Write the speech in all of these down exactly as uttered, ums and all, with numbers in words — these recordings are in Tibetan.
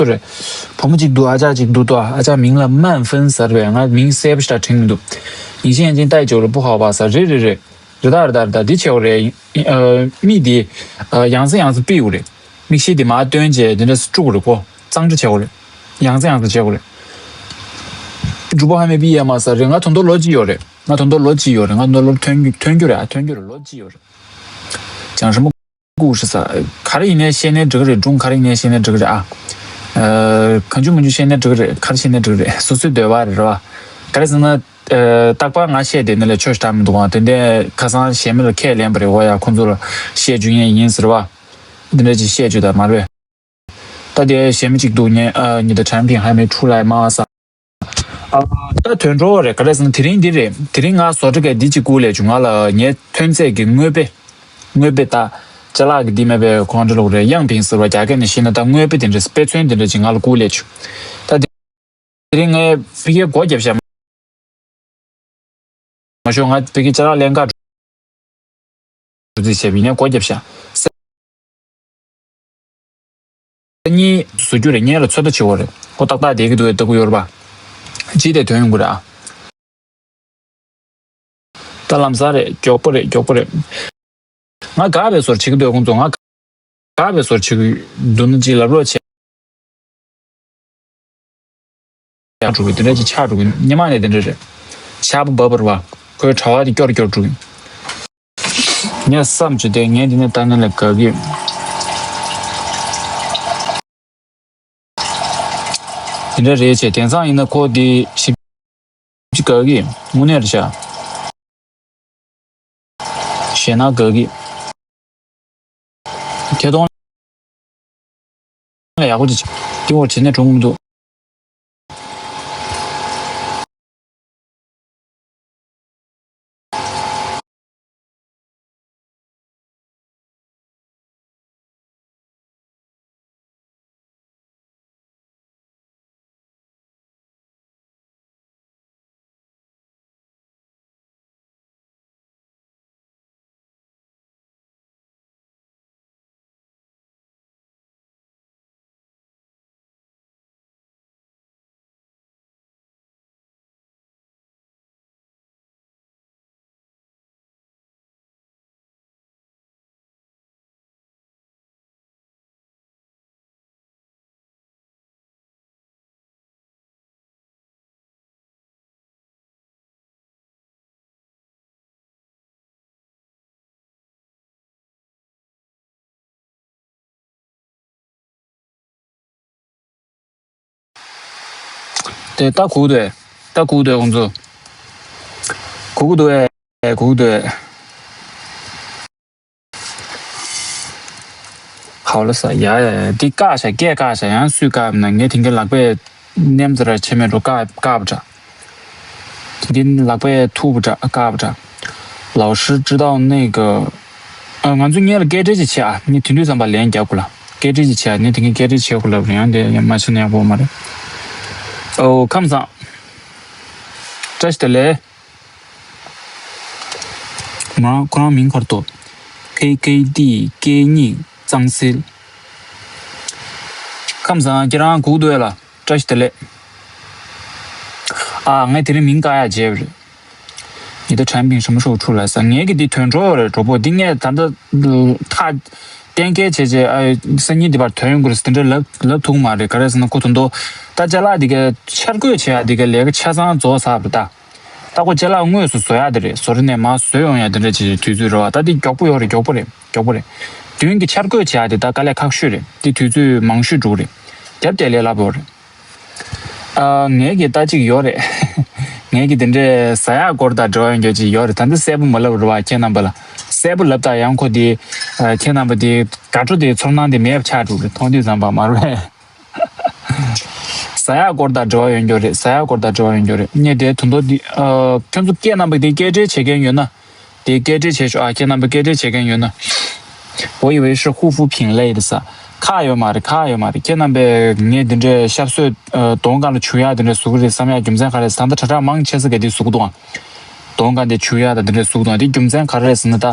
རེད། བུ་མོ་གཅིག་འདུག་ཨ་ཅག་གཅིག་འདུག་ཏོ། ཨ་ཅག་མིང་ལ་曼芬ཟེར་བས། ང་མིང་གསལ་པོ་ཞིག་དྲན་གྱི་མི་འདུག 你现在已经带走了，不好吧？ ཟེར། རེད་རེད་རེད། རེད་ད་རེད་ད་རེད་ད། འདི་བྱེད་དགོས་རེད། ཨ། མིག་འདི། ཨ། ཡང་སེ་ཡང་སེ་ཕུད་དགོས་རེད། མིག་ཤེལ་འདི་མར་བཏོན་བྱས་འདི་འདྲ་བཀྲུ་དགོས་རེད་ཁོ། གཙང་སྦྲ་བྱེད་དགོས་རེད། ཡང་སེ་ཡང་སེ་བྱེད་དགོས་རེད། 主播还没毕业吗 ཟེར་རེད། ང་ད་དུང་ལོ་གཅིག་ཡོད་རེད། ང་ད་དུང་ལོ་གཅིག་ཡོད་རེད། ང་ད་དུང་ལོ་ཐོན་རྒྱུ་ཐོན་རྒྱུ་རེད། ཨ། ཐོན་རྒྱུ་རེད། ལོ་གཅིག་ཡོད་རེད། 讲什么故事 ཟེར། ག་རེ་ཡིན་ནའི་བཤད་ནའི་འགྲིག་གི་རེད། སྒྲུང་ག་རེ་ཡིན་ནའི་བཤད་ནའི་འགྲིག་གི་རེད་ཨ། ཨ། གང་བྱུང་མང་བྱུང་བཤད་ནའི་འགྲིག་གི་རེད། ག་རེ་བཤད་ནའི་འགྲིག་གི་རེད། སོ་སོའི་འདོད་པ་རེད། རེད་བ། ག་རེ་ཟེར་ན། ཨ། རྟག་པར་ང་བཤད་བསྡད་ནི་ལས་ཆོག་ཤེས་མི་འདུག་ཨ། དེ་འདྲའི་ཁ་སང་གཞན་མི་ལ་ཁས་ལེན་པ་རེད། འོ་ཡ། ཁོང་ཚོ་ལ་བཤད་རྒྱུ་ཡིན་ཡིན་ཟེར་བ། འདི་འདྲ་ཅིག་བཤད་རྒྱུ་ད་མ་རེད། ད་དེ་གཞན་མི་གཅིག་འདུག 你，呃，你的产品还没出来吗 ཟེར། ཨ། ད་དོན་འགྲོ་རེད། ག་རེ་ཟེར་ན་འདི་རེད། དེ་རིང་ང་བཟོ་གྲྭ་གི་འདི་གཅིག་བསྐུར་ལས་བྱུང་ང་ལ་ངའི་ཐོན་རྫས་ཀྱི་དངོས་དཔེ། དངོས་དཔེ་ད། ཅ་ལག་གི་འདི་མེད་པའི་ཁོང་ཁྲོ་ལོག་རེད། 样品 ཟེར་བ་རྒྱ་སྐད་ནས་བཤད་ན་ད་དངོས་དཔེ་དེ་འདྲ་དཔེ་མཚོན་དེ་འདྲ་ཅིག་ང་ལ་བསྐུར་ལས་བྱུང་། ད་དེ་རིང་ངས་ཕ་གིར་སྒོ་བརྒྱབ་བཞག་མ་ཤོག་ང་ཕ་གིར་ཅ་ལག་ལེན་ག་འགྲོ་རྩིས་བྱས་པ་ཡིན་ནའི་སྒོ་བརྒྱབ་བཞག་སང་ཉིན་བཟོ་རྒྱུ་རེད། ངས་ལ་ཚོད་ལྟ་བྱེད་དགོས་རེད། ཁོ་ཏག་ཏག་བསྡད་ཀྱི་འདུག་བས་ལྟ་གི་ཡོད་རེད་པ། ཅི་དེ་དོན་ཡོང་གི་རེད་ཨ། ད་ལམ་སང་རེད། མགྱོགས་པོ་རེད། མགྱོགས་པོ་རེད། ང་དགའ་བའི་བཟོ་བྱེད་ཀྱི་འདུག་ཁོང་ཚོ་ང་དགའ་བའི་བཟོ་བྱེད་ཀྱི་འདུག་ན་ཅིག་ལབ་རོགས་བྱས། ཡང་འགྲོ་གི་དེ་འདྲ་ཅིག་ཆགས་འགྲོ་གི་སྔོན་མ་ནས་དེ་འདྲ་རེད། ཆར་པ་འབབ་པ་རེད་བ། ཁོའི་གྲྭ་བ་དེ་སྐྱོར་སྐྱོར་འགྲོ་གི་ངས་བསམ་བྱས་ཏེ་ངས་འདི་ནས་ལྟ་ན་ལས་དགའ་གི་དེ་འདྲ་རེད་བྱས། དེང་སང་ཡིན་ན་ཁོ་དེ་ཞིབ་ཅིག་དགའ་གི་དངོས་གནས་རེད་ཤག་ཞེད་སྣང་དགའ་གི་ཁྱེད་གདོང་ལ་ཡག་པོ་ཅིག་བྱེད། དེ་འོར་བྱེད་ནས་གྲུང་མི་འདུག་དེ་ད་གུག་འདུག་ད་གུག་འདུག་ཁོང་ཚོ། གུག་འདུག་གུག་འདུག་ཧའོ་ལ་ས་ཡ་ཡ་ཡ་འདི་བཀག་བཞག་སྐད་བཀག་བཞག་ཡང་སུས་བཀག་ན་ངས་དེང་གི་ལག་པས་མནན་ཙི་ར་བྱེད་མེད་འགྲོ་བཀག་བཀག་པ་འདྲ། འདི་ལག་པས་ཐུག་པ་འདྲ་བཀག་པ་འདྲ། 老师知道那个 ཨ། ང་ཚོ་སྔོན་ལ་སྐད་འཕྲིན་ཅིག་བྱེད་ཨ། ངས་དེ་དུས་ཙམ་པ་ལན་རྒྱབ་དགོས་ལ། སྐད་འཕྲིན་ཅིག་བྱེད་ཨ། ངས་དེང་གི་སྐད་འཕྲིན་བྱེད་དགོས་ལ་ཡང་དེ་ཡང་མ་བྱེད་ན་ཡག་པོ་མ་རེད། ཨོ་ཁམས་བཟང་། བཀྲ་ཤིས་བདེ་ལེགས། ང་ཁོ་རང་མིང་ག་རེ་འདུག་ཁེ་ཁེ་ཏི་སྐད་གཉིས་གཙང་སེལ། ཁམས་བཟང་ཁྱེད་རང་སྒུག་འདུག་ཡ་ལ་བཀྲ་ཤིས་བདེ་ལེགས། ཨ་ངས་དེ་རིང་མིང་བཀག་ཡ་བརྗེད་པ་རེད། 你的产品什么时候出来 ཟེར། ངའི་གི་འདི་ཐོན་འགྲོ་རེད་གྲོགས་པོ། འདི་ངས་ད་ལྟ་ཐག་གཏན་འཁེལ་བྱས་བྱས་ཨ་སང་ཉིན་འདི་བར་ཐོན་ཡོང་གི་རེད་ཟེར་དེ་འདྲ་ལབ་ལབ་ཐུབ་མ་རེད། ག་རེ་ཟེར་ན་ཁོ་དོན་དུ་ད་ཅ་ལག་འདི་ག་འཆར་འགོད་བྱེད་ཡ་འདི་ག་ལས་ཀ་ཆ་ཚང་རྫོགས་ཚར་བ་རེད་ད། ད་ཁོ་ཅ་ལག་དངོས་སུ་བཟོ་ཡག་དེ་རེད། བཟོ་རེ་ནས་མར་བཟོས་ཡོང་ཡག་དེ་འདྲ་བྱེད་དུས་ཚོད་རེད་བ། ད་འདི་མགྱོགས་པོ་ཡོད་རེད། མགྱོགས་པོ་རེད། མགྱོགས་པོ་རེད། མདུན་གྱི་འཆར་འགོད་བྱེད་ཡག་དེ་ད་དཀའ་ལས་ཁག་ཤོས་རེད། འདི་དུས་ཚོད་མང་ཤོས་འགྲོ་གི་རེད། རྒྱབ་བསྡད་ལས་སླ་པོ་རེད། ཨ་ངས་ཀྱི་ལྟ་ཅིག་ཡོད་རེད། ངས་ཀྱི་དེ་འདྲའི་ཟ་ཡག་སྐོར་དང་འབྲེལ་བ་ཡོད་མཁན་ཅིག་ཡོད་རེད། ད་འདི་གསལ་པོ་མ་ལབ་རེད་བ་ཁྱེད་རྣམ་པ་ལ། གསལ་པོ་ལབ་དང་ཡང་ཁོ་དེ་ཨ་ཁྱེད་རྣམ་པ་དེ་དགའ་སྤྲོ་དེ་ཚོར་སྣང་དེ་མེད་པ་ཆགས་འགྲོ་གི་རེད། མཐོང་དུས་ཙམ་པ་མ་རེད་པས། ཟ་ཡག་སྐོར་དང་འབྲེལ་བ་ཡོད་འགྱོ་རེད། ཟ་ཡག་སྐོར་དང་འབྲེལ་བ་ཡོད་འགྱོ་རེད། ངས་དེ་དོན་དུ་འདི་ཨ་ཁྱོད་ཚོ་སྐད་རྣམ་པ་དེ་སྐད་འཕྲིན་བྱེད་མཁན་ཡོད་ན། དེ་སྐད་འཕྲིན་བྱེད་ཤོག་ཨ། ཁྱེད་རྣམ་པ་སྐད་འཕྲིན་བྱེད་མཁན་ཡོད་ན། 我以为是护肤品类的 ཟེར། ཁག་ཡོད་མ་རེད། ཁག་ཡོད་མ་རེད། ཁྱེད་རྣམ་པས་ངས་འདི་འདྲའི་ཤབ་སོད་ཨ་གདོང་སྒང་ལ་བྱུག་ཡག་འདི་འདྲ་བཟོ་གི་རེད་བསམ་ཡག་རྒྱུ་མཚན་ག་རེ་ཟེར་ན། ད་ལྟ་དྲ་གྲགས་མང་ཆེ་ས་ག་དེ་བཟོ་གི་འདུག་ཨ། གདོང་སྒང་དེ་བྱུག་ཡག་དང་འདི་འདྲ་བཟོ་གི་འདུག་ཨ། དེ་རྒྱུ་མཚན་ག་རེ་རེད་ཟེར་ན། ད་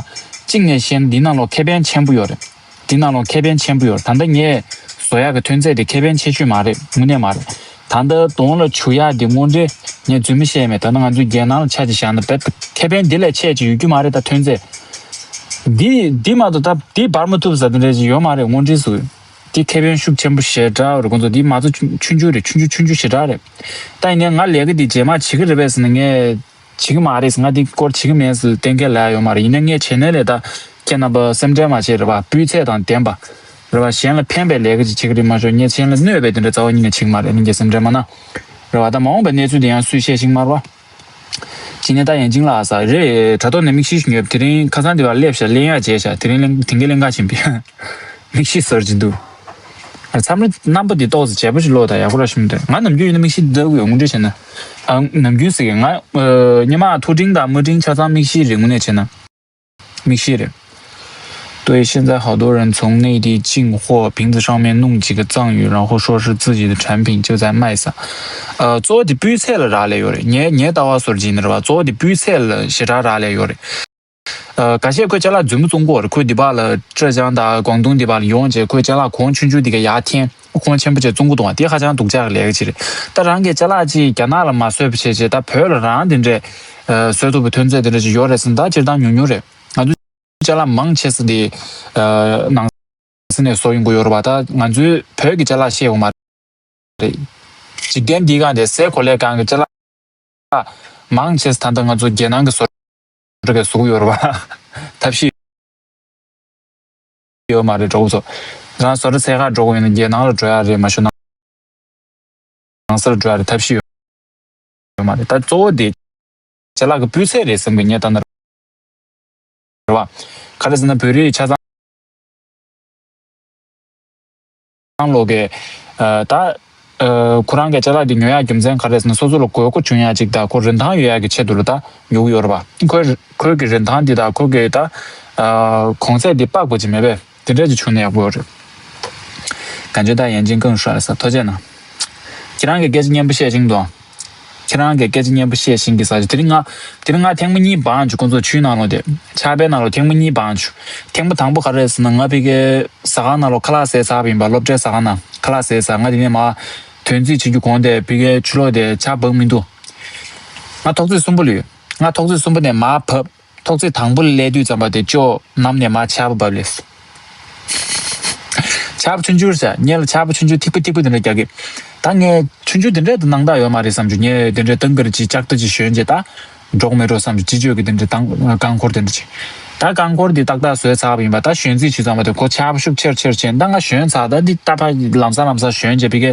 གཅིག་ནས་བཤད་ན་འདི་ནང་ལོགས་ཁེ་ཕན་ཆེན་པོ་ཡོད་རེད། འདི་ནང་ལོགས་ཁེ་ཕན་ཆེན་པོ་ཡོད་རེད། ད་ལྟ་ངས་ བཟོ་ཡག་གི་ཐོན་རྫས་དེ་ཁེ་ཕན་ཆེ་ཤོས་མ་རེད། དངོས་གནས་མ་རེད། ད་ལྟ་གདོང་ལ་བྱུག་ཡག་དེ་དངོས་འབྲེལ་ངས་རྫུན་མ་བཤད་མེད། ད་ལྟ་ང་ཚོའི་རྒྱལ་ནང་ལ་ཆ་ཅིག་བཞག་ན་རྦད་ཁེ་ཕན་འདི་ལས་ཆེ་ཅིག་ཡོད་རྒྱུ་མ་རེད། ད་ཐོན་རྫས་འདི་འདི་མ་གཏོགས་ད་འདི་འབར་མ་ཐུབ་ས་དེ་འདྲ་ཅིག་ཡོད་མ་རེད། དངོས་འབྲེལ་སུ་འདི་ཁེ་ཕན་ཤུགས་ཆེན་པོ་ཞེ་དྲག་རེད། ཁོང་ཚོ་འདི་མ་གཏོགས་ཆུང་ཆུང་ཆུང་ཆུང་ཞེ་དྲག་རེད། ད་ཡིན་ནའི་ང་ལས་ཀ་འདི་རྗེས་མ་བྱེད་ཀྱི་རེད་པས་ཟེར་ན་ངས། བྱེད་ཀྱི་མ་རེད། ང་འདི་སྐོར་བྱེད་ཀྱི་མེད་ཟེར་གཏན་འཁེལ་ལབ་ཡ་ཡོད་མ་རེད། ཡིན་ན་ངས་བྱས་ན་ལས་ད་ཁྱེད་རྣམ་པ་སེམས་ཁྲལ་མ་བྱེད་རེད་པ། སྤུས་ཚད་དང་ལྡན་པ་རེད་པ། གཞན་ལ་ཕན་པའི་ལས་ཀ་ཅིག་བྱེད་ཀྱི་རེད་མ་གཏོགས་ངས་གཞན་ལ་གནོད་པའི་དེ་འདྲ་རྩ་བ་ཉིད་ནས་བྱེད་ཀྱི་མ་རེད། ལྷན་རྒྱས་སེམས་ཁྲལ་མ་གནང་རེད་པ། ད་མ་འོངས་པའི་གནས་ཚུལ་དེ་ཡང་སུས་བཤད་ཤེས་ཀྱི་མ་རེད་པ། ཅི་ནས་ད་ཡན་ཅིང་ལགས་ཟེར་རེད། དྲ་ཐོག་ནས་མིག་ཤེལ་ཞིག་ཉོས་པ། དེ་རིང་ཁ་སང་དེ་བར་སླེབས་ཤག་ལེན་ཡག་བྱས་ཤག་དེ་རིང་ལེན་དེང་གི་ལེན་ག་ཕྱིན་པ། མིག་ཤེལ་ཟེར་གྱི་འདུག་མཚམས་རེ་རྣམ་པ་འདི་ཏོག་ཙམ་བརྗེ་པོ་ཞིག་ལོག་ད་ཡག་པོ་ར་ཤི་མི་འདུག་ང་ནམ་རྒྱུན་ཡིན་ན་མིག་ཤེལ་འདི་ལྟ་གི་ཡོད། དངོས་འབྲེལ་བྱས་ན། ཨ། ནམ་རྒྱུན་ཟེར་གི་ང་། ཨ། སྔོན་མ་ཐུག་འཕྲིན་དང་མ་འཕྲིན་ཆ་ཚང་མིག་ཤེལ་རེད། དངོས་གནས་བྱས་ན། མིག་ཤེལ་རེད། 对，现在好多人从内地进货，瓶子上面弄几个藏语，然后说是自己的产品就在卖撒。呃，གཙོ་བོ་དེ་སྤུས་ཚད་ལ་རག་ལས་ཡོད་རེད། ངའི་ངའི་ལྟ་བ་བཟོ་འདྲ་ཅིག་ཡིན་ན་རེད་པ། གཙོ་བོ་དེ་སྤུས་ཚད་ལ་ཞེ་དྲག་རག་ལས་ཡོད་རེད། ཨ། ཁ་ཤས་ཁོས་ཅ་ལག་རྫུན་མ་བཙོང་གི་ཡོད་རེད། ཁོས་འདི་པར་ལ་ཀྲེ་ཅང་དང་ཀོང་ཏུང་འདི་པར་ལ་ཡོང་བྱས་ཁོས་ཅ་ལག་གོང་ཆུང་ཆུང་འདི་ག་ཡར་འཐེན། ཁོང་ཆེན་པོ་བྱས་བཙོང་གི་འདུག་པ། དེ་ཧ་ཅང་སྡུག་ཅག་གི་ལས་ཀ་ཅིག་རེད། ད་རང་གི་ཅ་ལག་ཅིག་རྒྱ་ནག་ལ་མ་བཟོས་པ་བྱས་བྱས་ད་བོད་ལ་རང་དེ་འདྲས། ཨ། བཟོ་ཐུབ་པའི་ཐོན་རྫས་དེ་འདྲ་ཅིག་ཡོད་རེད་ཟེར་ན་ད་སྤྱིར་བཏང་ཉུང་ཉུང་རེད། ང་ཚོའི་ཅ་ལག་མང་ཆེ་ས་དེ། ཨ། ནང་སེམས་ནས་བཟོ་ཡོང་གི་ཡོད་རེད་པ། ད་ང་ཚོའི་བོད་ཀྱི་ཅ་ལག་བཤད་ཡོང་མ་རེད། འཇིག་རྟེན་འདིའི་སྒང་དེ་སའི་གོ་ལའི་སྒང་གི་ཅ་ལག་མང་ཆེ་ས་ད་ལྟ་ང་ཚོ་རྒྱལ་ནང་གི་བཟོ་གྲྭ་གིས་བཟོ་གི་ཡོད་རེད་པ། ཐབས་ཤེས་ཡོད་མ་རེད། གྲོགས་པོ་ཚོ། རང་བཟོ་གྲྭ་ཚད་ཁག་འགྲོ་དགོས་ཡོད་ན་རྒྱལ་ནང་ལ་འགྲོ་ཡ་རེད། མ་ཤོད་ན་ནང་སར་འགྲོ་ཡ་རེད། ཐབས་ཤེས་ཡོད་མ་རེད། ད་གཙོ་བོ་དེ་ཅ་ལག་གི་སྤུས་ཚད་རེད་བསམ་གི་ངས་ལྟ་ན་རེད་པ། ག་རེ་ཟེར་ན་བོད་རིགས་ཆ་ཚང་ལོག་གི། ཨ། ད། ཨ། ཁོ་རང་གི་ཅ་ལག་འདི་ཉོ་ཡག་རྒྱུ་མཚན་ག་རེ་ཟེར་ན་སོ་སོ་ལ་དགོས་མཁོ་བྱུང་ཡག་ཅིག་དང་ཁོ་རིན་ཐང་ཡོད་ཡག་གི་ཆེད་དུ་ལ་ད་ཉོ་གི་ཡོད་རེད་པ། ཁོའི་ཁོའི་གི་རིན་ཐང་འདི་དང་ཁོ་གི་ད། ཨ། གོང་ཚད་འདི་དཔག་པ་ཅིག་མེད་པས། དེ་འདྲ་ཅིག་བྱུང་ན་ཡག་པོ་ཡོད་རེད། 感觉到眼睛更帅了 ཟེར། ཐུགས་རྗེ་གནང་། ཁྱེད་རང་གི་སྐད་ཆ་སྙན་པོ་བཤད་ཅིང་འདུག་ཁྱེད་རང་གི་སྐད་ཆ་སྙན་པོ་བཤད་ཤིང་གི་ཟ་ཅིག་དེ་རིང་ང་། དེ་རིང་ང་ཐེངས་མ་གཉིས་བང་བྱུང་། ཁོང་ཚོ་ཆུའི་ནང་ལོགས་དེ། ཕྱག་དཔེ་ནང་ལོགས་ཐེངས་མ་གཉིས་བང་བྱུང་། ཐེངས་མ་དང་པོ་ག་རེ་རེད་ཟེར་ན་ང་ཕ་གིའི་ཟ་ཁང་ནང་ལོགས་ཁ་ལག་ཟས་ཚར་བ་ཡིན་པ། སློབ་གྲྭའི་ཟ་ཁང་ནང་ཁ་ལག་ཟས་ཚར། ང་དེ་ནས་མར་ཐོན་རྩིས་བྱེད་རྒྱུ་དགོངས་ཏེ་ཕ་གིའི་ཕྱི་ལོགས་དེ་ཇ་འབབ་མི་འདུག་ང་ཐོག་བརྩེགས་གསུམ་པ་ལ་ཡོད། ང་ཐོག་བརྩེགས་གསུམ་པ་ནས་མར་བབས། ཐོག་བརྩེགས་དང་པོ་ལ་སླེབས་དུས་ཙམ་པ་དེ་ཅོག་ནམ་ནས་མར་ཆར་པ་བབས་ལེ། ཆར་པ་ཆུང་ཆུང་རེད་ཤག་སྔོན་ལ་ཆར་པ་ཆུང་ཆུང་ཐིགས་པ་ཐིགས་པ་དེ་འདྲ་རྒྱག་གི། ད་ངས་ཆུང་ཆུང་དེ་འདྲ་དེ་སྣང་དག་ཡོད་མ་རེད་བསམ་བྱུང་། ངས་དེ་འདྲ་ཏང་གིར་ཅིག་ལྕགས་རྟ་ཅིག་ཞོན་བྱས་ད་འགྲོ་གི་མེད་འགྲོ་བསམ་བྱུང་། སྤྱི་སྤྱོད་ཀྱི་དེ་འདྲ་ཏང་རྐང་འཁོར་དེ་འདྲ་ཅིག་ད་རྐང་འཁོར་དེ་ཏག་ཏག་བཟོས་ཚར་བ་ཡིན་པ། ད་ཞོན་རྩིས་བྱེད་ཙམ་པ་དེ་ཁོ་ཆར་པ་ཤུགས་ཆེར་ཆེར་བྱས། ད་ང་ཞོན་ཚར། ད་འདི་ད་ཕར་ལམ་སང་ལམ་སང་ཞོན་བྱས་ཕ་གིའི་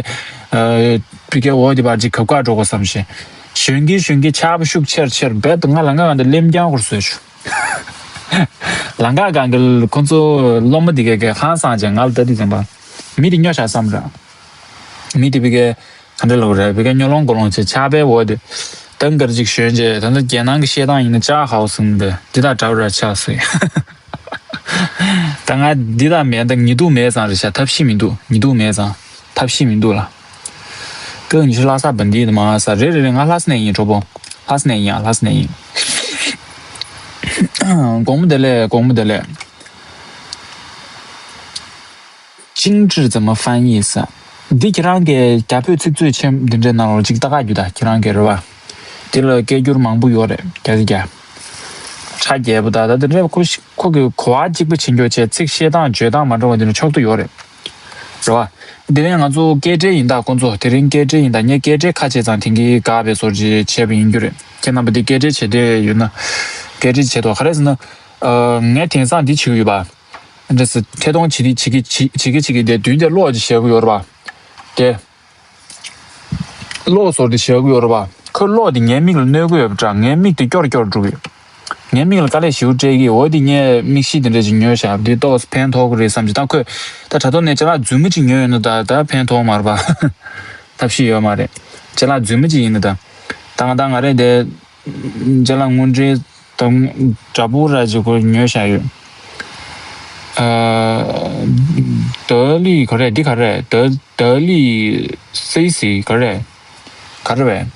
ཕ་གིའི་འོག་དེ་བར་ཅིག་གབ་ཁ་འགྲོ་དགོས་བསམ་བྱུང་། ཞོན་གིན་ཞོན་གིན་ཆར་པ་ཤུགས་ཆེར་ཆེར་རྦད་དེ་ང་ལམ་ཁ་སྒང་དེ་ལེམ་རྐྱང་འཁོར་བཟོས་བྱུང་། ལམ་ཁ་སྒང་གི་ཁོ་ཚོ་སློབ་མ་དེ་གས་གས་ཧང་སངས་བྱས། ང་ལ་ལྟ་དུས་ཙམ་པ་མི་དེ་སྨྱོ་ཤག་བསམ་ར། མི་དེ་ཕ་གིའི་ག་འདྲ་ལབ་རེད། ཕ་གིའི་སྨྱོ་ལོང་མགོ་ལོང་བྱས། ཆར་པའི་འོག་དེ་ཏང་གིར་ཅིག་ཞོན་བྱས། ད་ལྟ་རྒྱལ་ནང་གི་བཤད་སྟངས་ཡིན་ན་ཅག་ཧའོ་སུན་དེ་འདི་དང་འདྲ་བ་ར་ཆགས་སོང་། ད་ང་འདི་དང་མེད་ད་ཉི་གདུགས་མེད་ཙང་རེད་ཤག་ཐབས་ཤེས་མི་འདུག་ཉི་གདུགས་མེད་ཙང་ཐབས་ཤེས་མི་འདུག་ལ། ཀུན་ཉི་ཤུ་ལྷ་ས་བན་དེ་མ་ས་རེད་རེད་རེད། ང་ལྷ་ས་ནས་ཡིན། གྲོགས་པོ། ལྷ་ས་ནས་ཡིན། ཨ། ལྷ་ས་ནས་ཡིན། དགོང་མོ་བདེ་ལེགས། དགོང་མོ་བདེ་ལེགས། 精致怎么翻译 ས། འདི་ཁྱེད་རང་གི་རྒྱ་བོད་ཚིག་མཛོད་ཆེན་འདི་འདྲའི་ནང་ལ་ཅིག་ལྟ་ག་རྒྱུ་ད། ཁྱེད་རང་གི་རེད་བ། དེ་ལ་སྐད་སྒྱུར་མང་པོ་ཡོད་རེད། རྒྱ་ཚིག་རྒྱ། ཁྲ་རྒྱལ་པོ་ད་ད་དེ་འདྲ་ཁོ་ཁོ་གི་གོ་བ་གཅིག་པ་བྱེད་འགྱོ་བྱས་ཚིག་བཤད་སྟངས་བརྗོད་སྟངས་མ་འདྲ་བ་འདི་འདྲ་ཕྱོགས་བསྡུས་ཡོད་རེད། རེད་བ། དེ་རིང་ང་ཚོ་སྐད་འཕྲིན་ཡིན་ད། ཁོང་ཚོ་དེ་རིང་སྐད་འཕྲིན་ཡིན་ད། ངས་སྐད་འཕྲིན་ཁ་ཕྱེ་ཙང་དེང་གི་དགའ་བའི་བཟོ་བྱེད་བྱས་པ་ཡིན་རྒྱུ་རེད། ཁྱེད་རྣམ་པ་འདི་སྐད་འཕྲིན་བྱེད་འདོད་ཡོད་ན་སྐད་འཕྲིན་བྱེད་དོ། ག་རེ་ཟེར་ན། ཨ། ངས་དེང་སང་འདི་བྱེད་ཀྱི་ཡོད་པ། འདྲ་ཟེར་ཐད་གཏོང་བྱེད་དུས་བྱེད་ཀྱི་བྱེད་བྱེད་ཀྱི་བྱེད་ཀྱི་དེ་མདུན་དེ་གློག་ཅིག་བཞག་གི་ཡོད་རེད་པ། དེ། གློག་བཟོ་དེ་བཞག་གི་ཡོད་རེད་པ། ཁོའི་གློག་དེ་ངའི་མིག་ལ་གནོད་གི་ཡོད་པ་འདྲ། ངའི་མིག་དེ་སྐྱོར་སྐྱོར་འགྲོ་གི་ཡོད། ངའི་མིག་ལ་དཀའ་ལས་ཞེ་པོ་སྤྲད་ཀྱི། འོ་དེ་ངས་མིག་ཤེལ་དེ་འདྲ་ཅིག་ཉོས་བཞག་འདི་ཏོག་ཙམ་ཕན་ཐོགས་ཀྱི་རེད་བསམ་གྱི། ད་ཁོས་ད་དྲ་ཐོག་ནས་ཅ་ལག་རྫུན་མ་ཅིག་ཉོས་ཡོད་ན་ད་ད་ཕན་ཐོགས་མ་རེད་པ། ཐབས་ཤེས་ཡོད་མ་རེད། ཅ་ལག་རྫུན་མ་ཅིག་ཡིན་ན་ད། ད་ང་ད་ང་རེད་དེ། ཅ་ལག་དངོས་འབྲེལ་དང་འདྲ་པོ་ར་ཅིག་ཁོས་ཉོས་བཞག་ཡོད། ཨ། ཏ་ལི་ག་རེ་འདི་ག་རེ་ཏ་ཏ་ལི་སི་སི་ག་རེ་ག་རེ་བས།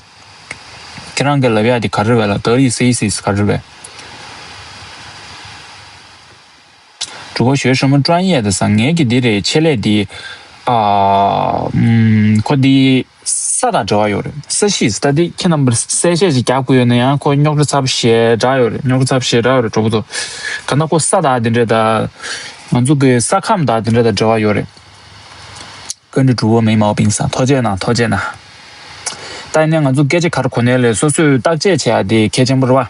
ཁྱེད་རང་གི་ལབ་ཡག་འདི་ག་རེ་བས་ལ། ཏ་ལི་སི་སི་ག་རེ་བས། 主播学什么专业的 ས། ངས་ཀྱི་འདི་རེད། ཆེད་ལས་འདི། ཨ། ཨམ། ཁོ་འདི་ས་དང་འབྲེལ་བ་ཡོད་རེད། ས་གཞི་ད་འདི་ཁྱེད་རྣམ་པར་གསལ་བཤད་ཅིག་རྒྱག་དགོས་ཡོད་ན་ཡང་ཁོ་རྙོག་དྲ་ཚ་པོ་ཞེ་དྲག་ཡོད་རེད། རྙོག་དྲ་ཚ་པོ་ཞེ་དྲག་ཡོད་རེད། གྲོགས་པོ་ཚོ། ག་ན་ཁོ་ས་དང་འདི་འདྲ་དང་། ང་ཚོ་གི་ས་ཁམས་དང་འདི་འདྲ་དང་འབྲེལ་བ་ཡོད་རེད། 关注主播没毛病 ས། ཐུགས་རྗེ་གནང་། ཐུགས་རྗེ་གནང་། ད་ཡིན་ནའི་ང་ཚོ་སྐད་ཆ་ག་རེ་གོ་ནའི་ལས་སོ་སོས་བརྟག་དཔྱད་བྱེད་ཡ་དེ་གལ་ཆེན་པོ་རེད་བ།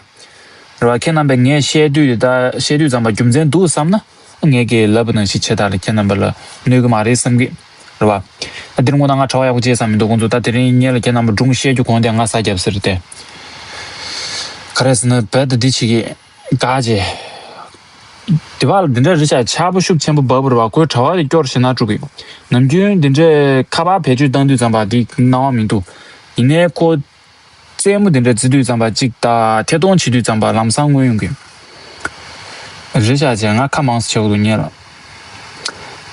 རེད་བ། ཁྱེད་རྣམ་པས་ངས་བཤད་དུས་དེ་ད་བཤད་དུས་ཙམ་པ་རྒྱུ་མཚན་འདུག་བསམ་ན། ངས་ཀྱི་ལབ་པ་ནང་བཞིན་བྱེད་ཐག་ལ་ཁྱེད་རྣམ་པ་ལ་གནོད་ཀྱི་མ་རེད་བསམ་གི། རེད་བ། ད་དེ་རིང་ངོ་ན་ང་གྲྭ་བ་ཡག་པོ་བྱས་བསམ་མི་འདུག་ཁོང་ཚོ་ད་དེ་རིང་ངས་ལ་ཁྱེད་རྣམ་པ་སྒྲུང་བཤད་རྒྱུ་གོང་དེ་ང་ས་རྒྱབ་ཟེར་ཏེ། ག་རེ་ཟེར་ན་བོད་དུ་འདི་བྱེད་ཀྱི་དགའ་རྗེ། དེ་བ་ལ་འདི་འདྲ་རེད་ཤག་ཆར་པ་ཤུགས་ཆེན་པོ་འབབ་པ་རེད་བ། ཁོའི་གྲྭ་བ་དེ་སྐྱོར་ཞེ་ན་དཀྲུག་གི། ནམ་རྒྱུན་འདི་འདྲའི་ཁ་པར་བེད་སྤྱོད་བཏང་དུས་ཙམ་པ་འདི་སྣང་བ་མི་འདུག་ཡིན་ནའི་ཁོ། རྩེད་མོ་དེ་འདྲ་རྩེ་དུས་ཙམ་པ་གཅིག་དང་ཐད་གཏོང་བྱེད་དུས་ཙམ་པ་ལམ་སང་མངོན་ཡོང་གི། རེད་ཤག་ཅེས་ང་ཁ་མང་སུ་ཆགས་འདུག་ཉེ་ལ།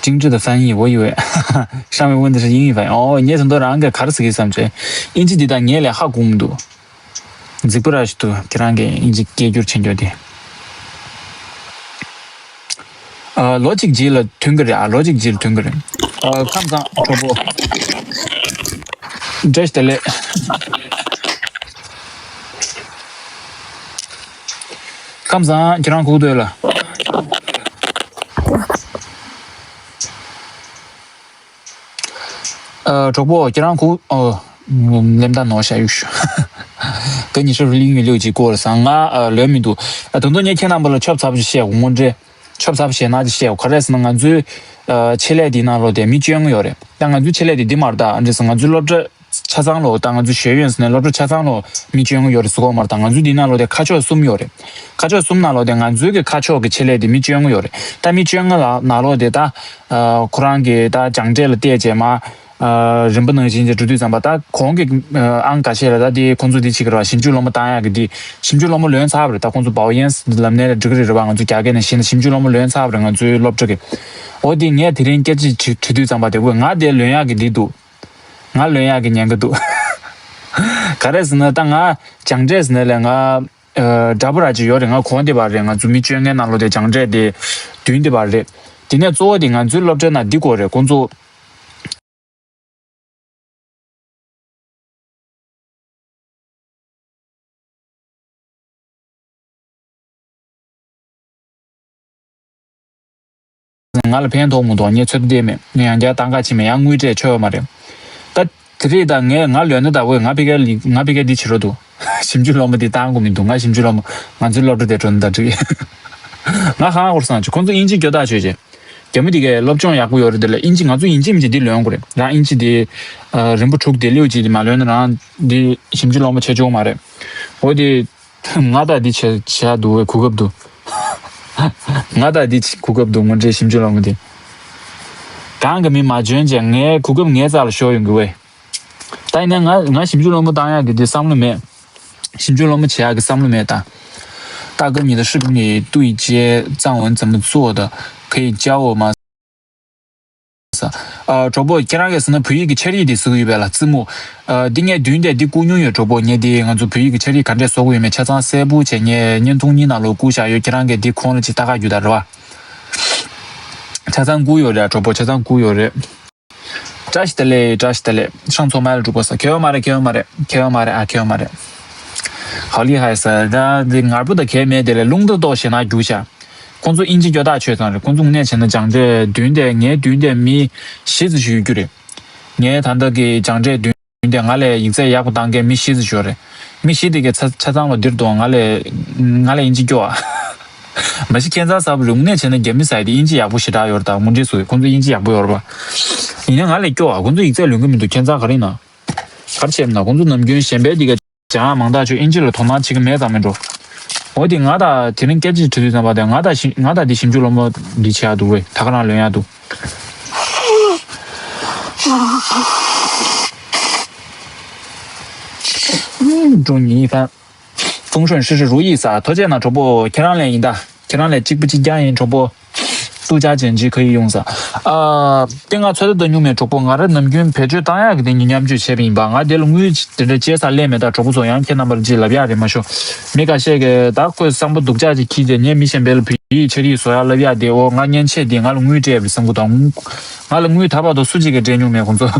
ཅིང་ཀྲི་དང་ཧྥན་ཡི་འོ་ཡི་ཝེ། ཧྲང་ཝེ་ཝུན་དེ་ཧྲི་ཡིན་ཡི་ཧྥན། ཨོ་ངས་དོན་དུ་རང་གི་ག་རེ་ཟེར་གི་བསམ་བྱས། ཨིན་ཇི་འདི་དང་ངས་ལས་ཧ་གོ་མི་འདུག་རྫིག་པོ་ར་ཞིག་འདུག་ཁྱེད་རང་གིས་ཨིན་ཇི་སྐད་སྒྱུར་བྱེད་འགྱོ་དེ། ཨ། ལོ་གཅིག་རྗེས་ལ་ཐོན་གི་རེད། ཨ། ལོ་གཅིག་རྗེས་ལ་ཐོན་གི་རེད། ཨ། ཁམས་བཟང་གྲོགས་པོ། བཀྲ་ཤིས་བདེ་ལེགས། ཁམས་བཟང་། ཁྱེད་རང་གུག་འདོད་ལ། ཨ། གྲོགས་པོ་ཁྱེད་རང་གུག་ཨོ། ལེམ་ད་ནོ་ཤ་ཡུག་ཤུ། ཀ་ཉི་ཤུ་རུ་ལིང་ཡུ་ལིའུ་ཅིག་སྐོར་སང་ང་ཨ། ལོན་མི་འདུག་ཨ། དོན་དུ་ངས་ཁྱེད་རྣམ་པ་ལ་ཆོབ་ཚ་པོ་ཞིག་བཤད་དགོས་དངོས་འབྲེལ། ཆོབ་ཚ་པོ་ཞེ་ན་ཅིག་བཤད་དགོས། ག་རེ་ཟེར་ན་ང་ཚོའི་ཨ། ཆེད་ལས་འདི་ནང་ལོགས་དེ་མི་བཅོ་ལྔ་ཡོད་རེད། ད་ང་ཚོའི་ཆེད་ལས་དེ་འདི་མ་རེད། ད་འདྲ་ཟེར་ང་ཚོའི་སློབ་གྲྭ་ཆ་ཚང་ལོ། ད་ང་ཚོའི་ཤེས་ཡོན་ཟེར་ནས་སློབ་གྲྭ་ཆ་ཚང་ལོ་མི་བཅོ་ལྔ་ཡོད་རེད་ཟེར་གོ་མ་རེད། ད་ང་ཚོའི་འདི་ནང་ལོགས་དེ་ཁ་ཕྱོགས་གསུམ་ཡོད་རེད། ཁ་ཕྱོགས་གསུམ་ནང་ལོགས་དེ་ང་ཚོའི་གི་ཁ་ཕྱོགས་ཀྱི་ཆེད་ལས་དེ་མི་བཅོ་ལྔ་ཡོད་རེད། ད་མི་བཅོ་ལྔ་ལ་ནང་ལོགས་དེ་ད། ཨ། ཁོ་རང་གིས་ད་སྦྱངས་འབྲས་ལ་བལྟས་བྱས་མ། ཨ། རིམ་པ་ནང་བཞིན་གྱི་འགྲོ་དུས་ཙམ་པ་ད་གོང་གི་ཨ། ཨང་ཁ་ཤས་ལ་ད་དེ་ཁོང་ཚོ་དེ་བྱེད་ཀྱི་རེད་བ། ཞིབ་འཇུག་སློབ་མ་བཏང་ཡག་གི་དེ་ཞིབ་འཇུག་སློབ་མ་ལོན་ཚར་བ་རེད། ད་ཁོང་ཚོ་བའོ་ཡན་ལབ་ནའི་འགྲིག་གི་རེད་རེད་བ། ང་ཚོ་རྒྱ་སྐད་ནས་བཤད་ན་ཞིབ་འཇུག་སློབ་མ་ལོན་ཚར་བ་རེད། ང་ཚོའི་སློབ་གྲྭ་གི། འོ་དེ་ངས་དེ་རིང་སྐད་ཆ་དྲི་དྲི་དུས་ཙམ་པ་དེ་ཁོས་ང་དེ་ལོན་ཡག་གི་དེ་འདུག་ང་ལོན་ཡག་གི་ཉེན་ཁ་འདུག་ག་རེ་ཟེར་ན་ད་ང་སྦྱངས་འབྲས་ཟེར་ནའི་ལས་ང་། ཨ། འདྲ་པོ་ར་ཅིག་ཡོད་རེད། ང་གོང་དེ་བར་རེད། ང་ཚོ་མི་བཅོ་ལྔའི་ནང་ལོགས་དེ་སྦྱངས་འབྲས་དེ་བདུན་དེ་བར་རེད། དེ་ནས་གཙོ་བོ་དེ་ང་ཚོའི་སློབ་གྲྭའི་ནང་འདི་སྐོར་རེད། ཁོང་ཚོ་ང་ལ་ཕན་ཐོགས་མི་འདུག་ངས་ཚོད་ལྟ་བལྟས་མེད། ངས་ཡང་བསྐྱར་བཏང་ག་ཕྱིན་མེད། ཡང་དངུལ་སྤྲད་ཆོག་ཡོད་མ་རེད། ད་དེ་རེད། ད་ངས་ང་ལོན་ན་ད་འོས་ང་ཕ་གིར་ལི་ང་ཕ་གིར་འདི་བྱེད་རོགས་འདུག་ཞིབ་འཇུག་སློབ་མ་འདི་བཏང་དགོས་མི་འདུག་ང་ཞིབ་འཇུག་སློབ་མ་ང་ཚོའི་སློབ་གྲྭ་དེ་འགྲོ་ན་ད་འགྲིག་ང་ཧང་ཧོར་སང་ཆུ་ཁོང་ཚོ་དབྱིན་ཇི་སྐྱོ་ཐག་ཆོད་ཅེ། རྒྱ་མི་དེ་གའི་སློབ་སྦྱོང་ཡག་པོ་ཡོད་རེད། དེ་ལ་དབྱིན་ཇི་ང་ཚོ་དབྱིན་ཇི་མི་ཇི་འདི་ལོན་དགོས་རེད། རང་དབྱིན་ཇི་དེ་རིམ་པ་དྲུག་དེ་ལེའུ་གཅིག་དེ་མ་ལོན་ན་རང་འདི་ཞིབ་འཇུག་སློབ་མ་བྱེད་ཆོག་མ་རེད། འོ་དེ། ང་ད་འདི་བྱས་བྱས་འདུག་བས་གོ་སྐབས་འདུག་ང་ད་འདི་གོ་སྐབས་འདུག་དངོས་འབྲེལ་ཞིབ་འཇུག་སློབ་མ་འདི། གང་གི་མི་མ་འཇོན་ཅེས་ངའི་གོ་སྐབས་ངའི་རྩ་ལ་ཤོར་ཡོང་གི་བས། ད་ཡིན་ན་ང་ང་ཞིབ་འཇུག་སློབ་མ་བཏང་ཡག་གི་འདི་བསམ་བློ་མེད། ཞིབ་འཇུག་སློབ་མ་བྱེད་ཡག་གི་བསམ་བློ་མེད་ད། ད་སྐབས་ཉིད་ད་ཧྲི་པི་ནི་ཏུའི་ཅེ་གཙང་བོན་ཙམ་ལ་ཚུ་བ་ད་ཁ་ཡི་ཅའོ་མ། ས། ཨ། གྲོགས་པོ་ཁྱེད་རང་གིས་ཟེར་ན་བོད་ཡིག་གི་འཆར་ཡིག་དེ་བཟོ་གི་ཡོད་པས་ལ་རྩེད་མོ། ཨ། འདི་ངས་མདུན་དེ་འདི་བསྐུར་མྱོང་ཡོད། གྲོགས་པོ་ངས་འདི་ང་ཚོ་བོད་ཡིག་གི་འཆར་ཡིག་ག་འདྲས་བཟོ་དགོས་ཡོད་མེད་ཆ་ཚང་གསལ་པོ་བྱས་ངས་བརྙན་ཐུང་གཉིས་ནང་ལོགས་བསྐུར་བཞག་ཡོད། ཁྱེད་རང་གིས་འདི་ཁོང་ལ་ཅིག་ལྟ་ག་རྒྱུ་ད་རེད་བ། ཆ་ཚང་བསྐུར་ཡོད་རེད་གྲོགས་པོ་ཆ་ཚང་བསྐུར་ཡོད་རེད། བཀྲ་ཤིས་བདེ་ལེགས་བཀྲ་ཤིས་བདེ་ལེགས་ཧྲང་ཚོ་མ་ལ་གྲོགས་པོ་ས་ཁེ་ཡོད་མ་རེད་ཁེ་ཡོད་མ་རེད་ཁེ་ཡོད་མ་རེད་ཨ་ཁེ་ཡོད་མ་རེད། ཧ་ལི་ཧའི་ས་ད་འདི་ངར་པོ་ད་ཁེ་མེད་དེ་ལས་རླུང་རྟ་ཏོག་ཞེ་ན་རྒྱུག་ཤག་ཁོང་ཚོ་དབྱིན་ཇི་སྐྱོ་ཐག་ཆོད་ཙང་རེད། ཁོང་ཚོ་དངོས་གནས་བྱས་ན་སྦྱངས་འབྲས་བདུན་དེ་ངའི་བདུན་དེ་མི་བཞི་ཙམ་ཞིག་ཡོད་རྒྱུ་རེད། ངའི་ད་ལྟ་གི་སྦྱངས་འབྲས་བདུན་དེ་ང་ལས་ཡིག་ཚད་ཡག་པོ་བཏང་མཁན་མི་བཞི་ཙམ་ཞིག་ཡོད་རེད། མི་བཞི་དེ་གའི་ཆ་ཆ་ཚང་ལོ་འདིར་འདུག་ང་ལས་ང་ལས་དབྱིན་ཇི་སྐྱོ་ཨ། མ་གཞི་ཁྱད་མཚར་ཚ་པོ་རེད། དངོས་གནས་བྱས་ན་རྒྱ་མི་ཟེར་དེ་དབྱིན་ཇི་ཡག་པོ་ཞེ་དྲག་ཡོད་རེད། ད་དངོས་འབྲེལ་སུ་ཁོང་ཚོ་དབྱིན་ཇི་ཡག་པོ་ཡོད་རེད་པ། ཡིན་ན་ང་ལས་སྐྱོ་ཨ། ཁོང་ཚོ་ཡིག་ཚད་ལོན་གི་མི་འདུག་ཁྱད་མཚར་ག་རེ་ཡིན་ན། ག་རེ་བྱས་ན་ཁོང་ཚོ་ནམ་རྒྱུན་གཞན་པའི་དེ་ག་སྦྱང་ཡག་མང་ཐག་ཆོད་དབྱིན་ཇི་ལ་དོ་སྣང་བྱེད་ཀྱི་མེད་ཙང་མིན་འགྲོ། འོ་དེ་ང་ད་དེ་རིང་སྐད་ཆ་དྲི་དུས་ཙམ་པ་དེ་ང་ད་ཞི་ང་ད་དེ་ཞིབ་འཇུག་སློབ་མ་འདི་བྱེད་ཡག་འདུག་བས་ད་ག་རང་ལོན་ཡག་འདུག་ཀྲུང་ཉི་ཧྥན། ཧྥུང་ཧྲོན་ཧྲི་ཧྲི་རུ་ཡིས་ས་ཐོ་ཅེ་ན་གྲོགས་པོ་ཁྱེད་རང་ལས་ཡིན་ད། ཁྱེད་རང་ལས་གཅིག་པ་གཅིག་རྐྱང་ཡིན་གྲོགས་པོ། ཏུ་ཅག་ཅན་ཇི་ཁ་ཡི་ཡོང་ས། ཨ། དེ་ང་ཚོད་ལྟ་ད་ཉུང་མེད་གྲོགས་པོ་ང་ར་ནམ་རྒྱུན་བེད་སྤྱོད་བཏང་ཡག་གི་དེ་ཉིད་མཉམ་སྤྱོད་བྱས་པ་ཡིན་པ། ང་དེ་ལ་དངུལ་དེ་འདྲ་བྱེད་ས་སླེབས་མེད་ད་གྲོགས་པོ་ཚོ་ཡང་ཁྱེད་རྣམ་པར་ཅིག་ལབ་ཡག་རེད་མ་ཤོ། མི་ཁ་ཤས་ཀྱིས་ད་ཁོས་བསམ་པ་སྡུག་ཅག་ཅིག་ཁྱེར་རྗེས་ངས་མི་གཞན་པའི་ལ་བུ་ ཡིག་ཕྱག་ཡིག་བཟོ་ཡག་བསླབ་ཡག་དེ། འོ་ང་མཉེན་ཆས་འདི་ང་ལ་དངུལ་སྤྲད་པ་རེད་བསམ་གྱི་འདུག་ང་ལ་དངུལ་ད་བར་དུ་སུ་གཅིག་གིས་སྤྲད་མྱོང་མེད་ཁོང་ཚོ།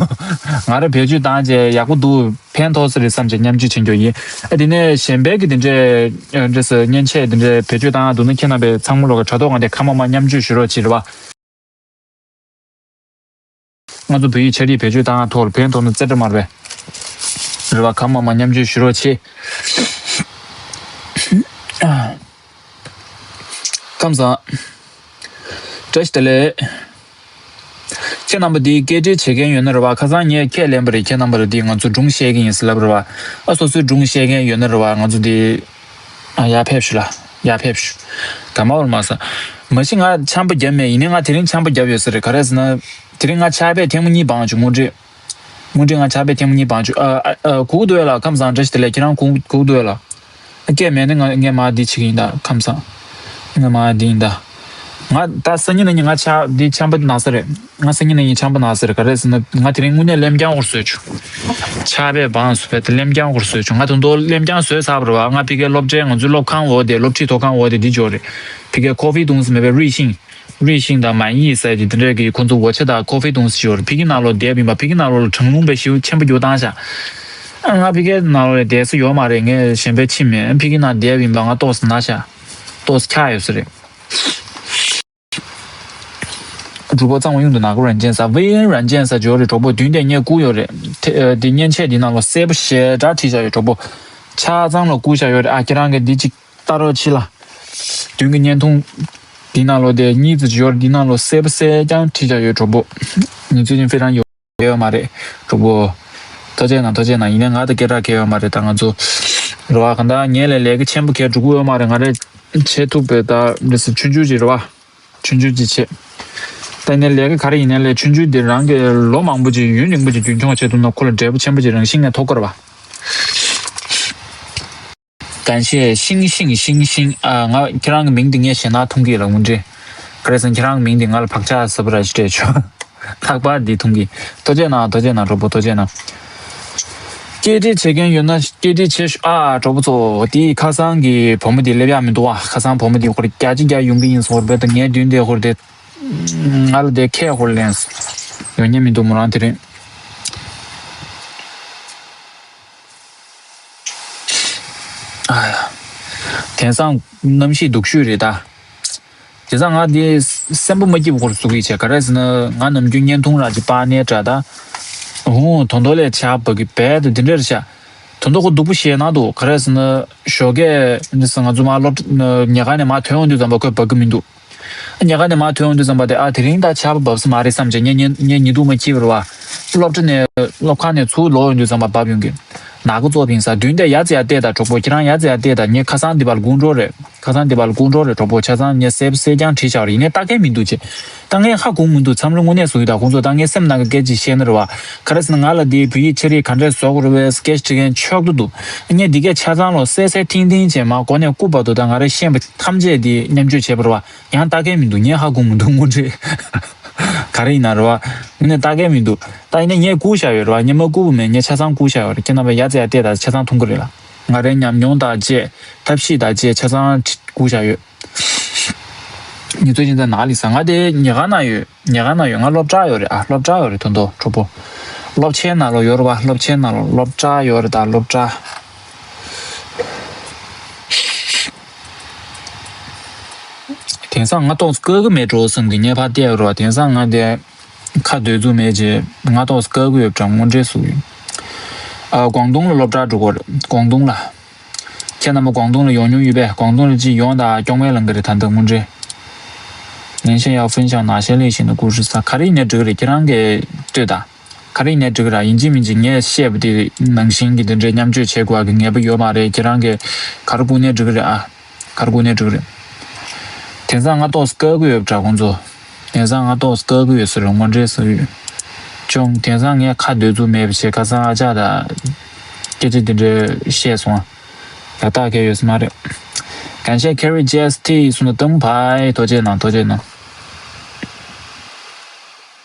ང་རང་བེད་སྤྱོད་བཏང་བྱས་ཡག་པོ་འདུག་ཕན་ཐོགས་ས་རེད་བསམ་བྱས་མཉམ་སྤྱོད་བྱེད་མགྱོགས་ཡིན། ཨ་དེ་ནས་གཞན་པའི་གི་དེ་འདྲས་འདྲས་སུ་མཉེན་ཆས་དེ་འདྲས་བེད་སྤྱོད་བཏང་ཡག་འདུག་ན་ཁྱེད་རྣམ་པས་ཚང་མ་ལོག་གི་དྲ་ཐོག་སྒང་དེ་ཁ་མ་མ་མཉམ་སྤྱོད་ཞུ་རོགས་བྱེད་རེད་བ། ང་ཚོ་བོད་ཡིག་ཕྱག་ཡིག་བེད་སྤྱོད་བཏང་ཐོག་ལ་ཕན་ཐོགས་ན་རྩེ་གྲ་མ་རེད་པས། རེད་བ། ཁ་མ་མ་མཉམ་སྤྱོད་ཞུ་རོགས་བྱེད། ཁམས་བཟང་། བཀྲ་ཤིས་བདེ་ལེགས། ཁྱེད་རྣམ་པ་འདིའི་སྐད་འཕྲིན་བྱེད་མཁན་ཡོད་ན་རེད་བ། ཁ་སང་ངས་ཁས་ལེན་པ་རེད། ཁྱེད་རྣམ་པ་རེད། འདི་ང་ཚོ་སྒྲུང་བཤད་ཀྱི་ཡིན་ཟེར་ལབ་རེད་བ། ཨ་སོ་སོའི་སྒྲུང་བཤད་མཁན་ཡོད་ན་རེད་བ། ང་ཚོ་འདི། ཨ་ཡར་ཕེབས་ཤོག་ལ། ཡར་ཕེབས་ཤོག་ག་མ་བར་མ་ས། མ་གཞི་ང་ཆམ་པ་བརྒྱབ་མེད། ཡིན་ནའི་ང་དེ་རིང་ཆམ་པ་བརྒྱབ་ཡོད་ས་རེད། ག་རེ་ཟེར་ན། དེ་རིང་ང་ཕྱག་དཔེ་ཐེངས་མ་གཉིས་སྦང་བྱུང་། དངོས་འབྲེལ། དངོས་འབྲེལ་ང་ཕྱག་དཔེ་ཐེངས་མ་གཉིས་སྦང་བྱུང་། ཨ་ཨ་ཨ་གུག་འདུག་ཡ་ལ། ཁམས་བཟང་། བཀྲ་ཤིས་བདེ་ལེགས། ཁྱེད་རང་གུག་གུག་འདུག་ཡ་ལ། ཨ་སྐད་མེད་ནི་ང་ངས་མ་འདི་བྱེད་ཀྱི་ཡིན་ད། ཁམས་བཟང་། ངས་མ་འདི་ཡིན་ད། ང་ད་སང་ཉིན་གནངས་ཉིན་ང་ཕྱག་འདི་ཆམ་པ་ན་ས་རེད། ང་སང་ཉིན་གནངས་ཉིན་ཆམ་པ་ན་ས་རེད། ག་རེ་ཟེར་ན་ང་དེ་རིང་དངོས་གནས་ལེམ་རྐྱང་ཧུར་བཟོས་བྱུང་། ཕྱག་དཔེ་སྦང་སུ་བས་ཏེ་ལེམ་རྐྱང་ཧུར་བཟོས་བྱུང་། ང་ད་དུང་ལེམ་རྐྱང་བཟོས་ཚར་བ་རེད་བ། ང་ཕ་གིའི་སློབ་གྲྭའི་ང་ཚོའི་སློབ་ཁང་འོག་དེ་སློབ་ཁྲིད་ཐོག་ཁང་འོག་དེ་འདི་འབྱོར་རེད། ཕ་གིའི་ཁོ་ཧྥེ་ཏུང་སི་མེད་པའི་瑞幸།瑞幸་དང་满意་ཟེར་དེ་དེ་འདྲས་ཀྱི་ཁོང་ཚོ་འོ་ཆ་དང་ཁོ་ཧྥེ་ཏུང་སི་ཡོད་རེད། ཕ་གི་ནང་ལོགས་བསྡད་པ་ཡིན་པ། ཕ་གི་ནང་ལོགས་ལ་གྲང་རླུང་དཔེ་ཞེ་པོ་ཆེན་པོ་རྒྱུག་བཏང་ཤག་ཨ་ང་ཕ་གི་ནང་ལོགས་ལ་བསྡད་ས་ཡོད་མ་རེད། ངས་གཞན་པའི་ཕྱིན་མེད། ཕ་གི་ནང་བསྡད་པ་ཡིན་པ་ང་ཏོག་ཙམ་ན་ཤག་ཏོག་ཙམ་འཁྱག་ཡོད་ས་རེད། གྲོགས་པོ་གཙང་བོ་གཡུང་དུ་ནག་པོ་རང་ཅན་ས། ཝེ་རང་ཅན་ས་འབྱོར་རེད། གྲོགས་པོ་མདུན་དེ་ངས་བསྐུར་ཡོད་རེད། དེ་དེ་མཉེན་ཆས་འདི་ནང་ལོགས་གསལ་པོ་ཞེ་དྲག་བྲིས་བཞག་ཡོད། གྲོགས་པོ་ཆ་ཚང་ལོགས་བསྐུར་བཞག་ཡོད་རེད། ཨ་ཁྱེད་རང་གིས་འདི་གཅིག་ལྟ་རོགས་བྱེད་ལ། མདུན་གྱི་བརྙན་ཐུང་འདི་ནང་ལོགས་དེ་གཉིས་ཙམ་ཅིག་ཡོད་རེད། འདི་ནང་ལོགས་གསལ་པོ་གསལ་རྐྱང་བྲིས་བཞག་ཡོད། གྲོགས་པོ་ཉིན་ཚོད་ཀྱི་ཕེ་རང་ཡོད་ཡོད་མ་རེད། གྲོགས་པོ། ཐུགས་རྗེ་གནང་། ཐུགས་རྗེ་གནང་། ཡིན་ནའི་ང་དང་སྐད་གྲགས་གལ་ཡོད་མ་རེད། ད་ང་ཚོ་རེད་བ། གང་ལྟར་ངས་ལས་ལས་ཀ་ཆེན་པོ་གལ་འགྲོ་གི་ཡོད་མ་རེད། ང་རས་བྱེད་ཐུབ་པའི་ད་འདི་སུ་ཆུང་ཆུང་ཅིག་རེད་བ། ཆུང་ཆུང་ཅིག་བྱེད། ད་ནས་ལས་ཀ་ག་རེ་ཡིན་ནའི་ལས་ཆུང་ཆུང་འདི་རང་གི་ལོ་མང་པོ་ཅིག་ཡུན་རིང་པོ་ཅིག་རྒྱུན་འཁྱོངས་བྱེད་ཐུབ་ན་ཁོ་ལ་འབྲས་བུ་ཆེན་པོ་ཅིག་རང་བཞིན་ནས་ཐོབ་ཀྱི་རེད་བ།感谢星星星星། ཨ་ང་ཁྱེད་རང་གི་མིང་འདི་ངས་ཞེད་སྣང་མཐོང་གི་ལ་དངོས་འབྲེལ། ག་རེ་ཟེར་ན་ཁྱེད་རང་གི་མིང་འདི་ང་ལ་བག་ཆགས་ཟབ་ར་ཞིག་སྤྲད་བྱུང་། ལྷག་པར་འདི་མཐོང་གི། ཐུགས་རྗེ་གནང་། ཐུགས་རྗེ་གནང་། གྲོགས་པོ་ཐུགས་རྗེ་གནང་། སྐད་འཕྲིན་བྱེད་མཁན་ཡོད་ན་སྐད་འཕྲིན་བྱེད་ཤོག་ཨ་གྲོགས་པོ་ཚོ། དེའི་ཁ་སང་གི་བུ་མོ་དེ་སླེབས་ཡག་མི་འདུག་བ། ཁ་སང་བུ་མོ་དེ་ཁོ་ར་རྒྱ་ཆེ་རྒྱ་ཡོང་གི་ཡིན་ཟེར་བ་དང་ངའི་མདུན་དེ་ཁོ་ར་དེ། ང་ལ་དེ་ཁས་ཁོ་ར་ལན་ཡོང་མཁན་མི་འདུག་མོ་རང་དེ་རིང་། ཨ་ཡ། དེང་སང་གནམ་གཤིས་སྡུག་ཤོས་རེད་ད། དེང་སང་ང་འདི་སེམས་པ་མ་སྐྱིད་པ་ཁོ་ར་ཟུག་གི་བྱས། ག་རེ་ཟེར་ན་ང་ནམ་རྒྱུན་བརྙན་ཐུང་ར་ཅིག་པར་ནས་འདྲ་ད། ཧུང་དོན་དོ་ལས་ཆགས་པ་གི་བས་ད་འདི་འདྲ་རེད་ཤག་དོན་དོ་ཁོ་སྡུག་པོ་ཞེད་སྣང་འདུག་ག་རེ་ཟེར་ན་ཞོགས་ཀས་འདི་ཟེར་ང་ཚོ་མ་སློབ་ཉལ་ཁང་ནས་མ་ཐོན་ཡོང་དུས་ཙམ་པ་ཁོས་འབབ་གི་མི་འདུག་ཉལ་ཁང་ནས་མར་ཐོན་ཡོང་དུས་ཙམ་པ་དེ་ཨ་དེ་རིང་ད་ཆར་པ་བབས་ས་མ་རེད་བསམ་བྱས་ངས་ངས་ངས་ཉི་གདུགས་མ་འཁྱེར་བ་རེད་བ། སློབ་གྲྭ་ནས་སློབ་ཁང་ནས་ཚུར་ལོག་ཡོང་དུས་ཙམ་པ་བབས་ཡོང་གི་ནག་པོ་ཙོག་ཡིན་ས། མདུན་དེ་ཡ་ཙི་ཡ་བལྟས་དང་གྲོགས་པོ། ཁྱེད་རང་ཡ་ཙི་ཡ་བལྟས་དང་། ངས་ཁ་སང་འདི་བར་དགུང་གྲོགས་རེད། ཁ་སང་འདི་བར་དགུང་གྲོགས་རེད་གྲོགས་པོ། ཆ་ཚང་ངས་གསལ་པོ་གསལ་རྐྱང་བྲིས་བཞག་རེད། ཡིན་ནའི་ལྟ་མཁན་མི་འདུག་ཅེས། ད་ངས་ཧ་གོ་མི་འདུག་མཚམས་རེ་དངོས་གནས་བཟོ་ཡི་ད་ཁོང་ཚོ། ད་ངའི་སེམས་ནང་གི་སྐད་ཅིག་བཤད་ན་རེད་བ། ག་རེ་ཟེར་ན་ང་ལ་འདི་བོད་ཡིག་ཕྱག་བྲིས་ག་འདྲས་བཟོ་དགོས་རེད་བས་སྐད་ཆ་དྲི་མཁན་ཆོག་ཏུ་འདུག་ངས་འདི་གས་ཆ་ཚང་ལོ་གསལ་གསལ་ཐིང་ཐིང་བྱས་མ་གོ་ནས་སྐུ་བར་དུ་ད་ང་རའི་ཤེས་པ་ཐམས་ཅད་འདི་མཉམ་སྤྱོད་བྱས་པ་རེད་བ། ཡང་ལྟ་མཁན་མི་འདུག་ངས་ཧ་གོ་མི་འདུག་དངོས་འབྲེལ། ག་རེ་ཡིན་ན་རེད་བ། དངོས་གནས་ལྟ་མཁན་མི་འདུག་ད་ཡིན་ན་ངས་བསྐུར་བཞག་ཡོད་རེད་བ། ངས་མ་བསྐུར་བ་མེད། ངས་ཆ་ཚང་བསྐུར་བཞག་ཡོད་རེད། ཁྱེད་རྣམ་པས་ཡ་ཙི་ཡ་བལྟས་ད་ཆ་ཚང་མཐོང་གི་རེད་ལ། ང་རའི་ཉམས་མྱོང་དང་བཅས་ཐབས་ཤེས་དང་བཅས་ཆ་ཚང་བསྐུར་བཞག་ཡོད། ཉི་ཚོད་ཅན་ཚ་ནག་ལི་ས་ང་དེ་ཉལ་ཁང་ན་ཡོད། ཉལ་ཁང་ན་ཡོད། ང་སློབ་གྲྭ་ཡོད་རེད་ཨ། སློབ་གྲྭ་ཡོད་རེད་དོན་དོ་གྲོགས་པོ། སློབ་ཆེན་ནང་ལོགས་ཡོད་རེད་བ། སློབ་ཆེན་ནང་ལོགས་སློབ་གྲྭ་ཡོད་རེད་ད་སློབ་གྲྭ། དེང་སང་ང་ཏོག་ཙམ་དཀའ་གི་མེད་འགྲོ་བསམ་གི་ངས་ཕར་བལྟས་ཡོད་རེད་བ། དེང་སང་ང་དེ་ཁ་སྡོད་ཚུགས་མེད་ཅེས་ང་ཏོག་ཙམ་དཀའ་གི་ཡོད་པ་འདྲ་དངོས་འབྲེལ་སུ་ཡིན། ཨ་ཀོང་ཏུང་ལ་སློབ་གྲྭ་འགྲོ་གི་རེད་ཀོང་ཏུང་ལ། ཁྱེད་རྣམ་པ་ཀོང་ཏུང་ལ་ཡོང་མྱོང་ཡོད་པས། ཀོང་ཏུང་ལ་ཅིག་ཡོང་དང་སྐྱོང་མེད་ལང་གི་རེད་ད་འདི་དངོས་འབྲེལ། 您现要分享哪些类型的故事？ས་ག་རེ་ཡིན་ནའི་འགྲིག་གི་རེད། ཁྱེད་རང་གིས་ལྟོས་དང་། ག་རེ་ཡིན་ནའི་འགྲིག་གི་རེད། ཡིན་གཅིག་མིན་གཅིག་ངས་བཤད་པ་དེ་ནང་བཞིན་གྱི་དེ་འདྲའི་མཉམ་སྤྱོད་བྱེད་དགོས་པ་གི་ངེས་པ་ཡོད་མ་རེད། ཁྱེད་རང་གིས་ག་རེ་བསྐུར་ནའི་འགྲིག་གི་རེད་ཨ། ག་རེ་བསྐུར་ནའི་འགྲིག་གི་རེད། དེང་སང་ང་ཏོག་ཙམ་དཀའ་གི་ཡོད་པ་འདྲ་ཁོང་ཚོ། དེང་སང་ང་ཏོག་ཙམ་དཀའ་གི་ཡོད་ཟེར་རེད་དངོས་འབྲེལ་ཟེར་ཡོད། ཅུང་དེང་སང་ངས་ཁ་སྡོད་ཚུགས་མེད་པ་བྱས་ཁ་སང་ཨ་ཅག་དང་སྐད་ཆ་དེ་འདྲ་བཤད་སོང་ཨ། ཡག་རྟགས་གལ་ཡོད་ས་མ་རེད། 感谢 Carry J S T 送的灯牌། ཐུགས་རྗེ་གནང་། ཐུགས་རྗེ་གནང་།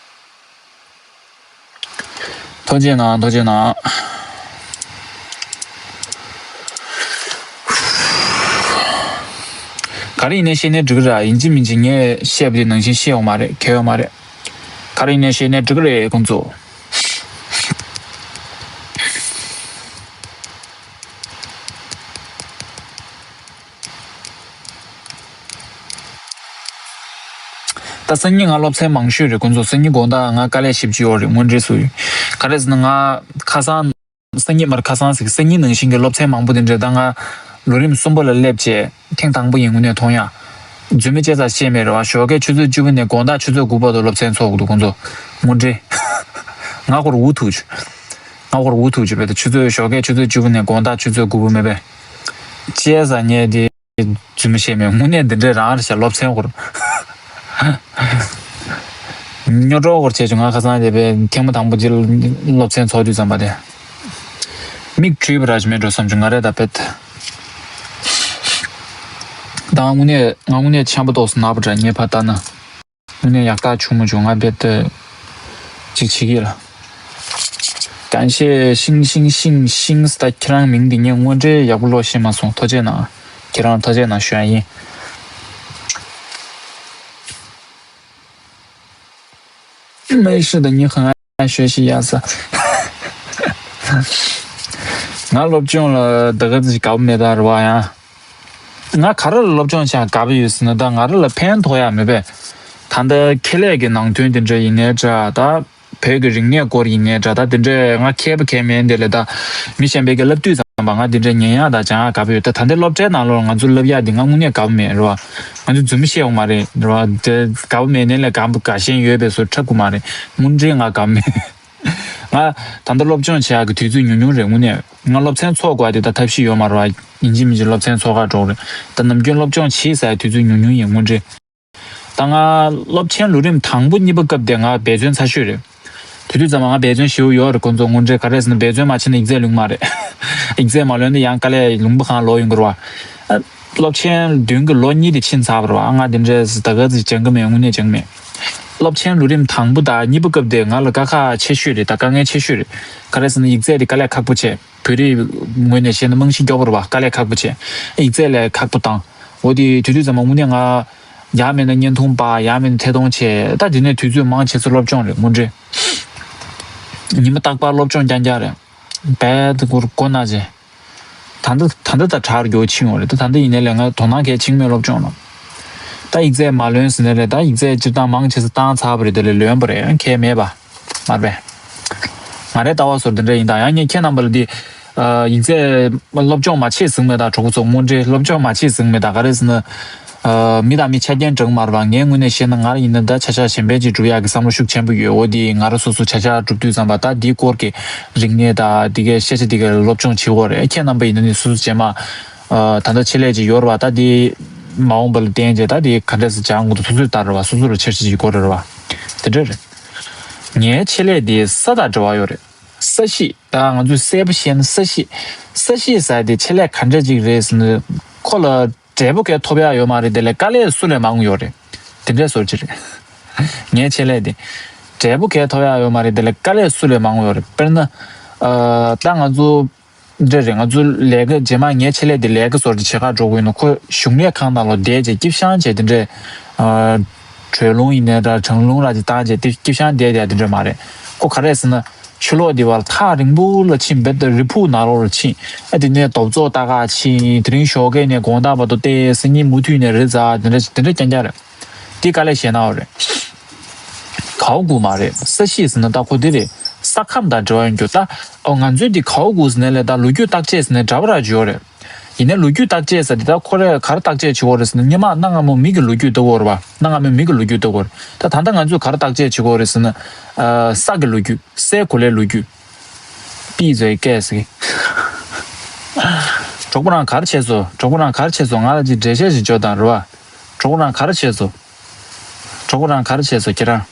ཐུགས་རྗེ་གནང་། ཐུགས་རྗེ་གནང་། ག་རེ་ཡིན་ནའི་བཤད་ནའི་འགྲིག་གི་ར། ཡིན་གཅིག་མིན་གཅིག་ངས་བཤད་པ་དེ་ནང་བཞིན་བཤད་ཡོང་མ་རེད། གལ་ཡོད་མ་རེད། ག་རེ་ཡིན་ནའི་བཤད་ནའི་འགྲིག་གི་རེད་ཁོང་ཚོ། ད་སང་ཉིན་ང་སློབ་ཚན་མང་ཤོས་རེད་ཁོང་ཚོ། སང་ཉིན་དགོང་དག་ང་དཀའ་ལས་ཞེ་པོ་ཅིག་ཡོད་རེད། དངོས་འབྲེལ་སུ་ཡོད། ག་རེ་ཟེར་ན་ང་ཁ་སང་། སང་ཉིན་མར་ཁ་སང་ཟིག་སང་ཉིན་ནང་བཞིན་གྱི་སློབ་ཚན་མང་པོ་དེ་འདྲ་ད་ང་ལོ་རིམ་གསུམ་པ་ལ་སླེབས་བྱས་ཐེངས་དང་པོ་ཡིན་དངོས་གནས་མཐོང་ཡ། རྫུན་མ་བྱས་ཙང་བཤད་མེད་རེད་བ། ཞོགས་ཀས་ཆུ་ཚོད་བཅུ་པ་ནས་དགོང་དག་ཆུ་ཚོད་དགུ་བར་དུ་སློབ་ཚན་ཚོགས་དགོས་འདུག་ཁོང་ཚོ། དངོས་འབྲེལ། ང་ཁོར་འུ་ཐུག་བྱུང་། ང་ཁོར་འུ་ཐུག་བྱུང་བས། ད་ཆུ་ཚོད་ཞོགས་ཀས་ཆུ་ཚོད་བཅུ་པ་ནས་དགོང་དག་ཆུ་ཚོད་དགུ་པ་མེད་པས། བྱས་ཙང་ངས་དེ། རྫུན་མ་བཤད་མེད། དངོས་གནས་འདི་འདྲའི་རང་རེད་ཤག་སློབ་ཚན་སྐོར། རྙོག་གྲ་སྐོར་བྱས་བྱུང་། ང་ཁ་སང་དེ་བས་ཐེངས་མ་དང་པོ་ཅིག་སློབ་ཚན་ཚོགས་དུས་ཙམ་པ་དེ། མིག་བྲིས་པ་ར་ཞིག་མེད་འགྲོ་བསམ་བྱུང་ང་རེད་ད་བེད། ད་དངོས་གནས་ང་དངོས་གནས་ཆམ་པ་ཏོག་ཙམ་ན་པ་འདྲ་ངས་ཕར་ལྟ་ན། དངོས་གནས་ཡག་ཐག་ཆུང་མོ་བྱུང་ང་རྦད་དེ་ཅིག་བྱེད་ཀྱི་ལ། ཀན་ཤེས་ཤིང་ཤིང་ཤིང་ཤིང་ད་ཁྱེད་རང་མིང་འདི་ངས་དངོས་འབྲེལ་ཡག་པོ་ཀློག་ཤེས་མ་སོང་། ཐུགས་རྗེ་གནང་། ཁྱེད་རང་ཐུགས་རྗེ་གནང་ཞུ་ཡ་ཡིན།没事的，你很爱学习呀是。ང་སློབ་སྦྱོང་ལ་ད་ག་ཙམ་ཞིག་དགའ་པོ་མེད་ད་རེད་བ་ཡང་། ང་ག་རེ་ལ་སློབ་སྦྱོང་བྱ་དགའ་པོ་ཡོད་ཟེར་ན་ད་ང་རང་ལ་ཕན་ཐོགས་ཡ་མེད་པས། ད་ལྟ་ཁེ་ལས་ཀྱི་ནང་དོན་དེ་འདྲ་ཡིན་ནའི་འདྲ་ད། བོད་ཀྱི་རིག་གནས་སྐོར་ཡིན་ནའི་འདྲ་ད་དེ་འདྲས་ང་མཁས་པ་མཁས་མིན་དེ་ལས་ད་མི་གཞན་པའི་གི་བསླབ་དུས་ཙམ་པ་ང་དེ་འདྲས་ཉན་ཡག་ད་སྦྱང་ཡག་དགའ་པོ་ཡོད། ད་ད་ལྟའི་སློབ་གྲྭའི་ནང་ལོགས་ང་ཚོ་བསླབ་ཡག་འདི་ང་དངོས་གནས་དགའ་པོ་མེད་རེད་བ། ང་ཚོ་རྫུན་མ་བཤད་ཡོང་མ་རེད་རེད་བ། དེ་དགའ་པོ་མེད་ནའི་ལས་དགའ་པོ་དགའ་ཞེན་ཡོད་པའི་བཟོ་འཁྲབ་དགོས་མ་རེད། དངོས་འབྲེལ་ང་དགའ་པོ་མེད། ང་ད་ལྟ་སློབ་སྦྱོང་བྱེད་ཡག་གི་དུས་ཚོད་ཉུང་ཉུང་རེད་དངོས་གནས། ང་སློབ་ཚན་ཚོགས་དགོས་དེ་ད་ཐབས་ཤེས་ཡོད་མ་རེད་བ། ཡིན་གཅིག་མིན་གཅིག་སློབ་ཚན་ཚོགས་ག་འགྲོ་གི་རེད། ད་ནམ་རྒྱུན་སློབ་སྦྱོང་བྱེད་ས་ཡ་དུས་ཚོད་ཉུང་ཉུང་ཡིན་དངོས་འབྲེལ། ད་ང་སློབ་ཆེན་ལོ་རིམ་དང་པོ་གཉིས་པ་སྐབས་དེ་ང་འབད་བརྩོན་ཚ་ཤོས་རེད། དེ་དུས་ཙམ་པ་ང་འབད་བརྩོན་ཞེ་པོ་ཡོད་རེད་ཁོང་ཚོ་དངོས་འབྲེལ་ག་རེ་ཟེར་ན་འབད་བརྩོན་མ་བྱས་ན་ཡིག་ཚད་ལོན་མ་རེད། ཡིག་ཚད་མ་ལོན་ན་ཡང་དཀའ་ལས་ལུང་པ་གང་ལོག་ཡོང་གི་རེད་བ། སློབ་ཆེན་བདུན་གྱི་ལོ་གཉིས་དེ་ཕྱིན་ཚར་བ་རེད་བ། ང་དེ་འདྲས་ད་ག་ཚོད་སྦྱང་གི་མེད་དངོས་གནས་སྦྱང་གི་མེད། སློབ་ཆེན་ལོ་རིམ་དང་པོ་དང་གཉིས་པ་སྐབས་དེ་ང་ལ་དཀའ་ཁག་ཆེ་ཤོས་རེད། ད་དཀའ་ངལ་ཆེ་ཤོས་རེད། ག་རེ་ཟེར་ན་ཡིག་ཚད་དེ་དཀའ་ལས་ཁག་པོ་བྱས། བོད་རིགས་ངོས་ནས་བཤད་ན་རྨང་གཞི་མགྱོགས་པོ་རེད་བ། དཀའ་ལས་ཁག་པོ་བྱས། ཡིག་ཚད་ལས་ཁག་པོ་བཏང་། འོ་དེ་དུས་དུས་ཙམ་པ་དངོས་གནས་ང་ཡང་མིན་ན་བརྙན་ཐུང་པ་ཡང་མིན་ན་ཐད་གཏོང་བྱས་ད་དེ་ནས་དུས་ཚོད་མང་ཆེ་ས་སློབ་སྦྱོང་རེད་དངོས་འབྲེལ། ཉི་མ་རྟག་པར་སློབ་སྦྱོང་རྐྱང་རྐྱང་རེད། བད་གུར་གོ་ན་ཅེ། ད་ལྟ་ད་ལྟ་ད་དྲག་རྒྱུ་ཕྱིན་ཡོང་རེད། ད་ད་ལྟ་ཡིན་ནའི་ལས་ང་དོ་སྣང་གལ་ཆེན་མེད་སློབ་སྦྱོང་ལ། ད་ཡིག་ཚད་མ་ལོན་ཟེར་ནའི་ལས་ད་ཡིག་ཚད་སྤྱིར་བཏང་མང་ཆེ་ས་བཏང་ཚར་བ་རེད། དེ་ལས་ལོན་པ་རེད་ཡང་ཁྱད་མེད་པ། མར་པས། ང་རའི་ལྟ་བ་ཚོར་འདི་འདྲ་ཡིན་ད་ཡང་ངས་ཁྱེད་རྣམ་པ་ལ་འདི། ཡིག་ཚད་སློབ་སྦྱོང་མ་བྱེད་ཟིན་མེད་ད་གྲོགས་པོ་ཚོ་དངོས་འབྲེལ་སློབ་སྦྱོང་མ་བྱེད་ཟིན་མེད་ད་ག་རེ་ཟེར་ན། མི་དང་མི་ཆ་རྐྱེན་འདྲ་མ་རེད་པ། ངའི་ངོས་ནས་བཤད་ན་ང་རང་ཡིན་ན་ད་ཆ་ཆ་གཞན་ཕན་ཅིག་སྒྲུབ་ཡག་གི་བསམ་བློ་ཤུགས་ཆེན་པོ་ཡོད། འོ་འདི་ང་རང་སོ་སོ་ཆ་ཆ་སྒྲུབ་དུས་ཙམ་པ་ད་འདིའི་སྐོར་གྱི་རིག་གནས་ད་འདི་གའི་ཤེས་བྱ་འདི་གའི་སློབ་སྦྱོང་བྱེད་དགོས་རེད། ཁྱེད་རྣམ་པ་ཡིན་ན་ནི་སོ་སོ་རྗེས་མ། ད་ལྟ་ཆེད་ལས་ཅིག་ཡོད་རེད་པ། ད་འདི་མ་འོངས་པ་ལ་བརྟེན་རྗེས་ད་འདི་ག་འདྲས་སེ་སྦྱང་དགོས་འདུག་སོ་སོས་ལྟ་རེད་པ། སོ་སོ་ལ་འཆར་གཞི་ཅིག་དགོས་རེད་པ། དེ་འདྲ་རེད། ངའི་ཆེད་ལས་འདི་ས་དང་འབྲེལ་བ་ཡོད་རེད། ས་གཤིས་ད་ང་ཚོས་གསལ་པོ་བཤད་ན་ས་གཤིས། ས་གཤིས་ཟེར་དེ་ཆེད་ལས་ག་འདྲ་ཅིག་རེད་ཟེར་ན་ཁོ་ལ་འབྲས་བུ་གས་ཐོབ་ཡག་ཡོད་མ་རེད། དེ་ལས་དཀའ་ལས་སུ་ལས་མང་ཡོད་རེད། དེ་འདྲས་བཟོ་ཅིག་རེད། ངའི་ཆེད་ལས་དེ་འབྲས་བུ་གས་ཐོབ་ཡག་ཡོད་མ་རེད། དེ་ལས་དཀའ་ལས་སུ་ལས་མང་ཡོད་རེད། དཔེར་ན་ད་ང་ཚོ་འདྲ་རེད། ང་ཚོ་ལས་ཀ་རྗེས་མ་ངའི་ཆེད་ལས་དེ་ལས་ཀ་བཟོ་ཅིག་བྱེད་ག་འགྲོ་དགོས་ཡིན་ན་ཁོ་གཞུང་ལས་ཁང་ནང་ལོགས་བསྡད་རྗེས་སྐྱིད་ཤང་བྱས་དེ་འདྲས། གྲོས་ལུང་ཡིན་ནའི་འདྲ་གྲང་ལུང་ར་ཅིག་བཏང་རྗེས་དེ་སྐྱིད་ཤང་བསྡད་དེ་དེ་འདྲས་མ་རེད། ཁོ་ག་རེ་ཟེར་ན། ཕྱི་ལོགས་འདི་བར་ཐག་རིང་པོ་ལ་ཕྱིན་རྦད་དེ་རི་ཕུག་ནང་ལོགས་ལ་ཕྱིན། ཨ་དེ་ནས་རྡོབ་ཚོགས་ལྟ་ག་ཕྱིན། དེ་རིང་ཞོགས་ཀས་ནས་དགོང་དག་བར་དུ་བལྟས། སང་ཉིན་མུ་མཐུད་ནས་རི་འཛེག་དེ་འདྲ་དེ་འདྲ་རྐྱང་རྐྱང་རེད། འདི་དཀའ་ལས་ཞེ་ན་བ་རེད། གའུ་གུ་མ་རེད། ས་གཤིས་ཟེར་ན་ད་ཁོ་འདི་རེད། ས་ཁམས་དང་འབྲེལ་བ་ཡོད་རྒྱུ་ད། ཨོ་ང་ཚོའི་འདི་གའུ་གུ་ཟེར་ནས་ལས་ད་ལོ་རྒྱུས་བརྟག་དཔྱད་ཟེར་ནས་འདྲ་པོ་ར་ཅིག་ཡོད་རེད། ཡིན་ནའི་ལོ་རྒྱུས་བརྟག་དཔྱད་ཟེར་དེ་ད་ཁོ་རས་ག་རེ་བརྟག་དཔྱད་བྱེད་དགོས་རེད་ཟེར་ན་སྔོན་མ་གནའ་སྔ་མོ་མི་གི་ལོ་རྒྱུས་ལྟ་དགོས་རེད་བ། གནའ་སྔ་མོའི་མི་གི་ལོ་རྒྱུས་ལྟ་དགོས་རེད། ད་ད་ལྟ་ང་ཚོས་ག་རེ་བརྟག་དཔྱད་བྱེད་དགོས་རེད་ཟེར་ན། ཨ་ས་གི་ལོ་རྒྱུས། སའི་གོ་ལའི་ལོ་རྒྱུས། པི་ཛོའི་སྐད་ཟེར་གི་གྲོགས་པོ་རང་ག་རེ་བྱས་སོ། གྲོགས་པོ་རང་ག་རེ་བྱས་སོ། ང་ལ་ཅིག་འགྲེལ་བཤད་ཅིག་བརྗོད་དང་རེད་བ། གྲོགས་པོ་རང་ག་རེ་བྱས་སོ། གྲོགས་པོ་རང་ག་རེ་བྱས་སོ་ཁྱེད་རང་།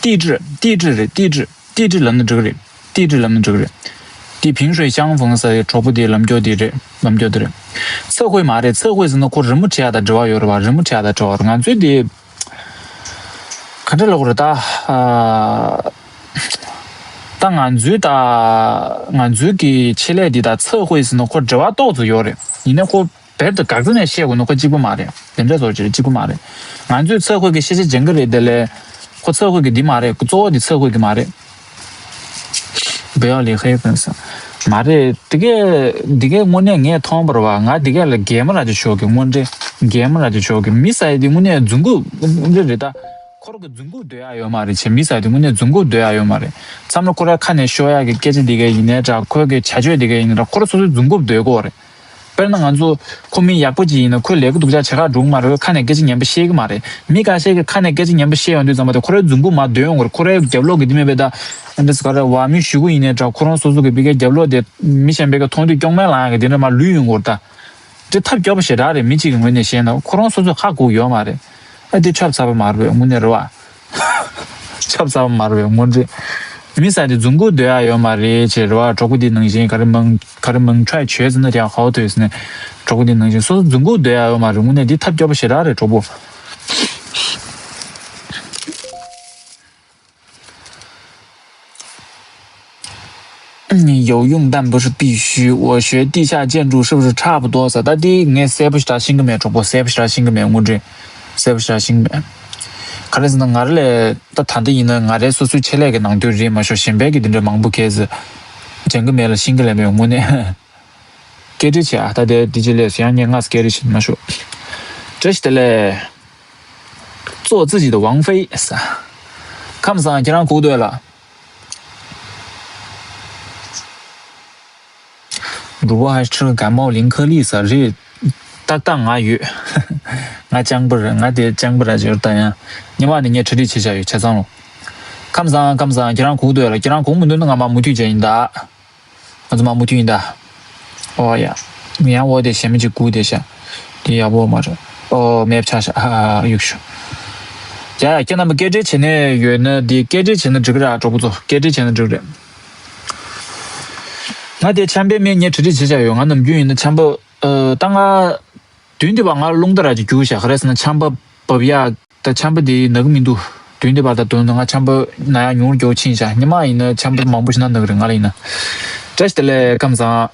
地质 地质 རེད། 地质 地质 ལབ་ན་འགྲིག་གི་རེད། 地质 ལབ་ན་འགྲིག་གི་རེད། 地平水相逢 ཟེར་བའི་གྲོགས་པོ་དེའི་ལམ་སྐྱོར་དེ་རེད། ལམ་སྐྱོར་དེ་རེད། 测绘 མ་རེད། 测绘 ཟེར་ན་ཁོ་རི་མོ་བྲིས་ཡག་དང་འབྲེལ་བ་ཡོད་རེད་བ། རི་མོ་བྲིས་ཡག་དང་འབྲེལ་བ་རེད། ང་ཚོའི་དེ་ག་འདྲ་ལབ་དགོས་རེད་ད། ཨ་ད་ང་ཚོའི་ད་ང་ཚོའི་གི་ཆེད་ལས་འདི་དང་测绘 ཟེར་ན་ཁོ་འབྲེལ་བ་ཏོག་ཙམ་ཡོད་རེད། ཡིན་ནའི་ཁོ། བེད་དུ་འགག་རྩ་ནས་བཤད་དགོས་ན་ཁོ་གཅིག་པུ་མ་རེད། དེ་འདྲ་བཟོ་བྱེད་གཅིག་པུ་མ་རེད། ང་ཚོས་ཚགས་ཁོས་ཀྱི་ཤེས་བྱ་སྦྱང་གི་རེད་དེ་ལས། ཁོ་ཚགས་ཁོས་ཀྱི་འདི་མ་རེད། གཙོ་བོ་འདི་ཚགས་ཁོས་ཀྱི་མ་རེད། བེའོ་ལི་ཧེ་ཀུན་ས། མ་རེད། དེ་གས་དེ་གས་དངོས་གནས་ངས་མཐོང་བ་རེད་བ། ང་དེ་གས་ལ་རྒན་མོ་ར་ཅིག་ཤོག་གི་དངོས་འབྲེལ། རྒན་མོ་ར་ཅིག་ཤོག་གི་མི་ས་ཡི་དེ་དངོས་གནས་རྫུན་རྐུབ་འདི་རེད་ད། ཁོ་རང་གི་རྫུན་རྐུབ་སྡོད་ཡ་ཡོད་མ་རེད་བྱས། མི་ས་ཡི་དེ་དངོས་གནས་རྫུན་རྐུབ་སྡོད་ཡ་ཡོད་མ་རེད། མཚམས་ལ་ཁོ་རའི་ཁ་ནས་ཤོར་ཡ་གི་སྐད་ཆ་དེ་གས་ཡིན་ནའི་འདྲ། ཁོའི་གི་བྱ་སྤྱོད་དེ་གས་ཡིན་ནའི་འདྲ། ཁོ་རང་སོ་སོའི་རྫུན་རྐུབ་སྡོད་དགོས་རེད། དཔེར་ན་ང་ཚོ་ཁོ་མི་ཡག་པོ་ཅིག་ཡིན་ན་ཁོས་ལས་ཀ་སྡུག་ཅག་བྱེད་ག་འགྲོ་གི་མ་རེད། ཁ་ནས་སྐད་ཆ་ངན་པ་བཤད་གི་མ་རེད། མི་ཁ་ཤས་ཀྱི་ཁ་ནས་སྐད་ཆ་ངན་པ་བཤད་ཡོང་དུས་ཙམ་པ་དེ་ཁོ་རའི་རྫུན་རྐུབ་མར་སྡོད་ཡོང་གི་རེད། ཁོ་རའི་རྒྱབ་ལོགས་ཀྱི་དེ་མེད་པའི་ད་འདི་ཟ་ག་རེ་བ་མི་ཞུ་གི་ཡིན་ནའི་འདྲ། ཁོ་རང་སོ་སོ་གི་བི་གའི་རྒྱབ་ལོགས་དེ་མི་གཞན་པའི་ག་མཐོང་དུས་སྐྱོང་མེད་ལངས་ཡ་གི་དེ་འདྲ་མར་ལུས་ཡོང་གི་རེད་ད། དེ་ཐབས་སྐྱོ་པོ་ཞེ་དྲག་རེད། མི་གཅིག་གི་ངོས་ནས་བཤད་ན་ཁོ་རང་སོ་སོ་ཧ་གོ་ཡོད་མ་རེད། ཨ་དེ་ཆབ་ཚ་པོ་མ་རེད་པས་དངོས་གནས་རེད་བ། ཆབ་གསང་མར་བའི་དངོས་འབྲེལ། མི་ས་དེ་རྫུན་རྐུབ་སྡོད་ཡ་ཡོད་མ་རེད་ཅེས་རེད་བ། གྲོགས་པོ་འདི་ནང་བཞིན་ག་རེ་མང་ག་རེ་མང་ཁྲའི་བྱོས་ཟེར་ན་དེ་ཡང་ཧའོ་ཐོས་ཟེར་ནས་གྲོགས་པོ་འདི་ནང་བཞིན་སོ་སོ་རྫུན་རྐུབ་སྡོད་ཡ་ཡོད་མ་རེད། དངོས་གནས་འདི་ཐབས་སྐྱོ་པོ་ཞེ་དྲག་རེད་གྲོགས་པོ། 嗯，有用，但不是必须。我学地下建筑是不是差不多 ཟེར། ད་དེ་ངས་གསལ་པོ་ཞེ་དྲག་ཤེས་ཀྱི་མེད་གྲོགས་པོ། གསལ་པོ་ཞེ་དྲག་ཤེས་ཀྱི་མེད་དངོས་འབྲེལ། གསལ་པོ་ཞེ་དྲག་ཤེས་ཀྱི་མེད། ག་རེ་ཟེར་ན་ང་རང་ལས་ད་ད་ལྟ་ཡིན་ན་ང་རའི་སོ་སོའི་ཆེད་ལས་ཀྱི་ནང་དོན་རེད་མ་ཤོག་གཞན་པའི་གི་དེ་འདྲ་མང་པོ་གས་ཟེར། སྦྱང་གི་མེད་ལ་ཤེས་ཀྱི་ལས་མེད་དངོས་གནས། སྐད་འཕྲིན་བྱས་ཨ་ད་དེ་དེ་ཅི་ལས་སུ་ཡང་ངས་ང་སྐད་འཕྲིན་བྱེད་མ་ཤོག་བཀྲ་ཤིས་བདེ་ལེགས། 做自己的王菲 ཟེར། ཁམས་བཟང་ཁྱེད་རང་གུག་སྡོད་ལ། 主播还吃了感冒灵颗粒 ཟེར་རེད། ཏག་ཏག་ང་ཡོད། ང་སྤྱང་པོ་རེད། ང་དེ་སྤྱང་པོ་ར་ཅིག་ད་ཡང་ཉི་མ་ནས་ངས་གྲ་སྒྲིག་བྱེད་བྱ་ཡོད་ཆ་ཚང་ལོ། ཁམས་བཟང་ཁམས་བཟང་ཁྱེད་རང་གུག་སྡོད་ལ། ཁྱེད་རང་གུག་མི་འདུག་ན་ང་མ་མུ་མཐུད་བྱས་ཡིན་ད། ང་ཚོ་མ་མུ་མཐུད་ཡིན་ད། ཨོ་ཡ། ཡང་འོ་དེ་གཞན་མི་གཅིག་གུག་བསྡད་ཤག་དེ་ཡག་པོ་མ་རེད། ཨོ་མེབ་ཆགས་ཤག་ཨ་ཨ་ཨ་གཡུག་ཤོག་ཡ་ཡ་ཁྱེད་རྣམ་པ་སྐད་འཕྲིན་བྱེད་ནས་ཡོད་ན་དེ་སྐད་འཕྲིན་བྱེད་ན་འགྲིག་གི་རེད་ཨ། གྲོགས་པོ་ཚོ་སྐད་འཕྲིན་བྱེད་ན་འགྲིག་གི་རེད། ང་དེ་ཆམ་པའི་སྨན་ངས་གྲ་སྒྲིག་བྱེད་བྱ་ཡོད། ང་ནམ་རྒྱུན་ཡིན་ན་ཆམ་པ་ཨ་ད་ང་དུས་འདི་བ་ང་རླུང་རྟ་ར་ཅིག་རྒྱུགས་བཞག་ག་རེ་ཟེར་ན་ཆམ་པ་བབས་ཡག་ད་ཆམ་པ་དེ་ན་གི་མི་འདུག་དུས་འདི་བ་ད་དོན་དུ་ང་ཆམ་པ་ན་ཡག་ཉུང་རུ་མགྱོགས་ཕྱིན་བཞག་ཉི་མ་ཡིན་ན་ཆམ་པ་མང་པོ་ཞིག་ན་ན་གི་རེད་ང་ལ་ཡིན་ན། བཀྲ་ཤིས་བདེ་ལེགས་ཁམས་བཟང་།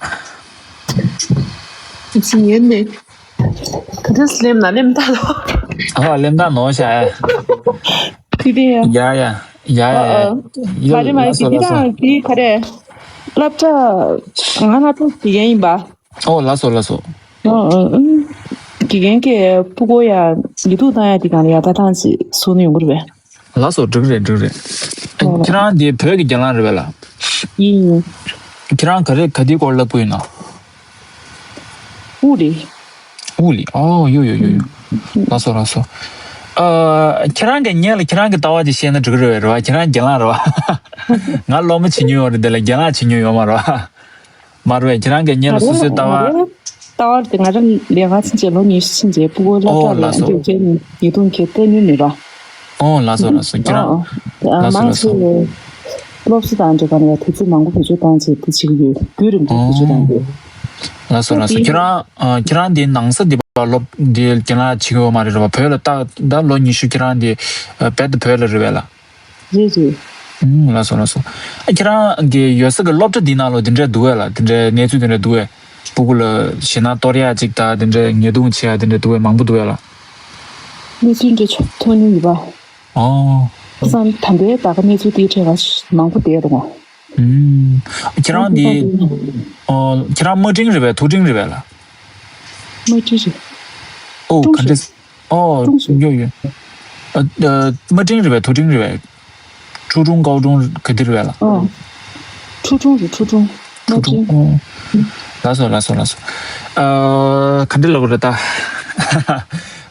ཅི་ཡོད་ནི། ག་འདྲས་སླེབས་ན་སླེབས་ད་ལོ། ཨ་སླེབས་ད་ནོ་ཤ་ཨ། དེ་དེ་ཡ། ཡ་ཡ་ཡ་ཡ་ཡ། ཨ་ཨ། མ་རེད་མ་རེད་དེ་དེ་དང་དེ་ག་རེད། སློབ་གྲྭ་ང་སློབ་གྲྭ་དེ་ཡན་ཡིན་པ། ཨོ་ལགས་སོ་ལགས་སོ། ཨོ་ཨོ་ཨོ། དགེ་རྒན་གྱིས་སྤུ་གུ་ཡ་ཡིག་ཐོག་བཏང་ཡ་དེ་གང་ལ་ཡ་ད་ཐང་ཅིག་གསུང་ནི་ཡོང་གི་རེད་པས། ལགས་སོ་འགྲིག་རེད་འགྲིག་རེད། ཨོ། ཁྱེད་རང་དེ་བོད་ཀྱི་རྒན་ལགས་རེད་པས་ལགས། ཡིན་ཡིན། ཁྱེད་རང་ག་རེ་ག་དེའི་སྐོར་བསླབ་ཀྱི་ཡོད་ན། དབུགས་རེད། དབུགས་ལས་ཨོ་ཡོ་ཡོ་ཡོ་ཡོ། ལགས་སོ་ལགས་སོ། ཨ་ཁྱེད་རང་གི་ངས་ལ་ཁྱེད་རང་གི་ལྟ་བ་ཅིག་བཤད་ན་འགྲིག་གི་རེད་པས་རེད་པ། ཁྱེད་རང་རྒན་ལགས་རེད་པ། ང་སློབ་མ་བྱེད་མྱོང་ཡོད་རེད་དེ་ལ་རྒན་ལགས་བྱེད་མྱོང་ཡོད་མ་རེད་པ། མ་རེད་པས་ཁྱེད་རང་གིས་ངེད་ལ་སོ་སོའི་ལྟ་བ། ལྟ་བ་དེ་ང་རང་ལས་ཀ་ཕྱིན་རྗེས་ལོ་ཉི་ཤུ་ཕྱིན་རྗེས་སྤུ་གུ་སློབ་ཨོ་གྲྭ་ལ་ལགས་སོ། འགྱོ་རྗེས་ནས་ཉེས་རྡུང་གི་སྟོན་ནུས་མེད་པ། ཨོ་ལགས་སོ་ལགས་སོ་ཁྱེད་རང་། ཨོ་ཨོ། ལགས་སོ་མང་ལགས་སོ། ཆེ་བའི་སློབ་གསོ་དང་འབྲེལ་བ་ནས་དུས་ཚོད་མང་པོ་བེད་སྤྱོད་བཏང་རྗེས་དེ་བྱེད་ཀྱི་ཡོད། རྒྱུན་རིང་པོ་བེད་སྤྱོད་བཏང་ཡོད། ལགས་སོ་ལགས་སོ་ཁྱེད་རང་ཁྱེད་རང་འདི་ནང་ས་འདི་པ་སློབ་འདི་རྒན་ལགས་བྱེད་ཀྱི་ཡོད་མ་རེད་རེད་པ། བོད་ལ་ལྟ་ད་ལོ་ཉི་ཤུ་ཁྱེད་རང་འདི་རྦད་དེ་བོད་ལ་རེད་པས་ལགས། རེད་རེད། ཨུམ་ལགས་སོ་ལགས་སོ། ཨ་ཁྱེད་རང་གི་ཡོད་ས་གི་སློབ་གྲྭ་འདི་ནང་ལོ་འདི་འདྲ་འདུག་གས་ལགས། འདི་འདྲའི་གནས་ཚུལ་འདི་འདྲ་འདུག་གས། སྤུ་གུ་ལ་ཞེད་སྣང་གཏོར་ཡག་ཅིག་དང་འདི་འདྲའི་ཉེས་རྡུང་བྱེད་ཡག་འདི་འདྲ་འདུག་གས། མང་པོ་འདུག་གས་ལགས། གནས་ཚུལ་འདྲ་ཆོ་མཐོང་མྱོང་ཡོད་པ། ཨོ། བསམ་དམ་པའི་ད་ག་གནས་ཚུལ་དེའི་གྲས་ལ་མང་པོ་བསྡད་འདུག་གས། ཨུམ། ཁྱེད་རང་འདི་ཨོ་ཁྱེད་རང་དམའ་འབྲིང་རེད་པས་མཐོ་འབྲིང་རེད་པས་ལགས། དམའ་འབྲིང་རེད། ཨོ་ཀྲུང་ག་འདྲས། ཨོ་ཀྲུང་ཞིག་ཡོད་ཡོད། ཨ་ཨ་དམའ་འབྲིང་རེད་པས་མཐོ་འབྲིང་རེད་པས། ཁྲུའུ་ཀྲུང་ཀའོ་ཀྲུང་ག་དེ་རེད་པས་ལགས། ཨོ། ཁྲུའུ་ཀྲུང་རེད་ཁྲུའུ་ཀྲུང་། ཁྲུའུ་དམའ་ཀྲུང་འབྲིང་། ཨོ། ལགས་སོ་ལགས་སོ་ལགས་སོ། ཨ་ག་འདྲས་ལབ་དགོས་རེད་ད།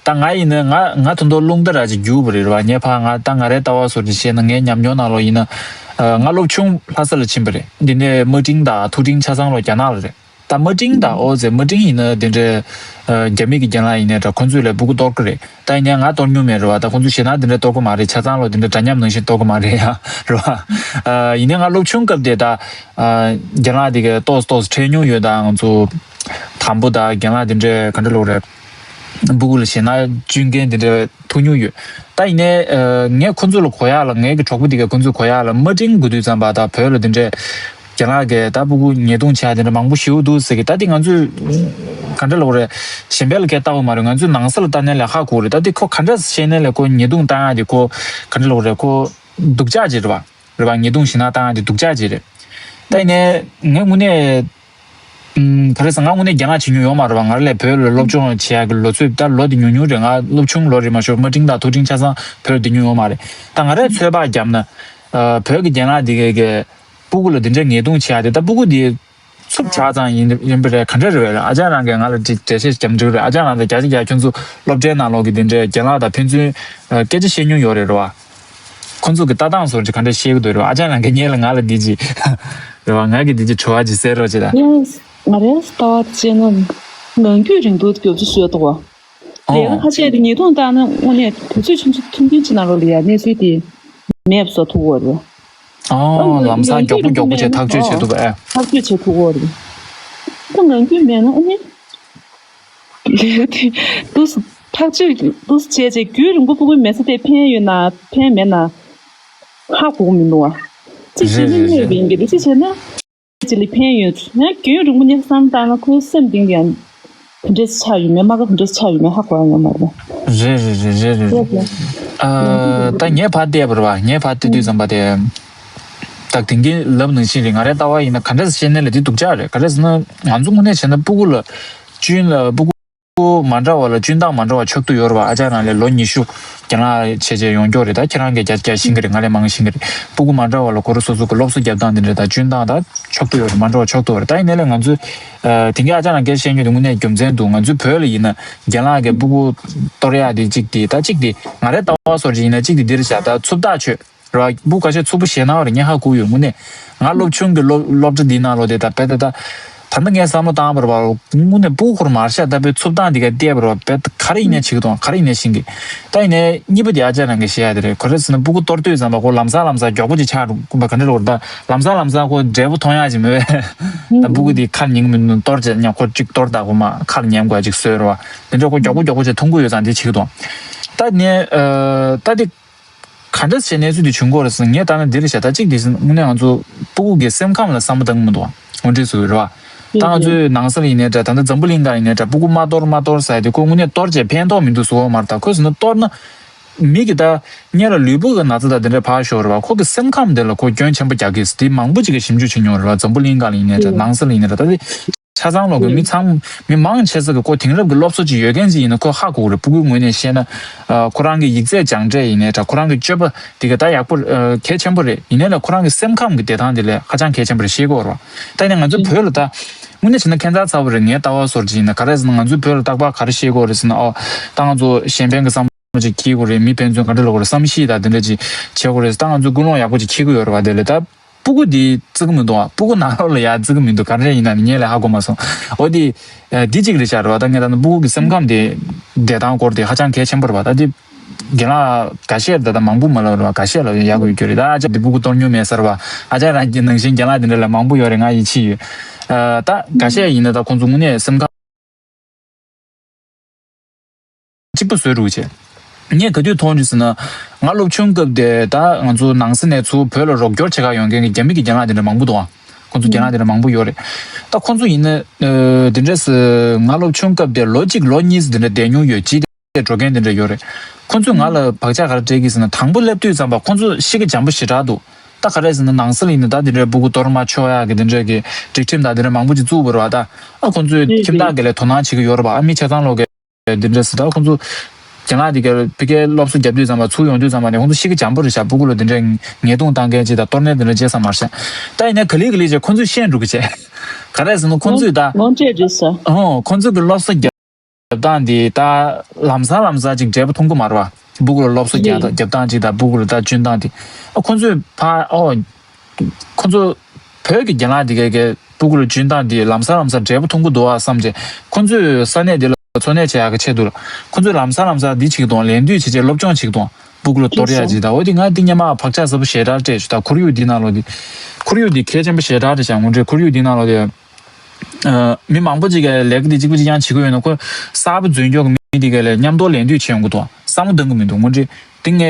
ད་ང་ཡིན་ན་ང་ང་ད་དུང་རླུང་རྟ་ར་ཅིག་རྒྱུག་པ་རེད་རེད་པ། ངས་ཕར་ང་ད་ང་རའི་ལྟ་བ་བཟོ་འདྲ་བཤད་ན་ངའི་ཉམས་མྱོང་ནང་ལོགས་ཡིན་ན། ཨ་ང་སློབ་ཆུང་ལྷ་ས་ལ་ཕྱིན་པ་རེད། འདི་ནས་དམའ་འབྲིང་དང་མཐོ་འབྲིང་ཆ་ཚང་ལོ་རྒྱ་ནག་ལ་རེད། ད་དམའ་འབྲིང་དང་ཨོ་ཙེ་དམའ་འབྲིང་ཡིན་ན་དེ་འདྲའི་ཨ་རྒྱ་མི་གི་རྒན་ལགས་ཡིན་ནའི་འདྲ་ཁོང་ཚོས་ལས་སྤུ་གུ་གཏོར་གི་རེད། ད་ཡིན་ནའི་ང་གཏོར་མྱོང་མེད་རེད་བ། ད་ཁོང་ཚོས་ཞེད་སྣང་དེ་འདྲ་གཏོར་གི་མ་རེད། ཆ་ཚང་ལོ་དེ་འདྲ་འདྲ་མཉམ་ནང་བཞིན་གཏོར་གི་མ་རེད་ཡ་རེད་བ། ཨ་ཡིན་ནའི་ང་སློབ་ཆུང་སྐབས་དེ་ད་ཨ་རྒན་ལགས་དེ་གའི་ཏོག་ཙམ་ཏོག་ཙམ་འཕྲད་མྱོང་ཡོད། ད་ང་ཚོ་དམ་པོ་དང་རྒན་ལགས་དེ་འདྲའི་ག་འདྲ་ལོ་རེད། སྤུ་གུ་ལ་ཞེད་སྣང་བཅོས་མཁན་དེ་འདྲ་ཐུག་མྱོང་ཡོད། ད་ཡིན་ནའི་ཨ་ངས་ཁོང་ཚོ་ལ་གོ་ཡག་ལ་ངའི་གི་གྲོགས་པོ་དེ་གའི་ཁོང་ཚོས་གོ་ཡག་ལ་དམའ་འབྲིང་དགོས་དུས་ཙམ་པ་ད་བོད་ལ་དེ་འདྲའི་རྒན་ལགས་ཀྱིས་ད་སྤུ་གུ་ཉེས་རྡུང་བྱས་དེ་འདྲ་མང་པོ་ཞེ་པོ་འདུག་ཟེར་གི། ད་དེ་ང་ཚོས་ ག་འདྲ་ལབ་དགོས་རེད། གཞན་པ་ལ་གས་ལྟ་བ་མ་རེད། ང་ཚོའི་ནང་ས་ལ་ལྟ་ནས་ལས་ཧ་གོ་རེད། ད་དེ་ཁོ་ག་འདྲ་བཤད་ནས་ལས་ཁོ་ཉེས་རྡུང་བཏང་ཡ་དེ་ཁོ་ག་འདྲ་ལབ་དགོས་རེད། ཁོ་སྡུག་ཅག་ཅིག་རེད་བ། རེད་བ། ཉེས་རྡུང་ཞེད་སྣང་བཏང་ཡ་དེ་སྡུག་ཅག་ཅིག་རེད། ད་ཡིན་ནའི་ངས་དངོས་གནས། ཨུམ། ག་རེ་ཟེར། ང་དངོས་གནས་རྒན་ལགས་བྱེད་མྱོང་ཡོད་མ་རེད་བ། ང་རང་ལས་བོད་ལ་སློབ་སྦྱོང་བྱེད་ཡག་གི་ལོ་ཚོད་ད་ལོ་དེ་ཉུང་ཉུང་རེད། ང་སློབ་ཆུང་ལོ་རེད་མ་ཤོར། དམའ་འབྲིང་དང་མཐོ་འབྲིང་ཆ་ཚང་བོད་ལ་བསྡད་མྱོང་ཡོད་མ་རེད། ད་ང་རས་ཚོད་དཔག་བརྒྱབ་ན། ཨ། བོད་ཀྱི་རྒན་ལགས་དེ་གས་གས་སྤུ་གུ་ལ་དེ་འདྲའི་ཉེས་རྡུང་བྱེད་ཡག་དེ། ད་སྤུ་གུ་དེ་འཚུབ་ཆགས་ཙང་ཡིན་ཡིན་པ་རེད། ག་འདྲ་རེད་བས། ཨ་ཅག་རང་གིས་ང་ལ་འགྲེལ་བཤད་རྒྱབ་འགྲིག་རེད། ཨ་ཅག་རང་ཚོ་བརྒྱ་ཆ་བརྒྱ་ཁྱོད་ཚོ་སློབ་གྲྭའི་ནང་ལོགས་ཀྱི་དེ་འདྲའི་རྒན་ལགས་དང་ཕན་ཚུན་སྐད་ཆ་བཤད་མྱོང་ཡོད་རེད། རེད་བ། ཁོ་ཚོ་གི་ལྟ་སྟངས་སོགས་ཅིག་ག་འདྲ་ཤེས་ཀྱི་འདུག་རེད་བ། ཨ་ཅག་རང་གིས་ངེད་ལ་ང་ལ་འདི་ཅིག་རེད་བ། ང་གིས་འདི་ཅིག་དྲི་བ་ཅིག་གསལ་རོགས་བྱེད་ད། ངས་ང་རའི་ལྟ་བ་བྱས་ན་ངང་རྒྱུད་རིང་པོ་མགྱོགས་ཚོད་ཤོད་འདུག་བ། ལས་ཀ་ཁ་ཤས་དེ་ཉེས་རྡུང་བཏང་ན་དངོས་གནས་དུས་ཚོད་ཆུང་ཆུང་ཐུང་ཐུང་ཅིག་ནང་ལོགས་ལ་ཡ་གནས་ཚུལ་དེ་མེད་པ་བཟོ་ཐུབ་ཀྱི་ཡོད་རེད། ཨོ། ལམ་སང་མགྱོགས་པོ་མགྱོགས་པོ་བྱས་ཐག་གཅོད་བྱེད་ཐུབ་པ། ཨེ། ཐག་གཅོད་བྱེད་ཐུབ་ཀྱི་ཡོད་རེད། ད་ངང་རྒྱུད་མེད་ན་ཨ་ནི། ལས་དེ་འདུག་སེ་ཐག་གཅོད་འདུག་སེ་བྱས་རྗེས་རྒྱུན་རིང་པོ་སྤུ་གུའི་མལ་ས་དེ་ཕན་ཡོད་ན་ཕན་མེད་ན་ཧ་གོ་གི་མི་འདུག་བ། གཅིག་བྱས་ན་རེད། རེད། རྙེད་པ་ཡིན་གྱི་རེད། གཅིག་བྱས་ན་གཅིག་ལ་ཕན་ཡོད་ན་རྒྱུན་རིང་པོ་གནས་བསམ་བཏང་ན་ཁོའི་སེམས་གཏིང་དུ་ཡང་ག་འདྲས་ཆགས་ཡོད་མེད། རྨ་ཁ་ག་འདྲས་ཆགས་ཡོད་མེད་ཧ་གོ་ཡ་ཡོད་མ་རེད། རེད་རེད་རེད་རེད་རེད། རེད་རེད། ཨ། ད་ངས་ཕར་བལྟས་པ་རེད་བ། ངས་ཕར་བལྟས་དུས་ཙམ་པ་དེ། ད་དེང་གི་ལབ་ནང་བཞིན་རེད། ང་རའི་ལྟ་བ་ཡིན་ན་ག་འདྲས་བཤད་ནའི་ལས་དེ་སྡུག་ཅག་རེད། ག་རེ་ཟེར་ན་ང་ཚོ་དངོས་གནས་བྱས་ན་སྤུ་གུ་ལ་སྐྱོན་ལ་སྤུ་གུ་མ་འདྲ་བ་ལ་སྐྱོན་སྟངས་མ་འདྲ་བ་ཆགས་ཀྱི་ཡོད་རེད་བ། ཨ་ཅག་རང་ལས་ལོ་ཉི་ཤུ་རྒན་ལགས་བྱས་བྱས་ཡོང་རྒྱུ་རེད། ད་ཁྱེད་རང་གིས་རྒྱ་ཆེ་ཤེས་ཀྱི་རེད། ང་ལས་མང་ཤེས་ཀྱི་རེད། སྤུ་གུ་མ་འདྲ་བ་ལ་ཁོ་རང་སོ་སོ་གི་སློབ་གསོ་རྒྱབ་སྟངས་དེ་འདྲ་དང་སྐྱོན་སྟངས་ད་ཆགས་ཀྱི་ཡོད་རེད། མ་འདྲ་བ་ཆགས་ཀྱི་ཡོད་རེད། ད་ཡིན་ནའི་ལས་ང་ཚོས་ཨ་དེང་གི་ཨ་ཅག་རང་སྐད་བཤད་རྒྱུ་དེ་དངོས་གནས་རྒྱུ་མཚན་འདུག་ང་ཚོའི་བོད་ལ་ཡིན་ན་རྒན་ལགས་ཀྱིས་སྤུ་གུ་གཏོར་ཡག་དེ་གཅིག་དེ། ད་གཅིག་དེ་ང་རའི་ལྟ་བ་བཟོ་འདྲ་ཅིག་ཡིན་ན་གཅིག་དེ་འདིར་བཞག་ད་འཚུབ་ཐག་ཆོད། ར། སྤུ་གུ་ཁ་ཤས་འཚུབ་པོ་ཞེད་སྣང་བ་རེད། ངས་ཧ་གོ་ཡོད། དངོས་གནས་ང་སློབ་ཆུང་གི་སློབ་སློབ་གྲྭ་འདིའི་ནང་ལོགས་དེ་ད་དཔེ་ད་ད་ད་ལྟ་ངས་བསམ་བློ་བཏང་བ་རེད་བ། དངོས་གནས་སྤུ་གུ་ཁོ་རང་མར་ཤ་ད་དཔེ་འཚུབ་སྟངས་འདི་ག་བལྟས་པ་རེད་བ། དཔེ་ག་རེ་ཡིན་ནའི་བྱེད་ཀྱི་འདུག་ག་རེ་ཡིན་ནའི་ཤེས་ཀྱི། ད་ཡིན་ནའི་གཉིས་པ་དེ་ཨ་ཅག་རང་གིས་བཤད་ཡ་དེ་རེད། ག་རེ་ཟེར་ན་སྤུ་གུ་གཏོར་དུས་ཙམ་པ་ཁོ་ལམ་སང་ལམ་སང་མགྱོགས་པོ་ཅིག་ཆགས་འགྲོ་གི་འདུག་བ། ག་འདྲ་ལབ་དགོས་རེད། ད་ལམ་སང་ལམ་སང་ཁོ་འབྲས་བུ་མཐོང་ཡག་ཅིག་མེད་པས། ད་སྤུ་གུ་དེ་ཁ་ལ་ཉན་གི་མི་འདུག་གཏོར་བྱས་ཉ་ཁོ་གཅིག་གཏོར་ད་ཁོ་མ་ཁ་ལ་ཉན་དགོས་ཅིག་བཟོས་རེད་བ། དེ་འདྲ་ཁོ་མགྱོགས་པོ་མགྱོགས་པོ་བྱས་འཐུང་གི་ཡོད་ཙང་དེ་བྱེད་ཀྱི་འདུག་ད་ནས་ཨ་ད་དེ། ག་འདྲ་བྱས་གནས་ཚུལ་འདི་བྱུང་གི་ཡོད་རེད་ཟེར་ན། ངས་ལྟ་ན་འདི་རེད་ཤག་ད་གཅིག་དེ་ཟེར་ན་དངོས་གནས་ང་ཚོ་སྤུ་གུ་གི་སེམས་ཁམས་ལ་བསམ་བློ་བཏང་གི་མི་འདུག་བ། ངོ་འདྲིས་སུ་རེད་བ། ད་ང་ཚོའི་ནང་སེམས་ཡིན་ནའི་འདྲ། ད་ལྟ་འཛམ་བུ་གླིང་སྒང་ཡིན་ནའི་འདྲ། སྤུ་གུ་མ་གཏོར་མ་གཏོར་ཟེར་དེ་ཁོ་དངོས་གནས་གཏོར་བྱས་ཕན་ཐོགས་མི་འདུག་ཟེར་བ་མ་རེད། ད་ཁོས་ཟེར་ན་གཏོར་ན་མི་གི་ད་སྔོན་ལ་ལུས་པོ་གི་ན་ཚ་དང་དེ་འདྲ་ཕར་ཞོག་རེད་བ། ཁོ་གི་སེམས་ཁམས་དེ་ལ་ཁོ་སྐྱོན་ཆེན་པོ་རྒྱག་གི་ཟེར། དེ་མང་པོ་ཅིག་གིས་ཞིབ་འཇུག་བྱེད་མྱོང་རེད་བ། འཛམ་བུ་གླིང་སྒང་ལ་ཡིན་ནའི་འདྲ། ནང་སེམས་ལ་ཡིན་ནའི་འདྲ། ད་དེ། ཆ་ཚང་ལོག་གི་མི་ཚང་མི་མང་ཆེ་ས་གི་ཁོ་དེང་རབས་ཀྱི་སློབ་གསོ་ཅིག་ཡོད་མཁན་ཅིག་ཡིན་ན་ཁོ་ཧ་གོ་གི་རེད། སྤུ་གུའི་ངོས་ནས་བཤད་ན། ཨ། ཁོ་རང་གི་ཡིག་ཚད་སྦྱངས་འབྲས་ཡིན་ནའི་འདྲ། ཁོ་རང་གི་སྤྱོད་པ་དེ་ག་ད་ཡག་པོ་ཨ་གལ་ཆེན་པོ་རེད། ཡིན་ནའི་ལ་ཁོ་རང་གི་སེམས་ཁམས་ཀྱི་བདེ་ཐང་དེ་ལས་ཧ་ཅང་གལ་ཆེན་པོ་རེད་ཤེས་དགོས་རེད་བ། ད་ནི་ང་ཚོ་བོད་ལ་ད་དངོས་གནས་བྱས་ན་ཁྱད་མཚར་ཚ་པོ་རེད། ངའི་ལྟ་བ་བཟོ་འདྲ་ཅིག་ཡིན་ན། ག་རེ་ཟེར་ན་ང་ཚོའི་བོད་ལ་རྟག་པར་ག་རེ་ཤེས་དགོས་རེད་ཟེར་ན། ཨོ། ད་ང་ཚོ་གཞན་ཕན་གྱི་བསམ་བློ་ཅིག་འཁྱེར་དགོས་རེད། མི་ཕན་ཚུན་ག་འདྲ་ལབ་དགོས་རེད། བསམ་ཤེས་དང་དེ་འདྲ་ཅིག་བྱེད་དགོས་རེད། ད་ང་ཚོ་ཀུན་སློང་ཡག་པོ་ཅིག་འཁྱེར་གྱི་ཡོད་རེད་བ། དེ་ལས་ད། སྤུ་གུ་དེ་བརྩི་གི་མི་འདུག་ཨ། སྤུ་གུ་ནང་ལོགས་ལ་ཡ་བརྩི་གི་མི་འདུག་ག་རེ་ཡིན་ན་ངས་ལས་ཧ་གོ་མ་སོང་། འོ་དེ། ཨ། འདི་གཅིག་རེད་ཤག་རེད་བ། ད་ངས་ད་ནི་སྤུ་གུ་གི་སེམས་ཁམས་དེ་བདེ་ཐང་སྐོར་དེ་ཧ་ཅང་གལ་ཆེན་པོ་རེད་བ། ད་དེ་རྒན་ལགས་འགའ་ཤས་རེད། ད་ད་མང་པོ་མ་ལབ་རེད་བ། འགའ་ཤས་ལ་ཡག་པོ་ཡོད་རྒྱུ་རེད། ད་ཨ་ཅག་དེ་སྤུ་གུ་གཏོར་མྱོང་མེད་ས་རེད་བ། ཨ་ཅག་རང་གི་ནང་བཞིན་རྒན་ལགས་དེ་འདྲ་ལ་མང་པོ་ཡོད་རེད། ང་ཡིད་ཆེས་ཡོད། ཨ། ད་འགའ་ཤས་ཡིན་ན་ད་ཁོང་ཚོ་དངོས་གནས་སེམས་ཁམས་གཅིག་པ་བཟོས་འདུག་ཅེས། ངས་ག་དུས་མཐོང་རྒྱུ་ཟེར་ན། ང་སློབ་ཆུང་སྐབས་དེ་ད་ང་ཚོ་ནང་སེམས་ནས་ཚུར་བོད་ལ་རོགས་སྐྱོར་བྱེད་ག་ཡོང་མཁན་གྱི་རྒྱ་མི་གི་རྒན་ལགས་དེ་འདྲ་མང་པོ་འདུག་ཨ། ཁོང་ཚོ་རྒན་ལགས་དེ་འདྲ་མང་པོ་ཡོད་རེད། ད་ཁོང་ཚོ་ཡིན་ན། ཨ། དེ་འདྲས་སེ་ང་སློབ་ཆུང་སྐབས་དེ་ལོ་གཅིག་ལོ་གཉིས་སེ་དེ་འདྲ་བསྡད་མྱོང་ཡོད། ཅི་སྟེ་འགྲོ་མཁན་དེ་འདྲ་ཡོད་རེད། ཁོང་ཚོས་ང་ལ་བག་ཆགས་ག་རེ་སྤྲད་ཀྱི་ཟེར་ན། དང་པོ་སླེབས་དུས་ཙམ་པ་ཁོང་ཚོ་གཤིས་ཀ་འཇམ་པོ་ཞེ་དྲག་འདུག་ད་ག་རེ་ཟེར་ན་ནང་སེམས་ལ་ཡིན་ན་ད་དེ་འདྲའི་སྤུ་གུ་གཏོར་མ་ཆོག་ཡག་གི་དེ་འདྲའི་གི་སྒྲིག་ཁྲིམས་དང་དེ་འདྲ་མང་པོ་ཅིག་བཙུགས་པ་རེད་བ། ད་ཨ་ཁོང་ཚོས་ཁྱིམ་བདག་གི་ལས་དོ་སྣང་བྱེད་ཀྱི་ཡོད་རེད་བ། ཨ་མི་ཆ་ཚང་ལོག་གི་དེ་འདྲ་ཟེར། ད་ཁོང་ཚོ་རྒན་ལགས་དེ་ག་ཕ་གིའི་སློབ་གསོ་རྒྱབ་དུས་ཙམ་པ་ཚུར་ཡོང་དུས་ཙམ་པ་ནས་ཁོང་ཚོ་གཤིས་ཀ་འཇམ་པོ་རེད་ཤག་སྤུ་གུ་ལ་དེ་འདྲའི་ཉེས་རྡུང་བཏང་མཁན་ཅིག་དང་གཏོར་ནས་དེ་འདྲ་བྱས་ས་མ་རེད་ཤག་ད་ཡིན་ནའི་ག་ལེ་ག་ལེ་བྱས་ཁོང་ཚོས་ཤེས་འགྲོ་གི་བྱས། ག་རེ་ཟེར་ན་ཁོང་ཚོས་ད། ངོ་སྤྲོད་རེད་ཤག་ཨོ། ཁོང་ཚོ་གི་སློབ་གསོ་རྒྱབ་སྟངས་འདི་ད་ལམ་སང་ལམ་སང་ཅིག་འབྲས་བུ་མཐོང་གི་མ་རེད་བ། སྤུ་གུ་ལ་སློབ་གསོ་རྒྱག་རྒྱབ་སྟངས་ཅིག་དང་སྤུ་གུ་ལ་ད་སྐྱོན་སྟངས་འདི། ཨ་ཁོང་ཚོས་ཕ་ཨོ། ཁོང་ཚོ་བོད་ཀྱི་རྒན་ལགས་འདི་གས་གས་སྤུ་གུ་ལ་སྐྱོན་སྟངས་འདི་ལམ་སང་ལམ་སང་འབྲས་བུ་མཐོང་གི་འདུག་ཨ་བསམ་རྗེས་ཁོང་ཚོས་ས་གནས་འདི་ལ་འཚོ་གནས་བྱེད་ཡག་གི་ཆེད་དུ་ལ་ཁོང་ཚོས་ལམ་སང་ལམ་སང་འདི་བྱེད་ཀྱི་འདུག་ལེན་དུས་བྱས་རྗེས་སློབ་སྦྱོང་བྱེད་ཀྱི་འདུག་སྤུ་གུ་ལ་གཏོར་ཡག་ཅིག་དང་། འོ་དེ་ང་འདི་སྔོན་མ་བག་ཆགས་ཟབ་པོ་ཞེ་དྲག་སྤྲད་བྱུང་། ད་ཁོར་ཡུག་འདི་ནང་ལོགས་འདི། ཁོར་ཡུག་འདི་གལ་ཆེན་པོ་ཞེ་དྲག་རེད་ཤག་དངོས་འབྲེལ་ཁོར་ཡུག་འདི་ནང་ལོགས་འདི། ཨ། མི་མང་པོ་ཅིག་གིས་ལས་ཀ་འདི་གཅིག་པ་གཅིག་རྐྱང་བྱེད་ཀྱི་ཡོད་ན་ཁོ་གསར་པ་འཛུལ་མགྱོགས་ཀྱི་མི་འདི་གས་ལས་མཉམ་དུ་ལེན་དུས་བྱེད་ཡོང་གི་འདུག་བསམ་བློ་གཏང་གི་མི་འདུག་དངོས་འབྲེལ་འདི་ངས་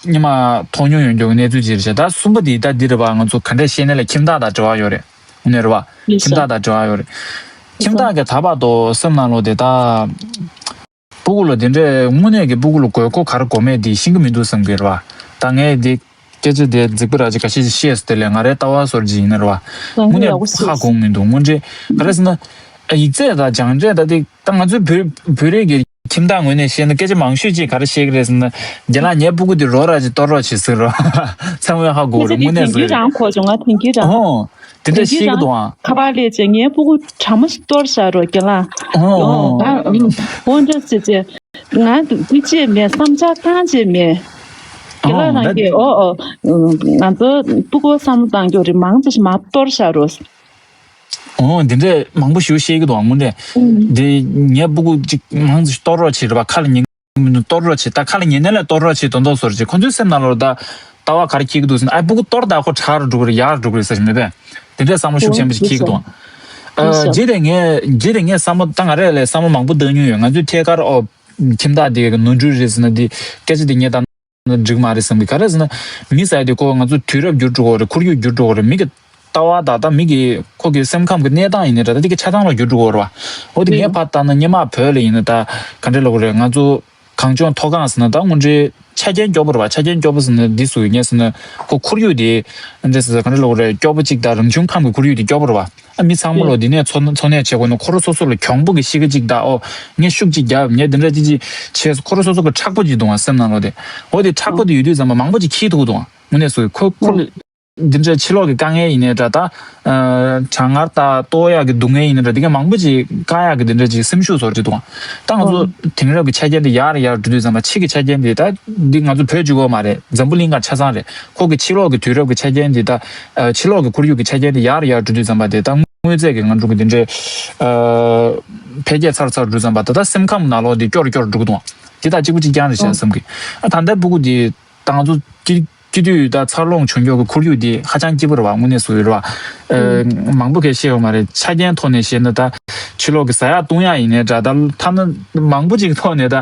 སྔོན་མ་མཐོང་མྱོང་ཡོད་མགྱོགས་ཀྱི་གནས་ཚུལ་ཅིག་རེད་ཤག་ད་གསུམ་པ་འདི་ད་འདི་རེད་བ། ང་ཚོ་ག་འདྲས་བཤད་ནའི་ལས་ཁྱིམ་བདག་དང་འབྲེལ་བ་ཡོད་རེད། དངོས་གནས་རེད་བ། ཡིན་ས། ཁྱིམ་བདག་དང་འབྲེལ་བ་ཡོད་རེད། ཁྱིམ་བདག་གི་ད་བར་དུ་སེམས་ནང་ལོགས་དེ་ད། སྤུ་གུ་ལ་དེ་འདྲའི་དངོས་གནས་ཀྱི་སྤུ་གུ་ལ་དགོས་མཁོ་ག་རེ་དགོས་མེད་དེ་ཤེས་ཀྱི་མི་འདུག་བསམ་གྱི་རེད་བ། ད་ངས་དེ་སྐད་ཆ་དེ་རྫིག་པ་ར་ཅིག་ཁ་ཤས་ཤིག་བཤད་སོང་། དེ་ལས་ང་རའི་ལྟ་བ་བཟོ་འདྲ་ཅིག་ཡིན་ན་རེད་བ། དངོས་གནས་ཧ་གོ་མི་འདུག་དངོས་འབྲེལ་ག་རེ་ཟེར་ན། ཡིག་ཚད་དང་སྦྱང་ཚད་ད་དེ་ད་ང་ཚོའི་བོད་བོད་རིགས་ཀྱི་ཁྱིམ་བདག་ངོས་ནས་བཤད་ན་སྐད་ཆ་མང་ཤོས་ཅིག་ག་རེ་བཤད་ཀྱི་རེད་ཟེར་ན། རྒན་ལགས་ངའི་སྤུ་གུ་དེ་རོགས་ར་ཅིག་གཏོར་རོགས་བྱེད་ཟེར་རོ། ཚང་མས་ཧ་གོ་རེད་དངོས་གནས་ཟེར་རེད། རང་གོ་བྱུང་ང་དེང་གི་རང་། ཨོ། དེ་འདྲ་ཤེས་ཀྱི་འདུག་ཨང་། ཁ་པར་སླེབས་རྗེས་ངའི་སྤུ་གུ་གྲང་མོ་ཞིག་གཏོར་བཞག་རོགས་རྒན་ལགས། ཨོ་ཨོ། ཨོ་འདྲ་ཟེར་རྗེས། ང་འདི་ཅེས་མེད་བསམ་འཆར་བཏང་ཅེས་མེད། རྒན་ལགས་རང་གིས་ཨོ་ཨོ། ང་ཚོ་སྤུ་གུ་བསམ་བློ་བཏང་རྒྱུ་རེད། མང་ཙམ་ཞིག་མ་གཏོར་བཞག་རོགས། ཨོ་འདི་འདྲས་མང་པོ་ཞིག་བཤད་ཀྱི་འདུག་ཨང་དངོས་གནས། འདི་ངའི་སྤུ་གུ་ཅིག་མང་ཙམ་ཞིག་གཏོར་རོགས་བྱེད་རེད་བ། ཁ་ལ་ཉན་མི་འདུག་གཏོར་རོགས་བྱེད། ད་ཁ་ལ་ཉན་ནས་ལས་གཏོར་རོགས་བྱེད་དོན་དག་བཟོ་རེད་ཅེས་ཁོ་ཚོའི་སེམས་ནང་ལོགས་ད་ལྟ་བ་ག་རེ་འཁྱེར་གྱི་འདུག་ཟེར་ན། ཨ་སྤུ་གུ་གཏོར་ད་ཁོ་དྲག་རུ་འགྲོ་གི་རེད། ཡག་རུ་འགྲོ་གི་རེད་ཟེར་ཞིག་མེད་པས། དེ་འདྲའི་བསམ་བློ་ཤུགས་ཆེན་པོ་ཞིག་འཁྱེར་གྱི་འདུག་ཨང་། ཨ་རྗེས་དེ་ངས་རྗེས་དེ་ངས་བསམ་བློ་ད་ང་རས་ལས་བསམ་བློ་མང་པོ་བཏང་མྱོང་ཡོད། ང་ཚོའི་ཐད་ཀར་ཨོ་ཁྱིམ་བདག་དེ་གི་ནོར་འཁྲུལ་རེད་ཟེར་ན་དེ་སྐད་ཆ་དེ་ངས་ད་འགྲིག་མ་རེད་བསམ་གི། ག་རེ་ཟེར་ན་མི་ཟེར་དེ་ཁོ་ང་ཚོ་དུས་རབས་འགྱུར་འགྲོ་གི་རེད། ཁོར་ཡུག་འགྱུར་འགྲོ་གི་རེད། མི་གི་ལྟ་བ་དང་ད་མི་གི་ཁོ་གི་སེམས་ཁམས་ཀྱི་གནས་སྟངས་ཡིན་ནའི་འདྲ་ད་དེ་གི་ཆ་ཚང་ལ་འགྱུར་འགྲོ་གི་རེད་བ། འོ་དེ་ངས་ཕར་བལྟས་ན་སྔོན་མ་བོད་ལ་ཡིན་ན་ད་ག་འདྲ་ལབ་དགོས་རེད། ང་ཚོ་གངས་ལྗོངས་མཐོ་སྒང་ཟེར་ན་ད་དངོས་འབྲེལ་ཆ་རྐྱེན་སྐྱོ་པོ་རེད་བ། ཆ་རྐྱེན་སྐྱོ་པོ་ཟེར་ན་འདི་སུ་ཡིན་ངས་ཟེར་ན་ཁོ་ཁོར་ཡུག་དེ་འདྲ་ཟེར་ག་འདྲ་ལབ་དགོས་རེད། སྐྱོ་པོ་གཅིག་དང་རང་བྱུང་ཁམས་ཀྱི་ཁོར་ཡུག་དེ་སྐྱོ་པོ་རེད་བ། ཨ་མི་ཚང་མ་ལོ་འདི་ནས་འཚོ་འཚོ་གནས་བྱེད་དགོས་ན་ཁོ་རང་སོ་སོ་ལ་གྱོང་པོ་གི་གཤིས་ཀ་གཅིག་དང་། ཨོ་ངས་ཤུགས་གཅིག་བརྒྱབ། ངས་འདི་འདྲ་ཅིག་ཅིག་བྱས་སོང་། ཁོ་རང་སོ་སོ་གི་མཁྲེགས་པོ་གཅིག་འདུག་བ་སེམས་ནང་ལོགས་དེ། འོ་དེ་མཁྲེགས་པོ་དེ་ཡོད་དུས་ཙམ་པ་མང་པོ་ཅིག་འཁྱེར་ཐུབ་འདུག་བ། དངོས་གནས་སུ་ཁོ་ཁོ་ལ་འདི་འདྲ་ཕྱི་ལོགས་ཀྱི་དཀའ་ངལ་ཡིན་ནའི་འདྲ་ད། ཨ་གྲང་ངར་དང་ལྟོགས་ཡག་གི་སྡུག་བསྔལ་ཡིན་ནའི་འདྲ་དེ་ག་མང་པོ་ཅིག་བཀག་ཡག་གི་འདི་འདྲ་ཅིག་སེམས་ཤུགས་བཟོ་འདྲ་འདུག་བ། ད་ང་ཚོ་དེང་རབས་ཀྱི་ཆ་རྐྱེན་དེ་ཡར་ཡར་འགྲོ་དུས་ཙམ་པ་ཕྱི་གི་ཆ་རྐྱེན་དེ་ད་འདི་ང་ཚོ་བོད་གཅིག་པོ་མ་རེད། འཛམ་བུ་གླིང་ག་ཆ་ཚང་རེད། ཁོ་གི་ཕྱི་ལོགས་ཀྱི་དུས་རབས་ཀྱི་ཆ་རྐྱེན་དེ་ད་ཨ་ཕྱི་ལོགས་ཀྱི་ཁོར་ཡུག་གི་ཆ་རྐྱེན་དེ་ཡར་ཡར་འགྲོ་དུས་ཙམ་པ་དེ་ད་དངོས་རྫས་ཀྱི་ང་ཚོ་གི་འདི་འདྲའི་ཨ་འཕེལ་རྒྱས་ཚར་ཚར་འགྲོ་ཙམ་པ་ད་ད་སེམས་ཁམས་ནང་ལོགས་དེ་སྐྱོ་རུ་སྐྱོ་རུ་འགྲོ་གི་འདུག་དེ་ད་གཅིག་པུ་གཅིག་རྐྱང་རེད་ཤག་བསམ་གི། ཨ་ད་ལྟའི་སྤུ་གུ་དེ་ད་ང་ཚོ་སྤྱི་སྤྱི་འཐུས་ད་འཚར་ལོངས་བྱུང་ཡོད་ཀྱི་ཁོར་ཡུག་འདི་ཧ་ཅང་སྐྱིད་པོ་རེད་བ། དངོས་གནས་སུ་ཡོད་རེད་བ། ཨ་མང་པོ་གས་བཤད་ཡོད་མ་རེད། ཆ་རྐྱེན་ཐོག་ནས་བཤད་ན་ད་ཕྱི་ལོགས་ཀྱི་ཟ་ཡག་བཏུང་ཡག་ཡིན་ནའི་འདྲ་ད་ཐ་ན་མང་པོ་ཅིག་ཐོག་ནས་ད་ཨ་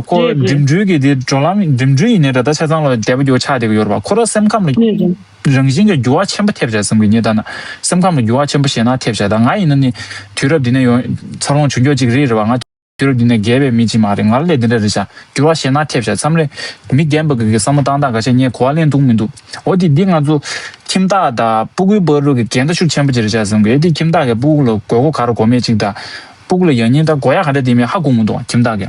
ཁོ་རེད་རེད། འགྲིམ་འགྲུལ་གྱི་དེ་བགྲོད་ལམ་འགྲིམ་འགྲུལ་ཡིན་ནའི་འདྲ་ད་ཆ་ཚང་ལ་བདེ་པོ་འགྱུར་བ་ཆགས་བསྡད་ཀྱི་ཡོད་རེད་བ། ཁོ་རང་སེམས་ཁམས་ལ་རེད་རེད། རང་བཞིན་གྱི་འགྱུར་བ་ཆེན་པོ་ཐེབས་བྱས་བསམ་གི། ངས་ད་ན་སེམས་ཁམས་ལ་འགྱུར་བ་ཆེན་པོ་ཞེད་སྣང་ཐེབས་བྱས། ད་ང་ཡིན་ན་ནི་དུས་རབས་འདི་ནས་ཡོང་འཚར་ལོངས་བྱུང་ཁྱོད་ཅིག་རེད་རེད་བ། ང་དུས་རབས་འདི་ནས་རྒས་པའི་མི་ཅིག་མ་རེད། ང་ལ་འདི་འདྲ་རེད་ཤག་འགྱུར་བ་ཞེད་སྣང་ཐེབས་ཤག་མཚམས་རེ་མི་རྒན་པ་གི་གི་བསམ་བློ་བཏང་སྟངས་ཁ་ཤས་ངས་གོ་བ་ལེན་ཐུབ་མི་འདུག་འོ་དེ་འདི་ང་ཚོ་ཁྱིམ་བདག་དང་སྤུ་གུའི་བར་དུ་གི་འགལ་ཟླ་ཤུགས་ཆེན་པོ་ཅིག་རེད་ཤག་བསམ་གི། དེ་ཁྱིམ་བདག་གི་སྤུ་གུ་ལ་དགོས་མཁོ་ག་རེ་དགོས་མེད་ཅིག་དང་སྤུ་གུ་ལ་ཡང་སྙིང་ད་དགོས་ཡག་ག་འདྲ་དེ་མེད་ཧ་གོ་མི་འདུག་ཁྱིམ་བདག་གི་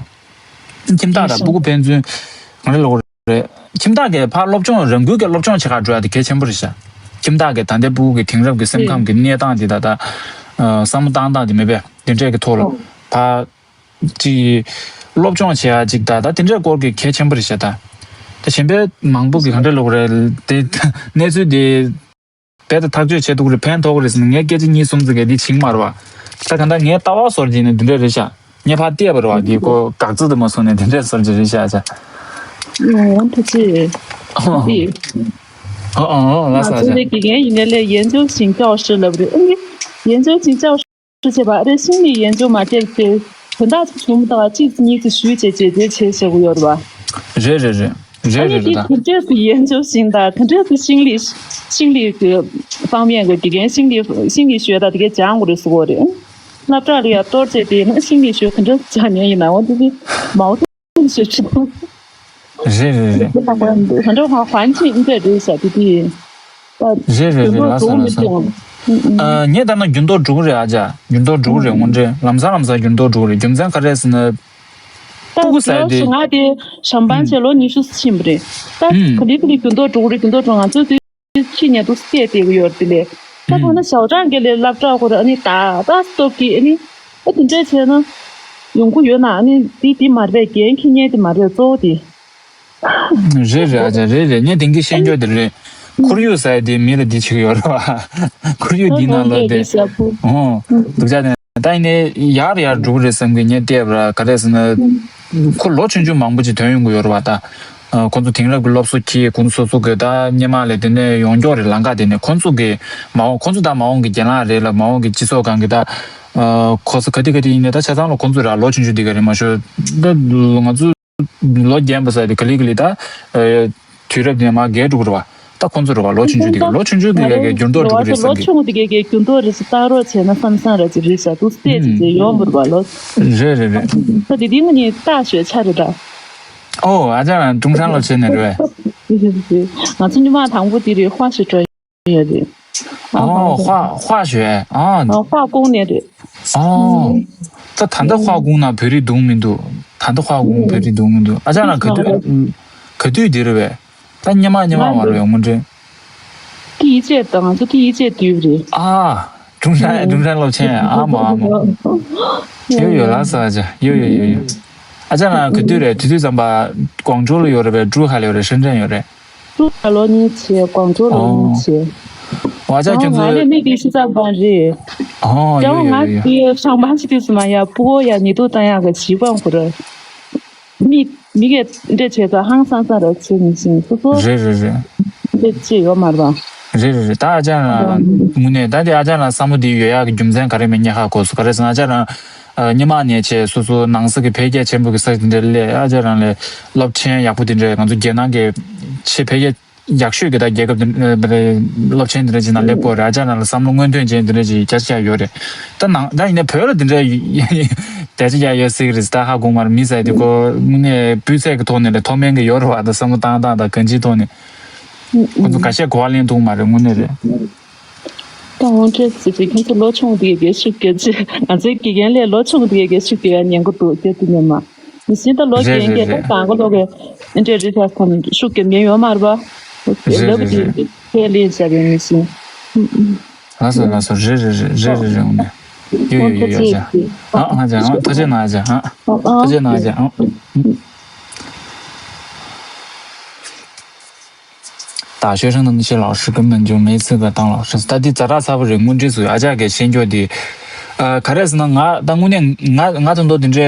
ཁྱིམ་བདག་དང་སྤུ་གུ་ཕན་ཚུན་ག་འདྲ་ལབ་དགོས་རེད། ཁྱིམ་བདག་གིས་ཕར་སློབ་སྦྱོང་རང་འགུལ་གྱི་སློབ་སྦྱོང་བྱེད་ག་འགྲོ་ཡག་དེ་གལ་ཆེན་པོ་རེད་ཤག་ཁྱིམ་བདག་གིས་ད་ལྟའི་སྤུ་གུ་གི་དེང་རབས་ཀྱི་སེམས་ཁམས་ཀྱི་གནས་སྟངས་དེ་ད་ལྟ་བསམ་བློ་བཏང་སྟངས་དེ་མེད་པས་དེ་འདྲས་ཀྱི་ཐོག་ལ་ཕར་ཅིག་སློབ་སྦྱོང་བྱེད་ཡག་ཅིག་ད་ད་དེ་འདྲས་སྐོར་གྱི་གལ་ཆེན་པོ་རེད་ཤག་ད་ད་གཞན་པའི་མང་པོ་གི་ག་འདྲས་ལབ་དགོས་རེད་དེ་གནས་ཚུལ་དེ། རྦད་དེ་ཐག་གཅོད་བྱེད་ཐུབ་ཀྱི་རེད། ཕན་ཐོགས་ཀྱི་རེད་ཟེར་ནས་ངས་སྐད་ཆ་གཉིས་གསུམ་ཙམ་གྱིས་འདི་བྱིངས་མ་རེད་བ། ད་ག་འདྲ་ངའི་ལྟ་བ་བཟོ་འདྲ་ཅིག་ནི་འདི་འདྲ་རེད་ཤག་ངས་ཕར་བལྟས་པ་རེད་བ། འདི་ཁོ་དགག་ཚིག་དུ་མ་སོང་ནས་འདི་འདྲ་བཟོ་འདྲ་རེད་ཤག་ཅག་ཨོ་ཐུགས་རྗེ་ཆེ། ཨོ་ཨོ་ཨོ་ལ་ང་ས་ཚོ་ཅག་ནི་དགེ་རྒན་ཡིན་ནའི་ལས་ཡན་ཅོ་ཞིང་ཅའོ་ཧྲི་ལབ་རེད། ཨ་ནི་ཡན་ཅོ་ཞིང་ཅའོ་ཧྲི་བྱས་པ་ཨ་རེ་ཤིང་ལི་ཡན་ཅོ་མ་བལྟས་ཏེ་དོན་དག་ཅིག་བྱུང་མི་ད་གཅིག་གཉིས་ཅིག་ཞུས་བྱས་བྱས་བྱས་བྱས་བྱས་དགོས་ཡོད་རེད་བ། རེད་རེད་རེད། རེད་ཨ་ནི་རེད་རེད་ད། དེ་དེ་འདྲས་སུ་ཡན་ཅོ་ཞིང་དང་དེ་འདྲས་སུ་ཤིང་ལི་ཤིང་ལི་གི་方面གི་དགེ་རྒན་ཤིང་ལི་ཤིང་ལི་ཞོལ་དང་དེ་གའི་སྦྱང་དགོས་རེད་ཟེར་གོ་རེད། སློབ་གྲྭ་ལ་ཡང་གཏོར་བྱས་དེ་ན་ཤིང་ལི་ཞོལ་ག་འདྲས་སྦྱང་ཉན་ཡིན་ན་འོ་དེ་དེ་མའོ་ཏུང་ཞོལ་ཆུ་དང་། རེད་རེད་རེད། དེ་ལ་ག་འདྲ་ཧ་ཧན་ཆི་ཨིན་ཏེ་རེད་ས་དེ་དེ། རེད་རེད་རེད་ལ་ས་ལ་ས། ཨ་ངས་ད་ན་འགྱུར་ལྡོག་འགྲོ་གི་རེད། ཨ་ཅག་འགྱུར་ལྡོག་འགྲོ་གི་རེད། དངོས་འབྲེལ་ལམ་སང་ལམ་སང་འགྱུར་ལྡོག་འགྲོ་གི་རེད། རྒྱུ་མཚན་ག་རེ་ཟེར་ན། ད་སྤུ་གུ་ཟེར་ཡག་དེ། ང་དེ་ཞང་པན་ཆེ་ལོ་ཉི་ཤུ་ཕྱིན་པ་རེད། ད་ག་ལེ་ག་ལེ་འགྱུར་ལྡོག་འགྲོ་གི་རེད། འགྱུར་ལྡོག་འགྲོ་ང་ཚོ་དུས་ཁྱི་ཉལ་དུ་བལྟས་བསྡད་ཀྱི་ཡོད་རེད་དེ་ལས། ད་ཐ་ན་ཞའོ་ཀྲང་གི་ལས་སློབ་གྲྭ་ཁོ་ར་ཨ་ནི་ད་ད་སྟོབས་ཀྱིས་ཨ་ནི་ཨ་དེ་འདྲས་བྱས་ན་ཡོང་གི་ཡོད་ན་ཨ་ནི་དེ་དེ་མ་རེད་པས། འགན་འཁྱེར་མཁན་དེ་མ་རེད་གཙོ་བོ་དེ། རེད་རེད། ཨ་ཅག་རེད་རེད། ངས་དེང་གི་ཤེས་འཇོག་དེ་རེད། ཁོར་ཡུག་ཟེར་དེ་མི་ལ་འདི་བྱེད་ཀྱི་ཡོད་རེད་བ། ཁོར་ཡུག་འདི་ནང་ལོགས་དེ། ཨོ་སྡུག་ཅག་དེ་ད་ཡིན་ནའི་ཡར་ཡར་འགྲོ་གི་རེད་བསམ་གི། ངས་བལྟས་པ་ར་ག་རེ་ཟེར་ན། ཁོ་ལོ་ཆུང་ཆུང་མང་པོ་ཅིག་ཐོན་ཡོང་གི་ཡོད་རེད་བ་ད། ཁོ་ཚོ་དེང་རབས་ཀྱི་སློབ་གསོ་གིས་ཁོ་ཚོ་སོ་སོ་གི་ད་སྔོན་མ་ལས་དེ་ནས་ཡོང་མགྱོགས་རེད། ལམ་ཁ་དེ་ནས་ཁོ་ཚོ་གི་མ་འོངས་ཁོ་ཚོ་ད་མ་འོངས་ཀྱི་རྒན་ལགས་རེད་ལ་མ་འོངས་ཀྱི་སྤྱི་ཚོགས་སྒང་གི་ད། གོ་ས་ག་དེ་ག་དེ་ཡིན་ནའི་ད་ཆ་ཚང་ལ་ཁོ་ཚོ་ར་ལོ་ཆུང་ཆུང་དེ་ག་རེད་མ་ཤོད་ད་ང་ཚོ། ལོ་རྒན་པ་ཟེར་དེ་ག་ལེ་ག་ལེ་ད། དུས་རབས་དེ་མར་རྒས་འགྲོ་གི་རེད་བ། ད་ཁོང་ཚོ་རེད་བ། ལོ་ཆུང་ཆུང་དེ་ག་ལོ་ཆུང་ཆུང་དེ་ག་གི་འགྱུར་ལྡོག་འགྲོ་གི་རེད་བསམ་གི། ལོ་ཆུང་དེ་ག་གི་འགྱུར་ལྡོག་རེད་ཟེར། ལྟ་རོགས་བྱས་ན་བསམ་བསམ་ར་ཅིག་རེད་ཤག་འདུག་སྟེ་ཅིག་ཅིག་ཡོང་བུར་བ་ལོ། རེད་རེད་རེད། ད་དེ་དེ་ངོ་ནས་ལྟ་ཞོད་ཆ་རེད་ད། ཨོ་ཨ་ཅག་རང་ཀྲུང་ཧྲན་སློབ་ཆེན་ནས་རེད་བས། ང་ཚོ་ཉི་མ་དང་པོ་དེ་རེད། ཧྭ་ཞིག་འགྲོ་ཡོད་རེད། ཨོ་ཧྭ་ཧྭ་ཞོད་ཨ། ཧྭ་ཀོང་ནས་རེད། ཨོ། ད་ད་ལྟ་ཧྭ་ཀོང་ན་བོད་རིགས་འདུག་མི་འདུག་ད་ལྟ་ཧྭ་ཀོང་བོད་རིགས་འདུག་མི་འདུག་ཨ་ཅག་རང་ག་དུས་ག་དུས་དེ་རེད་བས། ད་ཉི་མ་ཉི་མ་མ་རེད་དངོས་འབྲེལ། ཏི་ཡི་ཅེ་དང་ང་ཚོ་ཏི་ཡི་ཅེ་དུས་རེད། ཨ། ཀྲུང་ཧྲན་ཀྲུང་ཧྲན་སློབ་ཆེན་ཨ་མ་ཨ་མ། ཡོ་ཡོ་ལགས་སོ་ཨ་ཅག་ཡོ་ཡོ་ཡོ་ཡོ། ཨ་ཅག་རང་ག་དུས་རེད། དུས་དུས་ཙམ་པ་ཀོང་ཀྲོའུ་ལ་ཡོད་རེད་པས། ཀྲུའུ་ཧའེ་ལ་ཡོད་རེད། ཧྲེན་ཀྲེན་ཡོད་རེད། ཀྲུའུ་ཧའེ་ལོ་གཉིས་བྱས། ཀོང་ཀྲོའུ་ལོ་གཉིས་བྱས། ཨོ་ཨ་ཅག་ཁྱོད་ང་ཚོ་ལས་མི་དེ་ཤི་ཚ་བ་རེད། ཨོ་ཡོ་ཡོ་ཡོ་ཡོ། ང་དེ་ཧྲང་པང་ཆི་དུས་སུ་མ་ཡ་ཕུ་གོ་ཡ་ཉི་དུ་ཏང་ཡ་ག་ཞི་པང་ཁུ་ར། མི་མི་གས་འདྲེ་བྱས་ཙང་ཧང་སང་སང་ར་བྱེད་མི་ཤེས་སོ་སོ། རེད་རེད་རེད། འདྲེ་བྱེད་ཡོད་མ་རེད་པ། རེད་རེད་རེད། ད་ཨ་ཅག་རང་དངོས་གནས་ད་དེ་ཨ་ཅག་རང་བསམ་བློ་དེ་ཡོད་ཡག་གི་རྒྱུ་མཚན་ག་རེ་མིན་ཉག་ཧ་གོ་སོང་། ག་རེ་ཟེར་ན་ཨ་ཅག་རང་ཨ་སྔོན་མ་ནས་བྱས་སོ་སོ་ནང་སོ་གི་འཕེལ་རྒྱས་ཆེན་པོ་གི་ས་དེ་འདྲ་ལས་ཨ་ཅག་རང་ལས་སློབ་ཆེན་ཡག་པོ་དེ་འདྲ་ང་ཚོ་རྒྱལ་ནང་གི་ཆེས་འཕེལ་རྒྱས་ཡག་ཤོས་ཀྱི་ད་རྒྱལ་ཁབ་དེ་འདྲ་སློབ་ཆེན་དེ་འདྲ་ཅིག་ནང་སླེབས་ཀྱི་ཡོད་རེད། ཨ་ཅག་རང་ལ་བསམ་བློ་སྔོན་ཐོན་ཅན་དེ་འདྲ་ཅིག་རྒྱ་ཆེ་ཡོད་རེད། ད་ནང་ད་ཡིན་ན་བོད་ལ་དེ་འདྲ་རྒྱ་ཆེ་ཡག་ཡོད་སྲིད་ཀྱི་རེད། ད་ཧ་གོ་མ་རེད། མི་ཟེར་དེ་ཁོ་དངོས་གནས་སྤུས་ཚད་ཀྱི་ཐོག་ནས་ལས་མཐོ་དམན་གྱི་ཡོད་རེད་བ། ད་བསམ་བློ་བཏང་སྟངས་དང་གང་ཅིའི་ཐོག་ནས་ཁོ་ཚོ་ཁ་ཤས་གོ་བ་ལེན་ཐུབ་མ་རེད་དངོས་གནས་རེད། ད་འོང་འདྲེ་ཟེར་གྱི་ཁྱོད་ཚོ་ལོ་ཆུང་དེ་གའི་ཤུགས་རྒྱབ་ཅེས། ང་ཚོའི་དགེ་རྒན་ལས་ལོ་ཆུང་དེ་གའི་ཤུགས་རྒྱབ་ཡ་ཉན་གི་འདུག་སྐྱོ་དུ་ཉན་མ། མི་ཤེས་ད་ལོ་རྒན་རྒན་ད་གང་གི་ལོ་གའི་འདྲེ་རི་ཁ་ཁམ་ཤུགས་རྒྱབ་ཉན་ཡོད་མ་རེད་པ། རེད་རེད་ལབ་རེད་ཀྱི་རེད། ཁས་ལེན་བྱ་བའི་མི་ཤེས། ལགས་སོ་ལགས་སོ། རེད་རེད་རེད་རེད་རེད་རེད། འོང་ནས་ཡོད་ཡོད་ཡོད་ཡོད་ཨ་ཅག་ཨ་ཨ་ཅག་ཨ་ཐུགས་རྗེ་གནང་ཨ་ཅག་ཨ་ཨ་ཨ་ཐུགས་རྗེ་གནང་ཨ་ཅག་ཨ། ད་学生的那些老师根本就没资格当老师。ད་འདི་ཛ་དྲག་ཚ་པོ་རེད། དངོས་འབྲེལ་སུ་ཨ་ཅག་གིས་ཤེས་འཇོག་འདི། ཨ་ག་རེ་ཟེར་ན་ང་ད་དངོས་གནས་ང་ང་ད་མདོ་འདི་འདྲའི་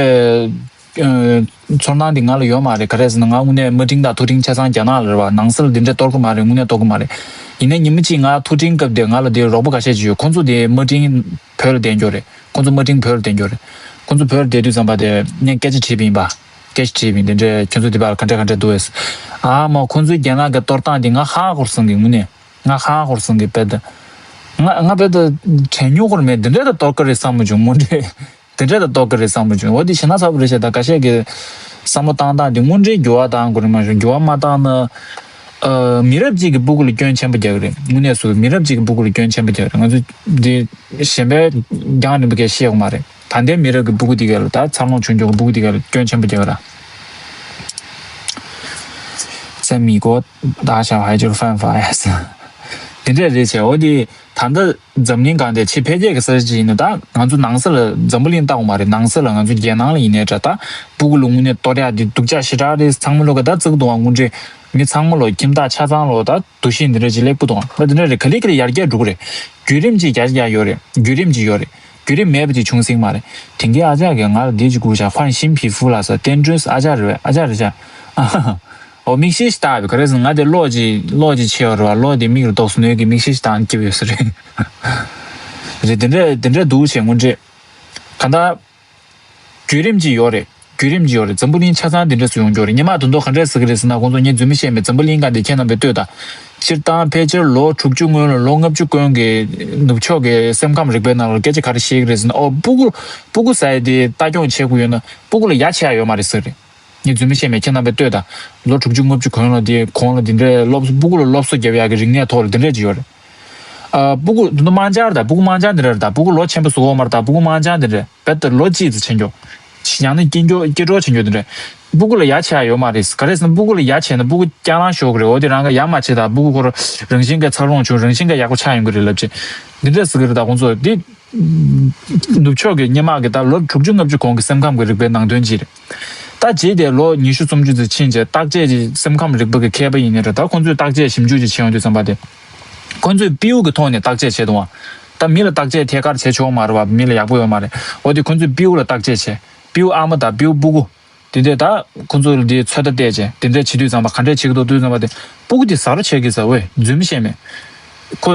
ཚོར་སྣང་འདི་ང་ལ་ཡོད་མ་རེད། ག་རེ་ཟེར་ན་ང་དངོས་གནས་དམའ་འབྲིང་དང་མཐོ་འབྲིང་ཆ་ཚང་རྒྱ་ནག་ལ་རེད་བ། ནང་སེལ་འདི་འདྲ་གཏོར་གི་མ་རེད། དངོས་གནས་གཏོར་གི་མ་རེད། ཡིན་ནའི་ཉི་མ་གཅིག་ང་མཐོ་འབྲིང་སྐབས་དེ་ང་ལ་དེ་རོགས་པ་ཁ་ཤས་ཅིག་ཡོད། ཁོང་ཚོ་དེ་དམའ་འབྲིང་བོད་ལ་བསྡད་འགྱོ་རེད། ཁོང་ཚོ་དམའ་འབྲིང་བོད་ལ་བསྡད་འགྱོ་རེད། ཁོང་ཚོ་བོད་ལ་བསྡད་དུས་ཙམ་པ་དེ་ངས་སྐད་ཆ་དྲིས་པ་ཡིན་པ། སྐད་ཆ་དྲིས་པ་ཡིན། དེ་འདྲའི་ཁྱོད་ཚོ་དེ་བར་ག་འདྲ་ག་འདྲ་འདུག་ཨེ། ཨ་མ་ཁོང་ཚོའི་རྒྱ་ནག་གི་གཏོར་སྟངས་དེ་ང་ཧ་གོ་རེ་སོང་གི་དངོས་གནས། ང་ཧ་གོ་རེ་སོང་གི་དཔེ་ད། ང་ང་དཔེ་ད་དྲན་མྱོང་ཁོ་ར་མེད། དེ་འདྲའི་ད་གཏོར་གི་རེད་བསམ་མ་བྱུང་དངོས་འབྲེལ། དེ་འདྲའི་ད་གཏོར་གི་རེད་བསམ་མ་བྱུང་། འོ་དེ་ཞེ་ན་ཚ་པོ་རེད་ཤག་ད་ཁ་ཤས་ཀྱི་བསམ་བློ་བཏང་སྟངས་དེ་དངོས་འབྲེལ་འགྱུར་བ་བཏང་དགོས་རེད་མ་གཞི། འགྱུར་བ་མ་བཏང་ན། ཨ་མི་རབས་གཅིག་གི་སྤུ་གུ་ལ་སྐྱོན་ཆེན་པོ་རྒྱག་གི་རེད། དངོས་གནས་སུ་མི་རབས་གཅིག་གི་སྤུ་གུ་ལ་སྐྱོན་ཆེན་པོ་རྒྱག་གི་རེད། ང་ཚོ་འདི་གཞན་པའི་རྒྱང་རིང་པོ་གས་བཤད་དགོས་མ་རེད། ད་ལྟའི་མི་རབས་ཀྱི་སྤུ་གུ་འདི་གས་ལ་ད་འཚར་ལོངས་བྱུང་ཆོག་གི་སྤུ་གུ་འདི་གས་ལ་སྐྱོན་ཆེན་པོ་རྒྱག་གི་རེད། 在美国大学还就是犯法呀。དེ་འདྲས་རེད་བྱས། འོ་དེ་ད་ལྟ་འཛམ་གླིང་སྒང་དེ་ཆེས་འཕེལ་རྒྱས་ཀྱི་ས་ཆ་ཅིག་ཡིན་ན། ད་ང་ཚོ་ནང་ས་ལ་འཛམ་བུ་གླིང་ལྟ་དགོས་མ་རེད། ནང་ས་ལ་ང་ཚོ་རྒྱལ་ནང་ལ་ཡིན་ནའི་འདྲ། ད་སྤུ་གུ་ལ་དངོས་གནས་གཏོར་ཡག་འདི་སྡུག་ཅག་ཞེ་དྲག་རེད། ཚང་མ་ལོ་ག་ད་བརྩི་གི་འདུག་ཨ། དངོས་འབྲེལ་མི་ཚང་མ་ལོ་ཁྱིམ་བདག་ཆ་ཚང་ལོ་ད་འདུ་ཤེས་འདི་འདྲ་ཅིག་ལེགས་པོ་འདུག་ཨ། ད་འདི་འདྲ་རེད། ག་ལེ་ག་ལེ་ཡར་རྒྱས་འགྲོ་གི་རེད། བརྒྱུད་རིམ་ཅིག་རྒྱ་ཆེ་རྒྱ་ཡོད་རེད། བརྒྱུད་རིམ་ཅིག་ཡོད་རེད། བརྒྱུད་རིམ་མེད་པ་ཅིག་བྱུང་སྲིད་མ་རེད། དེང་གི་ཨ་ཅག་གིས་ང་ལ་འདི་ཅིག་སྒུག་བྱ། ཧྥན་ཤིན་ཕི་ཧྥུ་ལ་ས་ཏན་ཀྲུན་ཨ་ཅག་རེད་པས། ཨ་ཅག་རེད་ཤག་ཨོ་མིག་ཤེལ་ཞིག་བཏགས་པའི་ག་རེ་ཟེར་ན་ང་དེ་གློག་ཅིག་གློག་ཅིག་ཆེ་བ་རེད་བ། གློག་དེ་མིག་ལ་གཏོགས་སུ་གནོད་ཀྱི་མིག་ཤེལ་ཞིག་བཏགས་ནས་སྐྱེས་པ་ཡོད་ས་རེད། རེད། དེ་འདྲ་དེ་འདྲ་འདུག་བྱས་དངོས་འབྲེལ། གང་ལྟར། བརྒྱུད་རིམ་ཅིག་ཡོད་རེད། བརྒྱུད་རིམ་ཅིག་ཡོད་རེད། འཛམ་བུ་གླིང་ཆ་ཚང་འདི་འདྲ་སུ་ཡོང་རྒྱུ་རེད། སྔོན་མ་དོན་དུ་ག་འདྲས་ཟེར་གི་རེད་ཟེར་ན། ཁོང་ཚོ་ངས་རྫུན་མ་བཤད་མེད། འཛམ་བུ་གླིང་སྒང་འདི་ཁྱེད་རྣམ་པས་ལྟོས་དང་། སྤྱིར་བཏང་ཕལ་ཆེར་ལོ་དྲུག་ཅུ་སྔོན་ལ་ལོ་ལྔ་བཅུ་སྔོན་གྱི་ནུབ་ཕྱོགས་ཀྱི་སེམས་ཁམས་རིག་པའི་ནང་ལ་སྐད་ཆ་ག་རེ་བཤད་ཀྱི་རེད་ཟེར་ན། ཨོ་སྤུ་གུ་སྤུ་གུ་ཟེར་ཡ་དེ་ལྟ་སྐྱོང་བྱེད་དགོས་ཡོད་ན་སྤུ་གུ་ལ་ཡ་བྱེད་ཡ་ཡོད་མ་རེད་ཟེར་གི་རེད། ངས་རྫུན་མ་བཤད་མེད། ཁྱེད་རྣམ་པས་ལྟོས་དང་། ལོ་དྲུག་ཅུ་ལྔ་བཅུ་གོང་ལ་དེ་གོང་ལ་དེ་འདྲའི་སློབ་གསོ་སྤུ་གུ་ལ་སློབ་གསོ་རྒྱབ་ཡ་གི་རིག་གནས་ཐོག་ལ་དེ་འདྲས་ཅིག་ཡོད་རེད། ཨ་སྤུ་གུ་དེ་ཚོ་དམངས་འཆར་དང་། སྤུ་གུ་དམངས་འཆར་འདི་འདྲ་རེད་ད། སྤུ་གུ་ལོ་ཆེན་པོ་བཟོ་འོག་མ་རེད་ད། སྤུ་གུ་དམངས་འཆར་འདི་འདྲ་རྦད་དེ་ལོ་གཅིག་ཙམ་བྱེད་འགྱོ། ཡང་ན་སྐྱེ་འགྱོ་སྐྱེ་འགྲོ་བྱེད་འགྱོ་འདི་འདྲ། སྤུ་གུ་ལ་ཡ་བྱེད་ཡ་ཡོད་མ་རེད། ག་རེ་ཟེར་ན་སྤུ་གུ་ལ་ཡ་བྱས་ན་སྤུ་གུ་སྐྱག་ལང་ཤོར་གི་རེད། འོ་དེ་རང་ག་ཡ་མ་བྱེད་ད་སྤུ་གུ་ཁོ་རང་རང་བཞིན་གྱི་འཚར་ལོངས་བྱུང་། རང་བཞིན་གྱི་ཡག་པོ་ཆགས་ཡོང་གི་རེད་ལབ་བྱས་འདི་འདྲ་ཟེར་གི་རེད་ད་ཁོང་ཚོ། འདི་ནུབ་ཕྱོགས་ཀྱི་སྔོན་མ་གི་ད་ལོ་དྲུག་ཅུ་ལྔ་བཅུ་གོང་གི་སེམས་ཁམས་ཀྱི་རིག་པའི་ནང་དོན་ཅིག་རེད། ད་རྗེས་དེ་ལོ་ཉི་ཤུ་སུམ་ཅུ་ཙམ་ཕྱིན་རྗེས་བརྟག་དཔྱད་ཀྱི་སེམས་ཁམས་རིག་པ་གི་མཁས་པ་ཡིན་ནའི་འདྲ། ད་ཁོང་ཚོས་བརྟག་དཔྱད་ཞིབ་འཇུག་ཅིག་བྱེད་ཡོང་དུས་ཙམ་པ་དེ། ཁོང་ཚོས་སྤྲེའུ་གི་ཐོག་ནས་བརྟག་དཔྱད་བྱས་འདུག་བ། ད་མི་ལ་བརྟག་དཔྱད་ཐད་ཀར་བྱེད་ཆོག་མ་རེད་བ། མི་ལ་ཡག་པོ་ཡོད་མ་རེད། འོ་དེ་ཁོང་ཚོས་སྤྲེའུ་ལ་བརྟག་དཔྱད་བྱས། སྤྲེའུ་ཨ་མ་དང་སྤྲེའུ་སྤུ་གུ། དེ་འདྲས་ད་ཁོང་ཚོ་ལ་དེ་ཚོད་ལྟ་བལྟས་བྱས་དེ་འདྲས་བྱེད་དུས་ཙམ་པ་ག་འདྲས་བྱེད་ཀྱི་འདུག་དུས་ཙམ་པ་དེ་སྤུ་གུ་དེ་ཟ་རོ་བྱེད་ཀྱི་ཟ་བས་རྫུན་མ་བཤད་མེད། ཁོ་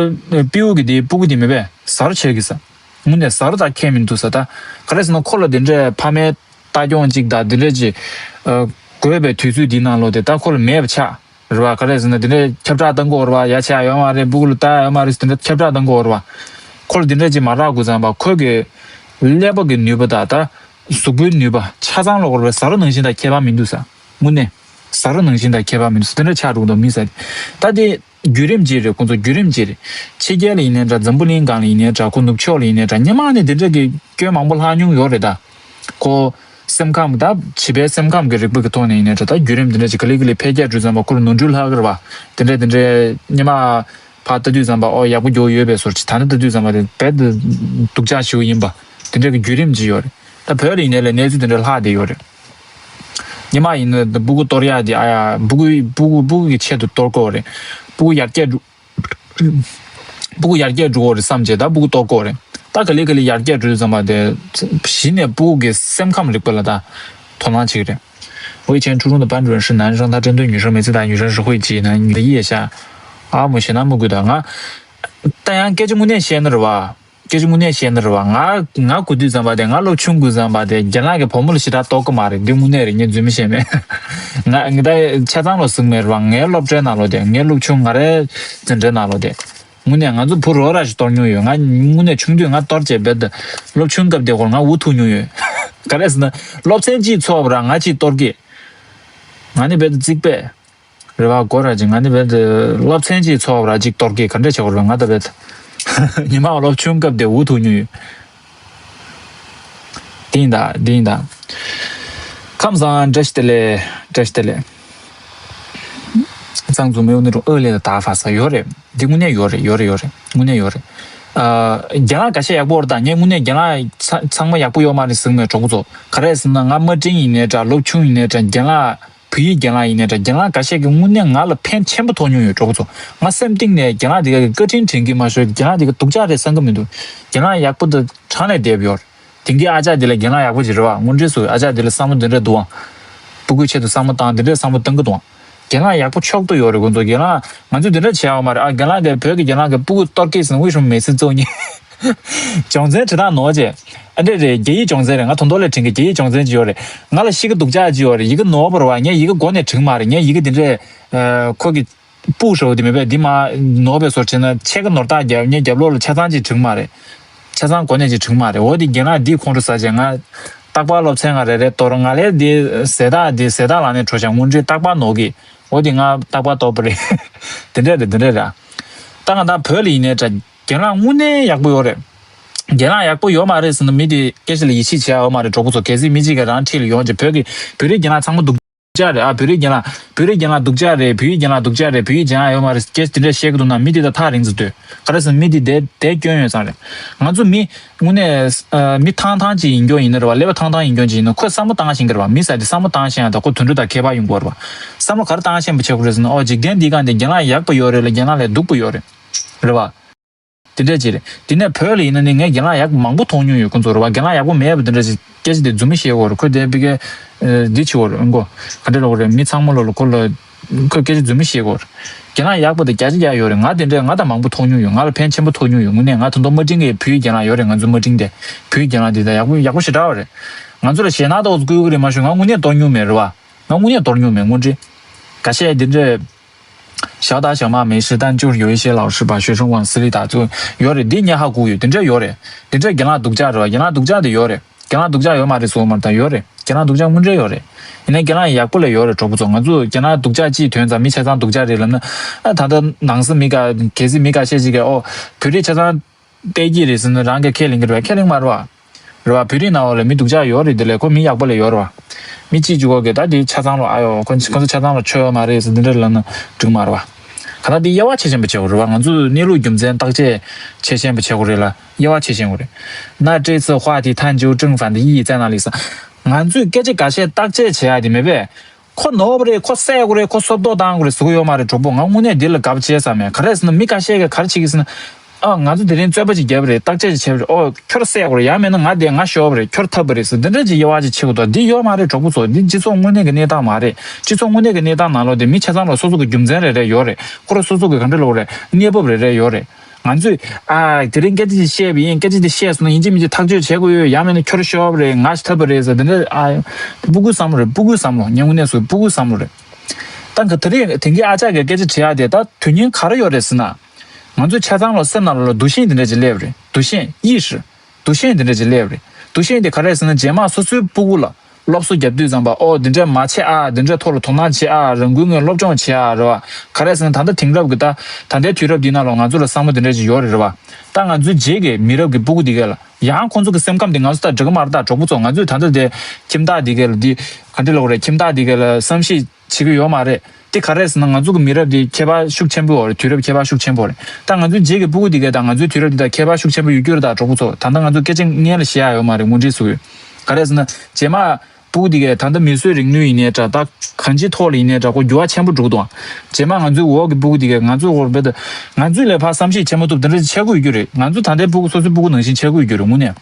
སྤྲེའུ་གི་དེ་སྤུ་གུ་དེ་མེད་པས་ཟ་རོ་བྱེད་ཀྱི་ཟ། དངོས་གནས་ཟ་རོ་ད་ཁྱད་མི་འདུག་ཟ། ད་ག་རེ་ཟེར་ན་ཁོ་ལ་དེ་འདྲས་ཕ་མའི་ལྟ་སྐྱོང་གཅིག་དང་དེ་འདྲས་ཀྱི་ཨ་དགོས་པའི་དུས་ཚོད་འདི་ནང་ལོགས་དེ་ད་ཁོ་ལ་མེད་པ་ཆགས། རེད་བ། ག་རེ་ཟེར་ན་དེ་འདྲའི་ཁྱབ་བསྒྲགས་བཏང་གི་ཡོད་རེད་བ། ཡ་ཆེ་ཡ་ཡོད་མ་རེད། སྤུ་གུ་ལ་ལྟ་ཡ་ཡོད་མ་རེད། དེ་འདྲ་ཁྱབ་བསྒྲགས་བཏང་གི་ཡོད་རེད་བ། ཁོ་ལ་དེ་འདྲ་ཅིག་མ་རག་དགོས་ཙང་བ། ཁོ་གི་ཀླད་པ་གི་ནུས་པ་དང་ད་གཟུགས་པོའི་ནུས་པ་ཆ་ཚང་ལོག་རེད་བ། ཟ་རོ་ནང་བཞིན་དང་ཁྱད་པར་མི་འདུག་ས། དངོས་གནས་ཟ་རོ་ནང་བཞིན་དང་ཁྱད་པར་མི་འདུག་ས། དེ་འདྲ་ཆགས་འགྲོ་གི་འདུག་མི་ཟ་དེ། ད་དེ་བརྒྱུད་རིམ་ཅིག་རེད། ཁོང་ཚོ་བརྒྱུད་རིམ་ཅིག་རེད། ཕྱི་རྒྱལ་ལ་ཡིན་ནའི་འདྲ། འཛམ་བུ་གླིང་སྒང་ལ་ཡིན་ནའི་འདྲ། ཁོ་ནུབ་ཕྱོགས་ལ་ཡིན་ནའི་འདྲ། སྔོན་མ་ནས་དེ་འདྲ་གི་སྐྱོན་མང་པོ་ལྷག་མྱོང་ཡོད་རེད་ད། ཁོ་སེམས་ཁམས་ད་བྱིས་པའི་སེམས་ཁམས་ཀྱི་རིག་པ་གི་ཐོག་ནས་ཡིན་ནའི་འདྲ། ད་བརྒྱུད་རིམ་དེ་འདྲ་ཅིག་ག་ལེ་ག་ལེ་འཕེལ་རྒྱས་འགྲོ་ཙམ་པ་ཁོ་ལ་ནོར་འཁྲུལ་ལྷག་གི་རེད་བ། དེ་འདྲ་དེ་འདྲའི་སྔོན་མ་ཕར་ལྟ་དུས་ཙམ་པ་ཨོ་ཡག་པོ་འགྱོ་ཡོད་པའི་བཟོ་འདྲ་ཅིག་ད་ནི་ལྟ་དུས་ཙམ་པ་དེ་རྦད་དེ་སྡུག་ཅག་ཞེ་པོ་ཡིན་པ། དེ་འདྲ་གི་བརྒྱུད་རིམ་ཅིག་ཡོད་རེད། ད་བོད་ལ་ཡིན་ནའི་ལས་གནས་ཚུལ་དེ་འདྲ་ལྷག་བསྡད་ཡོད་རེད། སྔོན་མ་ཡིན་ན་སྤུ་གུ་གཏོར་ཡག་དེ། ཨ་ཡ། སྤུ་གུ་སྤུ་གུ་སྤུ་གུ་གི་ཆེད་དུ་གཏོར་དགོས་རེད། སྤུ་གུ་ཡར་རྒྱས་འགྲོ། སྤུ་གུ་ཡར་རྒྱས་འགྲོ་གི་རེད་བསམ་བྱས་ད་སྤུ་གུ་གཏོར་དགོས་རེད། ད་ག་ལེ་ག་ལེ་ཡར་རྒྱས་འགྲོ་དུས་ཙམ་པ་དེ་གཞི་ནས་སྤུ་གུ་གི་སེམས་ཁམས་རིག་པ་ལ་ད་དོ་སྣང་བྱེད་ཀྱི་རེད། 我以前初中的班主任是男生，他针对女生每次打女生是会挤男，女的腋下。啊，我现在没觉得啊。但样，这就没那些那是吧？ སྐད་ཆ་དངོས་གནས་བཤད་ན་རེད་བ། ང་ང་གོ་དུས་ཙམ་པ་དེ། ང་སློབ་ཆུང་དུས་ཙམ་པ་དེ་རྒན་ལགས་ཀྱིས་བུ་མོ་ལ་ཞེ་དྲག་གཏོར་གི་མ་རེད། འདི་དངོས་གནས་རེད། ངས་རྫུན་མ་བཤད་མེད། ང་ངས་ད་ཆ་ཚང་ལ་གཟིགས་མེད་རེད་བ། ངའི་སློབ་གྲྭའི་ནང་ལོགས་དེ། ངའི་སློབ་ཆུང་ང་རའི་འཛིན་གྲྭའི་ནང་ལོགས་དེ། དངོས་གནས་ང་ཚོ་བུ་རོགས་ར་ཞིག་གཏོར་མྱོང་ཡོད། ང་དངོས་གནས་ཆུང་དུས་ང་གཏོར་བྱས་རྦད་དེ། སློབ་ཆུང་སྐབས་དེ་ཁོ་ང་འུ་ཐུག་མྱོང་ཡོད། ག་རེ་ཟེར་ན་སློབ་ཚན་གཅིག་ཚོགས་པ་ར་ང་གཅིག་གཏོར་གི། ང་ནི་རྦད་དེ་རྩིག་པས། རེད་བ། གོ་ར་ཅིག་ང་ནི་རྦད་དེ་སློབ་ཚན་གཅིག་ཚོགས་ར་གཅིག་གཏོར་གི། ག་འདྲ་བྱེད་དགོས་རེད། ང་ད་རྦད་ཉི་མ་སློབ་ཆུང་སྐབས་དེ་འུ་ཐུག་མྱོང་ཡོད། དེ་ཡིན་ད། དེ་ཡིན་ད། ཁམས་བཟང་། བཀྲ་ཤིས་བདེ་ལེགས། བཀྲ་ཤིས་བདེ་ལེགས། གཙང་འཛུམ་མེའུ་ནི་རུ་ཨོ་ལེ་ད་ད་ཧྥ་ས་ཡོད་རེད། འདི་དངོས་གནས་ཡོད་རེད། ཡོད་རེད། ཡོད་རེད། དངོས་གནས་ཡོད་རེད། ཨ། རྒན་ལགས་ཁ་ཤས་ཡག་པོ་རེད་ད། ངས་དངོས་གནས་རྒན་ལགས་ཚ་ཚང་མ་ཡག་པོ་ཡོད་མ་རེད་ཟེར་གི་མེད་གྲོགས་པོ་ཚོ། ག་རེ་ཟེར་ན་ང་དམའ་འབྲིང་ཡིན་ནའི་འདྲ། སློབ་ཆུང་ཡིན་ནའི་འདྲ། རྒན་ལགས་བོད་ཡིག་རྒན་ལགས་ཡིན་ནའི་འདྲ། རྒན་ལགས་ཁ་ཤས་ཀྱིས་དངོས་གནས་ང་ལ་ཕན་ཆེན་པོ་ཐོགས་མྱོང་ཡོད་གྲོགས་པོ་ཚོ། ང་སེམས་གཏིང་ནས་རྒན་ལགས་དེ་ག་གི་བཀའ་དྲིན་དྲན་གྱི་མ་ཞོར་རྒན་ལགས་དེ་ག་སྡུག་ཅག་རེད་བསམ་གི་མི་འདུག་རྒན་ལགས་ཡག་པོ་དང་དྲང་ནས་བསྡད་ཡོད་རེད། དེང་གི་ཨ་ཅག་དེ་ལ་རྒན་ལགས་ཡག་པོ་ཅིག་རེད་བ། དངོས་འབྲེལ་སུ་ཨ་ཅག་དེ་ལ་བསམ་བློ་འདི་འདྲ་འདུག་ཨང་། སྤུ་གུའི་ཆེད་དུ་བསམ་བློ་བཏང་། འདི་འདྲའི་བསམ་བློ་གཏོང་གི་འདུག་ཨང་། རྒན་ལགས་ཡག་པོ་ཕྱོགས་གཏོགས་ཡོད་རེད། ཁོང་ཚོ་རྒན་ལགས་ང་ཚོས་འདི་འདྲ་བྱས་ཡོད་མ་རེད། ཨ། རྒན་ལགས་དེ་བོད་ཀྱི་རྒན་ལགས་ཀྱི་སྤུ་གུ་གཏོར་གི་ཟིན། 为什么每次揍你། སྦྱོང་ཚན་དྲི་དང་ནོར་བྱས། ཨ་འདྲས་རེད། རྒྱ་ཡིག་སྦྱོང་ཚན་རེད། ང་དོན་ཐོག་ལ་དྲན་གི། རྒྱ་ཡིག་སྦྱོང་ཚན་ཅིག་ཡོད་རེད། ང་ལ་ཤི་གི་སྡུག་ཅག་ཅིག་ཡོད་རེད། ཡི་གེ་ནོར་བ་རེད་བ། ངས་ཡི་གེ་མགོ་ནས་བྲིས་མ་རེད། ངས་ཡི་གེ་འདི་འདྲས། ཨ། ཁོ་གི་སྤུ་ཧྲོ་དེ་མེད་པས། འདི་མ་ནོར་བའི་བཟོ་བྱས་ན་ཕྱེད་ཀ་ནོར་རྟགས་རྒྱབ། ངས་རྒྱབ་ལོགས་ལ་ཆ་ཚང་ཅིག་བྲིས་མ་རེད། ཆ་ཚང་གོ་ནས་ཅིག་བྲིས་མ་རེད། འོ་དེ་རྒན་ལགས་འདིས་ཁོང་ཁྲོ་ཟ་བྱས། ང་རྟག་པར་སློབ་ཚན་ང་རེ་རེ་གཏོར། ང་ལས་དེ་ཟས་རྟགས་དེ་ཟས་རྟགས་ལག་ནས་འཕྲོ་བྱས། དངོས་འབྲེལ་རྟག་པར་ནོར་གི། འོ་དེ་ང་རྟག་པར་གཏོར་པ་རེད། དེ་འདྲས་རེད། དེ་འདྲས་རེད། ད་ང་ད་བོད་ལ་ཡིན་ནའི་འདྲ། རྒན་ལགས་དངོས་གནས་ཡག་པོ་ཡོད་རེད། རྒན་ལགས་ཡག་པོ་ཡོད་མ་རེད་ཟེར་ན་མི་དེ་སྐད་ཆ་ལ་ཡིད་ཆེས་བྱེད་ཡ་ཡོད་མ་རེད་གྲོགས་པོ་ཚོ། གལ་སྲིད་མི་གཅིག་གིས་རང་འཁྲིས་ལ་ཡོང་བྱས་བོད་ཀྱི་བོད་རིགས་རྒན་ལགས་ཚང་མ་སྡུག་ཅག་རེད། ཨ། བོད་རིགས་རྒན་ལགས། བོད་རིགས་རྒན་ལགས་སྡུག་ཅག་རེད། བོད་ཡིག་རྒན་ལགས་སྡུག་ཅག་རེད། བོད་ཡིག་སྦྱང་ཡ་ཡོད་མ་རེད། སྐད་ཆ་དེ་འདྲ་བཤད་གི་འདུག་ན་མི་དེ་ད་ཐག་རིང་ཙམ་སྡོད། ག་རེ་ཟེར་ན་མི་དེ་དེ་དེ་སྐྱོན་ཡོད་ཙང་རེད། ང་ཚོ་མི་དངོས་གནས་ཨ་མི་ཐང་ཐང་ཅིག་ཡིན་རྒྱུ་ཡིན་ན་རེད་བ། ཀླད་པ་ཐང་ཐང་ཡིན་རྒྱུ་ཅིག་ཡིན་ན་ཁོས་བསམ་བློ་བཏང་ཤེས་ཀྱི་རེད་བ། མི་ཟེར་དེ་བསམ་བློ་བཏང་ཤེས་ཡ་དང་ཁོ་དུད་འགྲོ་དང་ཁྱད་པར་ཡོང་གི་རེད་བ། བསམ་བློ་ག་རེ་བཏང་ཤེས་པ་བྱེད་དགོས་རེད་ཟེར་ན། ཨོ། འཇིག་རྟེན་འདིའི་སྒང་དེ་རྒན་ལགས་ཡག་པ་ཡོད་རེད་ལ་རྒན་ལགས་ལས་སྡུག་པ་ཡོད་རེད། རེད་བ། དེ་འདྲ་ཅིག་རེད། དེ་ནས་བོད་ལ་ཡིན་ན་ནི་ངས་རྒན་ལགས་ཡག་མང་པོ་མཐོང་མྱོང་ཡོད། ཁོང་ཚོ་རེད་བ། རྒན་ལགས་ཡག་པོ་མེད་པ་དེ་འདྲ་ཅིག་སྐད་ཆ་དེ་རྫུན་མ་བཤད་ཡོད་རེད། ཁོས་དེ་ཕ་གི་ཨ་འདི་བྱེད་ཡོད་རེད། ཨང་གོ། ག་འདྲ་ལབ་དགོས་རེད། མི་ཚང་མ་ལོ་ལ་ཁོ་ལ་ཁོས་སྐད་ཆ་རྫུན་མ་བཤད་ཡོད་རེད། རྒན་ལགས་ཡག་པོ་དེ་བརྒྱ་ཆ་བརྒྱ་ཡོད་རེད། ང་དེ་འདྲས་ང་ད་མང་པོ་མཐོང་མྱོང་ཡོད། ང་ལ་ཕན་ཆེན་པོ་ཐོགས་མྱོང་ཡོད། དངོས་གནས་ང་ད་དུང་དམའ་འབྲིང་གི་བོད་ཡིག་རྒན་ལགས་ཡོད་རེད། ང་ཚོ་དམའ་འབྲིང་དེ་བོད་ཡིག་རྒན་ལགས་དེ་ད་ཡག་པོ་ཡག་པོ་ཞེ་དྲག་པ་རེད། ང་ཚོ་ལ་ཞེད་སྣང་ཏོག་ཙམ་བསྐུལ་གི་རེད་མ་གཞི་ང་དངོས་གནས་གཏོར་མྱོང་མེད་རེད་བ། ང་དངོས་གནས་གཏོར་མྱོང་མེད། དངོས་འབྲེལ། འགའ་ཤས་འདི་འདྲས། 小打小骂没事，但就是有一些老师把学生往死里打，就有点，འདི་ཉེ་ཧ་གུ་ཡོད། འདི་འདྲ་ཡོད་རེད། འདི་འདྲ་རྒན་ལགས་སྡུག་ཅག་རེད་བ། རྒན་ལགས་སྡུག་ཅག་དེ་ཡོད་རེད། རྒན་ལགས་སྡུག་ཅག་ཡོད་མ་རེད་ཟེར་མ་རེད་ད། ཡོད་རེད། རྒན་ལགས་སྡུག་ཅག་དངོས་འབྲེལ་ཡོད་རེད། ཡིན་ནའི་རྒན་ལགས་ཡག་པོ་ལས་ཡོད་རེད་གྲོགས་པོ་ཚོ། ང་ཚོ་རྒན་ལགས་སྡུག་ཅག་ཅིའི་དོན་ཙམ་མི་ཆ་ཚང་སྡུག་ཅག་རེད་ལབ་ན། ཨ། ད་ལྟ་ནང་སེམས་མི་ཀ་གལ་སྲིད་མི་ཁ་ཤས་ཅིག་གིས་ཨོ་བོད་རིགས་ཆ་ཚང་བལྟས་ཀྱི་རེད་ཟེར་ན་རང་གིས་ཁས་ལེན་གྱི་རེད་བ། ཁས་ལེན་མ་རེད་བ། རེད་བ། བོད་རིགས་ནང་ལོགས་ལ་མི་སྡུག་ཅག་ཡོད་རེད། དེ་ལས་ཁོ་མི་ཡག་པོ་ལས་ཡོད་རེད་བ། མི་གཅིག་གཅིག་པོ་གིས་ད་དེ་ཆ་ཚང་ལོ་ཨ་ཡོ་ཁོ་ཁོ་ཚོ་ཆ་ཚང་ལོ་ཆོས་ཡོད་མ་རེད་ཟེར་འདི་འདྲ་ལབ་ན་འགྲིག་མ་རེད་བ། ག་ད་དེ་དབྱེ་བ་ཕྱེ་ཤེས་པ་བྱེད་དགོས་རེད་བ། ང་ཚོས་གནས་ལུགས་རྒྱུ་མཚན་བརྟག་དཔྱད་བྱེད་ཤེས་པ་བྱེད་དགོས་རེད་ལ། དབྱེ་བ་ཕྱེ་ཤེས་དགོས་རེད། 那这次话题探究正反的意义在哪里 ས། ང་ཚོས་སྐད་ཆ་འགའ་ཤས་བརྟག་དཔྱད་བྱེད་ཡ་དེ་མེད་པས། ཁོ་ནོར་བ་རེད། ཁོ་བསད་དགོས་རེད། ཁོ་སོབ་ཏོག་བཏང་དགོས་རེད་ཟེར་གི་ཡོད་མ་རེད་གྲོགས་པོ། ང་དངོས་གནས་འདི་ལ་དགའ་པོ་བྱས་ས་མེད། ག་རེ་ཟེར་ན་མི་ཁ་ཤས་ཀྱིས་ག་རེ་བྱེད་ཀྱི་ཟེར་ན། ཨ། ང་ཚོ་དེ་རིང་རྩོད་པ་ཅིག་བརྒྱབ་པ་རེད། བརྟག་དཔྱད་ཅིག་བྱས་པ་རེད། ཨོ་ཁྱོད་བསད་དགོས་རེད། ཡང་མིན་ན་ང་དེ་ང་ཤོར་བ་རེད། ཁྱོད་ཐབས་པ་རེད་ཟེར་འདི་འདྲ་ཅིག་དབྱེ་བ་ཅིག་ཕྱེ་དགོས་འདུག་འདི་ཡོད་མ་རེད་གྲོགས་པོ་ཚོ། འདི་སྤྱི་ཚོགས་དངོས་གནས་ཀྱི་གནས་སྟངས་མ་རེད། སྤྱི་ཚོགས་དངོས་གནས་ཀྱི་གནས་སྟངས་ནང་ལོགས་དེ་མི་ཆ་ཚང་ལ་སོ་སོ་གི་རྒྱུ་མཚན་རེ་རེ་ཡོད་རེད། ཁོ་རང་སོ་སོ་གི་ག་འདྲ་ལབ་དགོས་རེད། གནས་བབ་རེ་རེ་ཡོད་རེད། ང་ཚོས་ཨ་དེ་རིང་སྐད་ཆ་ཅིག་བཤད་པ་ཡིན། སྐད་ཆ་དེ་བཤད་སོང་ན་ཡིན་གཅིག་མིན་གཅིག་ཐག་གཅོད་བྱེད་དགོས་ཡོད། ཡང་མིན་ན་ཁྱོད་ཤོར་བ་རེད། ང་ཞིག་ཐབས་པ་རེད་ཟེར་དེ་འདྲ། ཨ། སྤུ་གུའི་བསམ་བློ་རེད། སྤུ་གུའི་བསམ་བློ། ངས་དངོས་གནས་སུ་སྤུ་གུའི་བསམ་བློ་རེད། ད་ག་དེ་རིང་དེང་གི་ཨ་ཅག་གིས་སྐད་ཆ་དྲི་ཡག་དེ་ད་དོན་སྙིང་ག་རེ་ཡོད་རེད་ཟེར་ན། ང་ཚོའི་ཆ་ཚང་ལ་སེམས་ནང་ལ་འདུ་ཤེས་འདི་འདྲ་ཅིག་སླེབས་རེད། འདུ་ཤེས་ཡིད་ཧྲི། འདུ་ཤེས་འདི་འདྲ་ཅིག་སླེབས་རེད། འདུ་ཤེས་འདི་ག་རེ་ཟེར་ན་རྗེས་མ་སོ་སོའི་སྤུ་གུ་ལ་སློབ་གསོ་རྒྱབ་དུས་ཙམ་པ་ཨོ་འདི་འདྲ་མ་བྱེད་ཨ། འདི་འདྲ་ཐོག་ལ་དོ་སྣང་བྱེད་ཨ། རང་འགུལ་ངང་སློབ་སྦྱོང་བྱེད་ཨ་རེད་བ། ག་རེ་ཟེར་ན་ད་ལྟ་དེང་རབས་ཀྱི་ད་ད་ལྟའི་དུས་རབས་འདི་ནང་ལ་ང་ཚོ་ལ་བསམ་བློ་འདི་འདྲ་ཅིག་ཡོད་རེད་བ། ད་ང་ཚོའི་རྗེས་ཀྱི་མི་རབས་ཀྱི་སྤུ་གུ་འདི་གས་ལ་ཡང་ཁོང་ཚོ་གི་སེམས་ཁམས་འདི་ང་ཚོ་ད་འགྲིག་གི་མ་རེད། ད་གྲོགས་པོ་ཚོ་ང་ཚོས་ད་ལྟ་དེ་ཁྱིམ་བདག་འདི་གས་ལ་འདི་ག་འདྲ་ལབ་དགོས་རེད། ཁྱིམ་བདག་འདི་གས་ལ་བསམ་ཤེས་བྱེད་ཀྱི་ཡོད་མ་རེད། དེ་ག་རེ་ཟེར་ན་ང་ཚོ་གི་མི་རབས་དེ་ཁྱད་པར་ཤུགས་ཆེན་པོ་ཡོད་རེད། དུས་རབས་ཁྱད་པར་ཤུགས་ཆེན་པོ་རེད། ད་ང་ཚོའི་རྗེས་ཀྱི་སྤུ་གུ་དེ་གས་དང་ང་ཚོའི་དུས་རབས་དེ་དང་ཁྱད་པར་ཤུགས་ཆེན་པོ་ཡོད་རྒྱུ་རེད། ད་གྲོགས་པོ་ཚོ་ད་ལྟ་ང་ཚོ་སྐད་ཆ་སྔོན་ལ་བཤད་ཡ་ཡོད་མ་རེད། ངོ་འཕྲད་ཟེར་གི་ཡོད། ག་རེ་ཟེར་ན་རྗེས་མ་སྤུ་གུ་དེ་གས་ད་ལྟ་མིས་བཟོས་རིག་ནུས་ཡིན་ནའི་འདྲ། ད་གང་ཅིའི་ཐོག་ལ་ཡིན་ནའི་འདྲ། ཁོ་འགྱུར་བ་ཆེན་པོ་འགྲོ་གི་འདུག་རྗེས་མ་ང་ཚོའི་འོག་གི་སྤུ་གུ་དེ་གས་ང་ཚོའི་འོག་རྦད་དེ་ང་ཚོས་ལས་ཕར་བསམ་ཤེས་བྱེད་མ་ཐུབ་དེ་འདྲ་ཆགས་ཀྱི་ཡོད་རྒྱུ་རེད། ང་ཚོ་ད་ལྟའི་སྤུ་གུ་སོ་སོའི་སྤུ་གུ་ནང་བཞིན་ཆགས་ཀྱི་ཡོད་རྒྱུ་རེད་དངོས་གནས།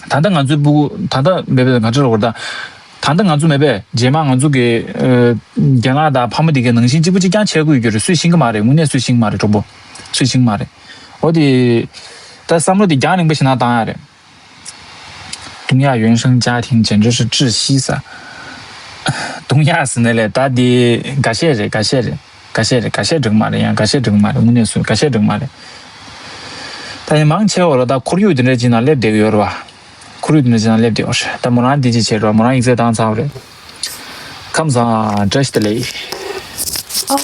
ད་ལྟ་ང་ཚོའི་སྤུ་གུ་ད་ལྟ་མེད་པའི་ང་ཚོ་རོགས་ད། ད་ལྟ་ང་ཚོ་མེད་པས་རྗེས་མ་ང་ཚོ་གི་ཨ། རྒན་ལགས་དང་ཕ་མ་དེ་གའི་ནང་བཞིན་གཅིག་པ་གཅིག་རྐྱང་བྱེད་དགོས་ཀྱི་རེད། སུས་ཤེས་ཀྱི་མ་རེད། དངོས་གནས་སུས་ཤེས་ཀྱི་མ་རེད། གྲོགས་པོ་སུས་ཤེས་ཀྱི་མ་རེད། འོ་དེ་ད་བསམ་བློ་དེ་རྒྱང་རིང་པོ་ཞིག་ན་བཏང་ཡ་རེད། 东亚原生家庭简直是窒息死。 东亚ཟེར་ནས་ལས་ད་དེ་འགའ་ཤས་རེད། འགའ་ཤས་རེད། འགའ་ཤས་རེད། འགའ་ཤས་འགྲིག་མ་རེད། ཡང་འགའ་ཤས་འགྲིག་མ་རེད། དངོས་གནས་སུ་འགའ་ཤས་འགྲིག་མ་རེད། ད་ཡིན་མང་ཆེ་བ་ལ་ད་ཁོར་ཡུག་དེ་འདྲ་ཅིག་ནང་སླེབས་བསྡད་ཀྱི་ཡོད་རེད་བ། ཁོར་ཡུག་དེ་འདྲ་ཅིག་ནང་སླེབས་བསྡད་ཡོད་རེད། ད་མོ་རང་འདི་ཅིག་བྱས་རེད་བ། མོ་རང་ཡིག་ཚད་བཏང་ཚར་བ་རེད། ཁམས་བཟང་། བཀྲ་ཤིས་བདེ་ལེགས། ཨོ།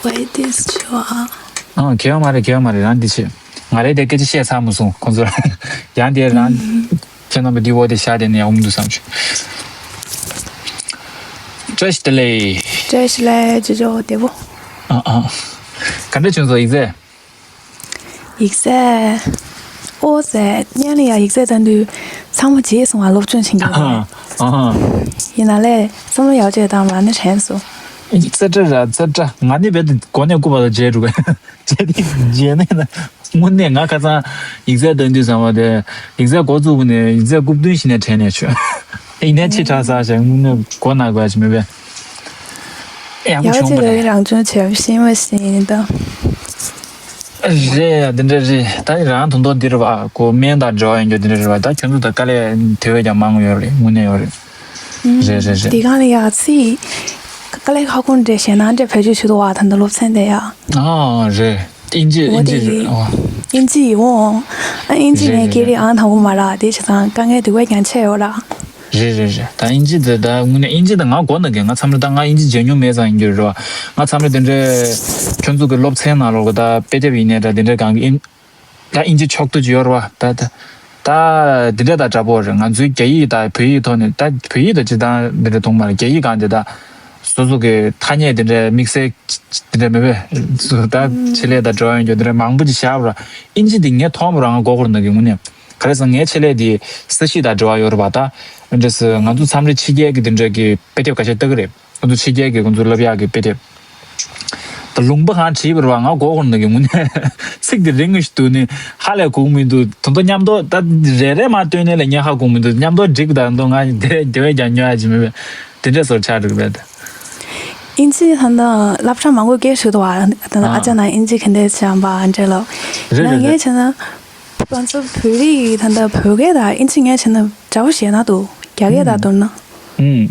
ཝེ་ཏིས་ཆོ་ཨ། ཨ་གལ་ཡོད་མ་རེད། གལ་ཡོད་མ་རེད། རང་འདི་བྱས། ང་རེད་དེ་སྐད་ཆ་བཤད་ཚར་མ་སོང་ཁོང་ཚོར། ཡང་དེ་རང་ཁྱེད་རྣམ་པ་འདི་འོག་དེ་བཞག་དེ་ནས་ཡག་པོ་མི་འདུག་བསམ་བྱུང་། བཀྲ་ཤིས་བདེ་ལེགས། བཀྲ་ཤིས་བདེ་ལེགས། ཅོ་ཅོ་བདེ་པོ། ཨ་ཨ། ག་འདྲ་བྱུང་སོང་ཡིག་ཚད། ཡིག་ཚད། ཨོ་ཙེ། སྔོན་ལ་ཡ་ཡིག་ཚད་བཏང་དུས་ཚང་མ་བརྗེད་སོང་བ། སློབ་སྦྱོང་བྱེད་མཁན་ཨ་ཨ། ཡིན་ན་ལས་བསམ་བློ་ཡག་བྱས་བཏང་བ་ནི་དྲན་སོང་། ཙེ་ཏྲ་ར་ཙེ་ཏྲ། ང་ནི་རྦད་དེ་མགོ་ནས་རྐུབ་བར་དུ་བརྗེད་འགྲོ་གི། བརྗེད་དེ་བརྗེད་ནས་ན་དངོས་གནས་ང་ཁ་སང་ཡིག་ཚད་བཏང་དུས་ཙམ་པ་དེ་ཡིག་ཚད་འགོ་བཙུགས་པ་ནས་ཡིག་ཚད་རྐུབ་བསྟུན་ཞིག་ནས་དྲན་ནས་བྱོས། ཡིན་ནའི་ཕྱི་དྲགས་ས་ཞིག་དངོས་གནས་མགོ་ན་དགོས་ཡ་ཅིག་མེད་པས། ཡག་པོ་ཡག་བྱུང་བ་ཅིག་ལ་རེད། རང་སྦྱོང་བྱས་པ་ཤེས་མ་ཤེས་ཡིན་ད། རེད་ཡ། འདི་འདྲ་རེད། ད་རང་དོན་དོན་འདི་རེད་བ། ཁོ་སྨན་དང་འབྲེལ་བ་ཡོད་རྒྱུ་འདི་འདྲ་རེད་བ། ད་ཁྱོད་ཚོ་ད་དཀའ་ལས་དེ་བས་ཀྱང་མང་ཡོད་རེད། དངོས་གནས་ཡོད་རེད། རེད་རེད་རེད། འདི་གང་ལ་ཡག་ཚིག་དཀའ་ལས་ཁག་ཁུར་འདྲ་ཞེད་སྣང་འདྲ་བེད་སྤྱོད་བྱེད་འདུག་བ། ད་འདི་སློབ་ཚན་དེ་ཡ། ཨ་རེད། ཨིན་ཇི། འོ་ཨིན་ཇི་དེ་རེད། ཨོ། ཨིན་ཇི་ཡིན་འོ། ཨ་ཨིན་ཇི་རེད་ངའི་རེད་སྐད་རིགས་རེད། ཨང་དང་པོ་མ་རེད། དེ་བྱས་ཙང་དཀའ་ངལ་དེ་བས་ཀྱང་ཆེ་ཡོད་ར། རེད་རེད་རེད། ད་ཨིན་ཇི་དེ་ད་དངོས་གནས་ཨིན་ཇི་དེ་ང་གོ་ན་གི། ང་མཚམས་རེ་ད་ང་ཨིན་ཇི་བརྗེད་ཉུང་མེད་ཙང་ཡིན་རྒྱུ་རེད་བ། ང་མཚམས་རེ་དེ་འདྲའི་ཁྱོད་ཚོ་གི་སློབ་ཚན་ནང་ལོགས་གི་ད་དཔེ་དེབ་ཡིན་ནའི་འདྲ་དེ་འདྲའི་སྒང་གི་ཨིན། ད་ཨིན་ཇི་ཕྱོགས་བསྡུས་ཅིག་ཡོད་རེད་བ། ད་ད་ད་འདི་འདྲ་དང་འདྲ་པོ་རེད། ང་ཚོའི་རྒྱ་ཡིག་དང་བོད་ཡིག་ཐོག་ནས། ད་བོད་ཡིག་དང་སྤྱིར་བཏང་འདི་འདྲ་གཏོང་མ་རེད། རྒྱ་ཡིག་སྒང་དེ་ད་སོ་སོ་གི་ཐ་སྙད་དེ་འདྲ་དམིགས་བསལ་དེ་འདྲ་མེད་པས། ད་ཆེད་ལས་དང་འབྲེལ་བ་ཡོད་རྒྱུ་དེ་འདྲ་མང་པོ་ཅིག་བཞག་པ་ར། ཨིན་ཇི་དེ་ངས་མཐོང་བ་རང་གོ་གོར་ན་གི་དངོས་གནས། ག་རེ་ཟེར་ངའི་ཆེད་ལས་དེ་ས་གཤིས་དང་འབྲེལ་བ་ཡོད་རེད་བ། ད་འདྲ་ཟེར་ང་ཚོ་མཚམས་རེ་ཕྱི་རྒྱལ་གི་དེ་འདྲ་གི་དཔེ་དེབ་ཁ་ཤས་ལྟ་གི་རེད། ཁོ་ཚོ་ཕྱི་རྒྱལ་གྱི་ཁོ་ཚོ་བསླབ་ཡག་གི་དཔེ་དེབ། ད་ལུང་པ་གང་བྲིས་པ་རེད་བ། ང་མགོ་འཁོར་འདུག་གི་དངོས་གནས། ཚིག་དེ་རིང་ངེ་ཞིག་འདུག་ནི་ཧ་ལས་གོ་མི་འདུག་དོན་དུ་མཉམ་དུ་ད་རེ་རེ་མ་བཏོན་ནས་ལ་ངས་ཧ་གོ་མི་འདུག་མཉམ་དུ་འགྲིག་ད་འདུག་ང་དེ་དེ་བས་ཀྱང་ཉོ་ཡ་ཅིག་མེད་པས། དེ་འདྲས་སོར་ཆགས་འགྲིག་པས་ད། ཨིན་ཇི་ད་ལྟ་སློབ་གྲྭ་མང་པོ་སྐད་ཤོད་དུ་བ། ད་ལྟ་ཨ་ཅག་ནང་ཨིན་ཇི་ག་འདྲས་བྱས་པ་འདྲ་ལོ། རེད་རེད་ང་ངས་རེད། བྱས་ན། ང་ཚོ་བོད་རིགས་ད་ལྟ་བོད་སྐད་དང་ཨིན་ཇི་ངས་བྱས་ན་འདྲ་བོ་ཞེ་ན་འདུག་རྒྱ་སྐད་དང་བསྡུར་ན། ཨུམ།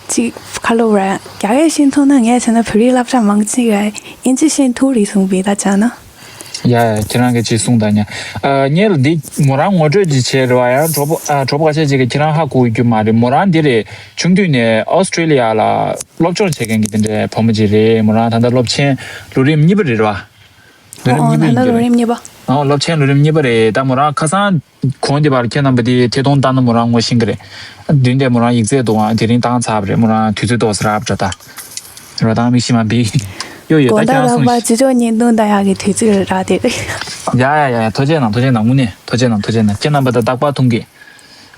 ཅིག་ཁ་ལོ་རེད། རྒྱ་སྐད་ཤེས་ཐུབ་ན་ངས་བྱས་ན་བོད་རིགས་སློབ་གྲྭ་མང་ཆེ་ག་ཨིན་ཇི་ཤེས་ཐུབ་རེད་གསུངས་པས་ད་བྱས་ན། ཡ་ཡ་ཁྱེད་རང་གིས་ཅིག་གསུངས་དང་ཉ། ཨ་ངས་ལ་འདི་མོ་རང་ངོ་སྤྲོད་ཅིག་བྱས་རེད་བ། ཡང་གྲོགས་པོ་ཨ་གྲོགས་པོ་ཁ་ཤས་ཅིག་གིས་ཁྱེད་རང་ཧ་གོ་རྒྱུ་མ་རེད། མོ་རང་འདི་རེད། ཆུང་དུས་ནས་ཨོ་སི་ཀྲེ་ལི་ཡ་ལ་སློབ་སྦྱོང་བྱེད་མཁན་གྱི་དེ་འདྲའི་བུ་མོ་ཅིག་རེད། མོ་རང་ད་ལྟ་སློབ་ཆེན་ལོ་རིམ་གཉིས་པ་རེད་བ། ལོ་རིམ་ཨོ་གཉིས་པ་ད་ཡིན་ལྟ་གྱི་ལོ་རེད། རིམ་གཉིས་པ། ཨོ་སློབ་ཆེན་ལོ་རིམ་གཉིས་པ་རེད། ད་མོ་རང་ཁ་སང་གོང་དེ་བར་ཁྱེད་རྣམ་པ་དེ་ཐད་གཏོང་བཏང་ན་མོ་རང་ངོ་ཤེས་ཀྱི་རེད། མདུན་དེ་མོ་རང་ཡིག་ཚད་འདུག་ཨང་དེ་རིང་བཏང་ཚར་བ་རེད། མོ་རང་དུས་ཚོད་ཏོག་ཙམ་རག་པ་འདྲ་ད། རོ་དང་མིག་ཤི་མ་འབིག་ཡོ་ཡོ་ད་དགོང་དག་ཁྱེད་རང་རང་གསུངས་པ་ཤིག་སྤྱི་ཚོགས་བརྙན་ཐུང་ལྟ་ཡག་གི་དུས་ཚོད་རག་དེ། ཡ་ཡ་ཡ་ཡ་ཐུགས་རྗེ་གནང་། ཐུགས་རྗེ་གནང་། དངོས་གནས་ཐུགས་རྗེ་གནང་། ཐུགས་རྗེ་གནང་། ཁྱེད་རྣམ་པ་ད་རྟག་པར་མཐོང་གི།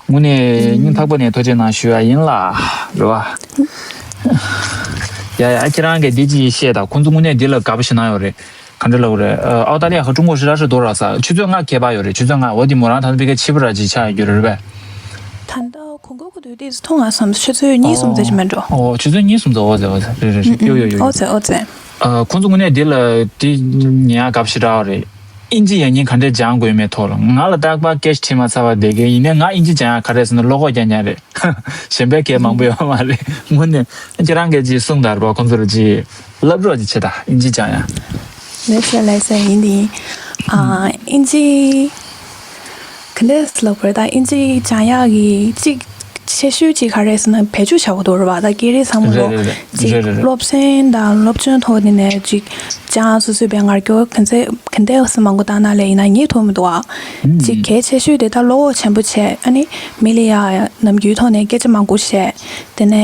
དངོས་གནས་སྙིང་ཐག་པ་ནས་ཐུགས་རྗེ་གནང་ཞུ་ཡ་ཡིན་ལ། རེད་བ། ཡ་ཡ་ཁྱེད་རང་གིས་འདི་ཅིག་བཤད་དང་ཁོང་ཚོ་དངོས་གནས་འདི་ལ་དགའ་པོ་ཞིག་གནང་ཡོད་རེད། ག་འདྲ་ལབ་དགོས་རེད། ཨ་ཨའོ་ཏ་ལི་ཡ་ཧ་ཀྲུང་གོ་ཧྲི་ར་ཧྲི་རྡོ་ར་ས་ཆུ་ཚོད་ལྔ་ཁྱད་པར་ཡོད་རེད། ཆུ་ཚོད་ལྔ་འོ་དེ་མོ་རང་ད་ལྟ་ཕ་གིར་ཕྱི་པོ་ར་ཅིག་ཆགས་ཡོད་རེད་པས། ད་ལྟ་གོང་གོ་གོ་དུས་ཏིས་མཐོང་ང་བསམ། ཆུ་ཚོད་གཉིས་གསུམ་ཙམ་ཞིག་མེད་འགྲོ། ཨོ་ཆུ་ཚོད་གཉིས་གསུམ་ཙམ། འོ་ཙེ་འོ་ཙེ་རེད་རེད་རེད། ཡོ་ཡོ་ཡོ་ཡོ། འོ་ཙེ་འོ་ཙེ། ཨ་ཁོང་ཚོ་དངོས་གནས་འདི་ལ་དེ་ཉན་ཡག་དགའ་པོ་ཞེ་དྲག་རེད། ཨིན་ཇི་ཡང་སྙིང་ག་འདྲས་སྦྱང་དགོས་མེད་ཐོག་ལ་ང་ལ་རྟག་པར་སྐད་ཆ་དྲིས་མ་ཚར་བ་བསྡད་མཁན་ཡིན་ནའི་ང་ཨིན་ཇི་སྦྱང་ཡག་ག་རེ་ཟེར་ན་བློ་ཁོག་རྐྱང་རྐྱང་རེད། གཞན་པའི་སྐད་མང་པོ་ཡོད་མ་རེད། དངོས་གནས་ཁྱེད་རང་གིས་ཅིག་གསུངས་དང་རེད་པ། ཁོང་ཚོ་ལ་ཅིག་བསླབ་རོགས་ཅིག་བྱེད་དང་། ཨིན་ཇི་སྦྱང་ཡག་ལགས་སོ་ལགས་སོ། ཡིན་དེ་ཡིན། ཨ། ཨིན་ཇི་ག་འདྲས་ལབ་དགོས་རེད། ད་ཨིན་ཇི་སྦྱང་ཡག་གི་གཅིག་ཆེ་ཤོས་གཅིག་ག་རེ་ཟེར་ན་བེད་སྤྱོད་བྱ་དགོས་འདུག་རེད་པ། ད་སྐད་རིགས་ཚང་མ་ལོ་རེད་རེད་རེད། གཅིག་རེད་རེད་རེད། སློབ་ཚན་དང་སློབ་སྦྱོང་ཐོག་དེ་ནས་གཅིག་སྦྱང་སོ་སོའི་བའི་ངར་སྐྱོར་ག་ཚད་ག་འདྲས་སེ་མང་པོ་བཏང་ན་ལས་ཡིན་ན་ཉེས་ཐུབ་མི་འདུག་ཨ། གཅིག་གལ་ཆེ་ཤོས་དེ་ད་བློ་ཁོག་ཆེན་པོ་བྱས། ཨ་ནི་མི་ལ་ཡ་ནམ་རྒྱུན་ཐོག་ནས་སྐད་ཆ་མང་པོ་བཤད། དེ་ནས་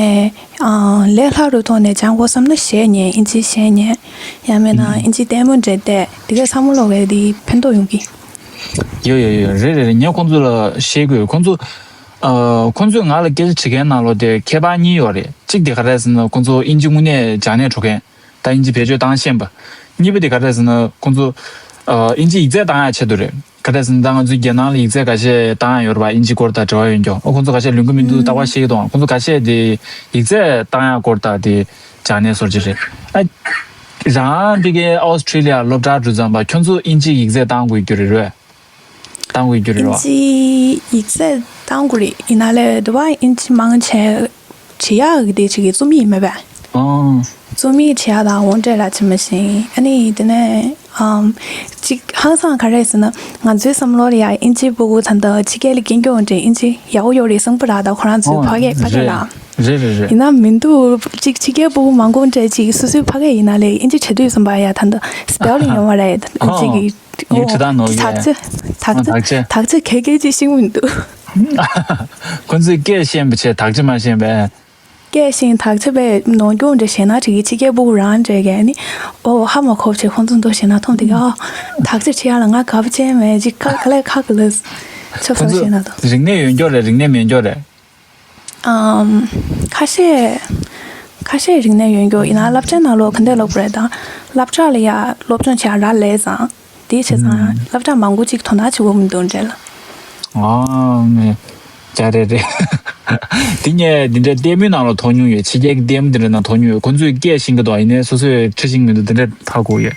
ཨ་ལས་སླ་རུ་ཐོག་ནས་སྦྱང་དགོས་བསམ་ན་གཞས་ཉན། ཨིན་ཇི་གཞས་ཉན། ཡང་མིན་ན་ཨིན་ཇི་ལྟད་མོ་འདྲ་བལྟས། དེ་གས་ཚང་མ་ལོག་གས་དེ་ཕན་ཐོགས་ཡོང་གི། ཡོད་ཡོད་ཡོད། རེད་རེད་རེད། ངས་ཁོང་ཚོ་ལ་བཤད་དགོས། ཁོང་ཚོ་ཨ། ཁོང་ཚོས་ང་ལ་སྐད་ཆ་དྲི་མཁན་ནང་ལོགས་དེ་ཁྱད་པར་གཉིས་ཡོད་རེད། གཅིག་དེ་ག་རེ་ཟེར་ན་ཁོང་ཚོ་ཨིན་ཇི་དངོས་གནས་སྦྱང་ནས་འགྲོ་མཁན། ད་ཨིན་ཇི་བེད་སྤྱོད་བཏང་ཤེས་པ། གཉིས་པ་དེ་ག་རེ་ཟེར་ན་ཁོང་ཚོ་ཨ། ཨིན་ཇི་ཡིག་ཚད་བཏང་ཡག་ཆེད་དུ་རེད། ག་རེ་ཟེར་ན་ད་ང་ཚོའི་རྒྱལ་ནང་ལ་ཡིག་ཚད་ཁ་ཤས་བཏང་ཡག་ཡོད་རེད་པ། ཨིན་ཇི་སྐོར་དང་འབྲེལ་བ་ཡོད་མཁན། ཨོ་ཁོང་ཚོ་ཁ་ཤས་ལོན་གི་མི་འདུག། ལྟ་བ་ཤེས་ཀྱི་འདུག། ཁོང་ཚོ་ཁ་ཤས་དེ་ཡིག་ཚད་བཏང་ཡག་སྐོར་དང་དེ་སྦྱང་ནས་བཟོ་ཅིག་རེད། ཨ། རང་ཕ་གིའི་ཨོ་སི་ཁྲི་ལི་ཡ་སློབ་གྲྭ་འགྲོ་ཙམ་པ་ཁྱོད་ཚོ་ཨིན་ཇི་ཡིག་ཚད་བཏང་དགོས་རྒྱུ་རེད་རེད། བཏང་དགོས་རྒྱུ་རེད་ཨིན་པ། ཇི་ཡིག་ཚད་བཏང་དགོས་རེད། ཡིན་ན་ལས་དུ་བ་ཨིན་ཇི་མང་ཆེ་བྱེད་ཡག་གི་དེ་ཅིག་གི་རྩོམ་ཡིག་མེད་པས། ཨང་། རྩོམ་ཡིག་བྱེད་ཡག་དང་འོ་འདྲས་ལ་ཅི་མ་ཤེས། ཨ་ནི་དེ་ནས་ཨམ། ཅིག་ཧང་སང་ག་རེ་ཟེར་ན་ང་ཚོའི་བསམ་བློ་ལ་ཡ་ཨིན་ཇི་ཕྲུ་གུ་ད་ལྟ་ཕྱི་རྒྱལ་ལ་སྐྱེལ་རྒྱུ་འོ་འདྲས་ཨིན་ཇི་ཡག་པོ་ཡོད་རེད་བསམ་གི་ར། ད་ཁོ་རང་ཚོའི་ཨོ་ཕ་གིའི་ཕ་གིའི་རེད་ར། རེད་རེད་རེད། ཡིན་ན་མི་འདུག། ཅིག་ཕྱི་རྒྱལ་ཕྲུ་གུ་མང་པོ་འདྲས་ཅིག་སོ་སོའི་ཕ་གིར་ཡིན་ན་ལས་ཨིན་ཇི་བྱེད་དུས་བསམ་པ་ཡ་ད་ལྟ་སི་པེ་ལིང་ཡོད་མ་རེད། ཨོ། ཅིག་གི་ངས་ཨོ། བྲིས་སྟངས་ནོར་ཅིག་ཡ། དག་ཆ་དག་ཨ་ཆ་དག་ཆ། དག་ཆ་ག་གེ་ཅིག་ཤེས་མི་འདུག། ཁོ་ཚོས་སྐད་ཤེས་པ་བྱས་དག་ཆ་མ་ཤེས་པས། སྐད་ཤེས་དག་ཆ་པས་ནོར་སྐྱོན་འདྲ་བྱས་ན་འགྲིག་གི། ཕྱི་རྒྱལ་ཕྲུ་གུ་རང་འདྲ་གས་ནི་ཨོ་ཧ་མ་གོ་བྱས་ཁོ་ཚོ་འདུག་བྱས་ན་མཐོང་དེ་ག་ཨོ་དག་ཆ་བྲིས་ཡ་ལ་ང་དགའ་པོ་བྱས་མེད་ཅིག་ཁ་ཁ་ལས་ཁ་གི་ལ་ཆབ་ཁོ་སང་ཚོ་བྱས་ན་དང་། རིག་གནས་ཡོད་མཁན་རེད། རིག་གནས་མེད་མཁན་རེད། ཨམ། ཁ་ཤས་ཁ་ཤས་རིག་གནས་ཡོད་མཁན་ཡིན་ན་སློབ་གྲྭའི་ནང་ལོགས་ག་འདྲས་ལབ་དགོས་རེད་ད། སློབ་གྲྭ་ལ་ཡ་སློབ་སྦྱོང་བྱེད་ཡ་རག་ལས་ཙང་དེ་བྱས་ཙང་ཨུམ། སློབ་གྲྭ་མང་པོ་ཅིག་དོ་སྣང་བྱེད་དགོས་མི་འདུག་འདྲ་ལ། ཨ་ནི་བྱ་རེད་རེད། དེ་ངས་འདི་འདྲའི་ལྟད་མོའི་ནང་ལ་མཐོང་མྱོང་ཡོད། ཕྱི་རྒྱལ་གྱི་ལྟད་མོ་འདི་འདྲའི་ནང་མཐོང་མྱོང་ཡོད། ཁོ་ཚོས་སྐད་ཤེས་ཀྱི་འདུག། ཡིན་ནའི་སོ་སོས་ཁྲིད་ཤེས་ཀྱི་མི་འདུག། འདི་འདྲ་ཧ་གོ་ཡོད།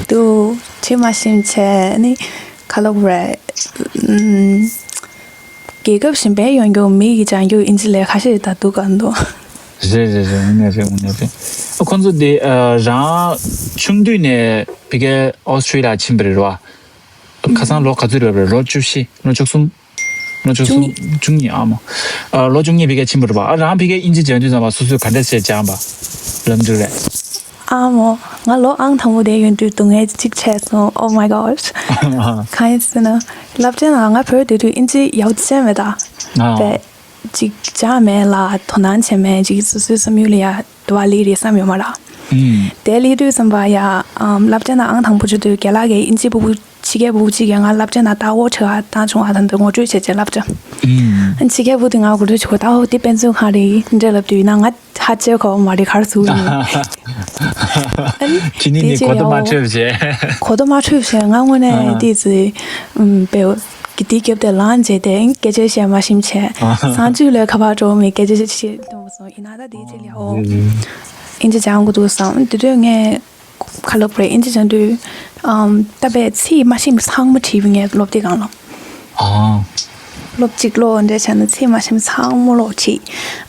འདུག་ཁྲིད་མ་ཤེས་བྱས་ནི་ག་ལབ་དགོས་རེད། ཨུམ། རྒྱལ་ཁབ་གཞན་པའི་ཡོང་རྒྱུ་མི་ཡིས་སྦྱང་རྒྱུ་ཨིན་ཇི་ལས་ཁ་ཤས་ད་སྡུག་ག་འདུག། རེད་རེད་རེད། དངོས་གནས་རེད། དངོས་གནས་རེད། ཁོང་ཚོ་དེ་ཨ་རང་ཆུང་དུས་ནས་ཕ་གིའི་ཨོ་སི་ཁྲི་ལི་ཡ་ཕྱིན་པ་རེད་བ། ཁ་སང་ལོ་ག་ཚོད་རེད་པ། ལོ་བཅུ་བཞི། ལོ་བཅུ་གསུམ། ལོ་བཅུ་གསུམ། བཅུ་གཉིས། བཅུ་གཉིས་ཨ་མོ། ཨ་ལོ་བཅུ་གཉིས་ཕ་གིར་ཕྱིན་པ་རེད་པ། ཨ་རང་ཕ་གིར་ཨིན་ཇི་སྦྱང་དུས་ཙམ་པ་སོ་སོས་ག་འདྲ་བྱས་སྦྱངས་པ་ལབ་འདོད་རེད། ཨ་མོ། ང་ལོ་ཨང་དང་པོ་དེ་ཡོང་དུས་སྡུག་བསྔལ་གཅིག་བྱས་སོང་། Oh my gosh། གང་ཡིན་ཟེར་ན་སློབ་གྲྭའི་ནང་ང་བོད་སྡོད་དུས་ཨིན་ཇི་ཡག་པོ་བྱས་མེད་ད། ཨ། བས་ཅིག་སྦྱངས་མེད་ལ་དོ་སྣང་བྱས་མེད། ཅིག་སོ་སོའི་བསམ་ཡུལ་ལ་ཡ་དུ་བ་ལི་རེད་བསམ་ཡོད་མ་རེད། ཨུམ། དེ་སླེབས་དུས་ཙམ་པ་ཡ་ཨམ་སློབ་གྲྭའི་ནང་ཨང་དང་པོ་བྱེད་དུས་རྒན་ལགས་ཀྱིས་ཨིན་ཇི་ཕྲུ་གུ་ཕྱི་རྒྱལ་ཕྲུ་གུ་གཅིག་གིས་ང་སློབ་གྲྭའི་ནང་ལྟ་སྐོར་ཁྲིད་ག་བཏང་བྱུང་བ་དང་དུ་ངོ་སྤྲོད་བྱས་བྱས་སློབ་གྲྭ། ཨུམ། ཕྱི་རྒྱལ་ཕྲུ་གུ་དེ་ང་ངོ་སྤྲོད་བྱེད་དགོས། ད་འོ་དེ་དཔེ་མཛོད་ཁང་རེད་འདྲ་ལབ་དུས་ན་ང་ཧ་ཅང་གོ་བ་མ་རེད། ག་རེ་ཟེར་གྱི་ཡོད་མེད། ཨ་ནི་ཁྱེད་གཉིས་དེ་ནི་ཅིག་གོ་ལྟ་ཡ་མ་འོ་འཕྲོད་བྱས། གོ་ལྟ་མ་འཕྲོད་བྱས་ང་དངོས་གནས་ཨ་དེ་ཚོའི་ཨུམ་དཔེ་འོ་གི་དེ་རྒྱབ་དེ་ལངས་བྱས་དེ་སྐད་ཆ་བཤད་མ་ཤེས་བྱས་ཨ་གསང་སྤྱོད་ལས་ཁ་པར་འགྲོ་མེད། སྐད་ཆ་བཤད་གཏོང་སོང་ཡིན་ན་ད་དེ་ཅིག་ལ་འོ་ཨིན་ཇི་སྦྱང་དགོས་འདུག་བསམ། དེ་དུས་ངས་ག་ལབ་དགོས་རེད། ཨིན་ཇི་སྦྱང་དུས་ཨམ་ད་དཔེ་ཚིག་མ་ཤེས་པ་ཚང་མ་བྲིས་པ་ངས་སློབ་དེབ་སྒང་ལ། ཨ། སློབ་གཅིག་ཀློག་འདྲ་བྱས་ན་ཚིག་མ་ཤེས་པ་ཚང་མ་ཀློག་བྲིས།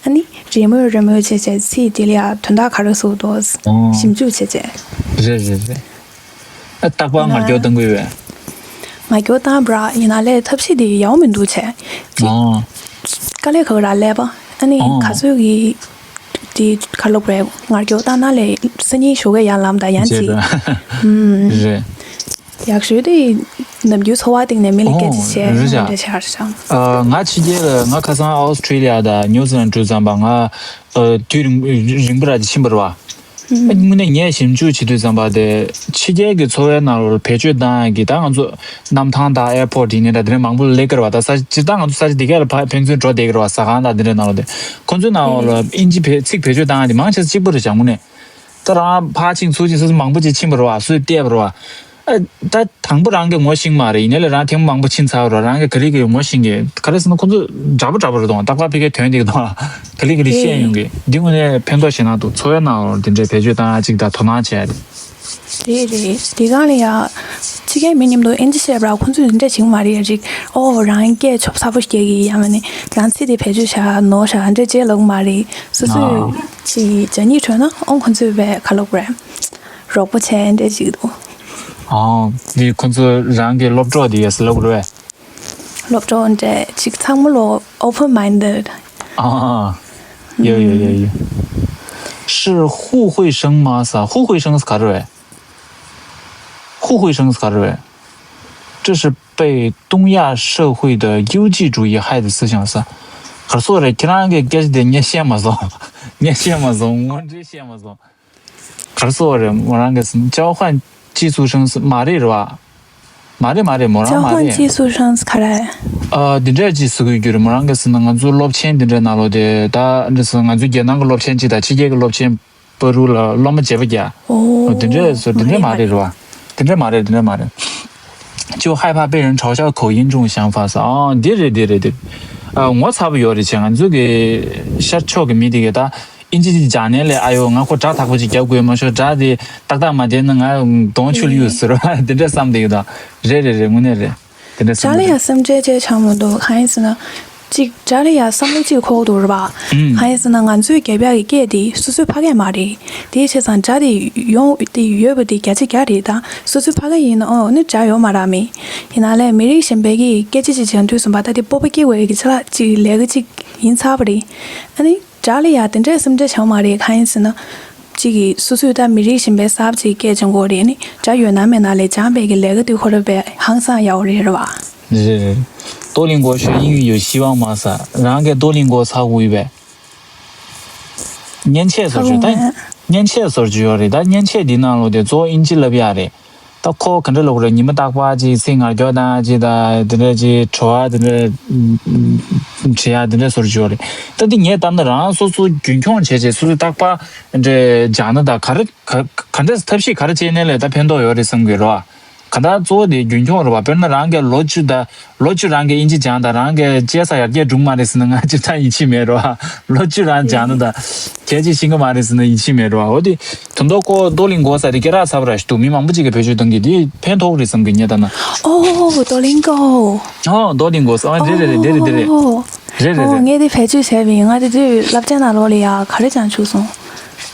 ཨ་ནི་རེས་མོས་རེས་མོས་བྱས་བྱས་ཚིག་དེ་ལ་ཡ་དོན་དག་ག་རེ་བཟོ་འདུག་ཨ། ཞིབ་འཇུག་བྱས་བྱས། རེད་རེད་རེད། ཨ་རྟག་པར་ང་ཡིན་ན་སྐྱོར་བཏང་གི་ཡོད་པས། ང་སྐྱོར་བཏང་པ་ར་ཡིན་ན་ལས་ཐབས་ཤེས་དེ་ཡག་པོ་མི་འདུག་བྱས། ཅིག་ཨ། དཀའ་ལས་ཁག་ར་ལས་པ། ཨ་ནི་ཨ། ག་ཚོད་ཀྱི་དེ་ག་ལབ་དགོས་རེད། ང་སྐྱོར་བཏང་ན་ལས་སང་ཉིན་ཞོགས་ཀས་ཡར་ལངས་དང་ཡང་ཅིག་རེད། ཨུམ། རེད། ཡག་ཤོས་དེ་ནམ་རྒྱུན་འཚོ་བ་སྟེང་ནས་མི་ལ་སྐད་ཆ་བཤད་ཨོ་རེད་ཤག་འདྲ་ཆགས་ཤག་ཨ། ང་ཕྱི་རྒྱལ་ལ་ང་ཁ་སང་ཨོ་སི་ཁྲི་ལི་ཡ་དང་ཉུ་ཛི་ལན་འགྲོ་ཙམ་པ་ང་ཨ་དུས་རིང་རིང་པོ་ར་ཅིག་ཕྱིན་པ་རེད་བ། ཨ་དངོས་གནས་ངས་ཞིབ་འཇུག་བྱེད་དུས་ཙམ་པ་དེ་ཕྱི་རྒྱལ་གྱི་འཚོ་བའི་ནང་ལ་བེད་སྤྱོད་བཏང་ཡག་གི་ད་ང་ཚོ་གནམ་ཐང་དང་ཨེར་པོར་ཊི་ཡིན་ནའི་ད་དེ་འདྲ་མང་པོ་སླེབས་ཀྱི་རེད་བ། ད་ས་སྤྱིར་བཏང་ང་ཚོ་ས་ཆ་དེ་ག་ལ་ཕ་ཕན་ཚུན་འགྲོ་བསྡད་ཀྱི་རེད་བ། ཟ་ཁང་དང་དེ་འདྲའི་ནང་ལ་དེ་ཁོང་ཚོའི་ནང་ལ་ཨིན་ཇི་བེད་ཚིག་བེད་སྤྱོད་བཏང་ཡག་དེ་མང་ཆེ་ས་གཅིག་པ་རེད་ཤག་དངོས་གནས། ད་རང་ཕར་ཕྱིན་ཚུར་ཕྱིན་སོ་སོ་མང་པོ་ཅིག་ཕྱིན་པ་རེད་བ། སུས་བལྟས་པ་རེད་བ། ཨ། ད་དང་པོ་རང་གིས་ངོ་ཤེས་མ་རེད། ཡིན་ནའི་ལས་རང་ཐེངས་མང་པོ་ཕྱིན་ཚར་བ་རེད། རང་གིས་ག་རེ་གིས་ངོ་ཤེས་ཀྱི་ག་རེ་ཟེར་ན་ཁོང་ཚོ་འདྲ་པོ་འདྲ་པོ་རེད་དང་། རྟག་པར་ཕ་གིའི་དོན་དེ་གི་དང་ག་རེ་ག་རེ་བཤད་ཡོང་གི། འདི་དངོས་གནས་ཕན་ཐོགས་ཞེ་དྲག་འདུག། འཚོ་བའི་ནང་འདི་འདྲའི་བེད་སྤྱོད་བཏང་ཡག་ཅིག་དང་དོ་སྣང་བྱས་ཏེ། རེད་རེད། དེ་གང་ལ་ཡ། ཕྱི་རྒྱལ་མི་མཉམ་དུ་ཨིན་ཇི་བཤད་པ་ཁོང་ཚོས་འདི་འདྲ་བྱེད་ཀྱི་མ་རེད་ཡ། ཅིག་ཨོ་རང་སྐད་ཆོབ་ཚ་པོ་སྐྱེ་གི་ཡ་མ་ནི་རང་ཚིག་དེ་བེད་སྤྱོད་བྱ་ནོར་བྱ་འདྲ་བྱེད་ལོག་མ་རེད། སོ་སོས་ཨ་ཅིག་ཇ་ཉིད་དྲོས་ན་ཨོ་ཁོང་ཚོས་བས་ག་ལོག་རེད། རོགས་པ་བྱས་འདྲ་ཅིག་འདུག་ཨོ་འདི་ཁོང་ཚོ་རང་གི་སློབ་གྲོགས་དེ་ཡ་སི་ལོག་རེད། སློབ་གྲོགས་འདྲ་ཅིག་ཚང་མ་ལོ་open minded། ཨ། ཡོ་ཡོ་ཡོ་ཡོ། 是互惠生吗 ས། 互惠生 ས་ག་རེ་རེད། 互惠生 ས་ག་རེ་རེད། 这是被东亚社会的优绩主义害的思想 ས། ག་རེ་ཟེར་རེད། ཁྱེད་རང་གི་སྐད་ཆ་དེ་ངས་བཤད་མ་སོང་། ངས་བཤད་མ་སོང་། ངོ་འདྲིས་བཤད་མ་སོང་། ག་རེ་ཟེར་རེད། མོ་རང་གི་སམ་交换寄宿生 ས་མ་རེད་རེད་བ། མ་རེད་མ་རེད། མོ་རང་མ་རེད། 交换寄宿生 ས་ག་རེ། ཨ་འདི་འདྲས་ཅིག་ཟེར་དགོས་རྒྱུ་རེད། མོ་རང་གི་སམ་ན་ང་ཚོ་སློབ་ཆེན་འདི་འདྲའི་ནང་ལོགས་དེ་ད་འདྲ་སོང་། ང་ཚོའི་རྒྱལ་ནང་གི་སློབ་ཆེན་གཅིག་དང་ཕྱི་རྒྱལ་གྱི་སློབ་ཆེན་བར་དུ་ལ་སློབ་མ་བརྗེ་པོ་རྒྱག་ཨོ་འདི་འདྲས་སོ། འདི་འདྲས་མ་རེད་རེད་བ། འདི་འདྲས་མ་རེད། འདི་འདྲས་མ་རེད། 就害怕被人嘲笑口音重想法 ས། ཨ་འདི་རེད། འདི་རེད། འདི་རེད། ཨ་ངོ་ཚ་པོ་ཡོད་རེད་བྱས། ང་ཚོ་གི་ཤར་ཕྱོགས་ཀྱི་མི་དེ་གས་ད་ཨིན་ཇི་ཅིག་སྦྱང་ནས་ལས་ཨ་ཡོ་ང་ཁོ་སྒྲ་དག་པོ་ཅིག་རྒྱབ་དགོས་མ་ཤོག་སྒྲ་དེ་ཏག་ཏག་མ་བསྡད་ན་ང་གདོང་ཆུ་ལ་གཡུག་ཟེར་བ་འདི་འདྲས་བསམ་བསྡད་ཡོད་ད། རེད་རེད་རེད། དངོས་གནས་རེད། དེ་འདྲ་སྒྲ་ལ་ཡང་སེམས་ཁྲལ་བྱས་ཆགས་མི་འདུག་གང་ཡིན་ཟེར་ན། གཅིག་སྒྲ་ལ་ཡང་བསམ་བློ་གཅིག་འཁོར་འདུག་རེད་པ། ཨུམ། གང་ཡིན་ཟེར་ན་ང་ཚོའི་རྒྱབ་ཡག་གི་སྐད་དེ་སོ་སོའི་ཕ་སྐད་མ་རེད། དེའི་བྱས་ཙང་སྒྲ་དེ་ཡོང་དེ་ཡོད་པ་དེ་བརྒྱ་ཆ་བརྒྱ་རེད། ད་སོ་སོའི་ཕ་སྐད་ཡིན་ན་ཨོ་ནི་སྒྲ་ཡོད་མ་རེད་མི། ཡིན་ན་ལས་མི་རིགས་གཞན་པའི་གི་སྐད་ཆ་ཅིག་སྦྱང་དུས་ཙམ་པ་ད་དེ་སྤོབས་པ་སྐྱེ་དགོས་ཡག་གི་ཆ་ལག་ཅིག་ལས་ཀ་ཅིག་ཡིན་ཚར་བ་རེད། ཨ་ནི། སྒྲ་ལ་ཡང་དེ་འདྲའི་སེམས་ཁྲལ་བྱེད་མ་རེད། གང་ཡིན་ཟེར་ན། གཅིག་གིས་སོ་སོས་ད་མི་རིགས་གཞན་པའི་གསར་པ་ཅིག་སྐད་སྦྱང་དགོས་རེད་ནི། སྒྲ་ཡོད་ན་མེད་ན་ལས་སྦྱངས་པའི་གི་ལས་ཀ་དེ་ཁོ་རང་བས་ཧང་སང་ཡག་པོ་རེད་རེད་བ། རེད་རེད། 多邻国学英语有希望吗 ས། རང་གིས་多邻国 ཚར་དགོས་པས། མཉེན་ཆས་བཟོ་རྒྱུ་ད། མཉེན་ཆས་བཟོ་རྒྱུ་ཡོད་རེད། ད་མཉེན་ཆས་འདི་ནང་ལོགས་དེ་གཙོ་བོ་ཨིན་ཇི་ལབ་ཡག་རེད། ད་ཁོ་ག་འདྲ་ལབ་དགོས་རེད། ཉི་མ་རྟག་པར་ཅིག་ཚིག་ངར་སྐྱོར་བཏང་ཅིག་དང་དེ་འདྲ་ཅིག་དྲི་བ་དེ་འདྲ་དྲི་ཡག་དེ་འདྲ་བཟོ་རྒྱུ་ཡོད་རེད། ད་འདི་ངས་བལྟས་ན་རང་སོ་སོ་རྒྱུན་འཁྱོངས་བྱས་བྱས་སོ་སོ་རྟག་པར་འདྲ་སྦྱངས་ན་ད་ག་རེ་ག་ག་འདྲ་ཐབས་ཤེས་ག་རེ་བྱས་ནས་ལས་ད་ཕན་ཐོགས་ཡོད་རེད་བསམ་གི་རེད་བ། གང་ལྟར་གཙོ་བོ་དེ་རྒྱུན་འཁྱོངས་རེད་བ། དཔེར་ན་རང་གིས་ལོ་བཅུ་དང་ལོ་བཅུ་རང་གིས་དབྱིན་ཇི་སྦྱངས་དང་རང་གིས་བཅད་ས་ཡར་རྒྱས་འགྲོ་གི་མ་རེད་ཟེར་ན་ང་སྤྱིར་བཏང་ཡིད་ཆེས་མེད་རེད་བ། ལོ་བཅུ་རང་སྦྱངས་ན་དང་གལ་ཆེ་ཤེས་ཀྱི་མ་རེད་ཟེར་ན་ཡིད་ཆེས་མེད་རེད་བ། འོ་དེ་དོན་དག་ཁོ་རྡོ་ལིང་གོ་ས་རེ་སྐད་གྲགས་ཚ་པོ་ར་ཞིག་འདུག་མི་མང་པོ་ཅིག་གིས་བེད་སྤྱོད་གཏོང་གི་དེ་ཕན་ཐོགས་རེད་བསམ་གི་ངས་ལྟ་ན། ཨོ་རྡོ་ལིང་གོ། ཨོ་རྡོ་ལིང་གོ་ས། ཨོ་རེད་རེད་རེད་རེད་རེད་རེད། ཨོ་རེད་རེད་ཨོ་རེད། ངས་དེ་བེད་སྤྱོད་བྱས་པ་ཡིན། ང་དེ་དུས་སློབ་ཆེན་ནང་ལོགས་ལ་ཡ་ག་རེ་སྦྱང་བཅུག་སོང་།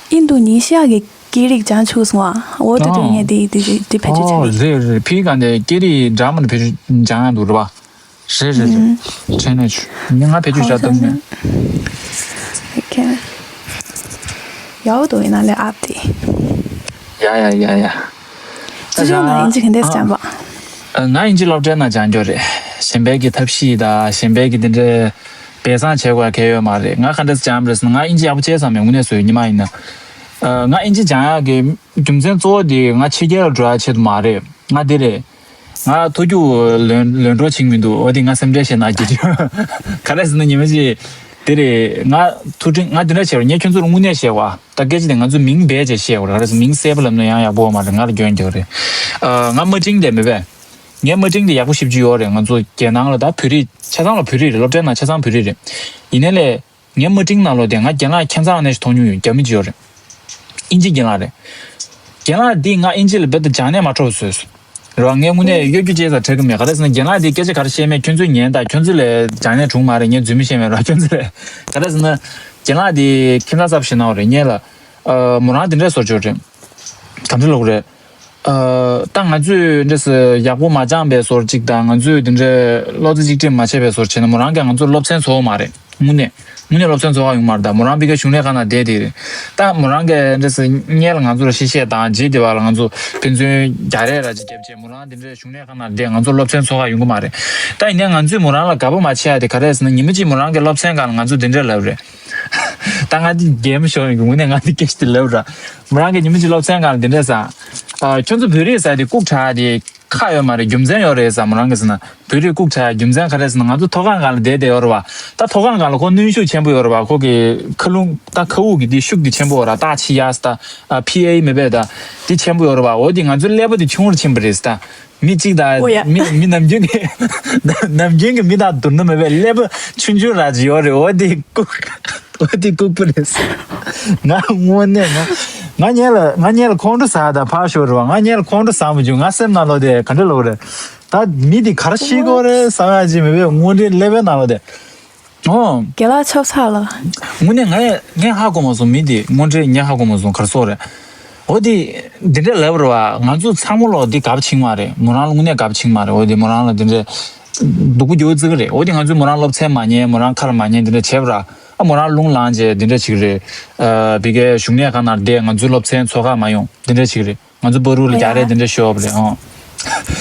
ཨིན་རྡུ་ནི་ཤི་ཡ་གི་སྐད་རིགས་སྦྱང་བཅུག་སོང་ཨ། འོ་དེ་དུས་ཨོ། ངས་དེ་དེ་དེ་བེད་སྤྱོད་བྱས་ཨོ་པ་ཡིན། རེད་རེད། ཕི་ག་ནས་སྐད་རིགས་འདྲ་མིན་བེད་སྤྱོད་སྦྱང་ཡག་འདུག་རེད་པ། རེད་རེད་རེད། ཨུམ། དྲན་ནས་ཆུ་ངས་ང་བེད་སྤྱོད་བྱ་ཐུབ་མེད། ཨོ་ཁེ། ཡག་པོ་འདུག་ཡིན་ན་ལས་ཨབ་དེ། ཡ་ཡ་ཡ་ཡ། ཅི་ཅོ་ང་ཨིན་ཇི་ག་འདྲས་སྦྱངས་པ། ཨ། ང་ཨིན་ཇི་སློབ་གྲྭའི་ནང་སྦྱངས་རྒྱུ་རེད། གཞན་པའི་གི་ཐབས་ཤེས་དང་གཞན་པའི་གི་དེ་འདྲའི་སྦས་གསང་བྱེད་དགོས་གལ་ཡོད་མ་རེད། ང་ག་འདྲས་སྦྱངས་པ་རེད་ཟེར་ན་ང་ཨིན་ཇི་ཡག་པོ་བྱས་ཙང་མེད་དངོས་གནས་བཟོས་ཉི་མ་ཡིན་ན། ཨ། ང་ཨིན་ཇི་སྦྱང་ཡག་གི་རྒྱུ་མཚན་གཙོ་བོ་དེ་ང་ཕྱི་རྒྱལ་ལ་འགྲོ་ཡག་ཆེད་དུ་མ་རེད། ང་འདི་རེད། ང་མཐོ་རྒྱུགས་ལོན་ལོན་གྲོགས་བྱེད་མི་འདུག་འོ་དེ་ང་སེམས་ཁྲལ་བྱེད་ན་གི་ག་རེ་ཟེར་ན་ཉི་མ་ཅིག་དེ་རེད། ང་ཐུགས་དྲན་ང་འདི་འདྲ་བྱས་པ་ངས་ཁྱོད་ཚོར་དངོས་གནས་བཤད་པ་ད་སྐད་ཆ་དེ་ང་ཚོ་མིང་སྦས་བྱས་བཤད་པ་རེད། ག་རེ་ཟེར་མིང་གསལ་པོ་ལབ་ན་ཡང་ཡག་པོ་མ་རེད། ང་ལ་སྐྱོན་རྒྱག་རེད། ཨ། ང་དམའ་འབྲིང་དེ་མེད་པས། ངའི་དམའ་འབྲིང་དེ་ཡག་པོ་ཞེ་པོ་ཅིག་ཡོད་རེད། ང་ཚོ་རྒྱལ་ནང་ལ་ད་བོད་རིགས་ཆ་ཚང་ལ་བོད་རིགས་རེད། སློབ་གྲྭའི་ནང་ཆ་ཚང་བོད་རིགས་རེད། ཡིན་ནའི་ལས། ངའི་དམའ་འབྲིང་ནང་ལོགས་དེ་ང་རྒན་ལགས་ཁྱད་མཚར་ནས་ཞིག་མཐོང་མྱོང་ཡོད། རྒྱ་མི་ཅིག་ཡོད་རེད། ཨིན་ཇི་རྒན་ལགས་རེད། རྒན་ལགས་འདིས་ང་ཨིན་ཇི་ལ་རྦད་དེ་སྦྱང་ནས་མ་འཕྲོ་བཟོས་སོང་། རེད་བ། ངས་དངོས་གནས་གཡོ་སྒྱུ་བྱས་ཙང་དྲན་གི་མེད། ག་རེ་ཟེར་ན་རྒན་ལགས་འདིས་སྐད་ཆ་ག་རེ་བཤད་མེད་ཁྱོད་ཚོས་ཉན་དང་། ཁྱོད་ཚོ་ལས་སྦྱང་ནས་བྱུང་མ་རེད། ངས་རྫུན་མ་བཤད་མེད་ར། ཁྱོད་ཚོ་ལས་ག་རེ་ཟེར་ན་རྒན་ལགས་འདིས་ཁྱད་མཚར་ཚ་པོ་ཞིག་གནང་བ་རེད། ངས་ལ་ཨ་མོ་རང་འདི་འདྲས་བཟོ་བཅུག་རེད། ག་འདྲ་ལབ་དགོས་རེད། ཨ། ད་ང་ཚོས་འདྲ་ཟེར་ཡག་པོ་མ་སྦྱངས་པའི་བཟོ་འདྲ་ཅིག་དང་ང་ཚོས་འདི་འདྲའི་བློ་རྩེ་གཅིག་སྒྲིམ་མ་བྱས་པའི་བཟོ་འདྲ་བྱས་ན་མོ་རང་གིས་ང་ཚོར་སློབ་ཚན་བཟོ་བ་མ་རེད། དངོས་གནས་དངོས་གནས་སློབ་ཚན་བཟོ་བ་ཡོང་མ་རེད། ད་མོ་རང་ཕ་གིར་གཞུང་ལས་ཁང་ནང་བསྡད་དེ་རེད། ད་མོ་རང་གིས་འདྲ་ཟེར་སྔོན་ལ་ང་ཚོར་གཞི་བཤད་དང་རྗེས་དེ་བར་ལ་ང་ཚོ་ཕན་ཚུན་རྒྱག་རེས་ར་ཅིག་བརྒྱབ་བྱས་མོ་རང་འདི་འདྲའི་གཞུང་ལས་ཁང་ནང་བསྡད་ང་ཚོར་སློབ་ཚན་བཟོ་བ་ཡོང་གི་མ་རེད། ད་ཡིན་ནའི་ང་ཚོས་མོ་རང་ལ་དགའ་པོ་མ་བྱེད་ཡ་དེ་ག་རེ་ཟེར་ན་ཉི་མ་གཅིག་མོ་རང་གི་སློབ་ཚན་སྒང་ལ་ང་ཚོ་འདི་འདྲ་ལབ་རེད། ད་ང་འདི་རྒན་མོ་ཞིག་ཡིན་གྱི་དངོས་གནས་ང་འདི་སྐད་ཆ་དེ་ལབ་ར། མོ་རང་གིས་ཉི་མ་གཅིག་སློབ་ཚན་སྒང་ལ་འདི་འདྲས་ཟེར། ཨ། ཁྱོད་ཚོ་བོད་རིགས་ཟེར་དེ་ལྐུགས་དྲགས་དེ་ཁག་ཡོད་མ་རེད། རྒྱུ་མཚན་ཡོད་རེད་ཟེར། མོ་རང་གིས་ཟེར་ན་བོད་རིགས་ལྐུགས་དྲགས་རྒྱུ་མཚན་ག་རེ་ཟེར་ན་ང་ཚོ་ཐོག་ཁང་སྒང་ལ་བསྡད་བསྡད་ཡོད་རེད་བ། ད་ཐོག་ཁང་སྒང་ལ་ཁོ་གནོན་ཤུགས་ཆེན་པོ་ཡོད་རེད་བ། ཁོ་གི་མཁའ་རླུང་ད་མཁའ་དབུགས་ཀྱི་དེ་ཤུགས་དེ་ཆེན་པོ་ཡོད་རེད། ད་ཕྱི་ཡ་ཟེར་ད། ཨ། ཕི་ཨེ་མེད་པས་ད། དེ་ཆེན་པོ་ཡོད་རེད་བ། འོ་དེ་ང་ཚོའི་ཀླད་པ་དེ་ཆུང་རུ་ཕྱིན་པ་རེད་ཟེར་ད། མི་གཅིག་དང་། ཨོ་ཡ། མི་མི་ནམ་རྒྱུན་གྱི་ནམ་རྒྱུན་གྱི་མི་དང་བསྡུར་ན་མེད་པའི་ཀླད་པ་ཆུང་ཆུང་ར་ཅིག་ཡོད་རེད། འོ་དེ་ལྐུགས། འོ་དེ་ལྐུགས་པ་རེད། ང་དངོས་གནས་ང་ང་སྔོན་ལ་ང་སྔོན་ལ་ཁོང་ཁྲོ་ཟ་དང་ཕར་ཞོག་རེད་བ། ང་སྔོན་ལ་ཁོང་ཁྲོ་ཟ་མ་བྱུང་། ང་སེམས་ནང་ལོགས་དེ་ག་འདྲ་ལོག་རེད། ད་མི་དེ་ག་རེ་བཤད་ཀྱི་ཡོད་རེད་བསམ་ཡ་ཅིག་མེད་པའི་དངོས་འབྲེལ་ཀླད་པའི་ནང་ལོགས་དེ། ཨོ། རྒན་ལགས་ཆོབ་ཚ་ལ། དངོས་གནས་ང་ཡ་ངས་ཧ་གོ་མ་སོང་། མི་དེ་དངོས་འབྲེལ་ངས་ཧ་གོ་མ་སོང་། ག་རེ་ཟེར་རེད། འོ་དེ་འདི་འདྲ་ལབ་རེད་བ། ང་ཚོ་ཚང་མ་ལོག་འདི་གབ་ཕྱིན་མ་རེད། མོ་རང་ལ་དངོས་གནས་གབ་ཕྱིན་མ་རེད། འོ་དེ་མོ་རང་ལ་འདི་འདྲ་སྡུག་པོ་རྒྱག་རྩིས་ཀྱི་རེད། འོ་དེ་ང་ཚོས་མོ་རང་སློབ་ཚན་མ་ཉན། མོ་རང་ཁར་མ་ཉན། འདི་འདྲ་བྱས་པ་ར། ཨ་མོ་རང་རླུང་ལངས་བྱས་འདི་འདྲ་བྱེད་ཀྱི་རེད། ཨ་བི་ཀའི་བཞུགས་གནས་ཁང་ནང་བསྡད། ང་ཚོའི་སློབ་ཚན་ཚོགས་ཁག་མ་ཡོང་། འདི་འདྲ་བྱེད་ཀྱི་རེད། ང་ཚོ་བར་དུ་ལ་རྒྱག་རེས་འདི་འདྲ་ཤོར་བ་རེད། ཨོ།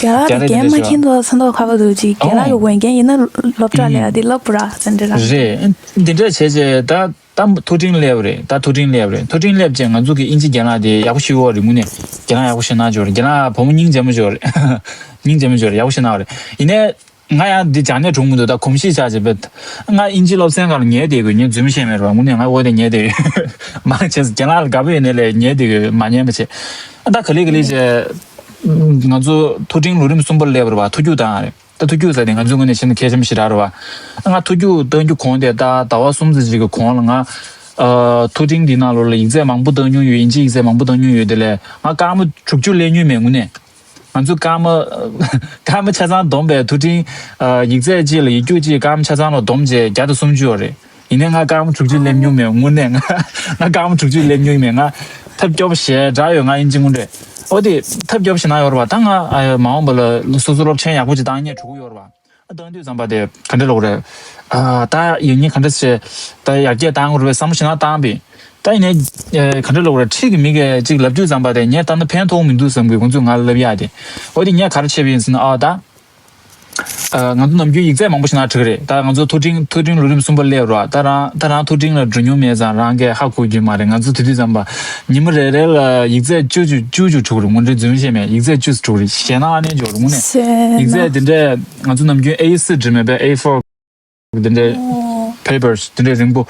རྒན་ལགས་ཀྱིས་རྒན་མ་མཁྱེན་དོ་ཚོན་མདོག་ཁ་པོ་འདུག་ཅིག་རྒན་ལགས་ཀྱི་འོས་འགན་ཡིན་ན་སློབ་གྲྭ་ལ་ཡ་དེ་སློབ་པ་ར་ཟེར་འདྲ་ར། རེད། འདི་འདྲ་བྱས་བྱས་ད་ད་ཐུགས་ཕྲེང་སླེབས་རེད། ད་ཐུགས་ཕྲེང་སླེབས་རེད། ཐུགས་ཕྲེང་སླེབས་བྱས་ང་ཚོ་གི་ཨིན་ཇི་རྒན་ལགས་དེ་ཡག་པོ་ཞིག་ཡོད་རེད། དངོས་གནས་རྒན་ལགས་ཡག་པོ་ཞིག་གནང་ཅོག་རེད། རྒན་ལགས་བུ་མོ་སྙིང་རྗེ་མོ་ཅོག་རེད། སྙིང་རྗེ་མོ་ཅོག་རེད། ཡག་པོ་ཞིག་གནང་བ་རེད། ཡིན་ནའི། ང་ཡང་འདི་སྦྱང་ནས་གྲུང་མི་འདུག་ད་གོམས་གཤིས་ཆགས་བྱས་པས། ང་ཨིན་ཇི་སློབ་ཚན་སྒང་ལ་ཉལ་བསྡད་དགོས། ངས་རྫུན་མ་བཤད་མེད་རེད་བ། དངོས་གནས་ང་འོ་དེ་ཉལ་བསྡད་ཡོད། མང་ཆེ་རྒན་ལགས་ལ་དགའ་པོ་ཡོད་ནའི་ལས་ཉལ་བསྡད་དགོས། མ་ཉན་པ་བྱས། ད་ག་ལེ་ག་ལེ་བྱས། ང་ཚོ་ཐུགས་ཕྲེང་ལོ་རིམ་གསུམ་པ་སླེབས་རེད་བ། ཐུགས་རྒྱུགས་བཏང་རེད། ད་ཐུགས་རྒྱུགས་ཟེར་དེ་ང་ཚོའི་ངོས་ནས་བཤད་ན་གལ་ཆེན་པོ་ཞེ་དྲག་རེད་བ། ང་ཐུགས་རྒྱུགས་བཏང་རྒྱུ་གོང་དེ་ད་ཟླ་བ་གསུམ་ཙམ་ཅིག་གི་གོང་ལ་ང་། ཨ། ཐུགས་ཕྲེང་འདི་ནང་ལོགས་ལ་ཡིག་ཚད་མང་པོ་བཏང་མྱོང་ཡོད། ཨིན་ཇི་ཡིག་ཚད་མང་པོ་བཏང་མྱོང་ཡོད། དེ་ལས་ང་སྐར་མ་དྲུག་ཅུ་སླེབས་མྱོང་མེད། དངོས་གནས། ང་ཚོ་སྐར་མ་སྐར་མ་ཆ་ཚང་བསྡོམས་པས་ཐུགས་ཕྲེང་། ཨ། ཡིག་ཚད་གཅིག་ལ་ཡིག་རྒྱུགས་གཅིག་སྐར་མ་ཆ་ཚང་ལ་བསྡོམས་བྱས་བརྒྱ་དང་སུམ་ཅུ་ཡོད་རེད། ཡིན་ནའི་ང་སྐར་མ་དྲུག་ཅུ་སླེབས་མྱོང་མེད། དངོས་གནས་ང་ང་སྐར་མ་དྲུག་ཅུ་སླེབས་མྱོང་མེད། ང་ཐབས་སྐྱོ་པོ་ཞེ་དྲག་ཡོད། ང་ཨིན་ཇི་དངོས་འབྲེལ། འོ་དེ་ཐབས་སྐྱོ་པོ་ཞེ་དྲག་ཡོད་རེད་བ། ད་ང་ཨ་མ་འོངས་པ་ལ་སོ་སོ་སློབ་ཆེན་ཡག་པོ་ཅིག་བཏང་སྙིང་བྲོ་གི་ཡོད་རེད་བ། ཨ་བཏང་དུས་ཙམ་པ་དེ་ག་འདྲ་ལབ་དགོས་རེད། ཨ་ད་ཡིན་ནའི་ག་འདྲ་བྱས་ད་ཡར་རྒྱས་བཏང་དགོས་རེད་བསམ་བློ་ཞེ་དྲག་བཏང་པས། ད་ཡིན་ནའི་ཨ་ག་འདྲ་ལབ་དགོས་རེད། ཁྲིད་ཀྱི་མི་གིས་ཅིག་ལབ་དུས་ཙམ་པ་དེ་ངས་བལྟས་ན་ཕན་ཐོགས་མི་འདུག་བསམ་གི། ཁོང་ཚོས་ང་ལ་ལབ་ཡག་དེ། འོ་དེ་ངས་ག་རེ་བྱས་པ་ཡིན་ཟེར་ན། ཨ་ད་ཨ་ང་ཚོ་ནམ་རྒྱུན་ཡིག་ཚད་མང་པོ་ཞིག་ནང་ཁྲིད་ཀྱི་རེད། ད་ང་ཚོ་ཐུགས་ཕྲེང་ཐུགས་ཕྲེང་ལོ་རིམ་གསུམ་པ་སླེབས་རེད་བ། ད་རང་ད་རང་ཐུགས་ཕྲེང་ལ་འགྲོ་མྱོང་མེད་ཙང་རང་གིས་ཧ་གོ་རྒྱུ་མ་རེད། ང་ཚོ་དེ་དུས་ཙམ་པ་ཉི་མ་རེ་རེ་ལ་ཡིག་ཚད་བཅུ་བཅུ་བཅུ་བཅུ་འཁྲུག་རེད། དངོས་འབྲེལ་རྫུན་བཤད་མེད། ཡིག་ཚད་བཅུ་ཙམ་འཁྲུག་རེད། ཞེད་སྣང་ཨ་ནེ་འཇོག་རེད་དངོས་གནས། ཞེད་སྣང་། ཡིག་ཚད་དེ་འདྲས་ང་ཚོ་ནམ་རྒྱུན་ཨེ་ཕོར་འདྲ་མེད་པའི་ཨེ་ཕོར་དེ་འདྲས། ཨོ། པེ་པར་སི་དེ་འདྲས་རིང་པོ།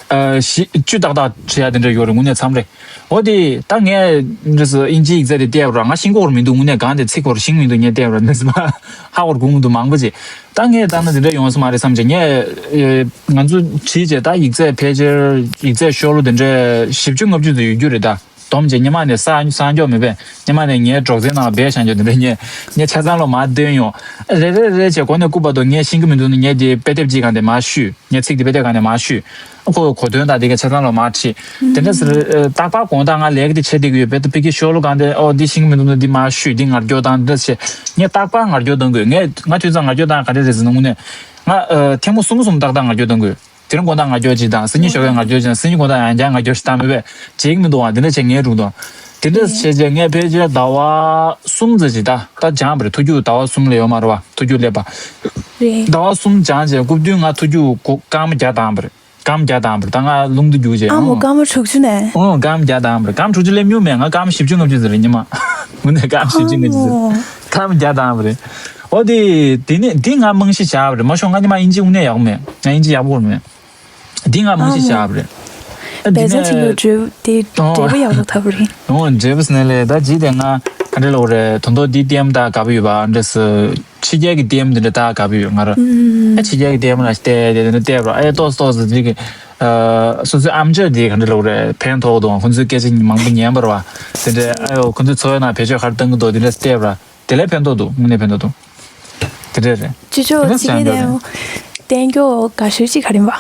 ཨ་བཞི་བཅུ་ཏག་ཏག་བྲིས་ཡ་དེ་འདྲས་ཡོད་རེད་དངོས་གནས། མཚམས་རེ། འོ་དེ་ད་ངས་འདྲ་སོ་ཨིན་ཇིའི་ཡིག་ཚད་དེ་བལྟས་པ་ར། ང་ཤེས་ཀྱི་ཡོད་མི་འདུག་དངོས་གནས། སྒང་དེ་ཚིག་སྐོར་ཤེས་མི་འདུག་ངས་བལྟས་པ་ར། འདྲ་སོ་ཧ་གོ་དགོས་མི་འདུག་མང་པོ་ཅིག་ད་ངས་བལྟས་ན་དེ་འདྲས་ཡོང་ས་མ་རེད་བསམ་བྱས། ངས་ཨེ་ང་ཚོ་བྲིས་བྱས་ད་ཡིག་ཚད་ཕལ་ཆེར་ཡིག་ཚད་ཤོ་ལོ་དེ་འདྲས་བཞི་བཅུ་ལྔ་བཅུ་ཙམ་ཡོད་རྒྱུ་རེད་ད། སྡོམ་བྱས་སྔོན་མ་ནས་ས་ས་འཇོག་མེད་པས། སྔོན་མ་ནས་ངའི་སྒྲོག་ཙེའི་ནང་ལ་སྦས་བཞག་འཇོག་དེ་འདྲ། ངས་ངས་ཆ་ཚང་ལོ་མར་བཏོན་ཡོང་། རེ་རེ་རེ་བྱས་གོ་ནས་རྐུབ་བར་དུ་ངས་ཤེས་ཀྱི་མི་འདུག་ན་ངས་དེ་དཔེ་དེབ་ཅིག་སྒང་དེ་མར་བཤུས། ངས་ཚིག་དེ་དཔེ་དེབ་སྒང་ནས་མར་བཤུས། ཁོ་གོ་དོན་དང་དེ་གའི་ཆ་ཚང་ལོ་མར་ཁྲིད། དེ་འདྲ་ཟེར། ཨ་རྟག་པར་དགོང་དག་ང་ལས་ཀ་དེ་བྱེད་བསྡད་ཀྱི་ཡོད་པས། ད་ཕ་གི་ཤོ་ལོ་སྒང་དེ་ཨོ་འདི་ཤེས་ཀྱི་མི་འདུག་ན་འདི་མར་བཤུས། འདི་ངར་སྐྱོར་བཏང་། འདི་འདྲ་བྱས། ངས་རྟག་པར་ངར་སྐྱོར་གཏོང་དགོས། ངས་ང་དུས་ཚང་ངར་སྐྱོར་བཏང་ག་འདྲ་རེད་ཟེར་ན་དངོས་གནས། ང་ཨ་ཐེངས་མ་གསུམ་གསུམ་ཏག་ཏག་ངར་སྐྱོར་གཏོང་དགོས། དེ་རིང་དགོང་དག་ངར་སྐྱོར་གཅིག་དང་། སང་ཉིན་ཞོགས་ཀས་ངར་སྐྱོར་གཅིག་དང་། སང་ཉིན་དགོང་དག་ཡང་བསྐྱར་ངར་སྐྱོར་ཞིག་བཏང་མེད་པས་བྱེད་ཀྱི་མི་འདུག་ཨ། དེ་འདྲ་བྱས་ངས་སྒྲུང་དང་། དེ་འདྲ་བྱས་རྗེས་ངས་ཕལ་ཆེར་ཟླ་བ་གསུམ་ཙམ་ཅིག་ད་ད་སྦྱངས་པ་རེད། ཐུགས་རྒྱུགས་ཟླ་བ་གསུམ་ལས་ཡོད་མ་རེད་བ། ཐུགས་རྒྱུགས་སླེབས་པ། རེད། ཟླ་བ་གསུམ་སྦྱངས་རྗེས་རྐུབ་བསྟུན་ང་ཐུགས་རྒྱུགས་གོ་སྐར་མ་བརྒྱ་བཏང་པ་རེད། སྐར་མ་བརྒྱ་བཏང་པ་རེད། ད་ང་རླུང་རྟ་རྒྱུགས་རྗེས། ཨ་མོ། ཨོ། སྐར་མ་དྲུག་ཅུ་ནས། ཨོ། སྐར་མ་བརྒྱ་བཏང་པ་རེད། སྐར་མ་དྲུག་ཅུ་སླེབས་མྱོང་མེད། ང་སྐར་མ་བཞི་བཅུ་ལྔ་བཅུ་ཙམ་རེད་སྔོན་མ། དངོས་གནས་སྐར་མ་བཞི་བཅུ་ལྔ་བཅུ་ཙམ་རེད། ཨ་མོ། སྐར་མ་བརྒྱ་བཏང་པ་རེད། ཨོ་དེ་དེ་ནས་འདི་ང་རྨང་གཞི་བཞག་པ་རེད། མ་གཞི་ང་ཉི་མ་ཨིན་ཇི་དངོས་གནས་ཡག་པོ་མེད། ང་ཨིན་ཇི་ཡག་པོ་གོ་མེད། འདི་ང་རྨང་གཞི་བཞག་པ་རེད། ཨ་འདི་བལ་ཙེ་ནས་ཆེན་པོ་འགྲོ་དེ་ཨོ། འབྲས་བུ་ཡག་པོ་ཐོབ་པ་རེད། ཨོ་འབྲས་བུ་ཟེར་ནས་ལས་ད་ཇི་དེ་ང་ག་འདྲ་ལབ་རེད། ད་དུང་འདི་ལྟད་མོ་ལྟ་དགའ་པོ་ཡོད་པ། འདྲ་སོ་ཕྱི་རྒྱལ་གྱི་ལྟད་མོ་འདི་འདྲ་ལྟ་དགའ་པོ་ཡོད་ང་ར། ཨ་ཕྱི་རྒྱལ་གྱི་ལྟད་མོ་ལ་བལྟས་དེ་འདི་འདྲ་བལྟས་པ་ར། ཨེ་ཏོག་ཙམ་ཏོག་ཙམ་འདི་གི་ཨ་སོ་སོའི་ཨམ་ཅོག་འདི་ག་འདྲ་ལབ་རེད། ཕན་ཐོགས་འདུག་ཁོང་ཚོའི་སྐད་ཆ་མང་པོ་ཉན་པ་ར་བ། དེ་འདྲ་ཨ་ཡོ་ཁོང་ཚོའི་འཚོ་བའི་ནང་བེད་སྤྱོད་ག་རེ་གཏོང་གི་འདུག་འདི་འདྲ་བལྟས་པ་ར། དེ་ལས་ཕན་ཐོགས་འདུག་དངོས་གནས་ཕན་ཐོགས་འདུག་དེ་འདྲ་རེད། ཅི་ཅོ་དེ་འདྲ་ཅི་གི་བྱས་ཡོད་རེད། དེ་བསྟན་རྒྱུ་དགའ་ཤོས་ཅིག་ག་རེ་ཡིན་པ།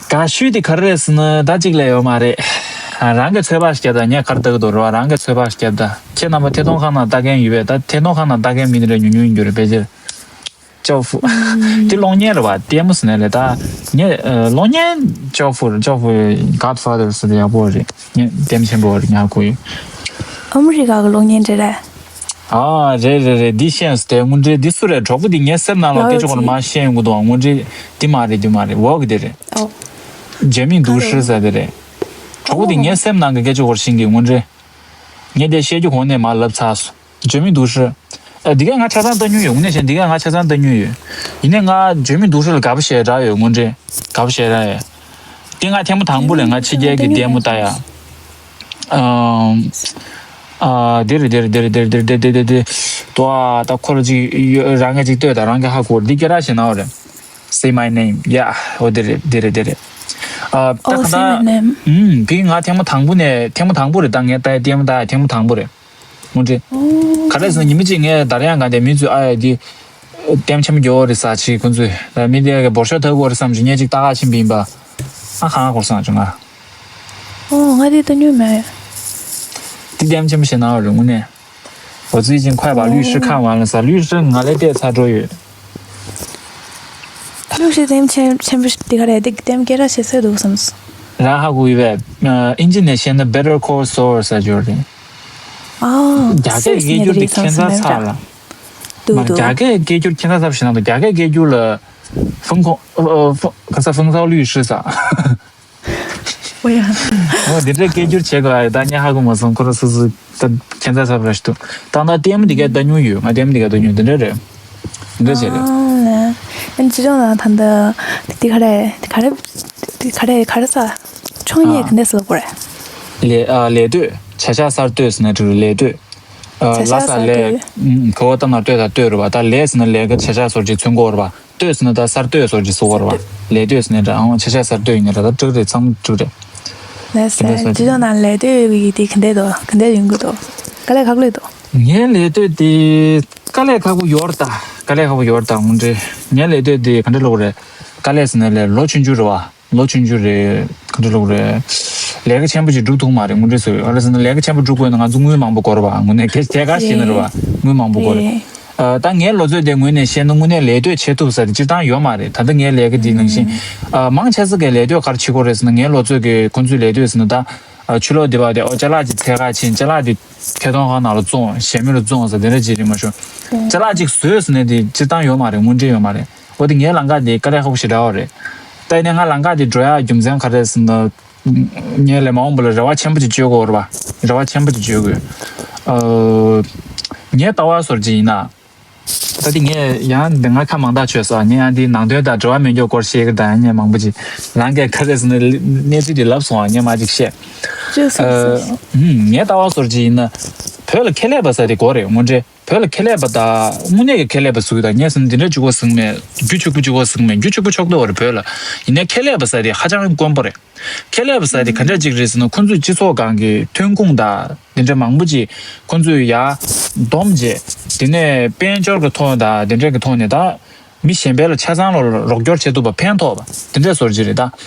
དགའ་ཤོས་དེ་ག་རེ་རེད་ཟེར་ན་ད་གཅིག་ལས་ཡོད་མ་རེད། རང་གི་ཚོད་དཔག་ཞིག་བརྒྱབ་དང་། ངས་ག་རེ་ལྟ་གི་འདུག་རེད་བ། རང་གི་ཚོད་དཔག་ཞིག་བརྒྱབ་དང་། ཁྱེད་རྣམ་པ་ཐད་གཏོང་ཁང་ནང་ལྟ་མཁན་ཡོད་པས། ད་ཐད་གཏོང་ཁང་ནང་ལྟ་མཁན་མི་དེ་འདྲ་ཉུང་ཉུང་ཡིན་རྒྱུ་རེད་ཕལ་ཆེར། ཅོ་ཧྥུ། དེ་གློག་བརྙན་རེད་བ། ལྟད་མོ་ཟེར་ནས་ལས་ད། ངས་ཨ་གློག་བརྙན་ཅོ་ཧྥུ་རེད། ཅོ་ཧྥུ་Godfather ཟེར་དེ་ཡག་པོ་རེད། ངས་ལྟད་མོ་ཆེན་པོ་རེད། ངས་ཧ་གོ་ཡོད། ཨ་མི་རི་ཀ་གི་གློག་བརྙན་རེད་རེད། ཨ་རེད་རེད་རེད། འདི་ཤེས་སོང་། དེ་དངོས་འབྲེལ་འདི་སུ་རེད། གྲོགས་པོ་འདི་ངའི་སེམས་ནང་ལ་སྐད་ཆ་གོ་ལ་མ་ཤེས་ཡོང་གི་འདུག་དངོས་འབྲེལ་འདི་མ་རེད། འདི་མ་རེད། འོག་གི་དེ་རེད། ཨོ། ཇེ་མི་དུ་ཧྲི་ཟེར་དེ་རེད། གྲོགས་པོ་འདི་ངའི་སེམས་ནང་གི་སྐད་ཆ་གོ་ལ་ཤེས་ཀྱི་དངོས་འབྲེལ། ངས་དེ་བཤད་རྒྱུ་གོང་ནས་མར་ལབ་ཚར་སོང་། ཇེ་མི་དུ་ཧྲི། ཨ་འདི་ག་ང་ཆ་ཚང་ལྟ་མྱོང་ཡོད། དངོས་གནས་བྱས་འདི་ག་ང་ཆ་ཚང་ལྟ་མྱོང་ཡོད། ཡིན་ནའི་ང་ཇེ་མི་དུ་ཧྲི་ལ་དགའ་པོ་ཞེ་དྲག་ཡོད། དངོས་འབྲེལ་དགའ་པོ་ཞེ་དྲག་ཡོད། དེ་ང་ཐེངས་མ་དང་པོ་ལས་ང་ཕྱི་རྒྱལ་གྱི་ལྟད་མོ་ལྟ་ཡ། ཨམ། ཨ་དེ་རེད་དེ་རེད། ཏོ་ཨ་ད་ཁོ་ལ་ཅིག་ཡོད། རང་གིས་ཅིག་ལྟོས་དང་། རང་གིས་ཧ་གོ། འདི་སྐད་གྲགས་ཤིག་ན་བ་རེད། Say my name. Yeah. ཨོ་དེ་རེད་དེ་རེད་དེ་རེད། ཨ་ད་ཨོ་ག་Say my ད name. ཨུམ་དེ་ང་ཐེངས་མ་དང་པོ་ནས་ཐེངས་མ་དང་པོ་རེད། ད་ངས་ལྟ་ཡ་ལྟད་མོ་ལྟ་ཡ་ཐེངས་མ་དང་པོ་རེད། ངོ་འདྲི། ཨོ་ག་རེ་ཟེར་ན་ཉི་མ་གཅིག་ངས་དར་ཡང་གང་དེ་མི་ཚོས་ཨ་ཡ་འདི་ལྟད་མོ་ཆེན་པོ་རྒྱག་གི་རེད་ཟེར་ཅིག་ཁོང་ཚོས། ད་མི་དེ་གི་འབོར་ཤོག་ཐོབ་ཀྱི་རེད་བསམ་བྱུང་། ངས་ཅིག་ལྟ་ག་ཕྱིན་པ་ཡིན་པ། ཨ་ཁ་ང་སྐོར་སང་བྱུང་ང་། ཨོ་ང་དེ་ལྟ་མྱོང་མེད། དེ་ལྟད་མོ་ཆེན་པོ་ཞིག་ན་བ་རེད་དངོས་གནས། 我最近快把律师看完了 ཟེར། 律师ང་ལས་བལྟས་ཚར་འགྲོ་ཡོད། 律师 ལྟད་མོ་ཆེན་ཆེན་པོ་ཞིག་དེ་ག་རེད། དེ་ལྟད་མོ་སྐད་གྲགས་ཆེ་ཤོས་འདུག་བསམ་སོང་། རང་ཧ་གོ་ཡོད་པས། ཨིན་ཇི་ནས་བཤད་ན་Better Call Saul ཟེར་རྒྱུ་རེད། ཨ་རྒྱ་སྐད་ཀྱི་སྐད་སྒྱུར་དེ་ཁྱད་མཚར་ཚ་ལ། མ་རྒྱ་སྐད་སྐད་སྒྱུར་ཁྱད་མཚར་ཚ་བ་ཞིག་ན་འདུག་རྒྱ་སྐད་སྐད་སྒྱུར་ལ་ཧྥུང་ཁོང་ཨ་ཨ་ཧྥུང་ག་ས་ཧྥུང་ཚའོ་ལུས་ཧྲི་ས། ཨོ་ཡ། ཨོ་འདི་འདྲའི་སྐད་སྒྱུར་བྱེད་དགོས་ཨ། ད་ངས་ཧ་གོ་མ་སོང་། ཁོ་རང་སོ་སོ་ད་ཁྱད་མཚར་ཚ་བ་ར་ཞིག་འདུག་ད་ལྟ་ལྟད་མོ་འདི་ག་ལྟ་མྱོང་ཡོད། ང་ལྟད་མོ་འདི་ག་ལྟ་མྱོང་འདི་འདྲ་རེད། འདི་འདྲ་བྱེད་རེད། ཨ་ལས། ཨན་ཅི་ལོ་ན་ད་ལྟ་འདི་ག་རེ་ག་རེ་འདི་ག་རེ་ག་རེ་ས་ཆོས་ཉིད་ག་འདྲ་ཟེར་དགོས་རེད། ལས་ཨ་ལས་གཏོད་བྱ་བཞག་གསར་གཏོད་ཟེར་ན་འགྲིག་རེད། ལས་གཏོད། ཨ་བྱ་བཞག་ལ་ས་གསར་ལས་གཏོད། ཁོ་བོ་ལྟ་ན་ལྟོས་དང་ལྟོས་རེད་བ། ད་ལས་ཟེར་ན་ལས་ཀ་བྱ་བཞག་སོར་གྱི་ཚུན་གོ་རེད་བ། གཏོད་ཟེར་ན་ད་གསར་གཏོད་སོར་གྱི་སུ་གོ་རེད་བ། ལས་གཏོད་ཟེར་ན་འདྲ་ཨང་བྱ་བཞག་གསར་གཏོད་ཡིན་ན་འདྲ། ད་འགྲིག་རེད། ཚང་འགྲིག་རེད། ལས་དེ་འདྲ་ཟེར་སོར་གྱི། ཇི་ལྟར་ན་ལས་གཏོད་ཀྱི་དེ་ག་འདྲས་དོ་ག་འདྲས་ཡོང་གི་དོ། དཀའ་ལས་ཁག་ལོས་དོ། ངའི་ལས་གཏོད་དེ་དཀའ་ལས་ཁག་པོ་ཡོད་རེད་ད། དཀའ་ལས་ཁག་པོ་ཡོད་རེད་ད་ངོ་འདྲེ། ངའི་ལས་གཏོད་དེ་ག་འདྲས་ལོག་རེད། དཀའ་ལས་ཟེར་ན་ལས་ལོ་ཆུང་ཆུང་རེད་བ། ལོ་ཆུང་ཆུང་རེད། ག་འདྲ་ལབ་རེད། ལས་ཀ་ཆེན་པོ་ཞིག་སྒྲུབ་ཐུབ་མ་རེད་ངོ་འདྲི་ཟེར། ཨ་རེ་ཟེར་ན་ལས་ཀ་ཆེན་པོ་སྒྲུབ་དགོས་ན་ང་ཚོ་དངུལ་མང་པོ་དགོས་རེད་བ། དངོས་གནས་དེ་དེ་ག་ཤེས་ན་རེད་བ། དངུལ་མང་པོ་དགོས་རེད། ཨ་ད་ངའི་ལོ་ཚོད་དེ་ངོས་ནས་བཤད་ན་དངོས་གནས་ལས་གཏོད་བྱེད་ཐུབ་ས་དེ་སྤྱིར་བཏང་ཡོད་མ་རེད། ད་ལྟ་ངའི་ལས་ཀ་དེ་ནང་བཞིན། ཨ་མང་ཆེ་ས་གའི་ལས་གཏོད་ག་རེ་བྱེད་དགོས་རེད་ཟེར་ན། ངའི་ལོ་ཚོད་ཀྱི་ཁོང་ཚོའི་ལས་གཏོད་ཟེར་ན་ད། ཨ་ཕྱི་ལོགས་དེ་བ་དེ་ཨོ་ཅ་ལག་ཅིག་འཚོལ་ག་ཕྱིན། ཅ་ལག་དེ་ཐད་གཏོང་ཁང་ནང་ལ་བཙོང་། གཞན་མི་ལ་བཙོང་ཟེར་དེ་འདྲ་ཅིག་རེད་མ་ཤོ། ཅ་ལག་ཅིག་བཟོས་ཟེར་ན་དེ་སྤྱིར་བཏང་ཡོད་མ་རེད། དངོས་འབྲེལ་ཡོད་མ་རེད། འོ་དེ་ངའི་ལམ་ཁ་དེ་དཀའ་ལས་ཁག་པོ་ཞེ་དྲག་པ་རེད། ད་ཡིན་ནའི་ང་ལམ་ཁ་དེ་འགྲོ་ཡག་རྒྱུ་མཚན་ག་རེ་ཟེར་ན། ངས་ལས་མ་འོངས་པ་ལ་རེ་བ་ཆེན་པོ་ཅིག་བཅོལ་དགོས་རེད་བ། རེ་བ་ཆེན་པོ་ཅིག་བཅོལ་དགོས། ཨ། ངའི་ལྟ་བ་སོར་ཅིག་ཡིན་ན། ད་དེ་ངས་ཡང་འདི་ང་ཁ་མང་དག་ཆོད་སོང་། ངས་ཡང་འདི་ནང་དོན་དང་འབྲེལ་བ་མེད་མཁན་སྐོར་བཤད་ཀྱི། ད་ཡང་ངས་མང་པོ་ཅིག་རང་གིས་ག་རེ་ཟེར་ན་གནས་ཚུལ་དེ་ལབ་སོང་བ། ངས་མ་ཅིག་བཤད། ཅོ་སོང་སོང་སོང་། ངའི་ལྟ་བ་སོར་ཅིག་ཡིན་ན། བོད་ལ་ཁེ་ལས་པ་ཟེར་དེ་དགོས་རེད་དངོས་འབྲེལ། བོད་ལ་ཁེ་ལས་པ་དང་དངོས་གནས་ཀྱི་ཁེ་ལས་པ་ཟེར་གི་དང་། ངས་ཟེར་ན་འདི་འདྲ་གཅིག་པོ་ཟེར་གི་མེད། རྒྱུ་གཅིག་པུ་གཅིག་པོ་ཟེར་གི་མེད། རྒྱུ་གཅིག་པུ་ཆགས་ཀྱི་ཡོད་རེད་བོད་ལ། ཡིན་ནའི་ཁེ་ལས་པ་ཟེར་དེ་ཧ་ཅང་དཀོན་པོ་རེད། ཁེ་ལས་པ་ཟེར་དེ་ག་འདྲ་གཅིག་རེད་ཟེར་ན། ཁོང་ཚོས་སྤྱི་ཚོགས་སྒང་གི་ཐོན་ཁུངས་དང་དེ་འདྲ་མང་པོ་ཅིག་ཁོང་ཚོས་ཡར་བསྡོམས་བྱས། དེ་ནས་དཔལ་འབྱོར་གྱི་ཐོག་དང་དེ་འདྲ་གི་ཐོག་ནས་ད་མི་གཞན་པའི་ལ་ཆ་ཚང་ལ་རོགས་སྐྱོར་བྱེད་ཐུབ་པ། ཕན་ཐོགས་པ་དེ་འདྲ་སོར་ཅིག་རེད། ད་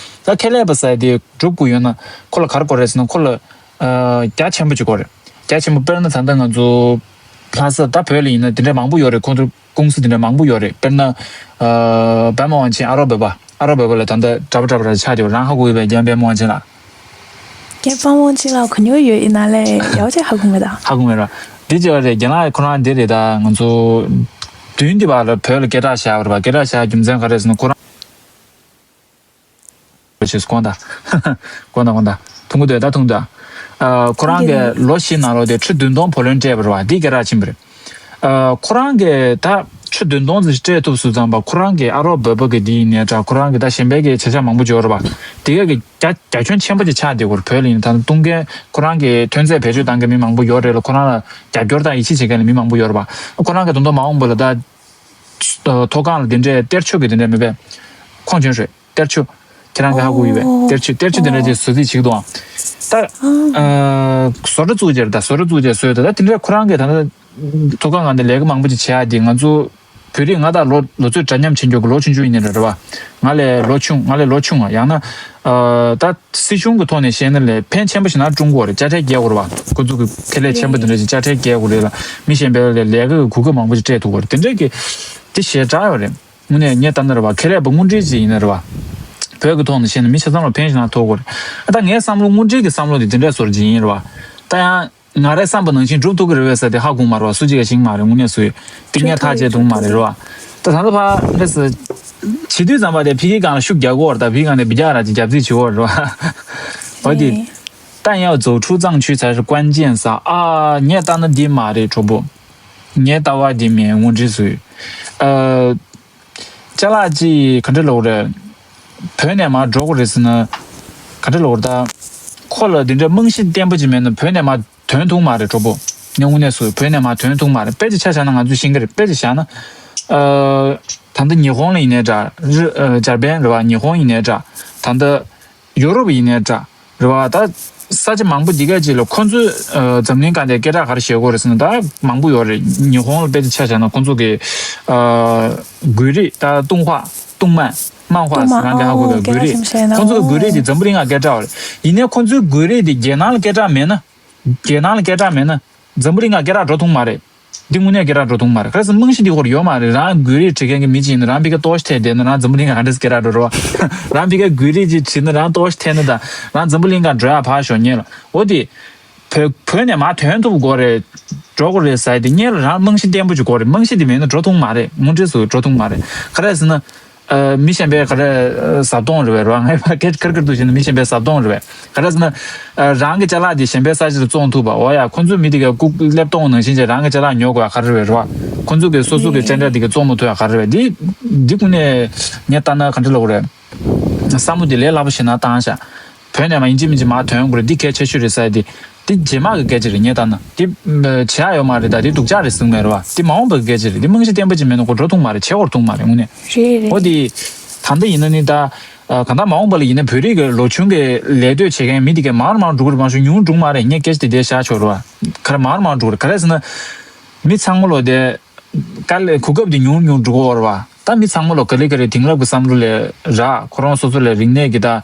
ད་ཁེ་ལས་པ་ཟེར་དེ་སྒྲུབ་དགོས་ཡོད་ན་ཁོ་ལ་ག་རེ་དགོས་རེད་ཟེར་ན། ཁོ་ལ་རྒྱ་ཆེན་པོ་ཅིག་དགོས་རེད། རྒྱ་ཆེན་པོ་དཔེར་ན་ད་ལྟ་ང་ཚོ་ལྷ་ས་ད་བོད་ལ་ཡིན་ན་དེ་འདྲ་མང་པོ་ཡོད་རེད། ཁོང་ཚོ་ཀུང་སི་དེ་འདྲ་མང་པོ་ཡོད་རེད། དཔེར་ན། ཨ་པད་མ་དབང་ཆེན། ཨ་རོགས་བོད་པ། ཨ་རོགས་བོད་པ་ལ་ད་ལྟ་འདྲ་པོ་འདྲ་པོ་ར་ཆགས་བསྡད་པ་རང་ཧ་གོ་ཡོད་པས། རྒན་པད་མ་དབང་ཆེན་ལགས། རྒན་པད་མ་དབང་ཆེན་ལགས་གོ་མྱོང་ཡོད། ཡིན་ན་ལས་ཡག་པོ་ཅིག་ཧ་གོ་མེད་ད། ཧ་གོ་མེད་ར། འདི་ཅི་བ་རེད། རྒན་ལགས་ཁོ་རང་འདི་རེད། ད་ང་ཚོ་བདུན་འདི་བར་ལ་བོད་ལ་སྐད་གྲགས་བཞག་པ་རེད་པ། སྐད་གྲགས་བཞག་རྒྱུ་མཚན་ག་རེ་ཟེར་ན་ཁོ་རང་། བྱས་སོང་དགོངས་དག། དགོངས་དག་དགོངས་དག། ཐུང་གུ་དེ་ད་ཐུང་དུ། ཨ་ཁོ་རང་གི་ལོ་བཞི་ནང་ལོགས་དེ་ཁྲི་བདུན་སྟོང་བུ་ལོན་སྤྲད་པ་རེད་བ། འདི་སྐད་གྲགས་ཕྱིན་པ་རེད། ཨ་ཁོ་རང་གིས་ད་ཁྲི་བདུན་སྟོང་ཙམ་སྤྲད་ཐུབ་སོང་ཙང་པ། ཁོ་རང་གི་ཨ་རོགས་བོད་པ་གི་འདི་ཡིན་ནའི་འདྲ། ཁོ་རང་གི་ད་གཞན་པའི་གི་བྱ་བཞག་མང་པོ་འབྱོར་རེད་བ། དེ་ག་གི་རྒྱ་རྒྱ་ཁྱོན་ཆེན་པོ་ཅིག་ཆགས་བསྡད་ཀྱི་ཡོད་རེད། བོད་ལ་ཡིན་ད་གཏོང་མཁན། ཁོ་རང་གི་ཐོན་རྫས་བེད་སྤྱོད་བཏང་མཁན་མི་མང་པོ་ཡོད་རེད་ལ། ཁོ་རང་ལ་རྒྱབ་སྐྱོར་དང་ཡིད་ཆེས་བྱེད་མཁན་ལ་མི་མང་པོ་ཡོད་རེད་བ། ཁོ་རང་གི་ད་དུང་མ་འོངས་པ་ལ་ད། མཐོ་སྒང་ལ་དེ་འདྲའི་གཏེར་ཆོས་ཀྱི་དེ་འདྲའི་མེད་པས། ཁོང་བྱོན་ཤོད། གཏེར་ཆོས། ཁྱེད་རང་གིས་ཧ་གོ་ཡོད་པས། ཨོ། གཏེར་ཆོས་གཏེར་ཆོས་དེ་འདྲ་ཅིག་བཟོ་རྩིས་བྱེད་ཀྱི་འདུག་ཨང་། ད། ཨ། ཨ་བཟོ་གྲྭ་བཙུགས་རྗེས་རེད། ད་བཟོ་གྲྭ་བཙུགས་རྗེས་བཟོས། ད་ད་དེ་འདྲའི་ཁོ་རང་གིས་ད་ལྟ་མཐོ་སྒང་ང་འདི་ལས་ཀ་མང་པོ་ཅིག་བྱེད་ཡ་དེ། ང་ཚོ་བོད་རིགས་ང་དང་ལོ་ལོ་ཚོད་འདྲ་མཉམ་ཕྱིན་རྒྱུ་གི་ལོ་ཆུང་ཆུང་ཡིན་ནི་རེད་བ། ང་ལས་ལོ་ཆུང་། ང་ལས་ལོ་ཆུང་བ། ཡང་ན། ཨ་ད། སྲིད་གཞུང་གི་ཐོག་ནས་བཤད་ན་ལས་ཕན་ཆེན་པོ་ཞིག་ན་ཀྲུང་གོ་རེད། དཔྱ་ཁྲལ་རྒྱག་དགོས་རེད་བ། ཁོ་ཚོ་གི་ཁེ་ལས་ཆེན་པོ་དེ་འདྲ་ཞིག་དཔྱ་ཁྲལ་རྒྱག་དགོས་རེད་ལ། མི་གཞན་པའི་ལས་ལས་ཀ་གི་གོ་སྐབས་མང་པོ་ཞིག་སྤྲད་ཐུབ་དགོས་རེད། དེ་འདྲ་གི་དེ་ཞེ་དྲག་ཡོད་རེད། དངོས་གནས་ངས་ལྟ་ན་རེད་བ། ཁེ་ལས་པ་དངོས་འབྲེལ་ཅིག་ཡིན་ན་རེད་བ། བོད་ཀྱི་ཐོག་ནས་བཤད་ན་མི་ཆ་ཚང་ལ་ཕན་ཞིག་ན་ཐོགས་དགོས་རེད། ཨ་ད་ངའི་བསམ་བློ་དངོས་འབྲེལ་གྱི་བསམ་བློ་དེ་དེ་འདྲ་བཟོ་རྒྱུ་ཡིན་རེད་བ། ད་ཡང་། ང་རའི་བསམ་པ་ནང་བཞིན་སྒྲུབ་ཐུབ་ཀྱི་རེད་པས་ཟེར་དེ་ཧ་གོ་མ་རེད་བ། སུ་གཅིག་ག་ཤེས་ཀྱི་མ་རེད། དངོས་གནས་སུ་ཡོད་དེ་ངས་ཐག་བཅད་ཐུབ་ཀྱི་མ་རེད་རེད་བ། ད་ད་ལྟ་ཕར་འདྲ་ཟེར། བྱེད་དུས་ཙམ་པ་དེ་ཕ་གིའི་སྒང་ལ་ཤུགས་རྒྱག་གི་ཡོད་རེད། ད་ཕ་གིའི་སྒང་ནས་འབུད་རྒྱག་ར་ཅིག་རྒྱབ་རྩིས་བྱེད་ཀྱི་ཡོད་རེད་བ། འོ་དེ། 弹药走出藏区才是关键 ཟེར། ཨ་ངས་ལྟ་ན་འདི་མ་རེད་གྲོགས་པོ། ངའི་ལྟ་བ་འདི་མིན། དངོས་འབྲེལ་སུ་ཡོད། ཨ། ཅ་ལག་ཅིག་ག་འདྲ་ལབ་དགོས་རེད། བོད་ནས་མར་འགྲོ་དགོས་རེད་ཟེར་ན། ག་འདྲ་ལབ་དགོས་རེད་ད། ཁོ་ལ་འདི་འདྲ་རྨང་གཞི་བརྟན་པོ་ཅིག་མེད་ན་བོད་ནས་མར་ ཐོན་ཐུབ་མ་རེད་གྲོགས་པོ། ངས་དངོས་གནས་སུ་བོད་ནས་མར་ཐོན་ཐུབ་མ་རེད། དཔེ་ཅིག་ཆ་བཞག་ན་ང་ཚོས་ཤེས་ཀྱི་རེད། དཔེ་ཅིག་བཞག་ན། ཨ། ད་ལྟ་ཉི་ཧོང་ལ་ཡིན་ནའི་འདྲ། རི་ཨ། འཇར་པན་རེད་བ། ཉི་ཧོང་ཡིན་ནའི་འདྲ། ད་ལྟ་ཡོ་རོབ་ཡིན་ནའི་འདྲ། རེད་བ། ད་ས་ཆ་མང་པོ་འདི་ག་ཅིག་ལ་ཁོ་ཚོས་ཨ། འཛམ་གླིང་སྒང་དེ་སྐད་གྲགས་ག་རེ་བྱེད་ཀྱི་ཡོད་རེད་ཟེར་ན། ད་མང་པོ་ཡོད་རེད། ཉི་ཧོང་ལ་དཔེ་ཆ་ཆ་བཞག་ན་ཁོ་ཚོ་གི་ཨ། གུས་རིགས། ད་ཏུང་ཧྭ། ཏུང་མན། མན་ཧྭ་ཏུང་མན། ཟེར་རང་གི་ཧ་གོ་ཨོ་གི་གུས་རིགས། སྐད་གྲགས་ཆེན་པོ་བྱས་ན། ཁོ་ཚོ་གི་གུས་རིགས་དེ་འཛམ་བུ་གླིང་ལ་སྐད་གྲགས་ཡོད་རེད། ཡིན་ནའི་ཁོ་ཚོའི་གུས་རིགས་དེ་རྒྱལ་ནང་ལ་སྐད་གྲགས་མེད་ན། རྒྱལ་ནང་ལ་སྐད་གྲགས་མེད་ན། འཛམ་བུ་གླིང་ལ་སྐད་གྲགས་འགྲོ་ཐུབ་མ་རེད། འདི་དངོས་གནས་སྐད་གྲགས་འགྲོ་ཐུབ་མ་རེད། ག་རེ་ཟེར་ན་རྨང་གཞི་འདི་ཁོར་ཡོད་མ་རེད། རང་གུས་རིགས་བྱེད་མཁན་གྱི་མི་ཅིག་ཡིན་ན། རང་ཕ་གིར་ལྟོགས་ཤི་ཐེབས་བསྡད་ན་རང་འཛམ་བུ་གླིང་ལ་ག་འདྲས་སྐད་གྲགས་འགྲོ་རེད་བ། རང་ཕ་གིར་གུས་རིགས་ཅིག་བྱེད་ན་རང་ལྟོགས་ཤི་ཐེབས་ན་དང་། རང་འཛམ་བུ་གླིང་སྒང་འགྲོ་ཡག་ཕར་ཞོག་ཉེ་ལ། འོ་དེ། བོད་བོད་ནས་མར་ཐོན་ཐུབ་དགོས་རེད། འགྲོ་དགོས་རེད་ཟེར་དེ་སྔོན་ལ་རང་རྨང་གཞི་བརྟན་པོ་ཅིག་དགོས་རེད། རྨང་གཞི་དེ་མེད་ན་འགྲོ་ཐུབ་མ་རེད། དངོས་འབྲེལ་སུ་འགྲོ་ཐུབ་མ་རེད། ག་རེ་ཟེར་ན། ཨ། མི་གཞན་པའི་ག་རེ་ཟབ་གཏོང་རེད་བས་རོ། ངས་ཕར་སྐད་ཁར་ཁར་དུ་བྱས་ན་མི་གཞན་པའི་ཟབ་གཏོང་རེད་བས། ག་རེ་ཟེར་ན། ཨ། རང་གི་ཅ་ལག་དེ་གཞན་པའི་ས་ཆ་ལ་བཙོང་ཐུབ་པ། འོ་ཡ། ཁོ་ཚོས་མི་དེ་གའི་ལྐུགས་ཀླད་སྟོང་ནང་བཞིན་བྱས་རང་གི་ཅ་ལག་ཉོ་དགོས་ཡ་ག་རེ་རེད་བས་རོ། ཁོ་ཚོ་གི་སོ་སོ་གི་སྤྱན་ཆ་དེ་གའི་བཙོང་མ་ཐུབ་ཡ་ག་རེ་རེད་བས། འདི་འདི་ཀུན་ནས་ངས་ལྟ་ན་ག་འདྲ་ལབ་དགོས་རེད། བསམ་བློ་དེ་ལས་སླ་པོ་ཞིག་ན་བཏང་ཤག་བོད་ནས་མར་ཡིན་གཅིག་མིན་གཅིག་མར་ཐོན་དགོས་རེད། འདི་གལ་ཆེ་ཤོས་རེད་ཟེར་ཡ་དེ། འདི་རྗེས་མ་གི་སྐད་ཆ་རེད། ངས་ལྟ་ན་འདི་བྱེད་ཡ་ཡོད་མ་རེད། ད་འདི་སྡུག་ཅག་རེད་ཟེར་གི་མེད་རེད་བ། འདི་མ་འོངས་པའི་སྐད་ཆ་རེད། འདི་རྨང་གཞི་བརྟན་པོ་ཅིག་མེད་ན་ཁོ་འགྲོ་ཐུབ་མ་རེད། བྱེད་དགོས་ཐུབ་མ་རེད་དངོས་གནས། རེད་རེད། འོ་དེ། ད་ལྟ་ཡིན་ན་ནི་ད། ཨ། གང་ལྟར་མ་འོངས་པ་ལ་ཡིན་ན་བོད་རིགས་ཀྱི་ལོ་ཆུང་གི་ལས་གཏོད་བྱེད་མཁན་མི་དེ་གའི་མང་རུ་མང་རུ་འགྲོ་གི་རེད། མང་ཤོས་ཉུང་རུ་འགྲོ་གི་མ་རེད། ངས་སྐད་ཆ་དེ་འདྲ་བཤད་ཆོག་རེད་བ། ག་རེ་མང་རུ་མང་རུ་འགྲོ་གི་རེད། ག་རེ་ཟེར་ན། མི་ཚང་མ་ལོ་དེ། དཀའ་ལས་གོ་སྐབས་དེ་ཉུང་རུ་ཉུང་རུ་འགྲོ་གི་ཡོད་རེད་བ། ད་མི་ཚང་མ་ལོ་ག་ལེ་ག་ལེ་དེང་རབས་ཀྱི་བསམ་བློ་ལས་རག་ཁོ་རང་སོ་སོ་ལ་རིག་གནས་ཀྱི་ད་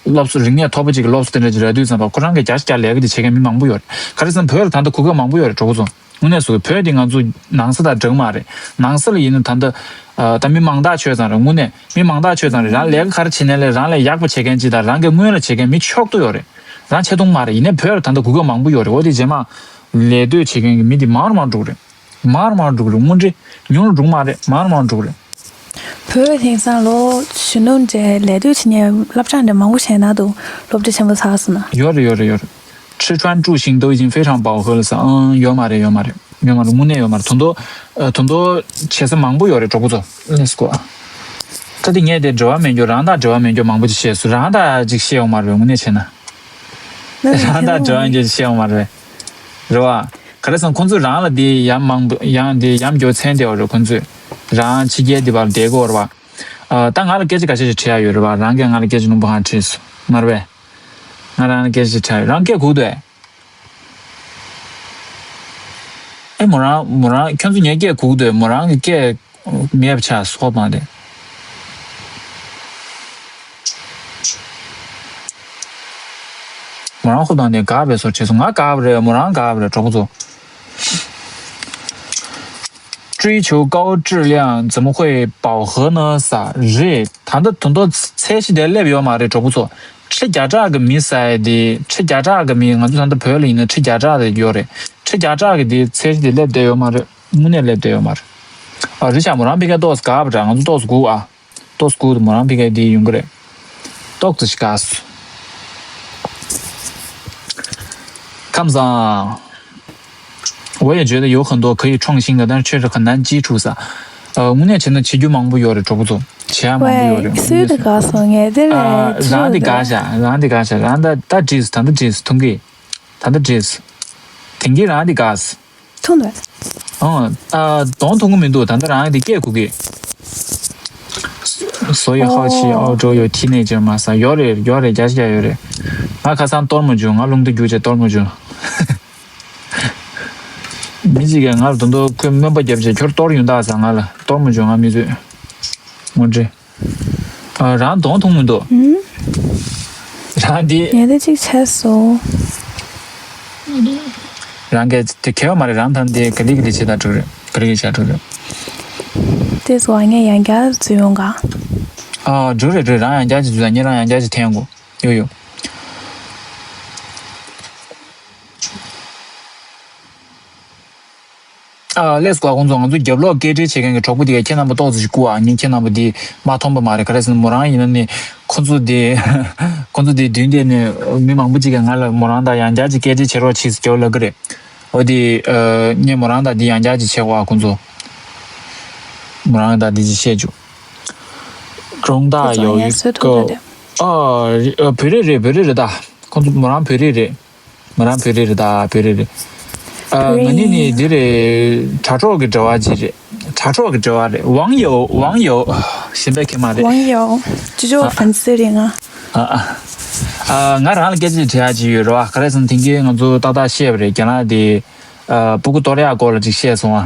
སློབ་གསོ། རིག་གནས་མཐོ་པོ་ཅིག་གི་སློབ་གསོ་དེ་འདྲ་ཅིག་རག་དུས་ཙམ་པ་ཁོ་རང་གིས་རྒྱ་ཆེ་རྒྱ་ལས་ཀ་དེ་བྱེད་མཁན་མི་མང་པོ་ཡོད་རེད། ག་རེ་ཟེར་ན་བོད་ལ་ད་ལྟ་གོ་སྐབས་མང་པོ་ཡོད་རེད་གྲོགས་པོ་ཚོ། དངོས་གནས་སུ་བོད་དེ་ང་ཚོ་ནང་ས་དང་འདྲ་གི་མ་རེད། ནང་ས་ལ་ཡིན་ན་ད་ལྟ་ཨ། ད་མི་མང་ཐག་ཆོད་ཙང་རེད། དངོས་གནས་མི་མང་ཐག་ཆོད་ཙང་རེད། རང་ལས་ཀ་ག་རེ་བྱེད་ནའི་ལས་རང་ལས་ཡག་པ་བྱེད་མཁན་ཅིག་དང་རང་གི་སྔོན་ལ་བྱེད་མཁན་མི་ཆོག་ཏུ་ཡོད་རེད། རང་ཆེ་མཐོང་མ་རེད། ཡིན་ནའི་བོད་ལ་ད་ལྟ་གོ་སྐབས་མང་པོ་ཡོད་རེད། འོ་དེ་རྗེས་མ་ལས་གཏོད་བྱེད་མཁན་གྱི་མི་དེ་མང་རུ་མང་རུ་འགྲོ་གི་རེད། མང་རུ་མང་རུ་འགྲོ་གི་རེད། དངོས་འབྲེལ་ཉུང་རུ་འགྲོ་གི་མ་རེད། མང་རུ་མང་རུ་འགྲོ་གི་རེད། བོད་དེང་སང་ལོ་གཞོན་ནུ་འདྲའི་ལས་གཏོད་བྱེད་མཁན་སློབ་གྲྭ་འདྲ་མང་པོ་བྱས་ན་འདུག་སློབ་གྲྭ་ཆེན་པོ་ཚར་སོང་ན། ཡོད་རེད། ཡོད་རེད། ཡོད་རེད། 吃穿住行都已经非常饱和了 ཟེར། ཨང་། ཡོད་མ་རེད། ཡོད་མ་རེད། ཡོད་མ་རེད། དངོས་གནས་ཡོད་མ་རེད། དུང་དུང་། ཨ། དུང་དུང་བྱེད་ས་མང་པོ་ཡོད་རེད་གྲོགས་པོ་ཚོ། Let's go། ད་དེ་ངས་དེ་འབྲེལ་བ་མེད་རྒྱུ། རང་དང་འབྲེལ་བ་མེད་རྒྱུ་མང་པོ་ཅིག་བཤད་སོང་། རང་དང་ཅིག་བཤད་ཡོང་མ་རེད། དངོས་གནས་བྱས་ན། རང་དང་འབྲེལ་བ་ཡོད་རྒྱུ་ཅིག་བཤད་ཡོང་མ་རེད། རེད་བ། ག་རེ་ཟེར་ན་ཁོང་ཚོས་རང་ལ་དེ་ཡམ་མང་པོ་ཡང་དེ་ཡམ་རྒྱུ་མཚན་དེ་བ་རེད། ཁོང་ཚོས་རང་ཕྱི་རྒྱལ་དེ་བར་བསྡད་དགོས་རེད་བ། ཨ། ད་ང་ལ་སྐད་ཆ་ཁ་ཤས་ཤིག་དྲི་ཡ་ཡོད་རེད་བ། རང་གིས་ང་ལ་སྐད་ཆ་རླུང་པོ་གང་དྲིས་སོང་མ་རེད་པས། ང་རང་ལ་སྐད་ཆ་ཞིག་དྲི་ཡ་ཡོད། རང་སྐད་གུག་འདུག་ཨེ། མོ་རང་མོ་རང་ཁྱོད་ཚོ་ངའི་སྐད་གུག་འདུག་མོ་རང་གི་སྐད་མེད་པ་ཆགས་སོང་། ཧོབ་མ་དེ། མོ་རང་ཧོབ་དང་དེ་དགའ་བའི་སོར་བྱས་སོང་། ང་དགའ་བ་རེད། མོ་རང་དགའ་བ་རེད་གྲོགས་པོ་ཚོ། 追求高质量怎么会饱和呢 ཟེར་རེད། ད་ལྟ་དུང་དུང་ཚད་གཞི་དེ་སླེབས་ཡོད་མ་རེད་གྲོགས་པོ་ཚོ། ཁྲི་བརྒྱ་ཕྲག་གི་མི་ཟེར་ཡ་དེ། ཁྲི་བརྒྱ་ཕྲག་གི་མི། ང་ཚོ་ད་ལྟ་བོད་ལ་ཡིན་ན་ཁྲི་བརྒྱ་ཕྲག་དེ་ཡོད་རེད། ཁྲི་བརྒྱ་ཕྲག་གི་དེ་ཚད་གཞི་དེ་སླེབས་བསྡད་ཡོད་མ་རེད། དངོས་གནས་སླེབས་བསྡད་ཡོད་མ་རེད། ཨ། རི་ཤ་མོ་རང་ཕ་གིར་ཏོག་ཙམ་དགའ་བ་འདྲ། ང་ཚོ་ཏོག་ཙམ་སྒུག་ཨ། ཏོག་ཙམ་སྒུག་དང་། མོ་རང་ཕ་གིར་དེ་ཡོང་གི་རེད། ཏོག་ཙམ་ཞིག་དགའ་སོང་། ཁམས་བཟང་། 我也觉得有很多可以创新的，但是确实很难基础上。呃，དངོས་གནས་བྱས་ན་བྱེད་རྒྱུ་མང་པོ་ཡོད་རེད་གྲོགས་པོ་ཚོ། བྱེད་ཡ་མང་པོ་ཡོད་རེད། 喂，སུས་དེ་དགའ་སོང་། ངས་དེ་ལས་ཨ། རང་དེ་དགའ་ཤག་རང་དེ་དགའ་ཤག་རང་ད་ད་བྲིས། ད་ད་བྲིས། ཐུང་གི། ད་ད་བྲིས། དེང་གི་རང་དེ་དགའ་སོང་། ཐུང་དུ། ཨང་། ཨ། གདོང་མཐོང་གི་མི་འདུག་ད་ལྟ་རང་དེ་སྐད་གོ་གི། 所以好奇澳洲有teenager吗 ཟེར། ཡོད་རེད། ཡོད་རེད། རྒྱ་ཆེ་རྒྱ་ཡོད་རེད། ང་ཁ་སང་གཏོར་མ་བྱུང་། ང་རླུང་རྟ་རྒྱུག་བྱས་གཏོར་མ་བྱུང་། མི་གཅིག་གིས་ང་ལ་དུང་དུང་ཁོས་སྨན་པ་བརྒྱབ་བྱས་ཁྱོད་གཏོར་ཡོང་ད་ཟེར། ང་ལ་གཏོར་མ་བྱུང་། ང་མི་ཚོས་ངོ་འདྲི། ཨ། རང་གདོང་མཐོང་མི་འདུག་རང་འདི། ངས་དེ་གཅིག་བྱས་སོང་། རང་གིས་དེ་གལ་བ་མ་རེད། རང་ད་འདི་ག་ལེ་ག་ལེ་བྱེད་ད་འགྲོ་རེད། ག་ལེ་ག་ལེ་བྱ་འགྲོ་རེད། དེ་སོ་ངས་ཡང་བསྐྱར་འཛུལ་ཡོང་ག་ཨ། འགྲོ་རེད་འགྲོ་རེད། རང་ཡང་བསྐྱར་ཅིག་འཛུལ་ད། ངས་རང་ཡང་བསྐྱར་ཅིག་འཐེན་དགོས། ཡོ་ཡོ། ཨ། ལེས་ཀོ་ཁོང་ཚོ། ང་ཚོ་རྒྱབ་ལོགས་སྐད་འཕྲིན་བྱེད་མཁན་གྱི་གྲོགས་པོ་དེ་ག་ཁྱེད་རྣམ་པ་ཏོག་ཙམ་ཞིག་སྒུག་ཨ། ངས་ཁྱེད་རྣམ་པ་དེ་མ་མཐོང་པ་མ་རེད། ག་རེ་ཟེར་ན་མོ་རང་ཡིན་ན་ནི་ཁོང་ཚོ་དེ་ཁོང་ཚོ་དེ་མདུན་དེ་ནས་མི་མང་པོ་ཅིག་གིས་ང་ལ་མོ་རང་དང་ཡང་བསྐྱར་ཅིག་སྐད་འཕྲིན་བྱེད་རོགས་བྱེད་ཟེར་རྒྱབ་ལབ་ཀྱི་རེད། འོ་དེ། ཨ། ངས་མོ་རང་དང་དེ་ཡང་བསྐྱར་ཅིག་བྱེད་དགོས་ཨ། ཁོང་ཚོ་མོ་རང་དང་དེ་ཅིག་བཤད་བཅུག 中大有一个། ཨ། བོད་རིགས་རེད། བོད་རིགས་རེད་ད། ཁོང་ཚོ་མོ་རང་བོད་རིགས་རེད། མོ་རང་བོད་རིགས་རེད་ད། བོད་རིགས་རེད། ཨ། བོད་རིགས་ང་གཉིས་ནི་ཡིན། འདི་རེད། དྲ་གྲོགས་ཀྱི་འབྲེལ་བ་ཅིག་རེད། དྲ་གྲོགས་ཀྱི་འབྲེལ་བ་རེད། 网友། 网友། གཞན་པ་གང་ཡང་མ་རེད། 网友། ཅོ་ཅོ་ཨ། 粉丝 རེད་ང་། ཨ། ཨ། ཨ། ང་རང་ལ་སྐད་ཆ་དྲི་ཡག་ཅིག་ཡོད་རེད་བ། ག་རེ་ཟེར་ན་དེང་གི་ང་ཚོ་ཏག་ཏག་བཤད་པ་རེད། རྒན་ལགས་དེ། ཨ། སྤུ་གུ་གཏོར་ཡག་སྐོར་ལ་ཅིག་བཤད་སོང་ཨ།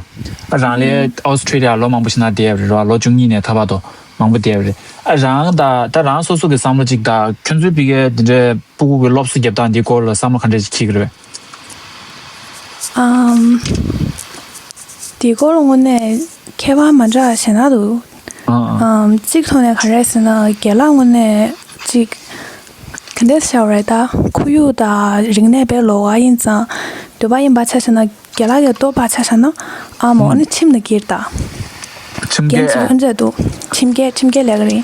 ཨ། རང་ལས་ཨོ་སི་ཁྲི་ལི་ཡ་ལོ་མང་པོ་ཞིག་ན་བསྡད་པ་རེད་བ། ལོ་བཅུ་གཉིས་ནས་ད་བར་དུ་མང་པོ་བསྡད་པ་རེད། ཨ། རང་ད་ད་རང་སོ་སོ་གི་བསམ་བློ་ཅིག་ད་ཁྱོད་ཚོའི་ཕ་གིའི་དེ་འདྲའི་སྤུ་གུ་གི་སློབ་གསོ་རྒྱབ་སྟངས་འདིའི་སྐོར་ལ་བསམ་བློ་ག་འདྲ་ཞིག་འཁྱེར་གྱི་རེད། ཨམ། དེའི་སྐོར་ལ་དངོས་གནས་ཁྱད་པར་མ་འདྲ་ཞེ་དྲག་འདུག་ཨ། ཨ། ཨམ། གཅིག་ཐོག་ནས་ག་རེ་ཟེར་ན། རྒན་ལགས་དངོས་གནས་ཅིག་ག་འདྲ་ཟེར་བ་རེད་ད། ཁོར་ཡུག་དང་རིག་གནས་དཔེ་ལོགས་ཀ་ཡིན་ཙང་། འདོད་པ་ཡིན་པ་ཆ་བཞག་ན། རྒན་ལགས་ཀྱི་ལྟོ་ཕག་ཆ་བཞག་ན། ཨ་མོ། ཨ་ནི་ཁྱིམ་ནས་སྐྱེས་ད། ཁྱིམ་རྒན་ཚོ་སྐད། ཨ་འདྲ་འདུག་ཁྱིམ་སྐད། ཁྱིམ་སྐད་ལས་ཀ་རེད།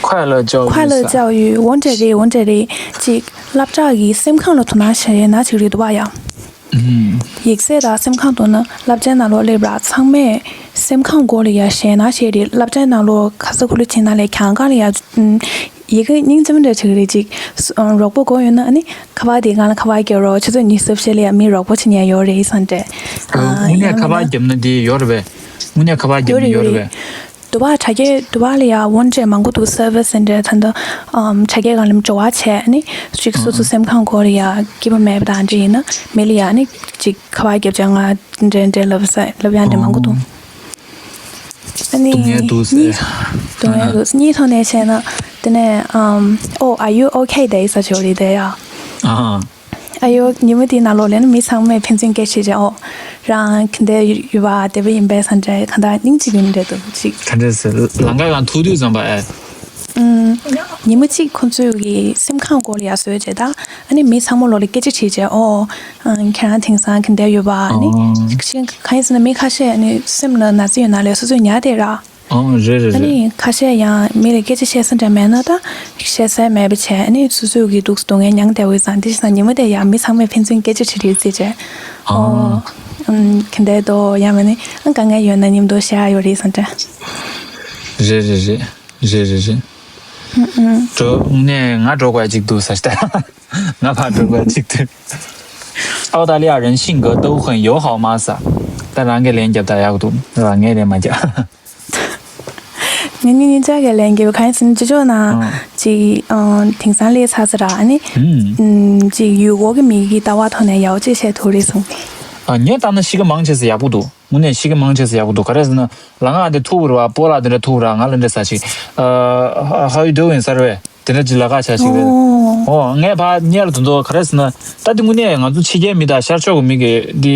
快乐教育 ཁ་ལ་ས་ཅའོ་ཡུས། འོ་འདྲ་རེད། འོ་འདྲ་རེད། ཅིག་སློབ་གྲྭ་གི་སེམས་ཁམས་ལ་དོ་སྣང་བྱས་ན་ཅིག་རེད་འདུག་བ་ཡ། ཨུམ། ཡིག་ཚད་དང་སེམས་ཁམས་དོ་ན་བསླབ་བྱའི་ནང་ལོགས་སླེབས་ར། ཚང་མས་སེམས་ཁམས་སྐོར་ལ་ཡ་བཤད་ན་བཤད་རེད། བསླབ་བྱའི་ནང་ལོགས་ཁ་ས་ཁུ་ལུ་བྱེད་ན་ལས་གྱང་གང་ལ་ཡ། ཨུམ། ཡི་གེ་སྙིང་རྗེ་མོ་འདྲ་ཆགས་ཀྱི་རེད། ཅིག་སུ་ཨ་རོགས་པ་དགོས་ཡོད་ན་ཨ་ནི་ཁ་པར་དེ་སྒང་ལ་ཁ་པར་རྒྱབ་རོགས། ཁྱོད་ཚོ་གཉིས་སུ་བཤད་ལ་ཡ་མི་རོགས་པ་བྱེད་མཁན་ཡོད་རེད་བསམ་སྟེ། ཨ། དངོས་གནས་ཡང་ཁ་པར་མིན་ན། རྒྱབ་ན་དེ་ཡོད་རེད་པས། དངོས་གནས་ཁ་པར་རྒྱབ་ཡོད་ན་རེད། ཡོད་རེད་པས། དུ་བ་དྲ་རྒྱའི་དུ་བ་ལ་ཡ་འོ་འདྲ་མང་པོ་འདུག་སར་བིས་འདྲ་ད་ལྟ་ཨམ་དྲ་རྒྱའི་སྒང་ལ་འབྱོར་བ་བྱས་ནི་ཅིག་སོ་སོ་སེམས་ཁམས་སྐོར་ལ་ཡ་སྐྱིད་པོ་མེད་པ་དང་འདྲ་ཡིན་ན་མི་ལ་ཡ་ནི་ཅིག་ཁ་པར་རྒྱབ་བྱས། ང་འདྲ་འདྲ་ལབ་ས་ལབ་ཡ་འདྲ་མང་པོ་འདུག་ཨ་ནི་སྡུག་བསྔལ་འདུག་ཟེར། གཉིས་སྡུག་བསྔལ་འདུག་གཉིས་ཐོག་ནས་བཤད་ན་དེ་ནས་ཨམ། Oh, are you okay? དེ་ས་ཆོག་རེད་དེ་ཡ། ཨ། ཨ་ཡོ། ཉིན་མོ་དེའི་ནང་ལོགས་ལ་ནི་མི་ཚང་མས་ཕན་ཚུན་སྐད་ཆ་བྱས། ཨོ། རང་ག་འདྲ་ཡོད་པ། བདེ་པོ་ཡིན་པས་ཟེར་འདྲ། གང་ལྟར་སྙིང་རྗེ་མོ་འདྲ་འདུག་ཅིག་ག་འདྲ་ཟེར། ལམ་ཁ་སྒང་ཐུག་དུས་ཙམ་པ་ཨེ། ཨུམ། ཉིན་མོ་གཅིག་ཁོང་ཚོའི་གི་སེམས་ཁམས་སྐོར་ལ་ཡ་བཟོས་བྱས་ད། ཨ་ནི་མི་ཚང་མ་ལོགས་ལ་སྐད་ཆ་དྲིས་བྱས། ཨོ། ཨ། ཁྱེད་རང་དེང་སང་ག་འདྲ་ཡོད་པ། ཨ་ནི། ཨོ། གང་ཡིན་ཟེར་ན་མི་ཁ་ཤས་ཨ་ནི་སེམས་ལ་ན་ཚ་ཡོད་ན་ལས་སོ་སོས་ཉར་བསྡད་ར། ཨང་། རེད་རེད་ཨ་རེད། ནི་ཁ་ཤས་ཡང་མི་ལ་སྐད་ཆ་བཤད་ས་འདྲ་མེད་ན་ད་བཤད་ས་མེད་པ་བྱས། ཨ་ནི་སོ་སོའི་གི་སྡུག་སྡུག་བསྔལ་མྱངས་བསྡད་པ་ཡིན་ཙང་། དེ་བྱས་ཙང་ཉིན་མོ་དེ་ཡང་མི་ཚང་མས་ཕན་ཚུན་སྐད་ཆ་དྲིས་དྲིས་རྩིས་བྱས། ཨོ། ཨང་། ཨམ། ག་འདྲ་འདུག་ཡང་མིན་ན་ཨང་། དཀའ་ངལ་ཡོད་ན་མཉམ་དུ་བཤད་ཡ་ཡོད་རེད་བསམ་འདྲ། རེད་རེད་རེད། རེད་རེད་རེད། ཨང་ཨང་། འགྲོ་ནས་ང་འགྲོ་དགོས་ཅིག་འདུག་ས་ཞིག་ད། ང་ཕར་འགྲོ་དགོས་ཅིག་འདུག澳大利亚人性格都很友好吗 ས། ད་རང་གིས་ལན་རྒྱབ་ད་ཡག་འདུག་ང་ལན་མ་རྒྱབ། ངས་ནི་ཉིན་ཆག་གི་ལན་རྒྱབ། གང་ཡིན་ཟེར་ན་ཅོ་ཅོ་ན་ཨང་། ཅིག་ཨང་། དེང་སང་སླེབས་ཚར་ས་ར། ཨ་ནི་ཨུམ། ཨུམ། ཅིག་ཡུལ་སྐོར་གྱི་མི་གི་ལྟ་བ་ཐོག་ནས་ཡག་པོ་ཅིག་བཤད་ཐུབ་རེད་བསམ་གི། ཨ། ངས་ལྟ་ན་གཤིས་ཀ་མང་ཆེ་ས་ཡག་པོ་འདུག་དངོས་གནས་གཤིས་ཀ་མང་ཆེ་ས་ཡག་པོ་འདུག་ག་རེ་ཟེར་ན་ལམ་ཁ་འདི་ཐུག་པ་རེད་བ། སྤོ་ལགས་འདི་འདྲ་ཐུག་པ་ར། ང་ལ་འདྲ་ཟེར་ཅིག་ཨ། How you doing ཟེར་བས། དེ་འདྲ་ཅིག་ལབ་ཁ་བྱ་ཞིག་རེད། ཨོ། ཨོ། ངས་ཕར་སྔོན་ལ་དེ་ཚོ་ག་རེ་ཟེར་ན། ད་དེ་དངོས་གནས་ང་ཚོ་ཕྱི་རྒྱལ་མི་དང་ཤར་ཕྱོགས་ཀྱི་མི་གི་འདི་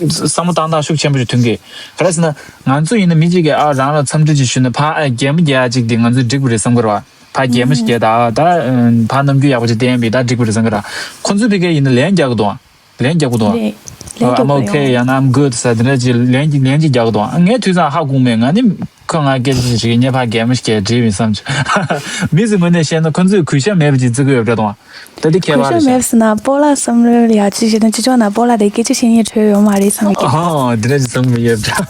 བསམ་བློ་བཏང་སྟངས་ཤུགས་ཆེན་པོ་ཞིག་མཐུན་གི། ག་རེ་ཟེར་ན། ང་ཚོ་ཡིན་ན་མི་གཅིག་གིས་ཨ་རང་ལ་འཚམས་འདྲི་ཅིག་ཞུས་ན་ཕར་ཨ་གད་མོ་རྒྱག་ཡ་ཅིག་དེ་ང་ཚོས་འགྲིག་པ་རེད་བསམ་གི་རེད་བ། ཕར་གད་མོ་ཞིག་རྒྱག་ད། ད་ཕར་རྣམ་འགྱུར་ཡག་པོ་ཅིག་བསྟན་པས་ད་འགྲིག་པ་རེད་བསམ་གི་ར། ཁོ་ཚོའི་ཕ་གིར་ཡིན་ན་ལན་རྒྱག་གི་འདུག་ཨ། ལན་རྒྱག་གི་འདུག་ཨ། རེད། ལན་རྒྱག་I'm okay ཡང་ན་I'm good ཟེར་དེ་འདྲ་ཅིག་ལན་ཅིག་ལན་ཅིག་རྒྱག་གི་འདུག་ཨ། ངས་དུས་ཚང་ཧ་གོ་མེད། ང་ནི་ཁོ་ང་སྐད་ཆ་ཞིག་ངས་ཕར་གད་མོ་ཞིག་བགད་བྲིས་མིན་བསམ་བྱུང་། མི་ཚོའི་ངོས་ནས་བཤད་ན་ཁོ་ཚོས་གུས་ཞབས་མེད་པ་ཅིག་བརྩི་གི་ཡོད་པ་འདྲ་འདུག་ཨ། ད་འདི་ཁྱད་པར་རེད་ཤག་གུས་ཞབས་མེད་ཟེར་ན་སྤོ་ལགས་བསམ་བློ་ལ་ཡག་ཅིག་བྱས་ན་ཅི་ཆོག་ན་སྤོ་ལགས་དེ་སྐད་ཆ་བཤད་སྙིང་བྲོ་ཡོད་མ་རེད་བསམ་གི། ཨོ། འདི་འདྲ་ཅིག་བསམ་གི་ཡོད་པ་འདྲ།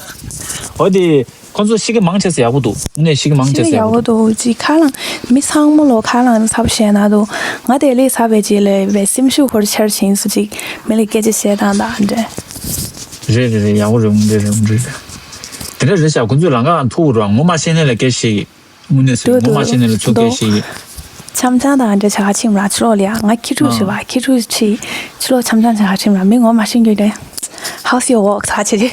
འོ་དེ། ཁོ་ཚོ་གཤིས་ཀ་མང་ཆེ་ས་ཡག་པོ་འདུག་དངོས་གནས་གཤིས་ཀ་མང་ཆེ་ས་ཤི་ཡག་ཡག་པོ་པོ་འདུག་ཅིག་ཁ་ལང་མི་ཚང་མ་ལོ་ཁ་ལང་ཚ་པོ་བཤད་ན་འདུག་ང་དེ་ལས་ཚ་བའི་རྗེས་ལ་བའི་སེམས་ཤུགས་ཧོར་ཆར་ཕྱིན་སུ་ཅིག་མི་ལ་སྐད་ཆ་བཤད་སྟངས་དང་འདྲ། རེད་རེད་རེད། ཡག་པོ་རེད། འོང་རེད་རེད། འོང་རེད་རེད། དེ་འདྲ་རེད་ཤག་ཁོ་ཚོས་ལམ་ཁ་ཐུག་རོགས་ངོ་མ་ཤེས་ནས་ལ་སྐད་ཆ་བཤད་གི། དངོས་གནས་སུ་འདུག་ངོ་མ་འདུག་ཤེས་ནས་ལ་ཚུར་འདུག་སྐད་ཆ་བཤད་གི། འཆམ་འཆམ་དང་འདྲ་བྱ་ག་ཕྱིན་ར། ཕྱི་ལོགས་ལ་ཡ་ང་ཁྱི་ཕྲུག་ཞིག་བ། ཨ། ཁྱི་ཕྲུག་ཕྱི་ཕྱི་ལོགས་འཆམ་འཆམ་བྱ་ག་ཕྱིན་ར། མི་ངོ་མ་ཤེས་རྒྱུ་རེད། How's your walk ཟེར་བྱེད་ཅིག་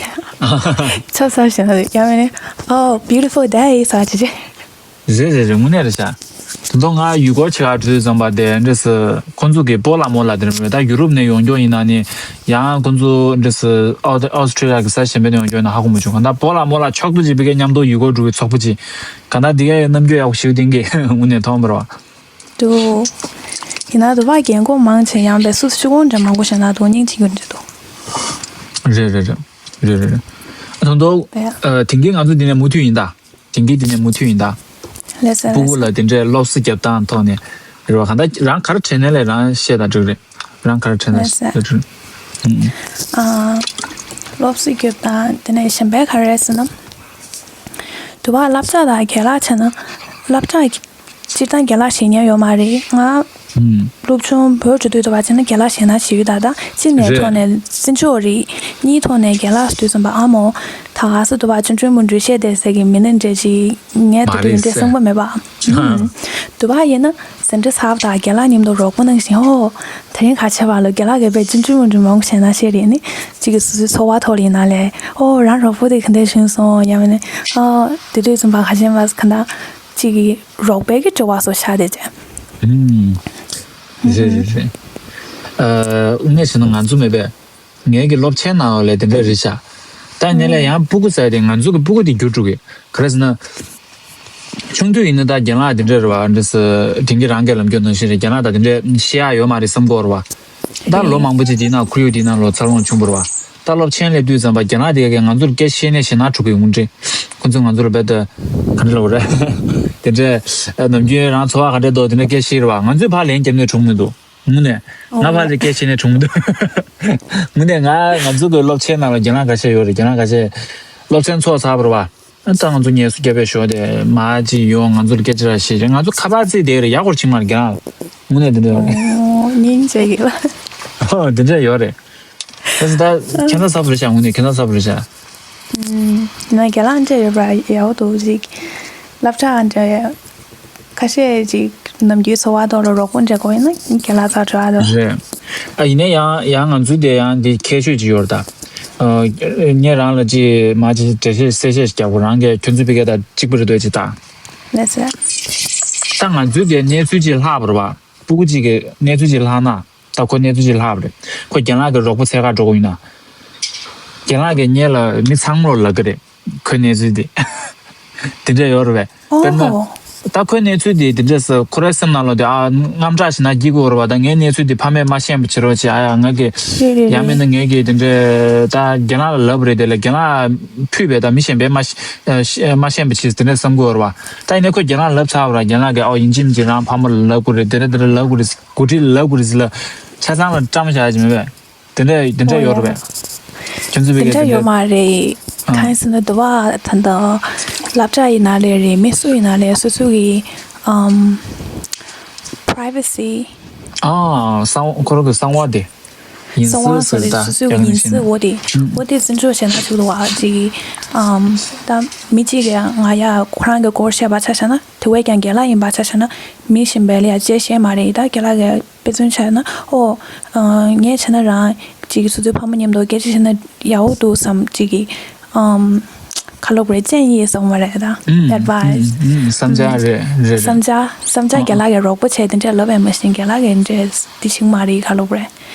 ཆབ་གསར་ཞིག་ན་ཡ་མེད་ནས། Oh, beautiful day ཟེར་བྱེད་ཅིག་རེད་རེད་རེད། དངོས་གནས་རེད་ཤག་དེ་ཚོ་ང་ཡུལ་སྐོར་བྱེད་ག་འགྲོ་དུས་ཙམ་པ་དེ་འདྲ་སེ་ཁོང་ཚོ་གི་སྤོ་ལགས་མོ་ལགས་དེ་འདྲ་མེད། ད་ཡུ་རོབ་ནས་ཡོང་རྒྱུ་ཡིན་ན་ནི་ཡང་ཁོང་ཚོ་འདྲ་སེ་ཨོ་ཨོ་སི་ཁྲི་ལི་ཡ་གི་ས་གཞན་པ་ནས་ཡོང་རྒྱུ་ཡིན་ན་ཧ་གོ་མ་བྱུང་། གང་ལྟར་སྤོ་ལགས་མོ་ལགས་ཕྱོགས་བསྡུས་ཅིག་ཕ་གིར་མཉམ་དུ་ཡུལ་སྐོར་འགྲོ་གི་ཚོགས་པ་ཅིག་གང་ལྟར་འདི་གའི་རྣམ་འགྱུར་ཡག་པོ་ཞིག་བསྟན་གི་དངོས་གནས་མཐོང་བ་རེད་བ། འདུག་ཡིན་ན་འདུག་བ། རྒན་གོག་མང་ཆེ་ཡང་བའི་སུ་ཤུ་གོང་འདྲ་མང་པོ་ཞིག་ན་འདུག་སྙིང་རྗེ་རྒྱུ་འདྲ་འདུག་རེད་རེད་རེད། རེད་རེད་རེད། ཨ་དོན་དུ་བས། ཨ། དེང་གི་ང་ཚོ་འདི་ནས་མུ་མཐུད་ཡིན་ད། དེང་གི་འདི་ནས་མུ་མཐུད་ཡིན་ད། ལགས་སོ། སྤུ་གུ་ལགས་སོ། ལ་དེ་འདྲའི་སློབ་གསོ་རྒྱབ་སྟངས་ཐོག་ནས་རེད་བ། གང་ལྟར་རང་ག་རེ་དྲན་ནས་ལས་རང་བཤད་ད་འགྲིག་རེད། རང་ག་རེ་དྲན་ན་ལགས་སོ། ལས་འགྲིག་ཨུ། ཨ། སློབ་གསོ་རྒྱབ་སྟངས་དེ་ནས་གཞན་པའི་ག་རེ་ཟེར་ན། དུ་བ་སློབ་གྲྭ་དང་རྒན་ལགས་བྱས་ན། སློབ་གྲྭ་སྤྱིར་བཏང་རྒན་ལགས་ཤེས་མཁན་ཡོད་མ་རེད། ང་ ཨུམ། སློབ་ཆུང་བོད་འགྲོ་དུས་དུ་བ་བྱས་ན་རྒན་ལགས་ཞེད་སྣང་བྱེད་ཡུལ་ད་ད་གཅིག་ནས་རེད། ཐོག་ནས་བརྩི་འཇོག་རེད། གཉིས་ཐོག་ནས་རྒན་ལགས་དུས་ཙམ་པ་ཨ་མོ་ད་ག་ས་དུ་བ་ཅུང་ཅུང་མུ་འགྲུལ་བཤད་བསྡད་ཟེར་གི་མི་ནི་འདྲ་ཅིག་ངས་ད་མ་དུ་རེད་འདྲ་ཟེར། བསམ་གི་མེད་པ། ཧ། ཨུམ། དུ་བ་ཡིན་ན་ཟིན་བྲིས་ཚར་བ་དང་རྒན་ལགས་མཉམ་དུ་རོགས་པ་གནང་བཞིན་ཧོ། དེ་རིང་ག་བྱས་པ་ལ་རྒན་ལགས་ཀྱིས་དཔེ་ཅུང་ཅུང་མུ་འགྲུལ་མང་པོ་བྱས་ན་ཤེས་རེད་ནི། གཅིག་གི་སོ་སོའི་འཚོ་བ་ཐོག་ལ་ཡིན་ན་ལས་ཨོ་རང་རོགས་པ་དེ་ག་འདྲ་བྱུང་སོང་ཡང་མིན་ནི་ཨ་དེ་དུས་ཙམ་པ་ག་བྱས་པ་ག་འདྲ་གཅིག་གི་རོགས་པའི་གི་དྲི་བ་སོགས་ཆགས་བསྡད་ཅེ། ཨུམ། རེད་རེད་རེད། ཨ་དངོས་བྱས་ན་ང་ཚོ་མེད་པས། ངའི་གི་སློབ་ཆེན་ནང་ལ་དེ་འདྲ་རེད་ཤག་ད་ཡིན་ནའི་ལས་ཡང་སྤུ་གུ་ཟེར་དེ་ང་ཚོ་གི་སྤུ་གུ་དེ་འགྱུར་འགྲོ་གི། ག་རེ་ཟེར་ན། ཆུང་དུས་ཡིན་ན་ད་རྒན་ལགས་དེ་འདྲ་རེད་བ། འདྲ་ཟེར་དྲིན་གྱིས་རང་གི་ལམ་རྒྱུ་ནང་བཞིན་རེད། རྒན་ལགས་ད་དེ་འདྲ་བཤད་ཡག་ཡོད་མ་རེད་བསམ་གྱི་ཡོད་རེད་བ། ད་ལོ་མང་པོ་ཅིག་དེའི་ནང་ཁོར་ཡུག་དེའི་ནང་ལོ་འཚར་ལོངས་བྱུང་བ་རེད་བ། ད་སློབ་ཆེན་སླེབས་དུས་ཙམ་པ་རྒན་ལགས་དེ་གས་ང་ཚོར་སྐད་བཤད་ནས་ཞེད་སྣང་འཁྲུག་གི་ཡོང་གི་རེད། ཁོ་ཚོས་ང་ཚོར་རྦད་དེ་ག་འདྲ་ལབ་དགོས་རེད། དེ་འདྲ་ནམ་རྒྱུན་རང་འཚོ་བ་ག་འདྲ་འདུག་དེ་འདྲ་སྐད་བཤད་རེད་བ། ང་ཚོས་ཕར་ལན་བརྒྱབ་ནས་བྱུང་མི་འདུག་དངོས་གནས། ང་ཕར་ལ་སྐད་བཤད་ནས་བྱུང་མི་འདུག་དངོས་གནས་ང་ང་ཚོ་གི་སློབ་ཆེན་ནང་ལ་རྒན་ལགས་ཁ་ཤས་ཡོད་རེད། རྒན་ལགས་ཁ་ཤས་སློབ་ཚན་ཚོགས་ཚར་བ་རེད་བ། ཨ་ད་ང་ཚོ་ངལ་གསོ་རྒྱབ་པའི་ཞོར་དེ་མ་ཅིག་ཡོང་ང་ཚོ་ལ་སྐད་ཆ་ར་བཤད་རེད། ང་ཚོ་ཁ་པར་བརྩིས་བསྡད་རེད། ཡག་པོ་ཕྱིན་མ་རེད་རྒན་ལགས། དངོས་གནས་དེ་འདྲ་ཡོད་རེད། ཨོ་སྙིང་རྗེ་གི་ལ། ཨོ་དེ་འདྲ་ཡོད་རེད། ད་ད་ཁྱད་མཚར་ཚ་པོ་རེད་ཤག་དངོས་གནས་ཁྱད་མཚར་ཚ་པོ་རེད་ཤག་ཨུམ། ང་རྒན་ལགས་འདྲ་ཡོད་པ་ཡག་པོ་འདུག་ཅིག་སློབ་གྲྭ་འདྲ་ཁ་ཤས་ཅིག་ནམ་རྒྱུན་འཚོ་བ་ཐོག་ལ་རོགས་པ་འདྲ་དགོས་ཡིན་ན་རྒན་ལགས་ཚོར་འགྲོ་ཨ་འདུག་རེད། ཨ་ཡིན་ན་ཡང་ཡང་ང་ཚོའི་དེ་ཡང་འདི་ཁྱད་ཆོས་ཅིག་ཡོད་རེད་ད། ཨ་ངས་རང་ལ་ཅིག་མ་ཅིག་འགྲེལ་བཤད་གསལ་བཤད་ཅིག་རྒྱག་དགོས། རང་གིས་ཁྱོད་ཚོའི་ཕ་གི་དང་གཅིག་པ་རེད་འདོད་ཅིག་ད། ལགས་སོ། ད་ང་ཚོའི་དེ་གནས་ཚུལ་ཅིག་ལྷག་པ་རེད་བ། སྤུ་གུ་གཅིག་གི་གནས་ཚུལ་ཅིག་ལྷག་ན། ད་ཁོ་གནས་ཚུལ་ཅིག་ལྷག་པ་རེད། ཁོ་རྒན་ལགས་ཀྱི་རོགས་པ་འཚོལ་ག་འགྲོ་དགོས་ཡིན་ན། རྒན་ལགས་ཀྱིས་ངེད་ལ་མི་ཚང་མ་ལ་ལབ་ཀྱི་རེད། ཁོའི་གནས་ཚུལ་དེ། དེ་འདྲ་ཡོད་རེད་པས། དཔེར་ན། ཨོ། ད་ཁོའི་གནས་ཚུལ་དེ་དེ་འདྲ་ཟེར་ཁོ་རའི་སེམས་ནང་ལ་དེ་ཨ་དངངས་སྐྲག་ཞེ་དྲག་སྐྱེ་གི་ཡོད་རེད་པ། ད་ངའི་གནས་ཚུལ་དེ་ཕ་མས་མ་ཤེས་པ་བྱེད་རོགས་བྱེད་ཨ་ཡ་ང་གི། རེད་རེད་ཡང་མིན་རེད། ན་ངས་ཀྱི་དེ་འདྲ་ད་རྒན་ལགས་ལ་ལབ་རེད། དེ་ལ་རྒན་ལགས་ཕུད་པས་ད་མི་གཞན་པས་མ་ཤེས་མ་ཤེས་པ་བྱེད་དེ་འདྲ་བསམ་གི་ཡོད་རེད་པ། ད་ཡིན་ན་ཁོས་རྒན་ལགས་ལབ་ཚར་བ་ར། རྒན་ལགས་ཀྱིས་ཨོ་ཡིན་གཅིག་མིན་གཅིག་རང་ཕ་མ་ལ་ལབ་དགོས་རེད། དེ་འདྲ་དེ་འདྲ་ལབ་དགོས་རེད། འགོ་ཁྲིད་ལ་ལབ་དགོས་རེད་ཟེར་ལ་ཆ་ཚང་ལ་བཀྲམ་བཞག་ཡ་ཅིག་མེད་པས། དེ་འདྲ་དེ་འདྲ་ཨོ་ཡ། ཡོད་རེད་པས། ཁྱོད་ཚོ་བོད་དེ་སྐད་འདྲ་དེ་ཡོད་འདྲ། མ་རེད། ཨ། གང་ཡིན་ཟེར་ན་དུ་བ་ད་ལྟ་སློབ་གྲྭ་ཡིན་ན་ལས་རེད། མི་སུ་ཡིན་ན་ལས་སོ་སོ་གི་ཨམ་privacy། ཨ་གསང་ཁོ་རང་གི་གསང་བ་དེ། ཡིན་གསང་བ་སྲིད་སོ་ཟེར་ད་རེད། སོ་སོ་གི་ཡང་ཡིན་ཤེས་ན། སྲིད་འོ་དེ་ཨུམ། འོ་དེ་བརྩི་འཇོག་བྱས་ན་ཆོག་འདུག་བ། ཅིག་ཨམ་ད་མི་གཅིག་གིས་ང་ཡ་ཁོ་རང་གི་སྐོར་བཤད་པ་ཆ་བཞག་ན། དེ་བས་ཀྱང་རྒན་ལགས་ཡིན་པ་ཆ་བཞག་ན་མི་གཞན་པ་ལ་ཡ་བཅད་ཤེས་མ་རེད། ད་རྒན་ལགས་ཀྱིས་དཔེ་མཚོན་ཆ་ན་ཨོ། ཨ་ངས་བྱས་ན་རང་ཅིག་སོ་སོའི་ཕ་མ་མཉམ་དུ་སྐད་ཆ་བཤད་ན་ཡག་པོ་འདུག་བསམ་ཅིག་གི་ཨམ་ག་ལབ་དགོས་རེད།建议་བསམ་པ་རེད་ད། ཨུམ། advice། ཨུམ། ཨུམ། བསམ་འཆར་རེད་རེད་རེད། བསམ་འཆར་བསམ་འཆར་ཨ་རྒན་ལགས་ཀྱིས་རོགས་པ་བྱས་དེ་འདྲ་ལབ་ཡང་མ་ཤེས། རྒན་ལགས་ཀྱིས་འདྲ་འདི་ཤེས་མ་རེད། ག་ལབ་དགོས་རེད།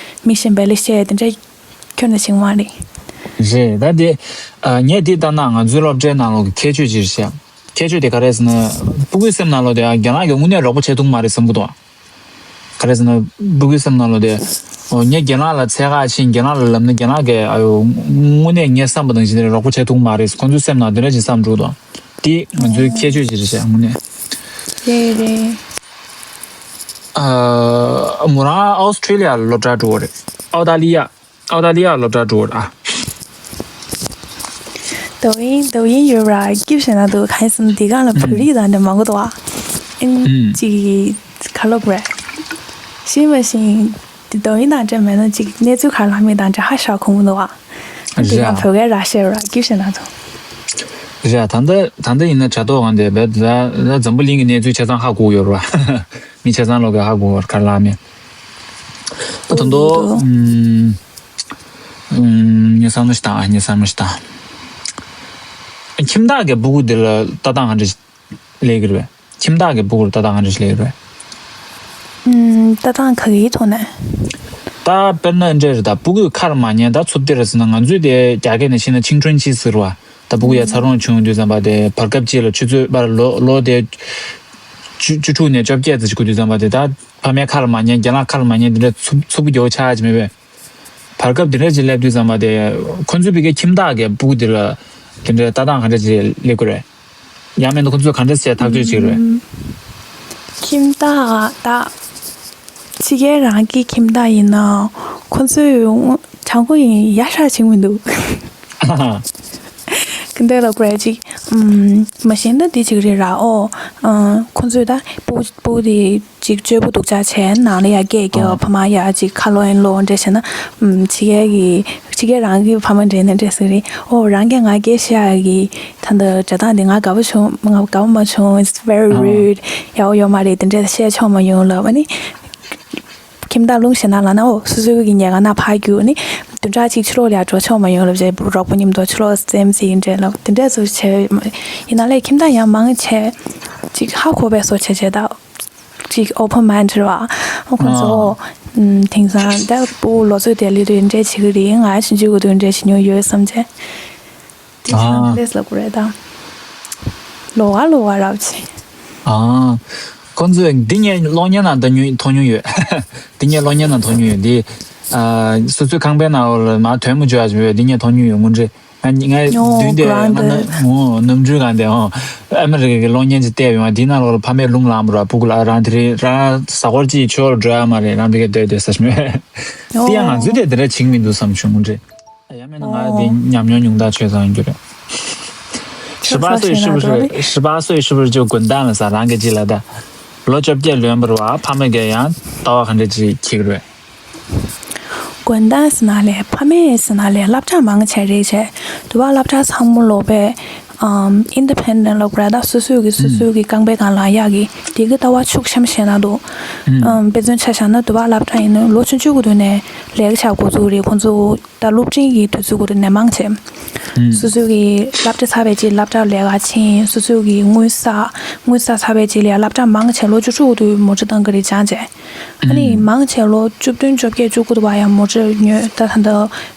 མི་གཞན་པ་ལ་བཤད་དེ་འདྲ་ཁྱོན་ནས་ཤེས་མ་རེད། རེད་ད་དེ། ཨ་ངས་འདི་ལྟ་ན་ང་ཚོའི་སློབ་གྲྭའི་ནང་ལོགས་ཀྱི་ཁྱད་ཆོས་ཅིག་བཤད། ཁྱད་ཆོས་དེ་ག་རེ་ཟེར་ན། སྤུ་གུའི་སེམས་ནང་ལོགས་དེ་ཨ་རྒན་ལགས་ཀྱིས་དངོས་གནས་རོགས་པ་བྱེད་ཐུབ་མ་རེད་བསམ་གི་འདུག་ག་རེ་ཟེར་ན། སྤུ་གུའི་སེམས་ནང་ལོགས་དེ། ཨོ་ངས་རྒན་ལགས་ལ་འཚོལ་ག་ཕྱིན། རྒན་ལགས་ལ་ལབ་ན་རྒན་ལགས་ཀྱིས་ཨ་ཡོ་དངོས་གནས་ངས་བསམ་པ་ནང་བཞིན་དེ་རོགས་པ་བྱེད་ཐུབ་མ་རེད། ཁོང་ཚོའི་སེམས་ནང་དེ་འདྲ་ཅིག་བསམ་འགྲོ་གི་འདུག་དེ་ང་ཚོའི་ཁྱད་ཆོས་ཅིག་རེད་ཤག་དངོས་གནས། རེད་རེད། ཨ་མོ་རང་ཨོ་སི་ཁྲུ་ལི་ཡ་ལ་སློབ་གྲྭ་འགྲོ་གི་རེད། ཨོ་སྟྲ་ལི་ཡ། ཨོ་སྟྲ་ལི་ཡ་ལ་སློབ་གྲྭ་འགྲོ་གི་རེད་ཨ། དོ་དབྱིངས་དོ་དབྱིངས་ཡོད་ར་སྐྱིད་ཤེས་ན་འདུག་གང་ཡིན་ཟེར་ན་འདི་ག་ལ་བོད་རིགས་དང་འདྲ་མང་པོ་འདུག་ཨ། ཨིན་ཨུམ། ཅིག་ག་ལབ་དགོས་རེད། ཤེས་མ་ཤེས། འདི་དོ་དབྱིངས་དང་འདྲ་མེད་ན་ཅིག་གནས་ཚུལ་ག་རེ་ལབ་མིན་དང་འདྲ་ཧ་ཤ་གོ་མི་འདུག་ཨ། འདི་ག་རེད་ཨ། བོད་སྐད་ར་བཤད་ར་སྐྱིད་ཤེས་ན་འདུག་རེད་ཨ། ད་ལྟ་ད་ལྟ་ཡིན་ན་དྲ་ཐོག་གང་དེ་བས་ད་ད་འཛམ་བུ་གླིང་གི་གནས་ཚུལ་ཆ་ཚང་ཧ་གོ་ཡོད་ར། མི་ཆ་ཚང་ལོག་གི་ཧ་གོ་བར་ག་རེ་ལབ་མིན། ད་དུང་དོ། ཨུམ། ངས་བསམ་བློ་ཞིག་བཏང་། ངས་བསམ་བློ་ཞིག་བཏང་། ཁྱིམ་བདག་གི་སྤུ་གུ་འདི་ལ་ལྟ་སྟངས་ག་འདྲ་ཞིག་སླེབས་ཀྱི་རེད་པས། ཁྱིམ་བདག་གི་སྤུ་གུར་ལྟ་སྟངས་ག་འདྲ་ཞིག་སླེབས་ཀྱི་རེད་པས། ཨུམ། ལྟ་སྟངས་ག་གིའི་ཐོག་ནས། ད་དཔེར་ན་འདྲ་རེད་ད། སྤུ་གུས་ཁ་ལ་མ་ཉན། ད་ཚུབ་སྟེ་ར་ཟེར་ན་ང་ཚོས་དེ་རྒྱ་སྐད་ནས་བཤད་ན་青春期ཟེར་བ། ད་སྤུ་གུ་ཡ་འཚར་ལོངས་བྱུང་དུས་ཙམ་པ་དེ་བར་སྐབས་གཅིག་ལ་ཆུ་ཚོད་པར་ལོ་ལོ་དེ་བཅུ་བཅུ་དྲུག་ནས་བཅོ་བརྒྱད་ཙམ་ཞིག་འགོར་དུས་ཙམ་པ་དེ་ད་ཕ་མའི་ཁ་ལ་མ་ཉན། རྒན་ལགས་ཁ་ལ་མ་ཉན། དེ་འདྲ་ཚུབ་ཚུབ་པོ་རྒྱག་ཆགས་ཀྱི་མེད་པས། བར་སྐབས་དེ་འདྲ་ཅིག་སླེབས་དུས་ཙམ་པ་དེ་ཁོ་ཚོའི་ཕ་གིའི་ཁྱིམ་བདག་གི་སྤུ་གུ་དེ་ལ་དེ་འདྲའི་ལྟ་སྟངས་ག་འདྲ་ཅིག་སླེབས་ཀྱི་རེད། ཡང་མིན་ན་ཁོ་ཚོས་ག་འདྲ་ཟེར་ཐག་གཅོད་བྱེད་ཀྱི་རེད། ཁྱིམ་བདག་ད་ཕྱི་རྒྱལ་རང་གི་ཁྱིམ་བདག་ཡིན་ན་ཁོ་ཚོས་དྲང་པོ་ཡིན་ཡ་ཧྲ་བྱེད་མི་འདུག་ག་འདྲ་ལབ་དགོས་རེད་ཅིག་ཨམ། མ་གཞི་ད་འདི་གཅིག་རེད་ར། ཨོ། ཨ། ཁོང་ཚོས་ད་སྤུ་སྤུ་དེ་གཅིག་གཅོད་པོ་སྡུག་ཅག་བྱས། ནང་ལ་ཡ་སྐད་རྒྱག་ཨོ། ཕ་མ་ཡ་གཅིག་ཁ་ལོག་ཨེ་ལོག་འདྲ་བྱས་ན། ཨམ། ཕྱི་རྒྱལ་གྱི་ཕྱི་རྒྱལ་རང་གི་ཕ་མ་འདྲེས་ན་འདྲ་ཟེར་རེད། ཨོ། རང་གིས་ང་སྐད་བཤད་ཡ་གི་ད་ལྟ་སྒྲ་གདངས་འདི་ང་དགའ་པོ་བྱུང་། ང་དགའ་པོ་མ་བྱུང་། It's very ཨོ། Rude. ཡག་པོ་ཡོད་མ་རེད། དེ་འདྲ་བཤད་ཆོག་མ་ཡོང་ལབ། ཨ་ནི། ཁྱིམ་བདག་ལུང་ཞེ་ན་ལ་ན། ཨོ། སོ་སོའི་གི་ཉལ་ཁང་ནང་ཕར་རྒྱུགས་ནི། བདུན་ཕྲག་གཅིག་ཕྱི་ལོགས་ལ་ཡ་འགྲོ་ཆོག་མ་ཡོང་ལབ་བྱས། རོགས་པ་མཉམ་དུ་ཕྱི་ལོགས་རྩེད་མོ་རྩེ་ཡིན་འདྲ་ལབ། དེ་འདྲ་ཚོ་བྱས། ཡིན་ན་ལས་ཁྱིམ་བདག་ཡང་མང་ཆེ་ཅིག་ཧ་གོ་བའི་བཟོ་བྱས་བྱས། ད་ཅིག་open mind རེད་བ། ཨོ། ཁོང་ཚོ། ཨོ། ཨམ། དེང་སང་ད་སྤུ་གུ་ལོ་ཚོད་དེ་ལི་རེད། འདྲ་བྱེད་ཀྱི་རེད། ང་ཆུང་ཆུང་གི་དུས་འདྲ་བྱེད་མྱོང་ཡོད་བསམ་བྱས། དེ་ཨ། ལས་ལབ་དགོས་རེད་ད། ལོགས་ཀ་ལོགས་ཀ་རབ་ཆེ། ཨ། ཁོང་ཚོས་འདི་ངས་གློག་བརྙན་ནང་ལྟ་མྱོང་མཐོང་མྱོང་ཡོད། འདི་ངས་གློག་བརྙན་ནང་མཐོང་མྱོང་ཡོད། འདི། ཨ། སོ་སོའི་ཁང་པའི་ནང་ལ་མར་དོན་མོ་བརྗོད་ཡ་ཅིག་ཡོད། འདི་ངས་མཐོང་མྱོང་ཡོད། དངོས་འབྲེལ། ང་ངའི་ཨོ། མདུན་དེ་ང་grounded། ནམ། ཨོ། ནམ་རྒྱུན་གང་དེ། ཨོ། ཨ་མི་རི་ཀའི་གློག་བརྙན་ཅིག་བལྟས་ཡོང་བ། འདི་ནང་ལོགས་ལ་ཕ་མས་རླུང་ལངས་པ་ར། སྤུ་གུ་ལ་རང་དེ་རིང་རང་གཟའ་འཁོར་གཅིག་ཆོས་ལ་འགྲོ་ཡ་མ་རེད། རང་འདི་ག་སྡོད་སྡོད་ཟེར་མོད། དེ་ཡང་ང་ཚོས་དེ་དེ་འདྲ་བྱེད་མི་འདུག་བསམ་བྱུང་། དངོས་འབྲེལ། ཡང་མིན་ན་ང་འདི་ཨོ། ཉམས་མྱོང་ཉུང་མཐའ་ཆོད་ཙང་རྒྱུ་རེད། ཁྱོད་ཚོ་ཞེ་ན་ད་རེད། ཧྲི་པ་སོས་ཧྲི་པར་ཅོ་དགོན་བདག་ལ་ས་རང་གི་ཅི་ལ་ད། ལོ་བཅོ་བརྒྱད་ལོན་པར་བ་ཕ་མ་གིས་ཡང་ལྟ་བ་ག་འདྲ་ཅིག་འཁྱེར་གི་རེད། དགོན་བདག་ཟེར་ན་ལས་ཕ་མས་ཟེར་ན་ལས་སློབ་གྲྭ་མང་ཆེ་རེད་བྱས། དུ་བ་སློབ་གྲྭ་ཚང་མ་ལོག་པས། ཨམ། independent ལབ་དགོས་རེད་ད། སོ་སོའི་གི་སོ་སོའི་གི་རྐང་པའི་སྒང་ལ་ཡག་གི་དེ་གི་ལྟ་བ་ཕྱུག་ཤམ་བྱས་ན་འདུག་ཨམ། དཔེ་མཚོན་ཆ་བཞག་ན་དུ་བ་སློབ་གྲྭ་ཡིན་ན་ལོ་ཆུང་ཆུང་གི་དུས་ནས་ལས་ཀ་བྱ་འགོ་བཙུགས་རེད། ཁོང་ཚོ་ད་སློབ་འབྲིང་གི་དུས་ཚོད་གི་དུས་ནས་མང་ཆེ། ཨུམ། སོ་སོའི་གི་སློབ་གྲྭ་ཚར་བའི་རྗེས་སློབ་གྲྭར་ལས་ཀ་ཕྱིན། སོ་སོའི་གི་དངུལ་བསགས། དངུལ་བསགས་ཚར་བའི་རྗེས་ལ་ཡང་སློབ་གྲྭ་མང་ཆེ་ལོ་བཅུ་དྲུག་གི་དུས་མོ་ཊ་བཏང་གི་རེད་སྦྱངས་བྱས། ཨ་ནི་ཨུམ། མང་ཆེ་ལོ་བཅུ་བདུན་བཅོ་བརྒྱད་བཅུ་དགུ་དུ་བ་ཡང་མོ་ཊ་ཉོས། ད་ད་ལྟ་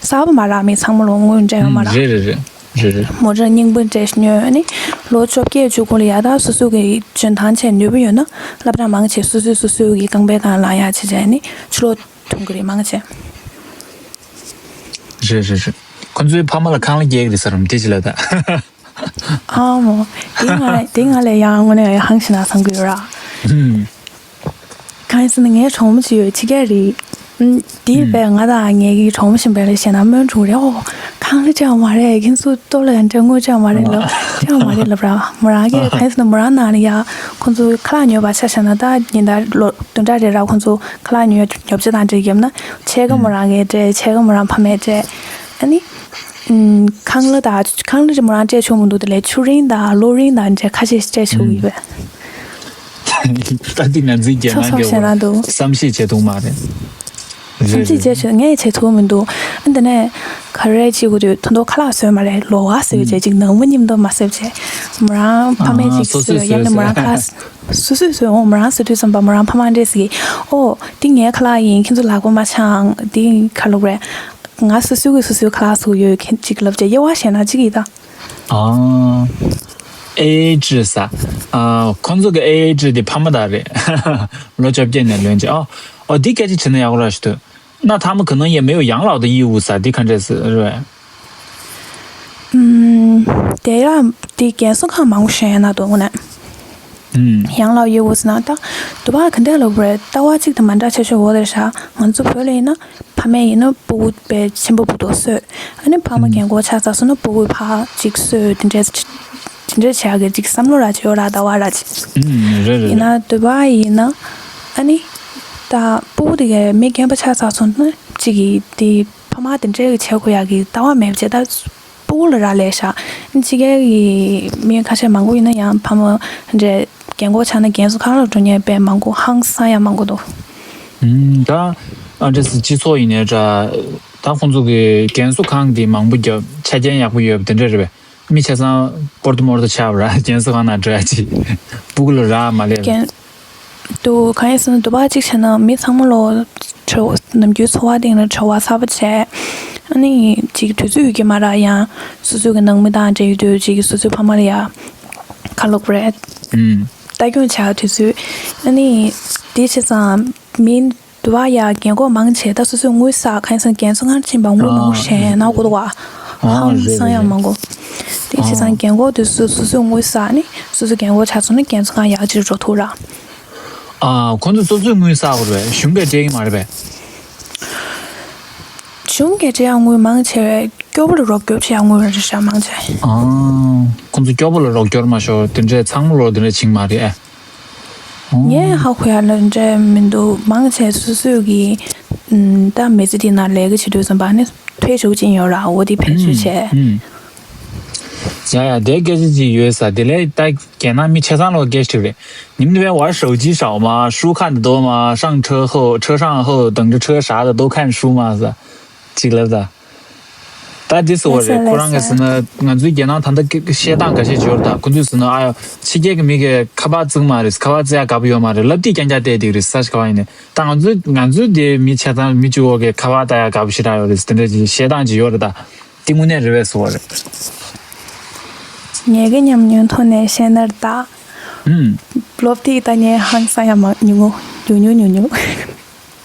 གསར་པ་མ་རག་མི་ཚང་མ་ལོ་དངུལ་འབྲེལ་ཡོད་མ་ཨུམ། རག་རེད་རེད་རེད། རེད་རེད། མོ་ཊ་རྙིང་པ་འབྲེལ་ཉོས། ཨ་ནི་ལོ་བཅོ་བརྒྱད་བཅུ་དགུ་ལ་ཡ་ད་སོ་སོ་གི་འཇོན་ཐང་བྱས་ནུས་པ་ཡོད་ན་སློབ་གྲྭ་མང་ཆེ་སོ་སོས་སོ་སོའི་གི་རྐང་པའི་སྒང་ལ་ཡ་བྱས་བྱས་ནི་ཕྱི་ལོགས་ཐོན་གི་རེད་མང་ཆེ། རེད་རེད་རེད། ཁོ་ཚོའི་ཕ་མ་ལ་ཁང་གླ་རྒྱག་གི་རེད་ས་རམ་དེ་ཅི་ལ་ད། ཨ་མོ། དེ་ང་དེ་ང་ལས་ཡང་དངོས་གནས་ཧང་ཤི་ན་བསམ་གི་ཡོད་ར། ཨུམ། གང་ཡིན་ཟེར་ན་ངའི་གྲོགས་མོ་ཅིག་ཡོད་ཕྱི་རྒྱལ་རེད། ཨུམ། དེ་ཨུམ། བས་ང་དང་ངའི་གི་གྲོགས་མོ་གཞན་པ་ལ་བཤད་ན་སྨོན་འཁྲུག་རེད། ཨོ། ཁང་གླ་སྤྲད་ཡ་མ་རེད། ཁྱེད་ཚོ་ལྟོ་ལ་ཡང་སྤྲད་དངུལ་སྤྲད་ཡ་མ་རེད་ལབ། སྤྲད་ཡ་མ་རེད་ལབ་ར། མོ་རང་གིས་གང་ཡིན་ཟེར་ན་མོ་རང་ནང་ལ་ཡ་ཁོང་ཚོ་ཁ་ལག་ཉོས་པ་ཆ་བཞག་ན་ད་ཉིན་ལྟར་ལོ་བདུན་ཕྲག་རེ་ར་ཁོང་ཚོ་ཁ་ལག་ཉོས་ཉོ་ཆ་དང་འབྲེལ་བརྒྱབ་ན་ཕྱེད་ཀ་མོ་རང་གིས་སྤྲད། ཕྱེད་ཀ་མོ་རང་ཕ་མས་སྤྲད། ཨ་ནི། ཨུམ། ཁང་གླ་དང་ཁང་གླ་རེ་མོ་རང་སྤྲད་ཆོག་མི་འདུག་དེ་ལས་ཆུ་རིན་དང་གློག་རིན་དང་འདྲ་ཁ་ཤས་སྤྲད་ཆོག་གི་ཡོད་པས། ད་འདི་ང་ཚོའི་རྒྱལ་ནང་ཆོག་ཆོག་བྱས་ན་འདུག་བསམ་ཤེས་བྱེད་ཐུབ་མ་རེད། རེད་བསམ་ཤེས་རེད། བྱས་ཆོག་ངས་བྱེད་ཐུབ་མི་འདུག་ཨ་འདི་ནས་ག་རེ་བྱེད་དགོས་དུས་ད་དུང་ཁ་ལག་བཟོས་མ་རེད། ལོགས་ཀ་བཟོས་ཨུམ། བྱས་ཅིག་ནང་མི་མཉམ་དུ་མ་བཟོས་བྱས་མོ་རང་ཕ་མས་ཨ་ཅིག་སོ་སོས་བཟོས་ཡང་ན་བཟོས་མོ་རང་ཟེར། ཁ་སོ་སོས་བཟོས། འོ་མོ་རང་བཟོས་དུས་ཙམ་པ་མོ་རང་ཕ་མ་འདྲེས་ཟེར་གི། ཨོ་འདི་ངའི་ཁ་ལག་ཡིན། ཁྱེད་ཚོ་ལག་པ་མ་འཆང་། འདི་ག་ལབ་རེད། ང་སོ་སོའི་གི་སོ་སོའི་ཁ་ལག་བཟོ་གི་ཡོད་མཁན་ཅིག་ལབ་བྱས་དབྱེ་བ་ཕྱེ་ན་ཅིག་ཡིན་ད། ཨ། ཨེ་ཨེ་ཇི་ས། ཨ། ཁོང་ཚོ་གི་ཨེ་ཨེ་ཇི་དེ་ཕ་མ་དག་རེད། ལོ་བཅོ་བརྒྱད་ནས་ལོན་ཅིག་ཨ། ཨོ་འདི་སྐད་ཆ་བྱས་ན་ཡག་པོ་ར་ཞིག་འདུག 那他们可能也没有养老的义务 ས་འདི་ག་འདྲས་རེད། ཨུམ། དེ་ཡང་དེ་རྒན་གསོ་ཁང་མང་པོ་ཞིག་ཡིན་ན་འདུག་ནས། ཨུམ། ཡང་ལ་ཡོད་འོ་ཟེར་ན་ད་དུ་བ་ག་འདྲ་ལབ་དགོས་རེད། ལྟ་བ་གཅིག་དང་མ་འདྲ་ཆེ་ཤོས་འོ་དེར་ཤག་ང་ཚོ་བོད་ལ་ཡིན་ན་ཕ་མས་ཡིན་ན་སྤུ་གུ་དཔེ་ཆེན་པོ་བུ་དོ་གསོས། ཨ་ནི་ཕ་མ་ཨུམ། རྒན་གོག་ཆགས་ཚར་སོང་ན་སྤུ་གུ་ཕ་གཅིག་གསོས། དེ་འདྲས་དེ་འདྲས་བྱེད་ཡག་གི་གཅིག་བསམ་བློ་ར་ཅིག་ཡོད་ར། ལྟ་བ་ར་ཅིག་ཨུམ། རེད་རེད་ཡིན་ན་རེད། དུ་བ་ཡིན་ན་ཨ་ནི་ད་སྤུ་གུ་དེ་གའི་མི་རྒན་པ་ཆགས་ཚར་སོང་ན་གཅིག་གིས་དེ་ཕ་མ་དེ་འདྲས་ཀྱི་བྱེད་དགོས་ཡག་གི་ལྟ་བ་མེད་བྱས་ད། སྤུ་གུ་ལ་རག་ལས་ཤག་ཕྱི་རྒྱལ་གྱི་མི་ཁ་ཤས་མང་པོ་ཡིན་ན་ཡང་ཕ་མ་འདྲས་རྒན་གོག་ཆགས་ན་རྒན་གསོ་ཁང་ལ་འགྲོ་མཁན་དཔེ་མང་པོ་ཧང་སང་ཡང་མང་པོ་འདུག་ཨུམ། ད་ཨ་འདྲས་སྤྱི་ཚོགས་ཡིན་ནའི་འདྲ། ད་ཁོང་ཚོ་གི་རྒན་གསོ་ཁང་འདི་མང་པོ་བརྒྱབ། ཆ་རྐྱེན་ཡག་པོ་ཡོད་པ་དེ་འདྲས་རེད་པས། མི་ཆ་ཚང་སྤོར་ཏོ་མོར་ཏོ་ཆགས་པ་ར་རྒན་གསོ་ཁང་ནང་འགྲོ་ཡ་ཅིག་སྤུ་གུ་ལ་རག་མ་ལས། རྒན། དུ་གང་ཡིན་ཟེར་ན་དུ་བ་གཅིག་བྱས་ན་མི་ཚང་མ་ལོ་བྲེལ་ནམ་རྒྱུན་འཚོ་བ་སྟེང་ལ་བྲེལ་བ་ཚ་པོ་བྱས། ཨ་ནི་ཅིག་དུས་ཚོད་ཡོད་ཀྱི་མ་རེད། ཡང་སོ་སོ་གི་ནང་མི་དང་འབྲེལ་ཡོད་དུས་ཅིག་སོ་སོའི་ཕ་མ་ལ་ཡ་ཁ་ལོག་རེད། ཨུམ། ལྟ་སྐྱོང་བྱ་དུས་ཚོད། ཨ་ནི་དེ་བྱས་ཙང་མི་དུ་བ་ཡ་རྒན་གོག་མང་ཆེ་ད་སོ་སོའི་དངུལ་བསགས། གང་ཡིན་ཟེར་ན་རྒན་གསོ་ཁང་ཕྱིན་པ་དངུལ་མང་པོ་ཨ་བཞེས་ནག་པོ་འདུག་བ། ཨ་ཧང་རེད་སང་ཡ་རེད་མང་པོ། དེ་བྱས་ཙང་ཨ་རྒན་གོག་དུས་སུ་སོ་སོའི་དངུལ་བསགས་ནི་སོ་སོ་རྒན་གོག་ཆགས་སོང་ན་རྒན་གསོ་ཁང་ཡག་ཅིག་འགྲོ་ཐུབ་ར། ཨ། ཁོ་ཚོ་སོ་སོའི་དངུལ་བསགས་དགོས་རེད། གཞུང་གིས་སྤྲད་ཀྱི་མ་རེད་པས། གཞུང་གི་ཅི་ཡང་དངུལ་མང་ཆེ་བས་སྐྱོ་པོ་ལ་རོགས་སྐྱོབ་ཆེ་ཡང་དངུལ་རེ་ཤ་མང་ཆེ། ཨ། ཁོང་ཚོ་སྐྱོ་པོ་ལ་རོགས་སྐྱོར་མ་ཤོར་དེ་འདྲའི་ཚང་མ་ལོ་དེ་འདྲ་ཕྱིན་མ་རེད་ཨ། ངས་ཧ་གོ་ཡ་ལ་འདྲ་མི་འདུག་མང་ཆེ་སོ་སོས་ཀྱི་ད་མི་ཚེ་འདི་ན་ལས་ཀ་བྱེད་དུས་ཙམ་པ་ནི་ཐོས་ཤུགས་ཅན་ཡོད་ར་འོ་དེ་ཕན་ཤུགས་ཆེ། ཡ་ཡ་དེ་སྐད་ཆ་ཅིག་ཡོད་ས་དེ་ལས་ད་རྒྱལ་ནང་མི་ཆ་ཚང་ལོ་སྐད་ཆ་དྲིས་རེད། 你们那边玩手机少吗？书看得多吗？上车后，车上后等着车啥的都看书吗？是。 ཅིག་ལབ་ད། ད་འདི་སོ་རེད་ཁོ་རང་གི་ཟེར་ན་ང་ཚོའི་རྒྱལ་ནང་ད་ལྟ་བཤད་སྟངས་འགའ་ཤས་འབྱོར་ད་ཁོ་ཚོས་ཟེར་ན་ཨ་ཡོ་ཕྱི་རྒྱལ་གི་མི་གི་ཁ་པར་བཙུགས་མ་རེད་ཁ་པར་བཙུགས་ཡ་དགའ་པོ་ཡོད་མ་རེད་ལབ་དེ་རྐྱང་རྐྱང་བལྟས་བསྡད་རེད་ས་ཆ་ག་བ་ཡིན་ནས་ད་ང་ཚོའི་ང་ཚོའི་དེ་མི་ཆ་ཚང་མི་གཅིག་འོག་གི་ཁ་པར་ལྟ་ཡ་དགའ་པོ་ཞེ་དྲག་ཡོད་རེད་དེ་འདྲ་ཅིག་བཤད་སྟངས་ཅིག་ཡོད་རེད་ད་དེ་དངོས་གནས་རེད་པས་སོ་རེད། ངེད་ཀྱི་ཉམས་མྱོང་ཐོག་ནས་བཤད་ན་ད། ཨུམ། སློབ་དེབ་ལྟ་མཁན་ཧང་སང་ཡ་མ་ཉུང་ངུ་ཉུང་ཉུང་ཉུང་ཉུང་།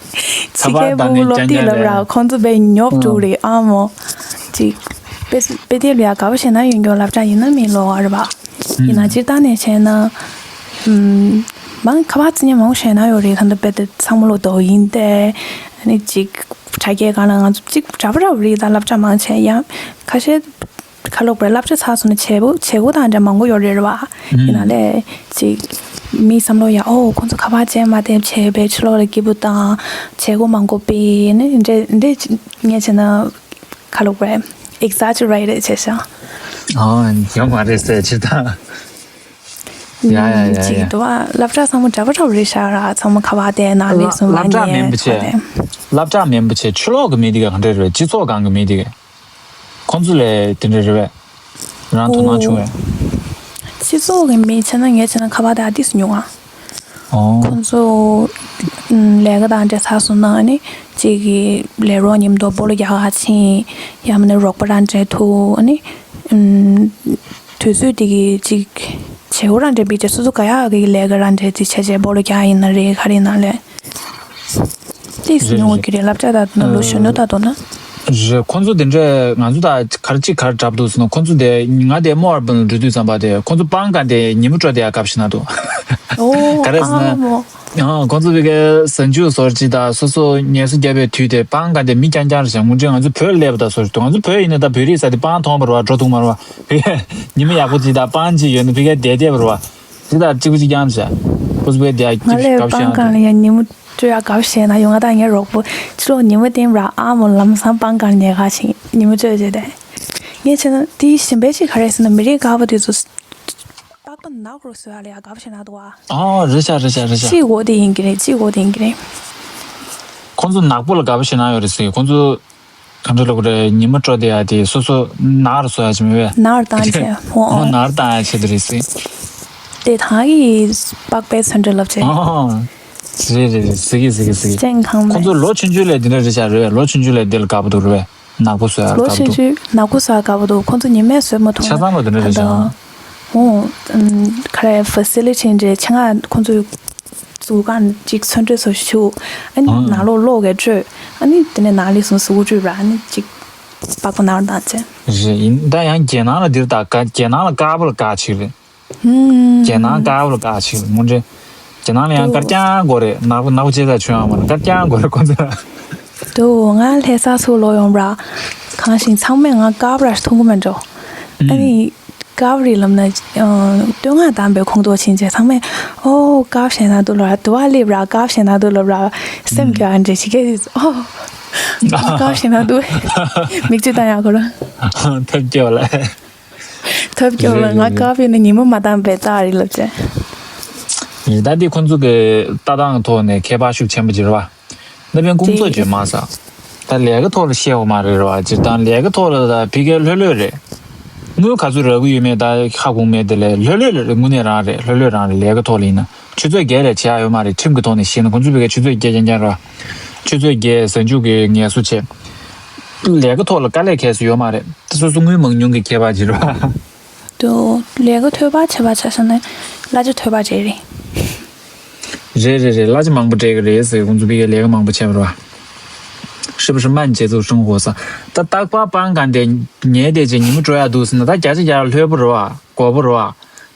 ཕྱི་རྒྱལ་ཕྲུ་གུ་སློབ་དེབ་ལབ་ར་ཁོང་ཚོ་དཔེ་ཉོབ་འགྲོ་རེད་ཨ་མོ། ཅིག་དཔེ་དཔེ་དེབ་ལ་ཡ་དགའ་པོ་བྱས་ན་ཡོང་རྒྱུ་སློབ་གྲྭ་ཡིན་ན་མི་ལོག་རེད་པ། ཡིན་ན་སྤྱིར་བཏང་ནས་བྱས་ན། ཨུམ། མང་ཁ་པར་བརྩི་མཁན་མང་པོ་ཞིག་ན་ཡོད་རེད་ད་ལྟ་དཔེ་དེབ་ཚང་མ་ལོ་དོ་ཡིན་ཏེ། ཨ་ནི་ཅིག་དྲ་རྒྱའི་སྒང་ལ་ང་ཚོ་ཅིག་འདྲ་པོ་འདྲ་པོ་རེད་ད་སློབ་གྲྭ་མང་ཆེ་ཡང་ཁ་ཤས། ཁ་ལོག་པའི་སློབ་གྲྭ་ཚར་སོང་ན་བྱེད་སྒོ་བྱེད་སྒོ་དང་འདྲ་མང་པོ་ཡོད་རེད་བ། ཡིན་ན་ལས་ཅིག་མིའི་བསམ་བློ་ཡ་ཨོ་ཁོང་ཚོ་ཁ་པར་ཅན་མ་བསྡད་བྱས་པའི་ཕྱི་ལོགས་ལ་སྐྱིད་པོ་དང་བྱེད་སྒོ་མང་པོ་སྤེལ་ནས་འདྲ་འདྲ་ཅིག་ངས་བྱས་ན་ཁ་ལོག་པའི་exaggerated་བྱས་ཤག་ཨོ་ཡོད་མ་རེད་ཟེར་ཅི་ད། ཡ་ཡ་ཡ་ཅིག་ཡ། དུ་བ་སློབ་གྲྭ་ཚང་མ་འདྲ་པོ་འདྲ་པོ་རེད་ཤག་ར་ཚང་མ་ཁ་པར་བསྡད་ན་ལས་སོང་མ་ཉན་ཁ་བསྡད། སློབ་གྲྭ་མིན་པ་བྱས་ཕྱི་ལོགས་ཀྱི་མི་དེ་ག་ག་འདྲ་རེད་སྤྱི་ཚོགས་སྒང་གི་མི་དེ་ག་ཁོང་ཚོ་ལས་དེ་འདྲ་རེད་པས། རང་དོ་སྣང་ཆུང་བས། སྤྱི་ཚོགས་ཀྱི་མི་བྱས་ན་ངས་བྱས་ན་ཁ་པར་དང་ཨ་ཏིས་ཉུང་ང་། ཨོ། ཁོང་ཚོ་ལས་ཀ་དང་འདྲ་ཚགས་སོང་ན་ནི་གཅིག་གིས་ལས་རོགས་མཉམ་དུ་སྤོ་ལོ་རྒྱག་ག་ཕྱིན་ཡང་མིན་ན་རོགས་པ་རང་འདྲ་ཐུག་ནི་དུས་ཚོད་དེ་གི་གཅིག་བྱེད་སྒོ་རང་འདྲ་བི་ཅེ་སོ་སོ་ག་ཡག་གི་ལས་ཀ་རང་འདྲ་དེ་བྱས་བྱས་སྤོ་ལོ་རྒྱག་ཡིན་ན་རེད་ག་རེ་ཡིན་ན་ལས། ཏིས་ཉུང་བ་གི་རེད་སློབ་གྲྭ་དང་ལོ་གཞོན་ནུ་ད་དོ་ན། རེད་ཁོང་ཚོ་དེ་འདྲས་ང་ཚོ་ད་གར་གཅིག་གར་འདྲ་པོ་འདུག་ཟེར་ན་ཁོང་ཚོ་དེ་ང་དེ་མོ་ཨར་བན་འགྲོ་དུས་ཙམ་པ་དེ་ཁོང་ཚོ་པང་ཀ་དེ་ཉི་མ་དྲོ་དེ་ཡ་སྐབས་ཤིག་ན་འདུག་ཨོ་ག་རེ་ཟེར་ན་ཨ་མོ། ཡང་ཁོང་ཚོ་བི་གའི་ཟན་ཆུ་ཟོར་གཅིག་དང་སོ་སོ་ངལ་གསོ་རྒྱབ་པའི་དུས་དེ་པང་ཀ་དེ་མི་རྐྱང་རྐྱང་རེད་ཤག་ངོ་འདྲི་ང་ཚོ་བོད་སླེབས་པ་ད་སོ་རེད་འདུག་ང་ཚོ་བོད་ཡིན་ན་ད་བོད་རིགས་ས་དེ་པང་མཐོང་བ་རེད་བ་འགྲོ་ཐུབ་མ་རེད་བ་བི་གའི་ཉི་མ་ཡག་པོ་གཅིག་དང་པང་གཅིག་ཡོད་ན་བི་གའི་བསྡད་བསྡད་པ་རེད་བ། དེ་དག་གཅིག་པུ་གཅིག་རྐྱང་བྱས། ཁོ་ཚོ་བས་དེ་ང་གཅིག་ལས་སྒབ་པང་ཤེས་ཀ་ཡང་ལ་ཡང་ཉིན་མོ་སྤྲོད་ཡག་སྒབ་ཤེས་ན་ཡོང་ང་དང་ངའི་རོགས་པོ་ཕྱི་ལོགས་ཉིན་མོ་བསྟན་ར་ཨ་མོ་ལམ་སང་པང་ཀ་ཉལ་ག་ཕྱིན་ཉིན་མོ་སྤྲོད་བྱས་ཏེ། ངས་བྱས་ན་དེའི་ཞིམ་པའི་ཅིག་ག་རེ་ཟེར་ན་མི་རིགས་དགའ་པོ་དེ་ཚོ་པགས་པ་ནག་རུ་བཟོ་ཡག་ལ་ཡག་སྒབ་ཤེས་ན་འདུག་ཨ། ཨོ་རེད་ཤག་རེད་ཤག་རེད་ཤག་གཅིག་འོ་དེ་ཡིན་གི་རེད་གཅིག་འོ་དེ་ཡིན་གི་རེད། ཁོང་ཚོ་ནག་པོ་ལ་དགའ་པོ་ཤེས་ན་ཡོད་རེད་ཟེར་ཁོང་ཚོ། ག་འདྲ་ལབ་དགོས་རེད་ཉི་མ་དྲོ་དེ་ཡ་དེ་སོ་སོ་ནར་བཟོ་ཡ་ཅི་མེད་པས། ནར་བཏང་བྱས་ཧོ། ཨོ་ནར་བཏང་ཡ་ཆེད་དུ་རེད་ཟེར། དེ་ཐང་གི་པགས་པའི་ཚོན་འདྲ་ལབ་བྱས། ཨོ། རེད་རེད་རེད་ཟེར་གི་ཟེར་གི་ཟེར་གི། ཅན་ཁང་མེད། ཁོང་ཚོ་ལོ་ཆུང་ཆུང་ལས་དེ་འདྲ་རེད་ཤག་རེད་ལོ་ཆུང་ཆུང་ལས་དེ་ལ་དགའ་པོ་འདུག་རེད་པས་ནག་པོ་བཟོ་ཡ་ལོ་དགའ་པོ་ཆུང་འདུག་ཆུང་ནག་པོ་བཟོ་ཡ་དགའ་པོ་འདུག་ཁོང་ཚོ་ཉི་མས་བཟོས་མ་ཐུབ་ཆ་ན། ཚང་ལོ་དེ་འདྲ་རེད་ཤག་ཨོ། ཁ་ར་ཕ་སི་ལི་ཊི་འདྲ་ཆེད་མངགས་ཁོང་ཚོས་བཙུགས་ཁང་གཅིག་ཚོན་ཁྲ་བཟོ་བཅུག་ཨ་ནི་ཨ། ནང་ལོགས་གློག་གིས་སྤྲོད། ཨ་ནི་དེ་ནས་ནང་ལས་སོང་གཟུགས་སྤྲོད་ར་ཨ་ནི་གཅིག་པགས་པ་ནང་ལ་བཏང་བྱས། རེད་ཡིན་ད་ཡང་རྒྱལ་ནང་ལ་འདིར་ད་ག་རྒྱལ་ནང་ལ་དཀར་པོ་ལ་དཀར་ཆེ་རེད། ཧུམ། རྒྱལ་ནང་དཀར་པོ་ལ་དཀར་ཆེ་རེད་ངོ་འདྲེ། རྒྱལ་ནང་ལ་ཡང་དཀར་རྐྱང་དགོས་རེད་ནག་པོ་ནག་པོ་བྱས་ཙང་ཆོས་ཡང་མ་ལ་དཀར་རྐྱང་དགོས་རེད་ཁོ་ཚོ་ལ། དུ་ང་ལྷ་ས་ཚུར་ལོག་ཡོང་ར། གང་ཞིག་ཚང་མས་ང་དཀར་པོ་ར་མཐོང་གི་མེད་འགྲོ། ཨ་ནི། དཀར་རི་ལམ་ན་ཨ། བསྟོད་བསྔགས་བཏང་བའི་ཁོང་ཁྲོ་ཕྱིན་བྱས་ཚང་མས་ཨོ་དཀར་བཤད་ན་འདུག་ལབ་ར་དུ་བ་སླེབས་ར་དཀར་བཤད་ན་འདུག་ལབ་ར་སེམས་སྐྱོ་ཨ་འདྲ་ཞིག་གིས་ཨོ་དཀར་བཤད་ན་འདུག་མིག་ཆུ་བཏང་ཡག་གོ་ར། ཐབས་སྐྱོ་ལ། ཐབས་སྐྱོ་ལ་ང་དཀར་བཤད་ན་ཉིན་མོ་མ་བཏང་བའི་རྟགས་རེད་ལབ་བྱས། ད་འདི་ཁོང་ཚོ་གི་ལྟ་སྟངས་ཐོག་ནས་ཁྱད་པར་ཤུགས་ཆེན་པོ་ཅིག་རེད་བ། ད་ཕན་ཀུང་ཚོ་བརྗོད་མ་ས། ད་ལས་ཀ་ཐོག་ལ་བཤད་འོ་མ་རེད་ར་བ་སྤྱིར་བཏང་ལས་ཀ་ཐོག་ལ་ད་ཕི་ཀའི་ལྷོད་ལྷོད་རེད། དངུལ་ག་ཚོད་རག་གི་ཡོད་མེད་ད་ཧ་གོ་མེད་དེ་ལས་ལྷོད་ལྷོད་རེད་དངོས་གནས་རང་རེད་ལྷོད་ལྷོད་རང་རེད་ལས་ཀ་ཐོག་ལ་ཡིན་ན་ཆུ་ཚོད་བརྒྱད་ལས་བྱེད་ཡ་ཡོད་མ་རེད་ཁྲིམས་ཀྱི་ཐོག་ནས་བཤད་ན་ཁོང་ཚོ་ཕི་ཀའི་ཆུ་ཚོད་བརྒྱད་རྐྱང་རྐྱང་ར་བ། ཆུ་ཚོད་བརྒྱད་གཟའ་མཇུག་གི་ངལ་གསོ་བྱེད། ལས་ཀ་ཐོག་ལ་དཀའ་ལས་ཁག་སུ་ཡོད་མ་རེད་ད་སོ་སོ་དངུལ་མང་ཉུང་གི་ཁྱད་པར་ཅིག་རེད་བ། དུ་ལས་ཀ་ཐོལ་པ་བྱེད་པ་ཆ་བཞག་ན་གླ་ཆ་ཐོལ་པ་རེད་རེད། རེད་རེད་རེད་གླ་ཆ་མང་པོ་སྤྲད་ཀྱི་རེད་ཟེར་ཁོང་ཚོ་ཕི་ཀའི་ལས་ཀ་མང་པོ་བྱས་པ་རེད་བ། 是不是慢节奏生活 ས། ད་རྟག་པར་པང་གང་དེ་ཉལ་བསྡད་བྱས་ཉིན་མོ་འགྲོ་ཡག་འདུག་ཟེར་ན་ད་བརྒྱ་ཆ་བརྒྱ་ལྷོད་པོ་རེད་བ་དགོས་པོ་རེད་བ།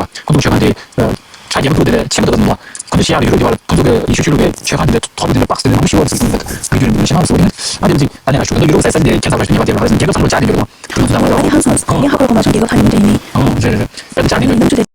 ཡོད་རེད་བ། ཁོ་ཚོ་མཆོད་ཁང་དེ་ཁྲ་རྒྱལ་པོ་ཐུག་དེ་ལས་ཆེན་པོ་འདུག་པ་འདུག་བ། ཁོ་ཚོ་ཤེས་ཡག་ལ་ཡུ་རོབ་རྒྱལ་བ་ལ་ཁོ་ཚོ་གི་ཡེ་ཤུ་ཆོས་ལུགས་པའི་མཆོད་ཁང་དེ་འདྲ་ཐོག་དེ་འདྲ་པགས་དེ་འདྲ་མང་པོ་ཞིག་ཡོད་རེད་ཟེར་གྱི་འདུག་ང་རྒྱུན་རིང་པོ་ཞེ་ན་ཟེར་བ་དེ་ནི་ཨ་དེ་ཅིག་ད་ནས་ང་ཞུ་གི་འདུག་ཡུ་རོབ་ས་ས་དེ་ཁྱད་མཚར་བ་ཞིག་ཉེ་བ་དེ་ལ་ཧ་ལས་རྒྱལ་ཁབ་ཚང་མ་ལ་བཅག་ནས་ཡོད་རེད་བ། ཁྱོད་ཚོ་ཚང་མ་ལ། ཨོ་ཧང་སོང་། ངས་ཧ་གོ་གོ་མ་བྱུང་རྒྱལ་ཁབ་ཁ་ནས་མི་འདྲ་ཡིན་ནི། ཨོ་རེད་རེད་རེད། དཔེར་ན་བཅག་ནས་ཡོད་རེད།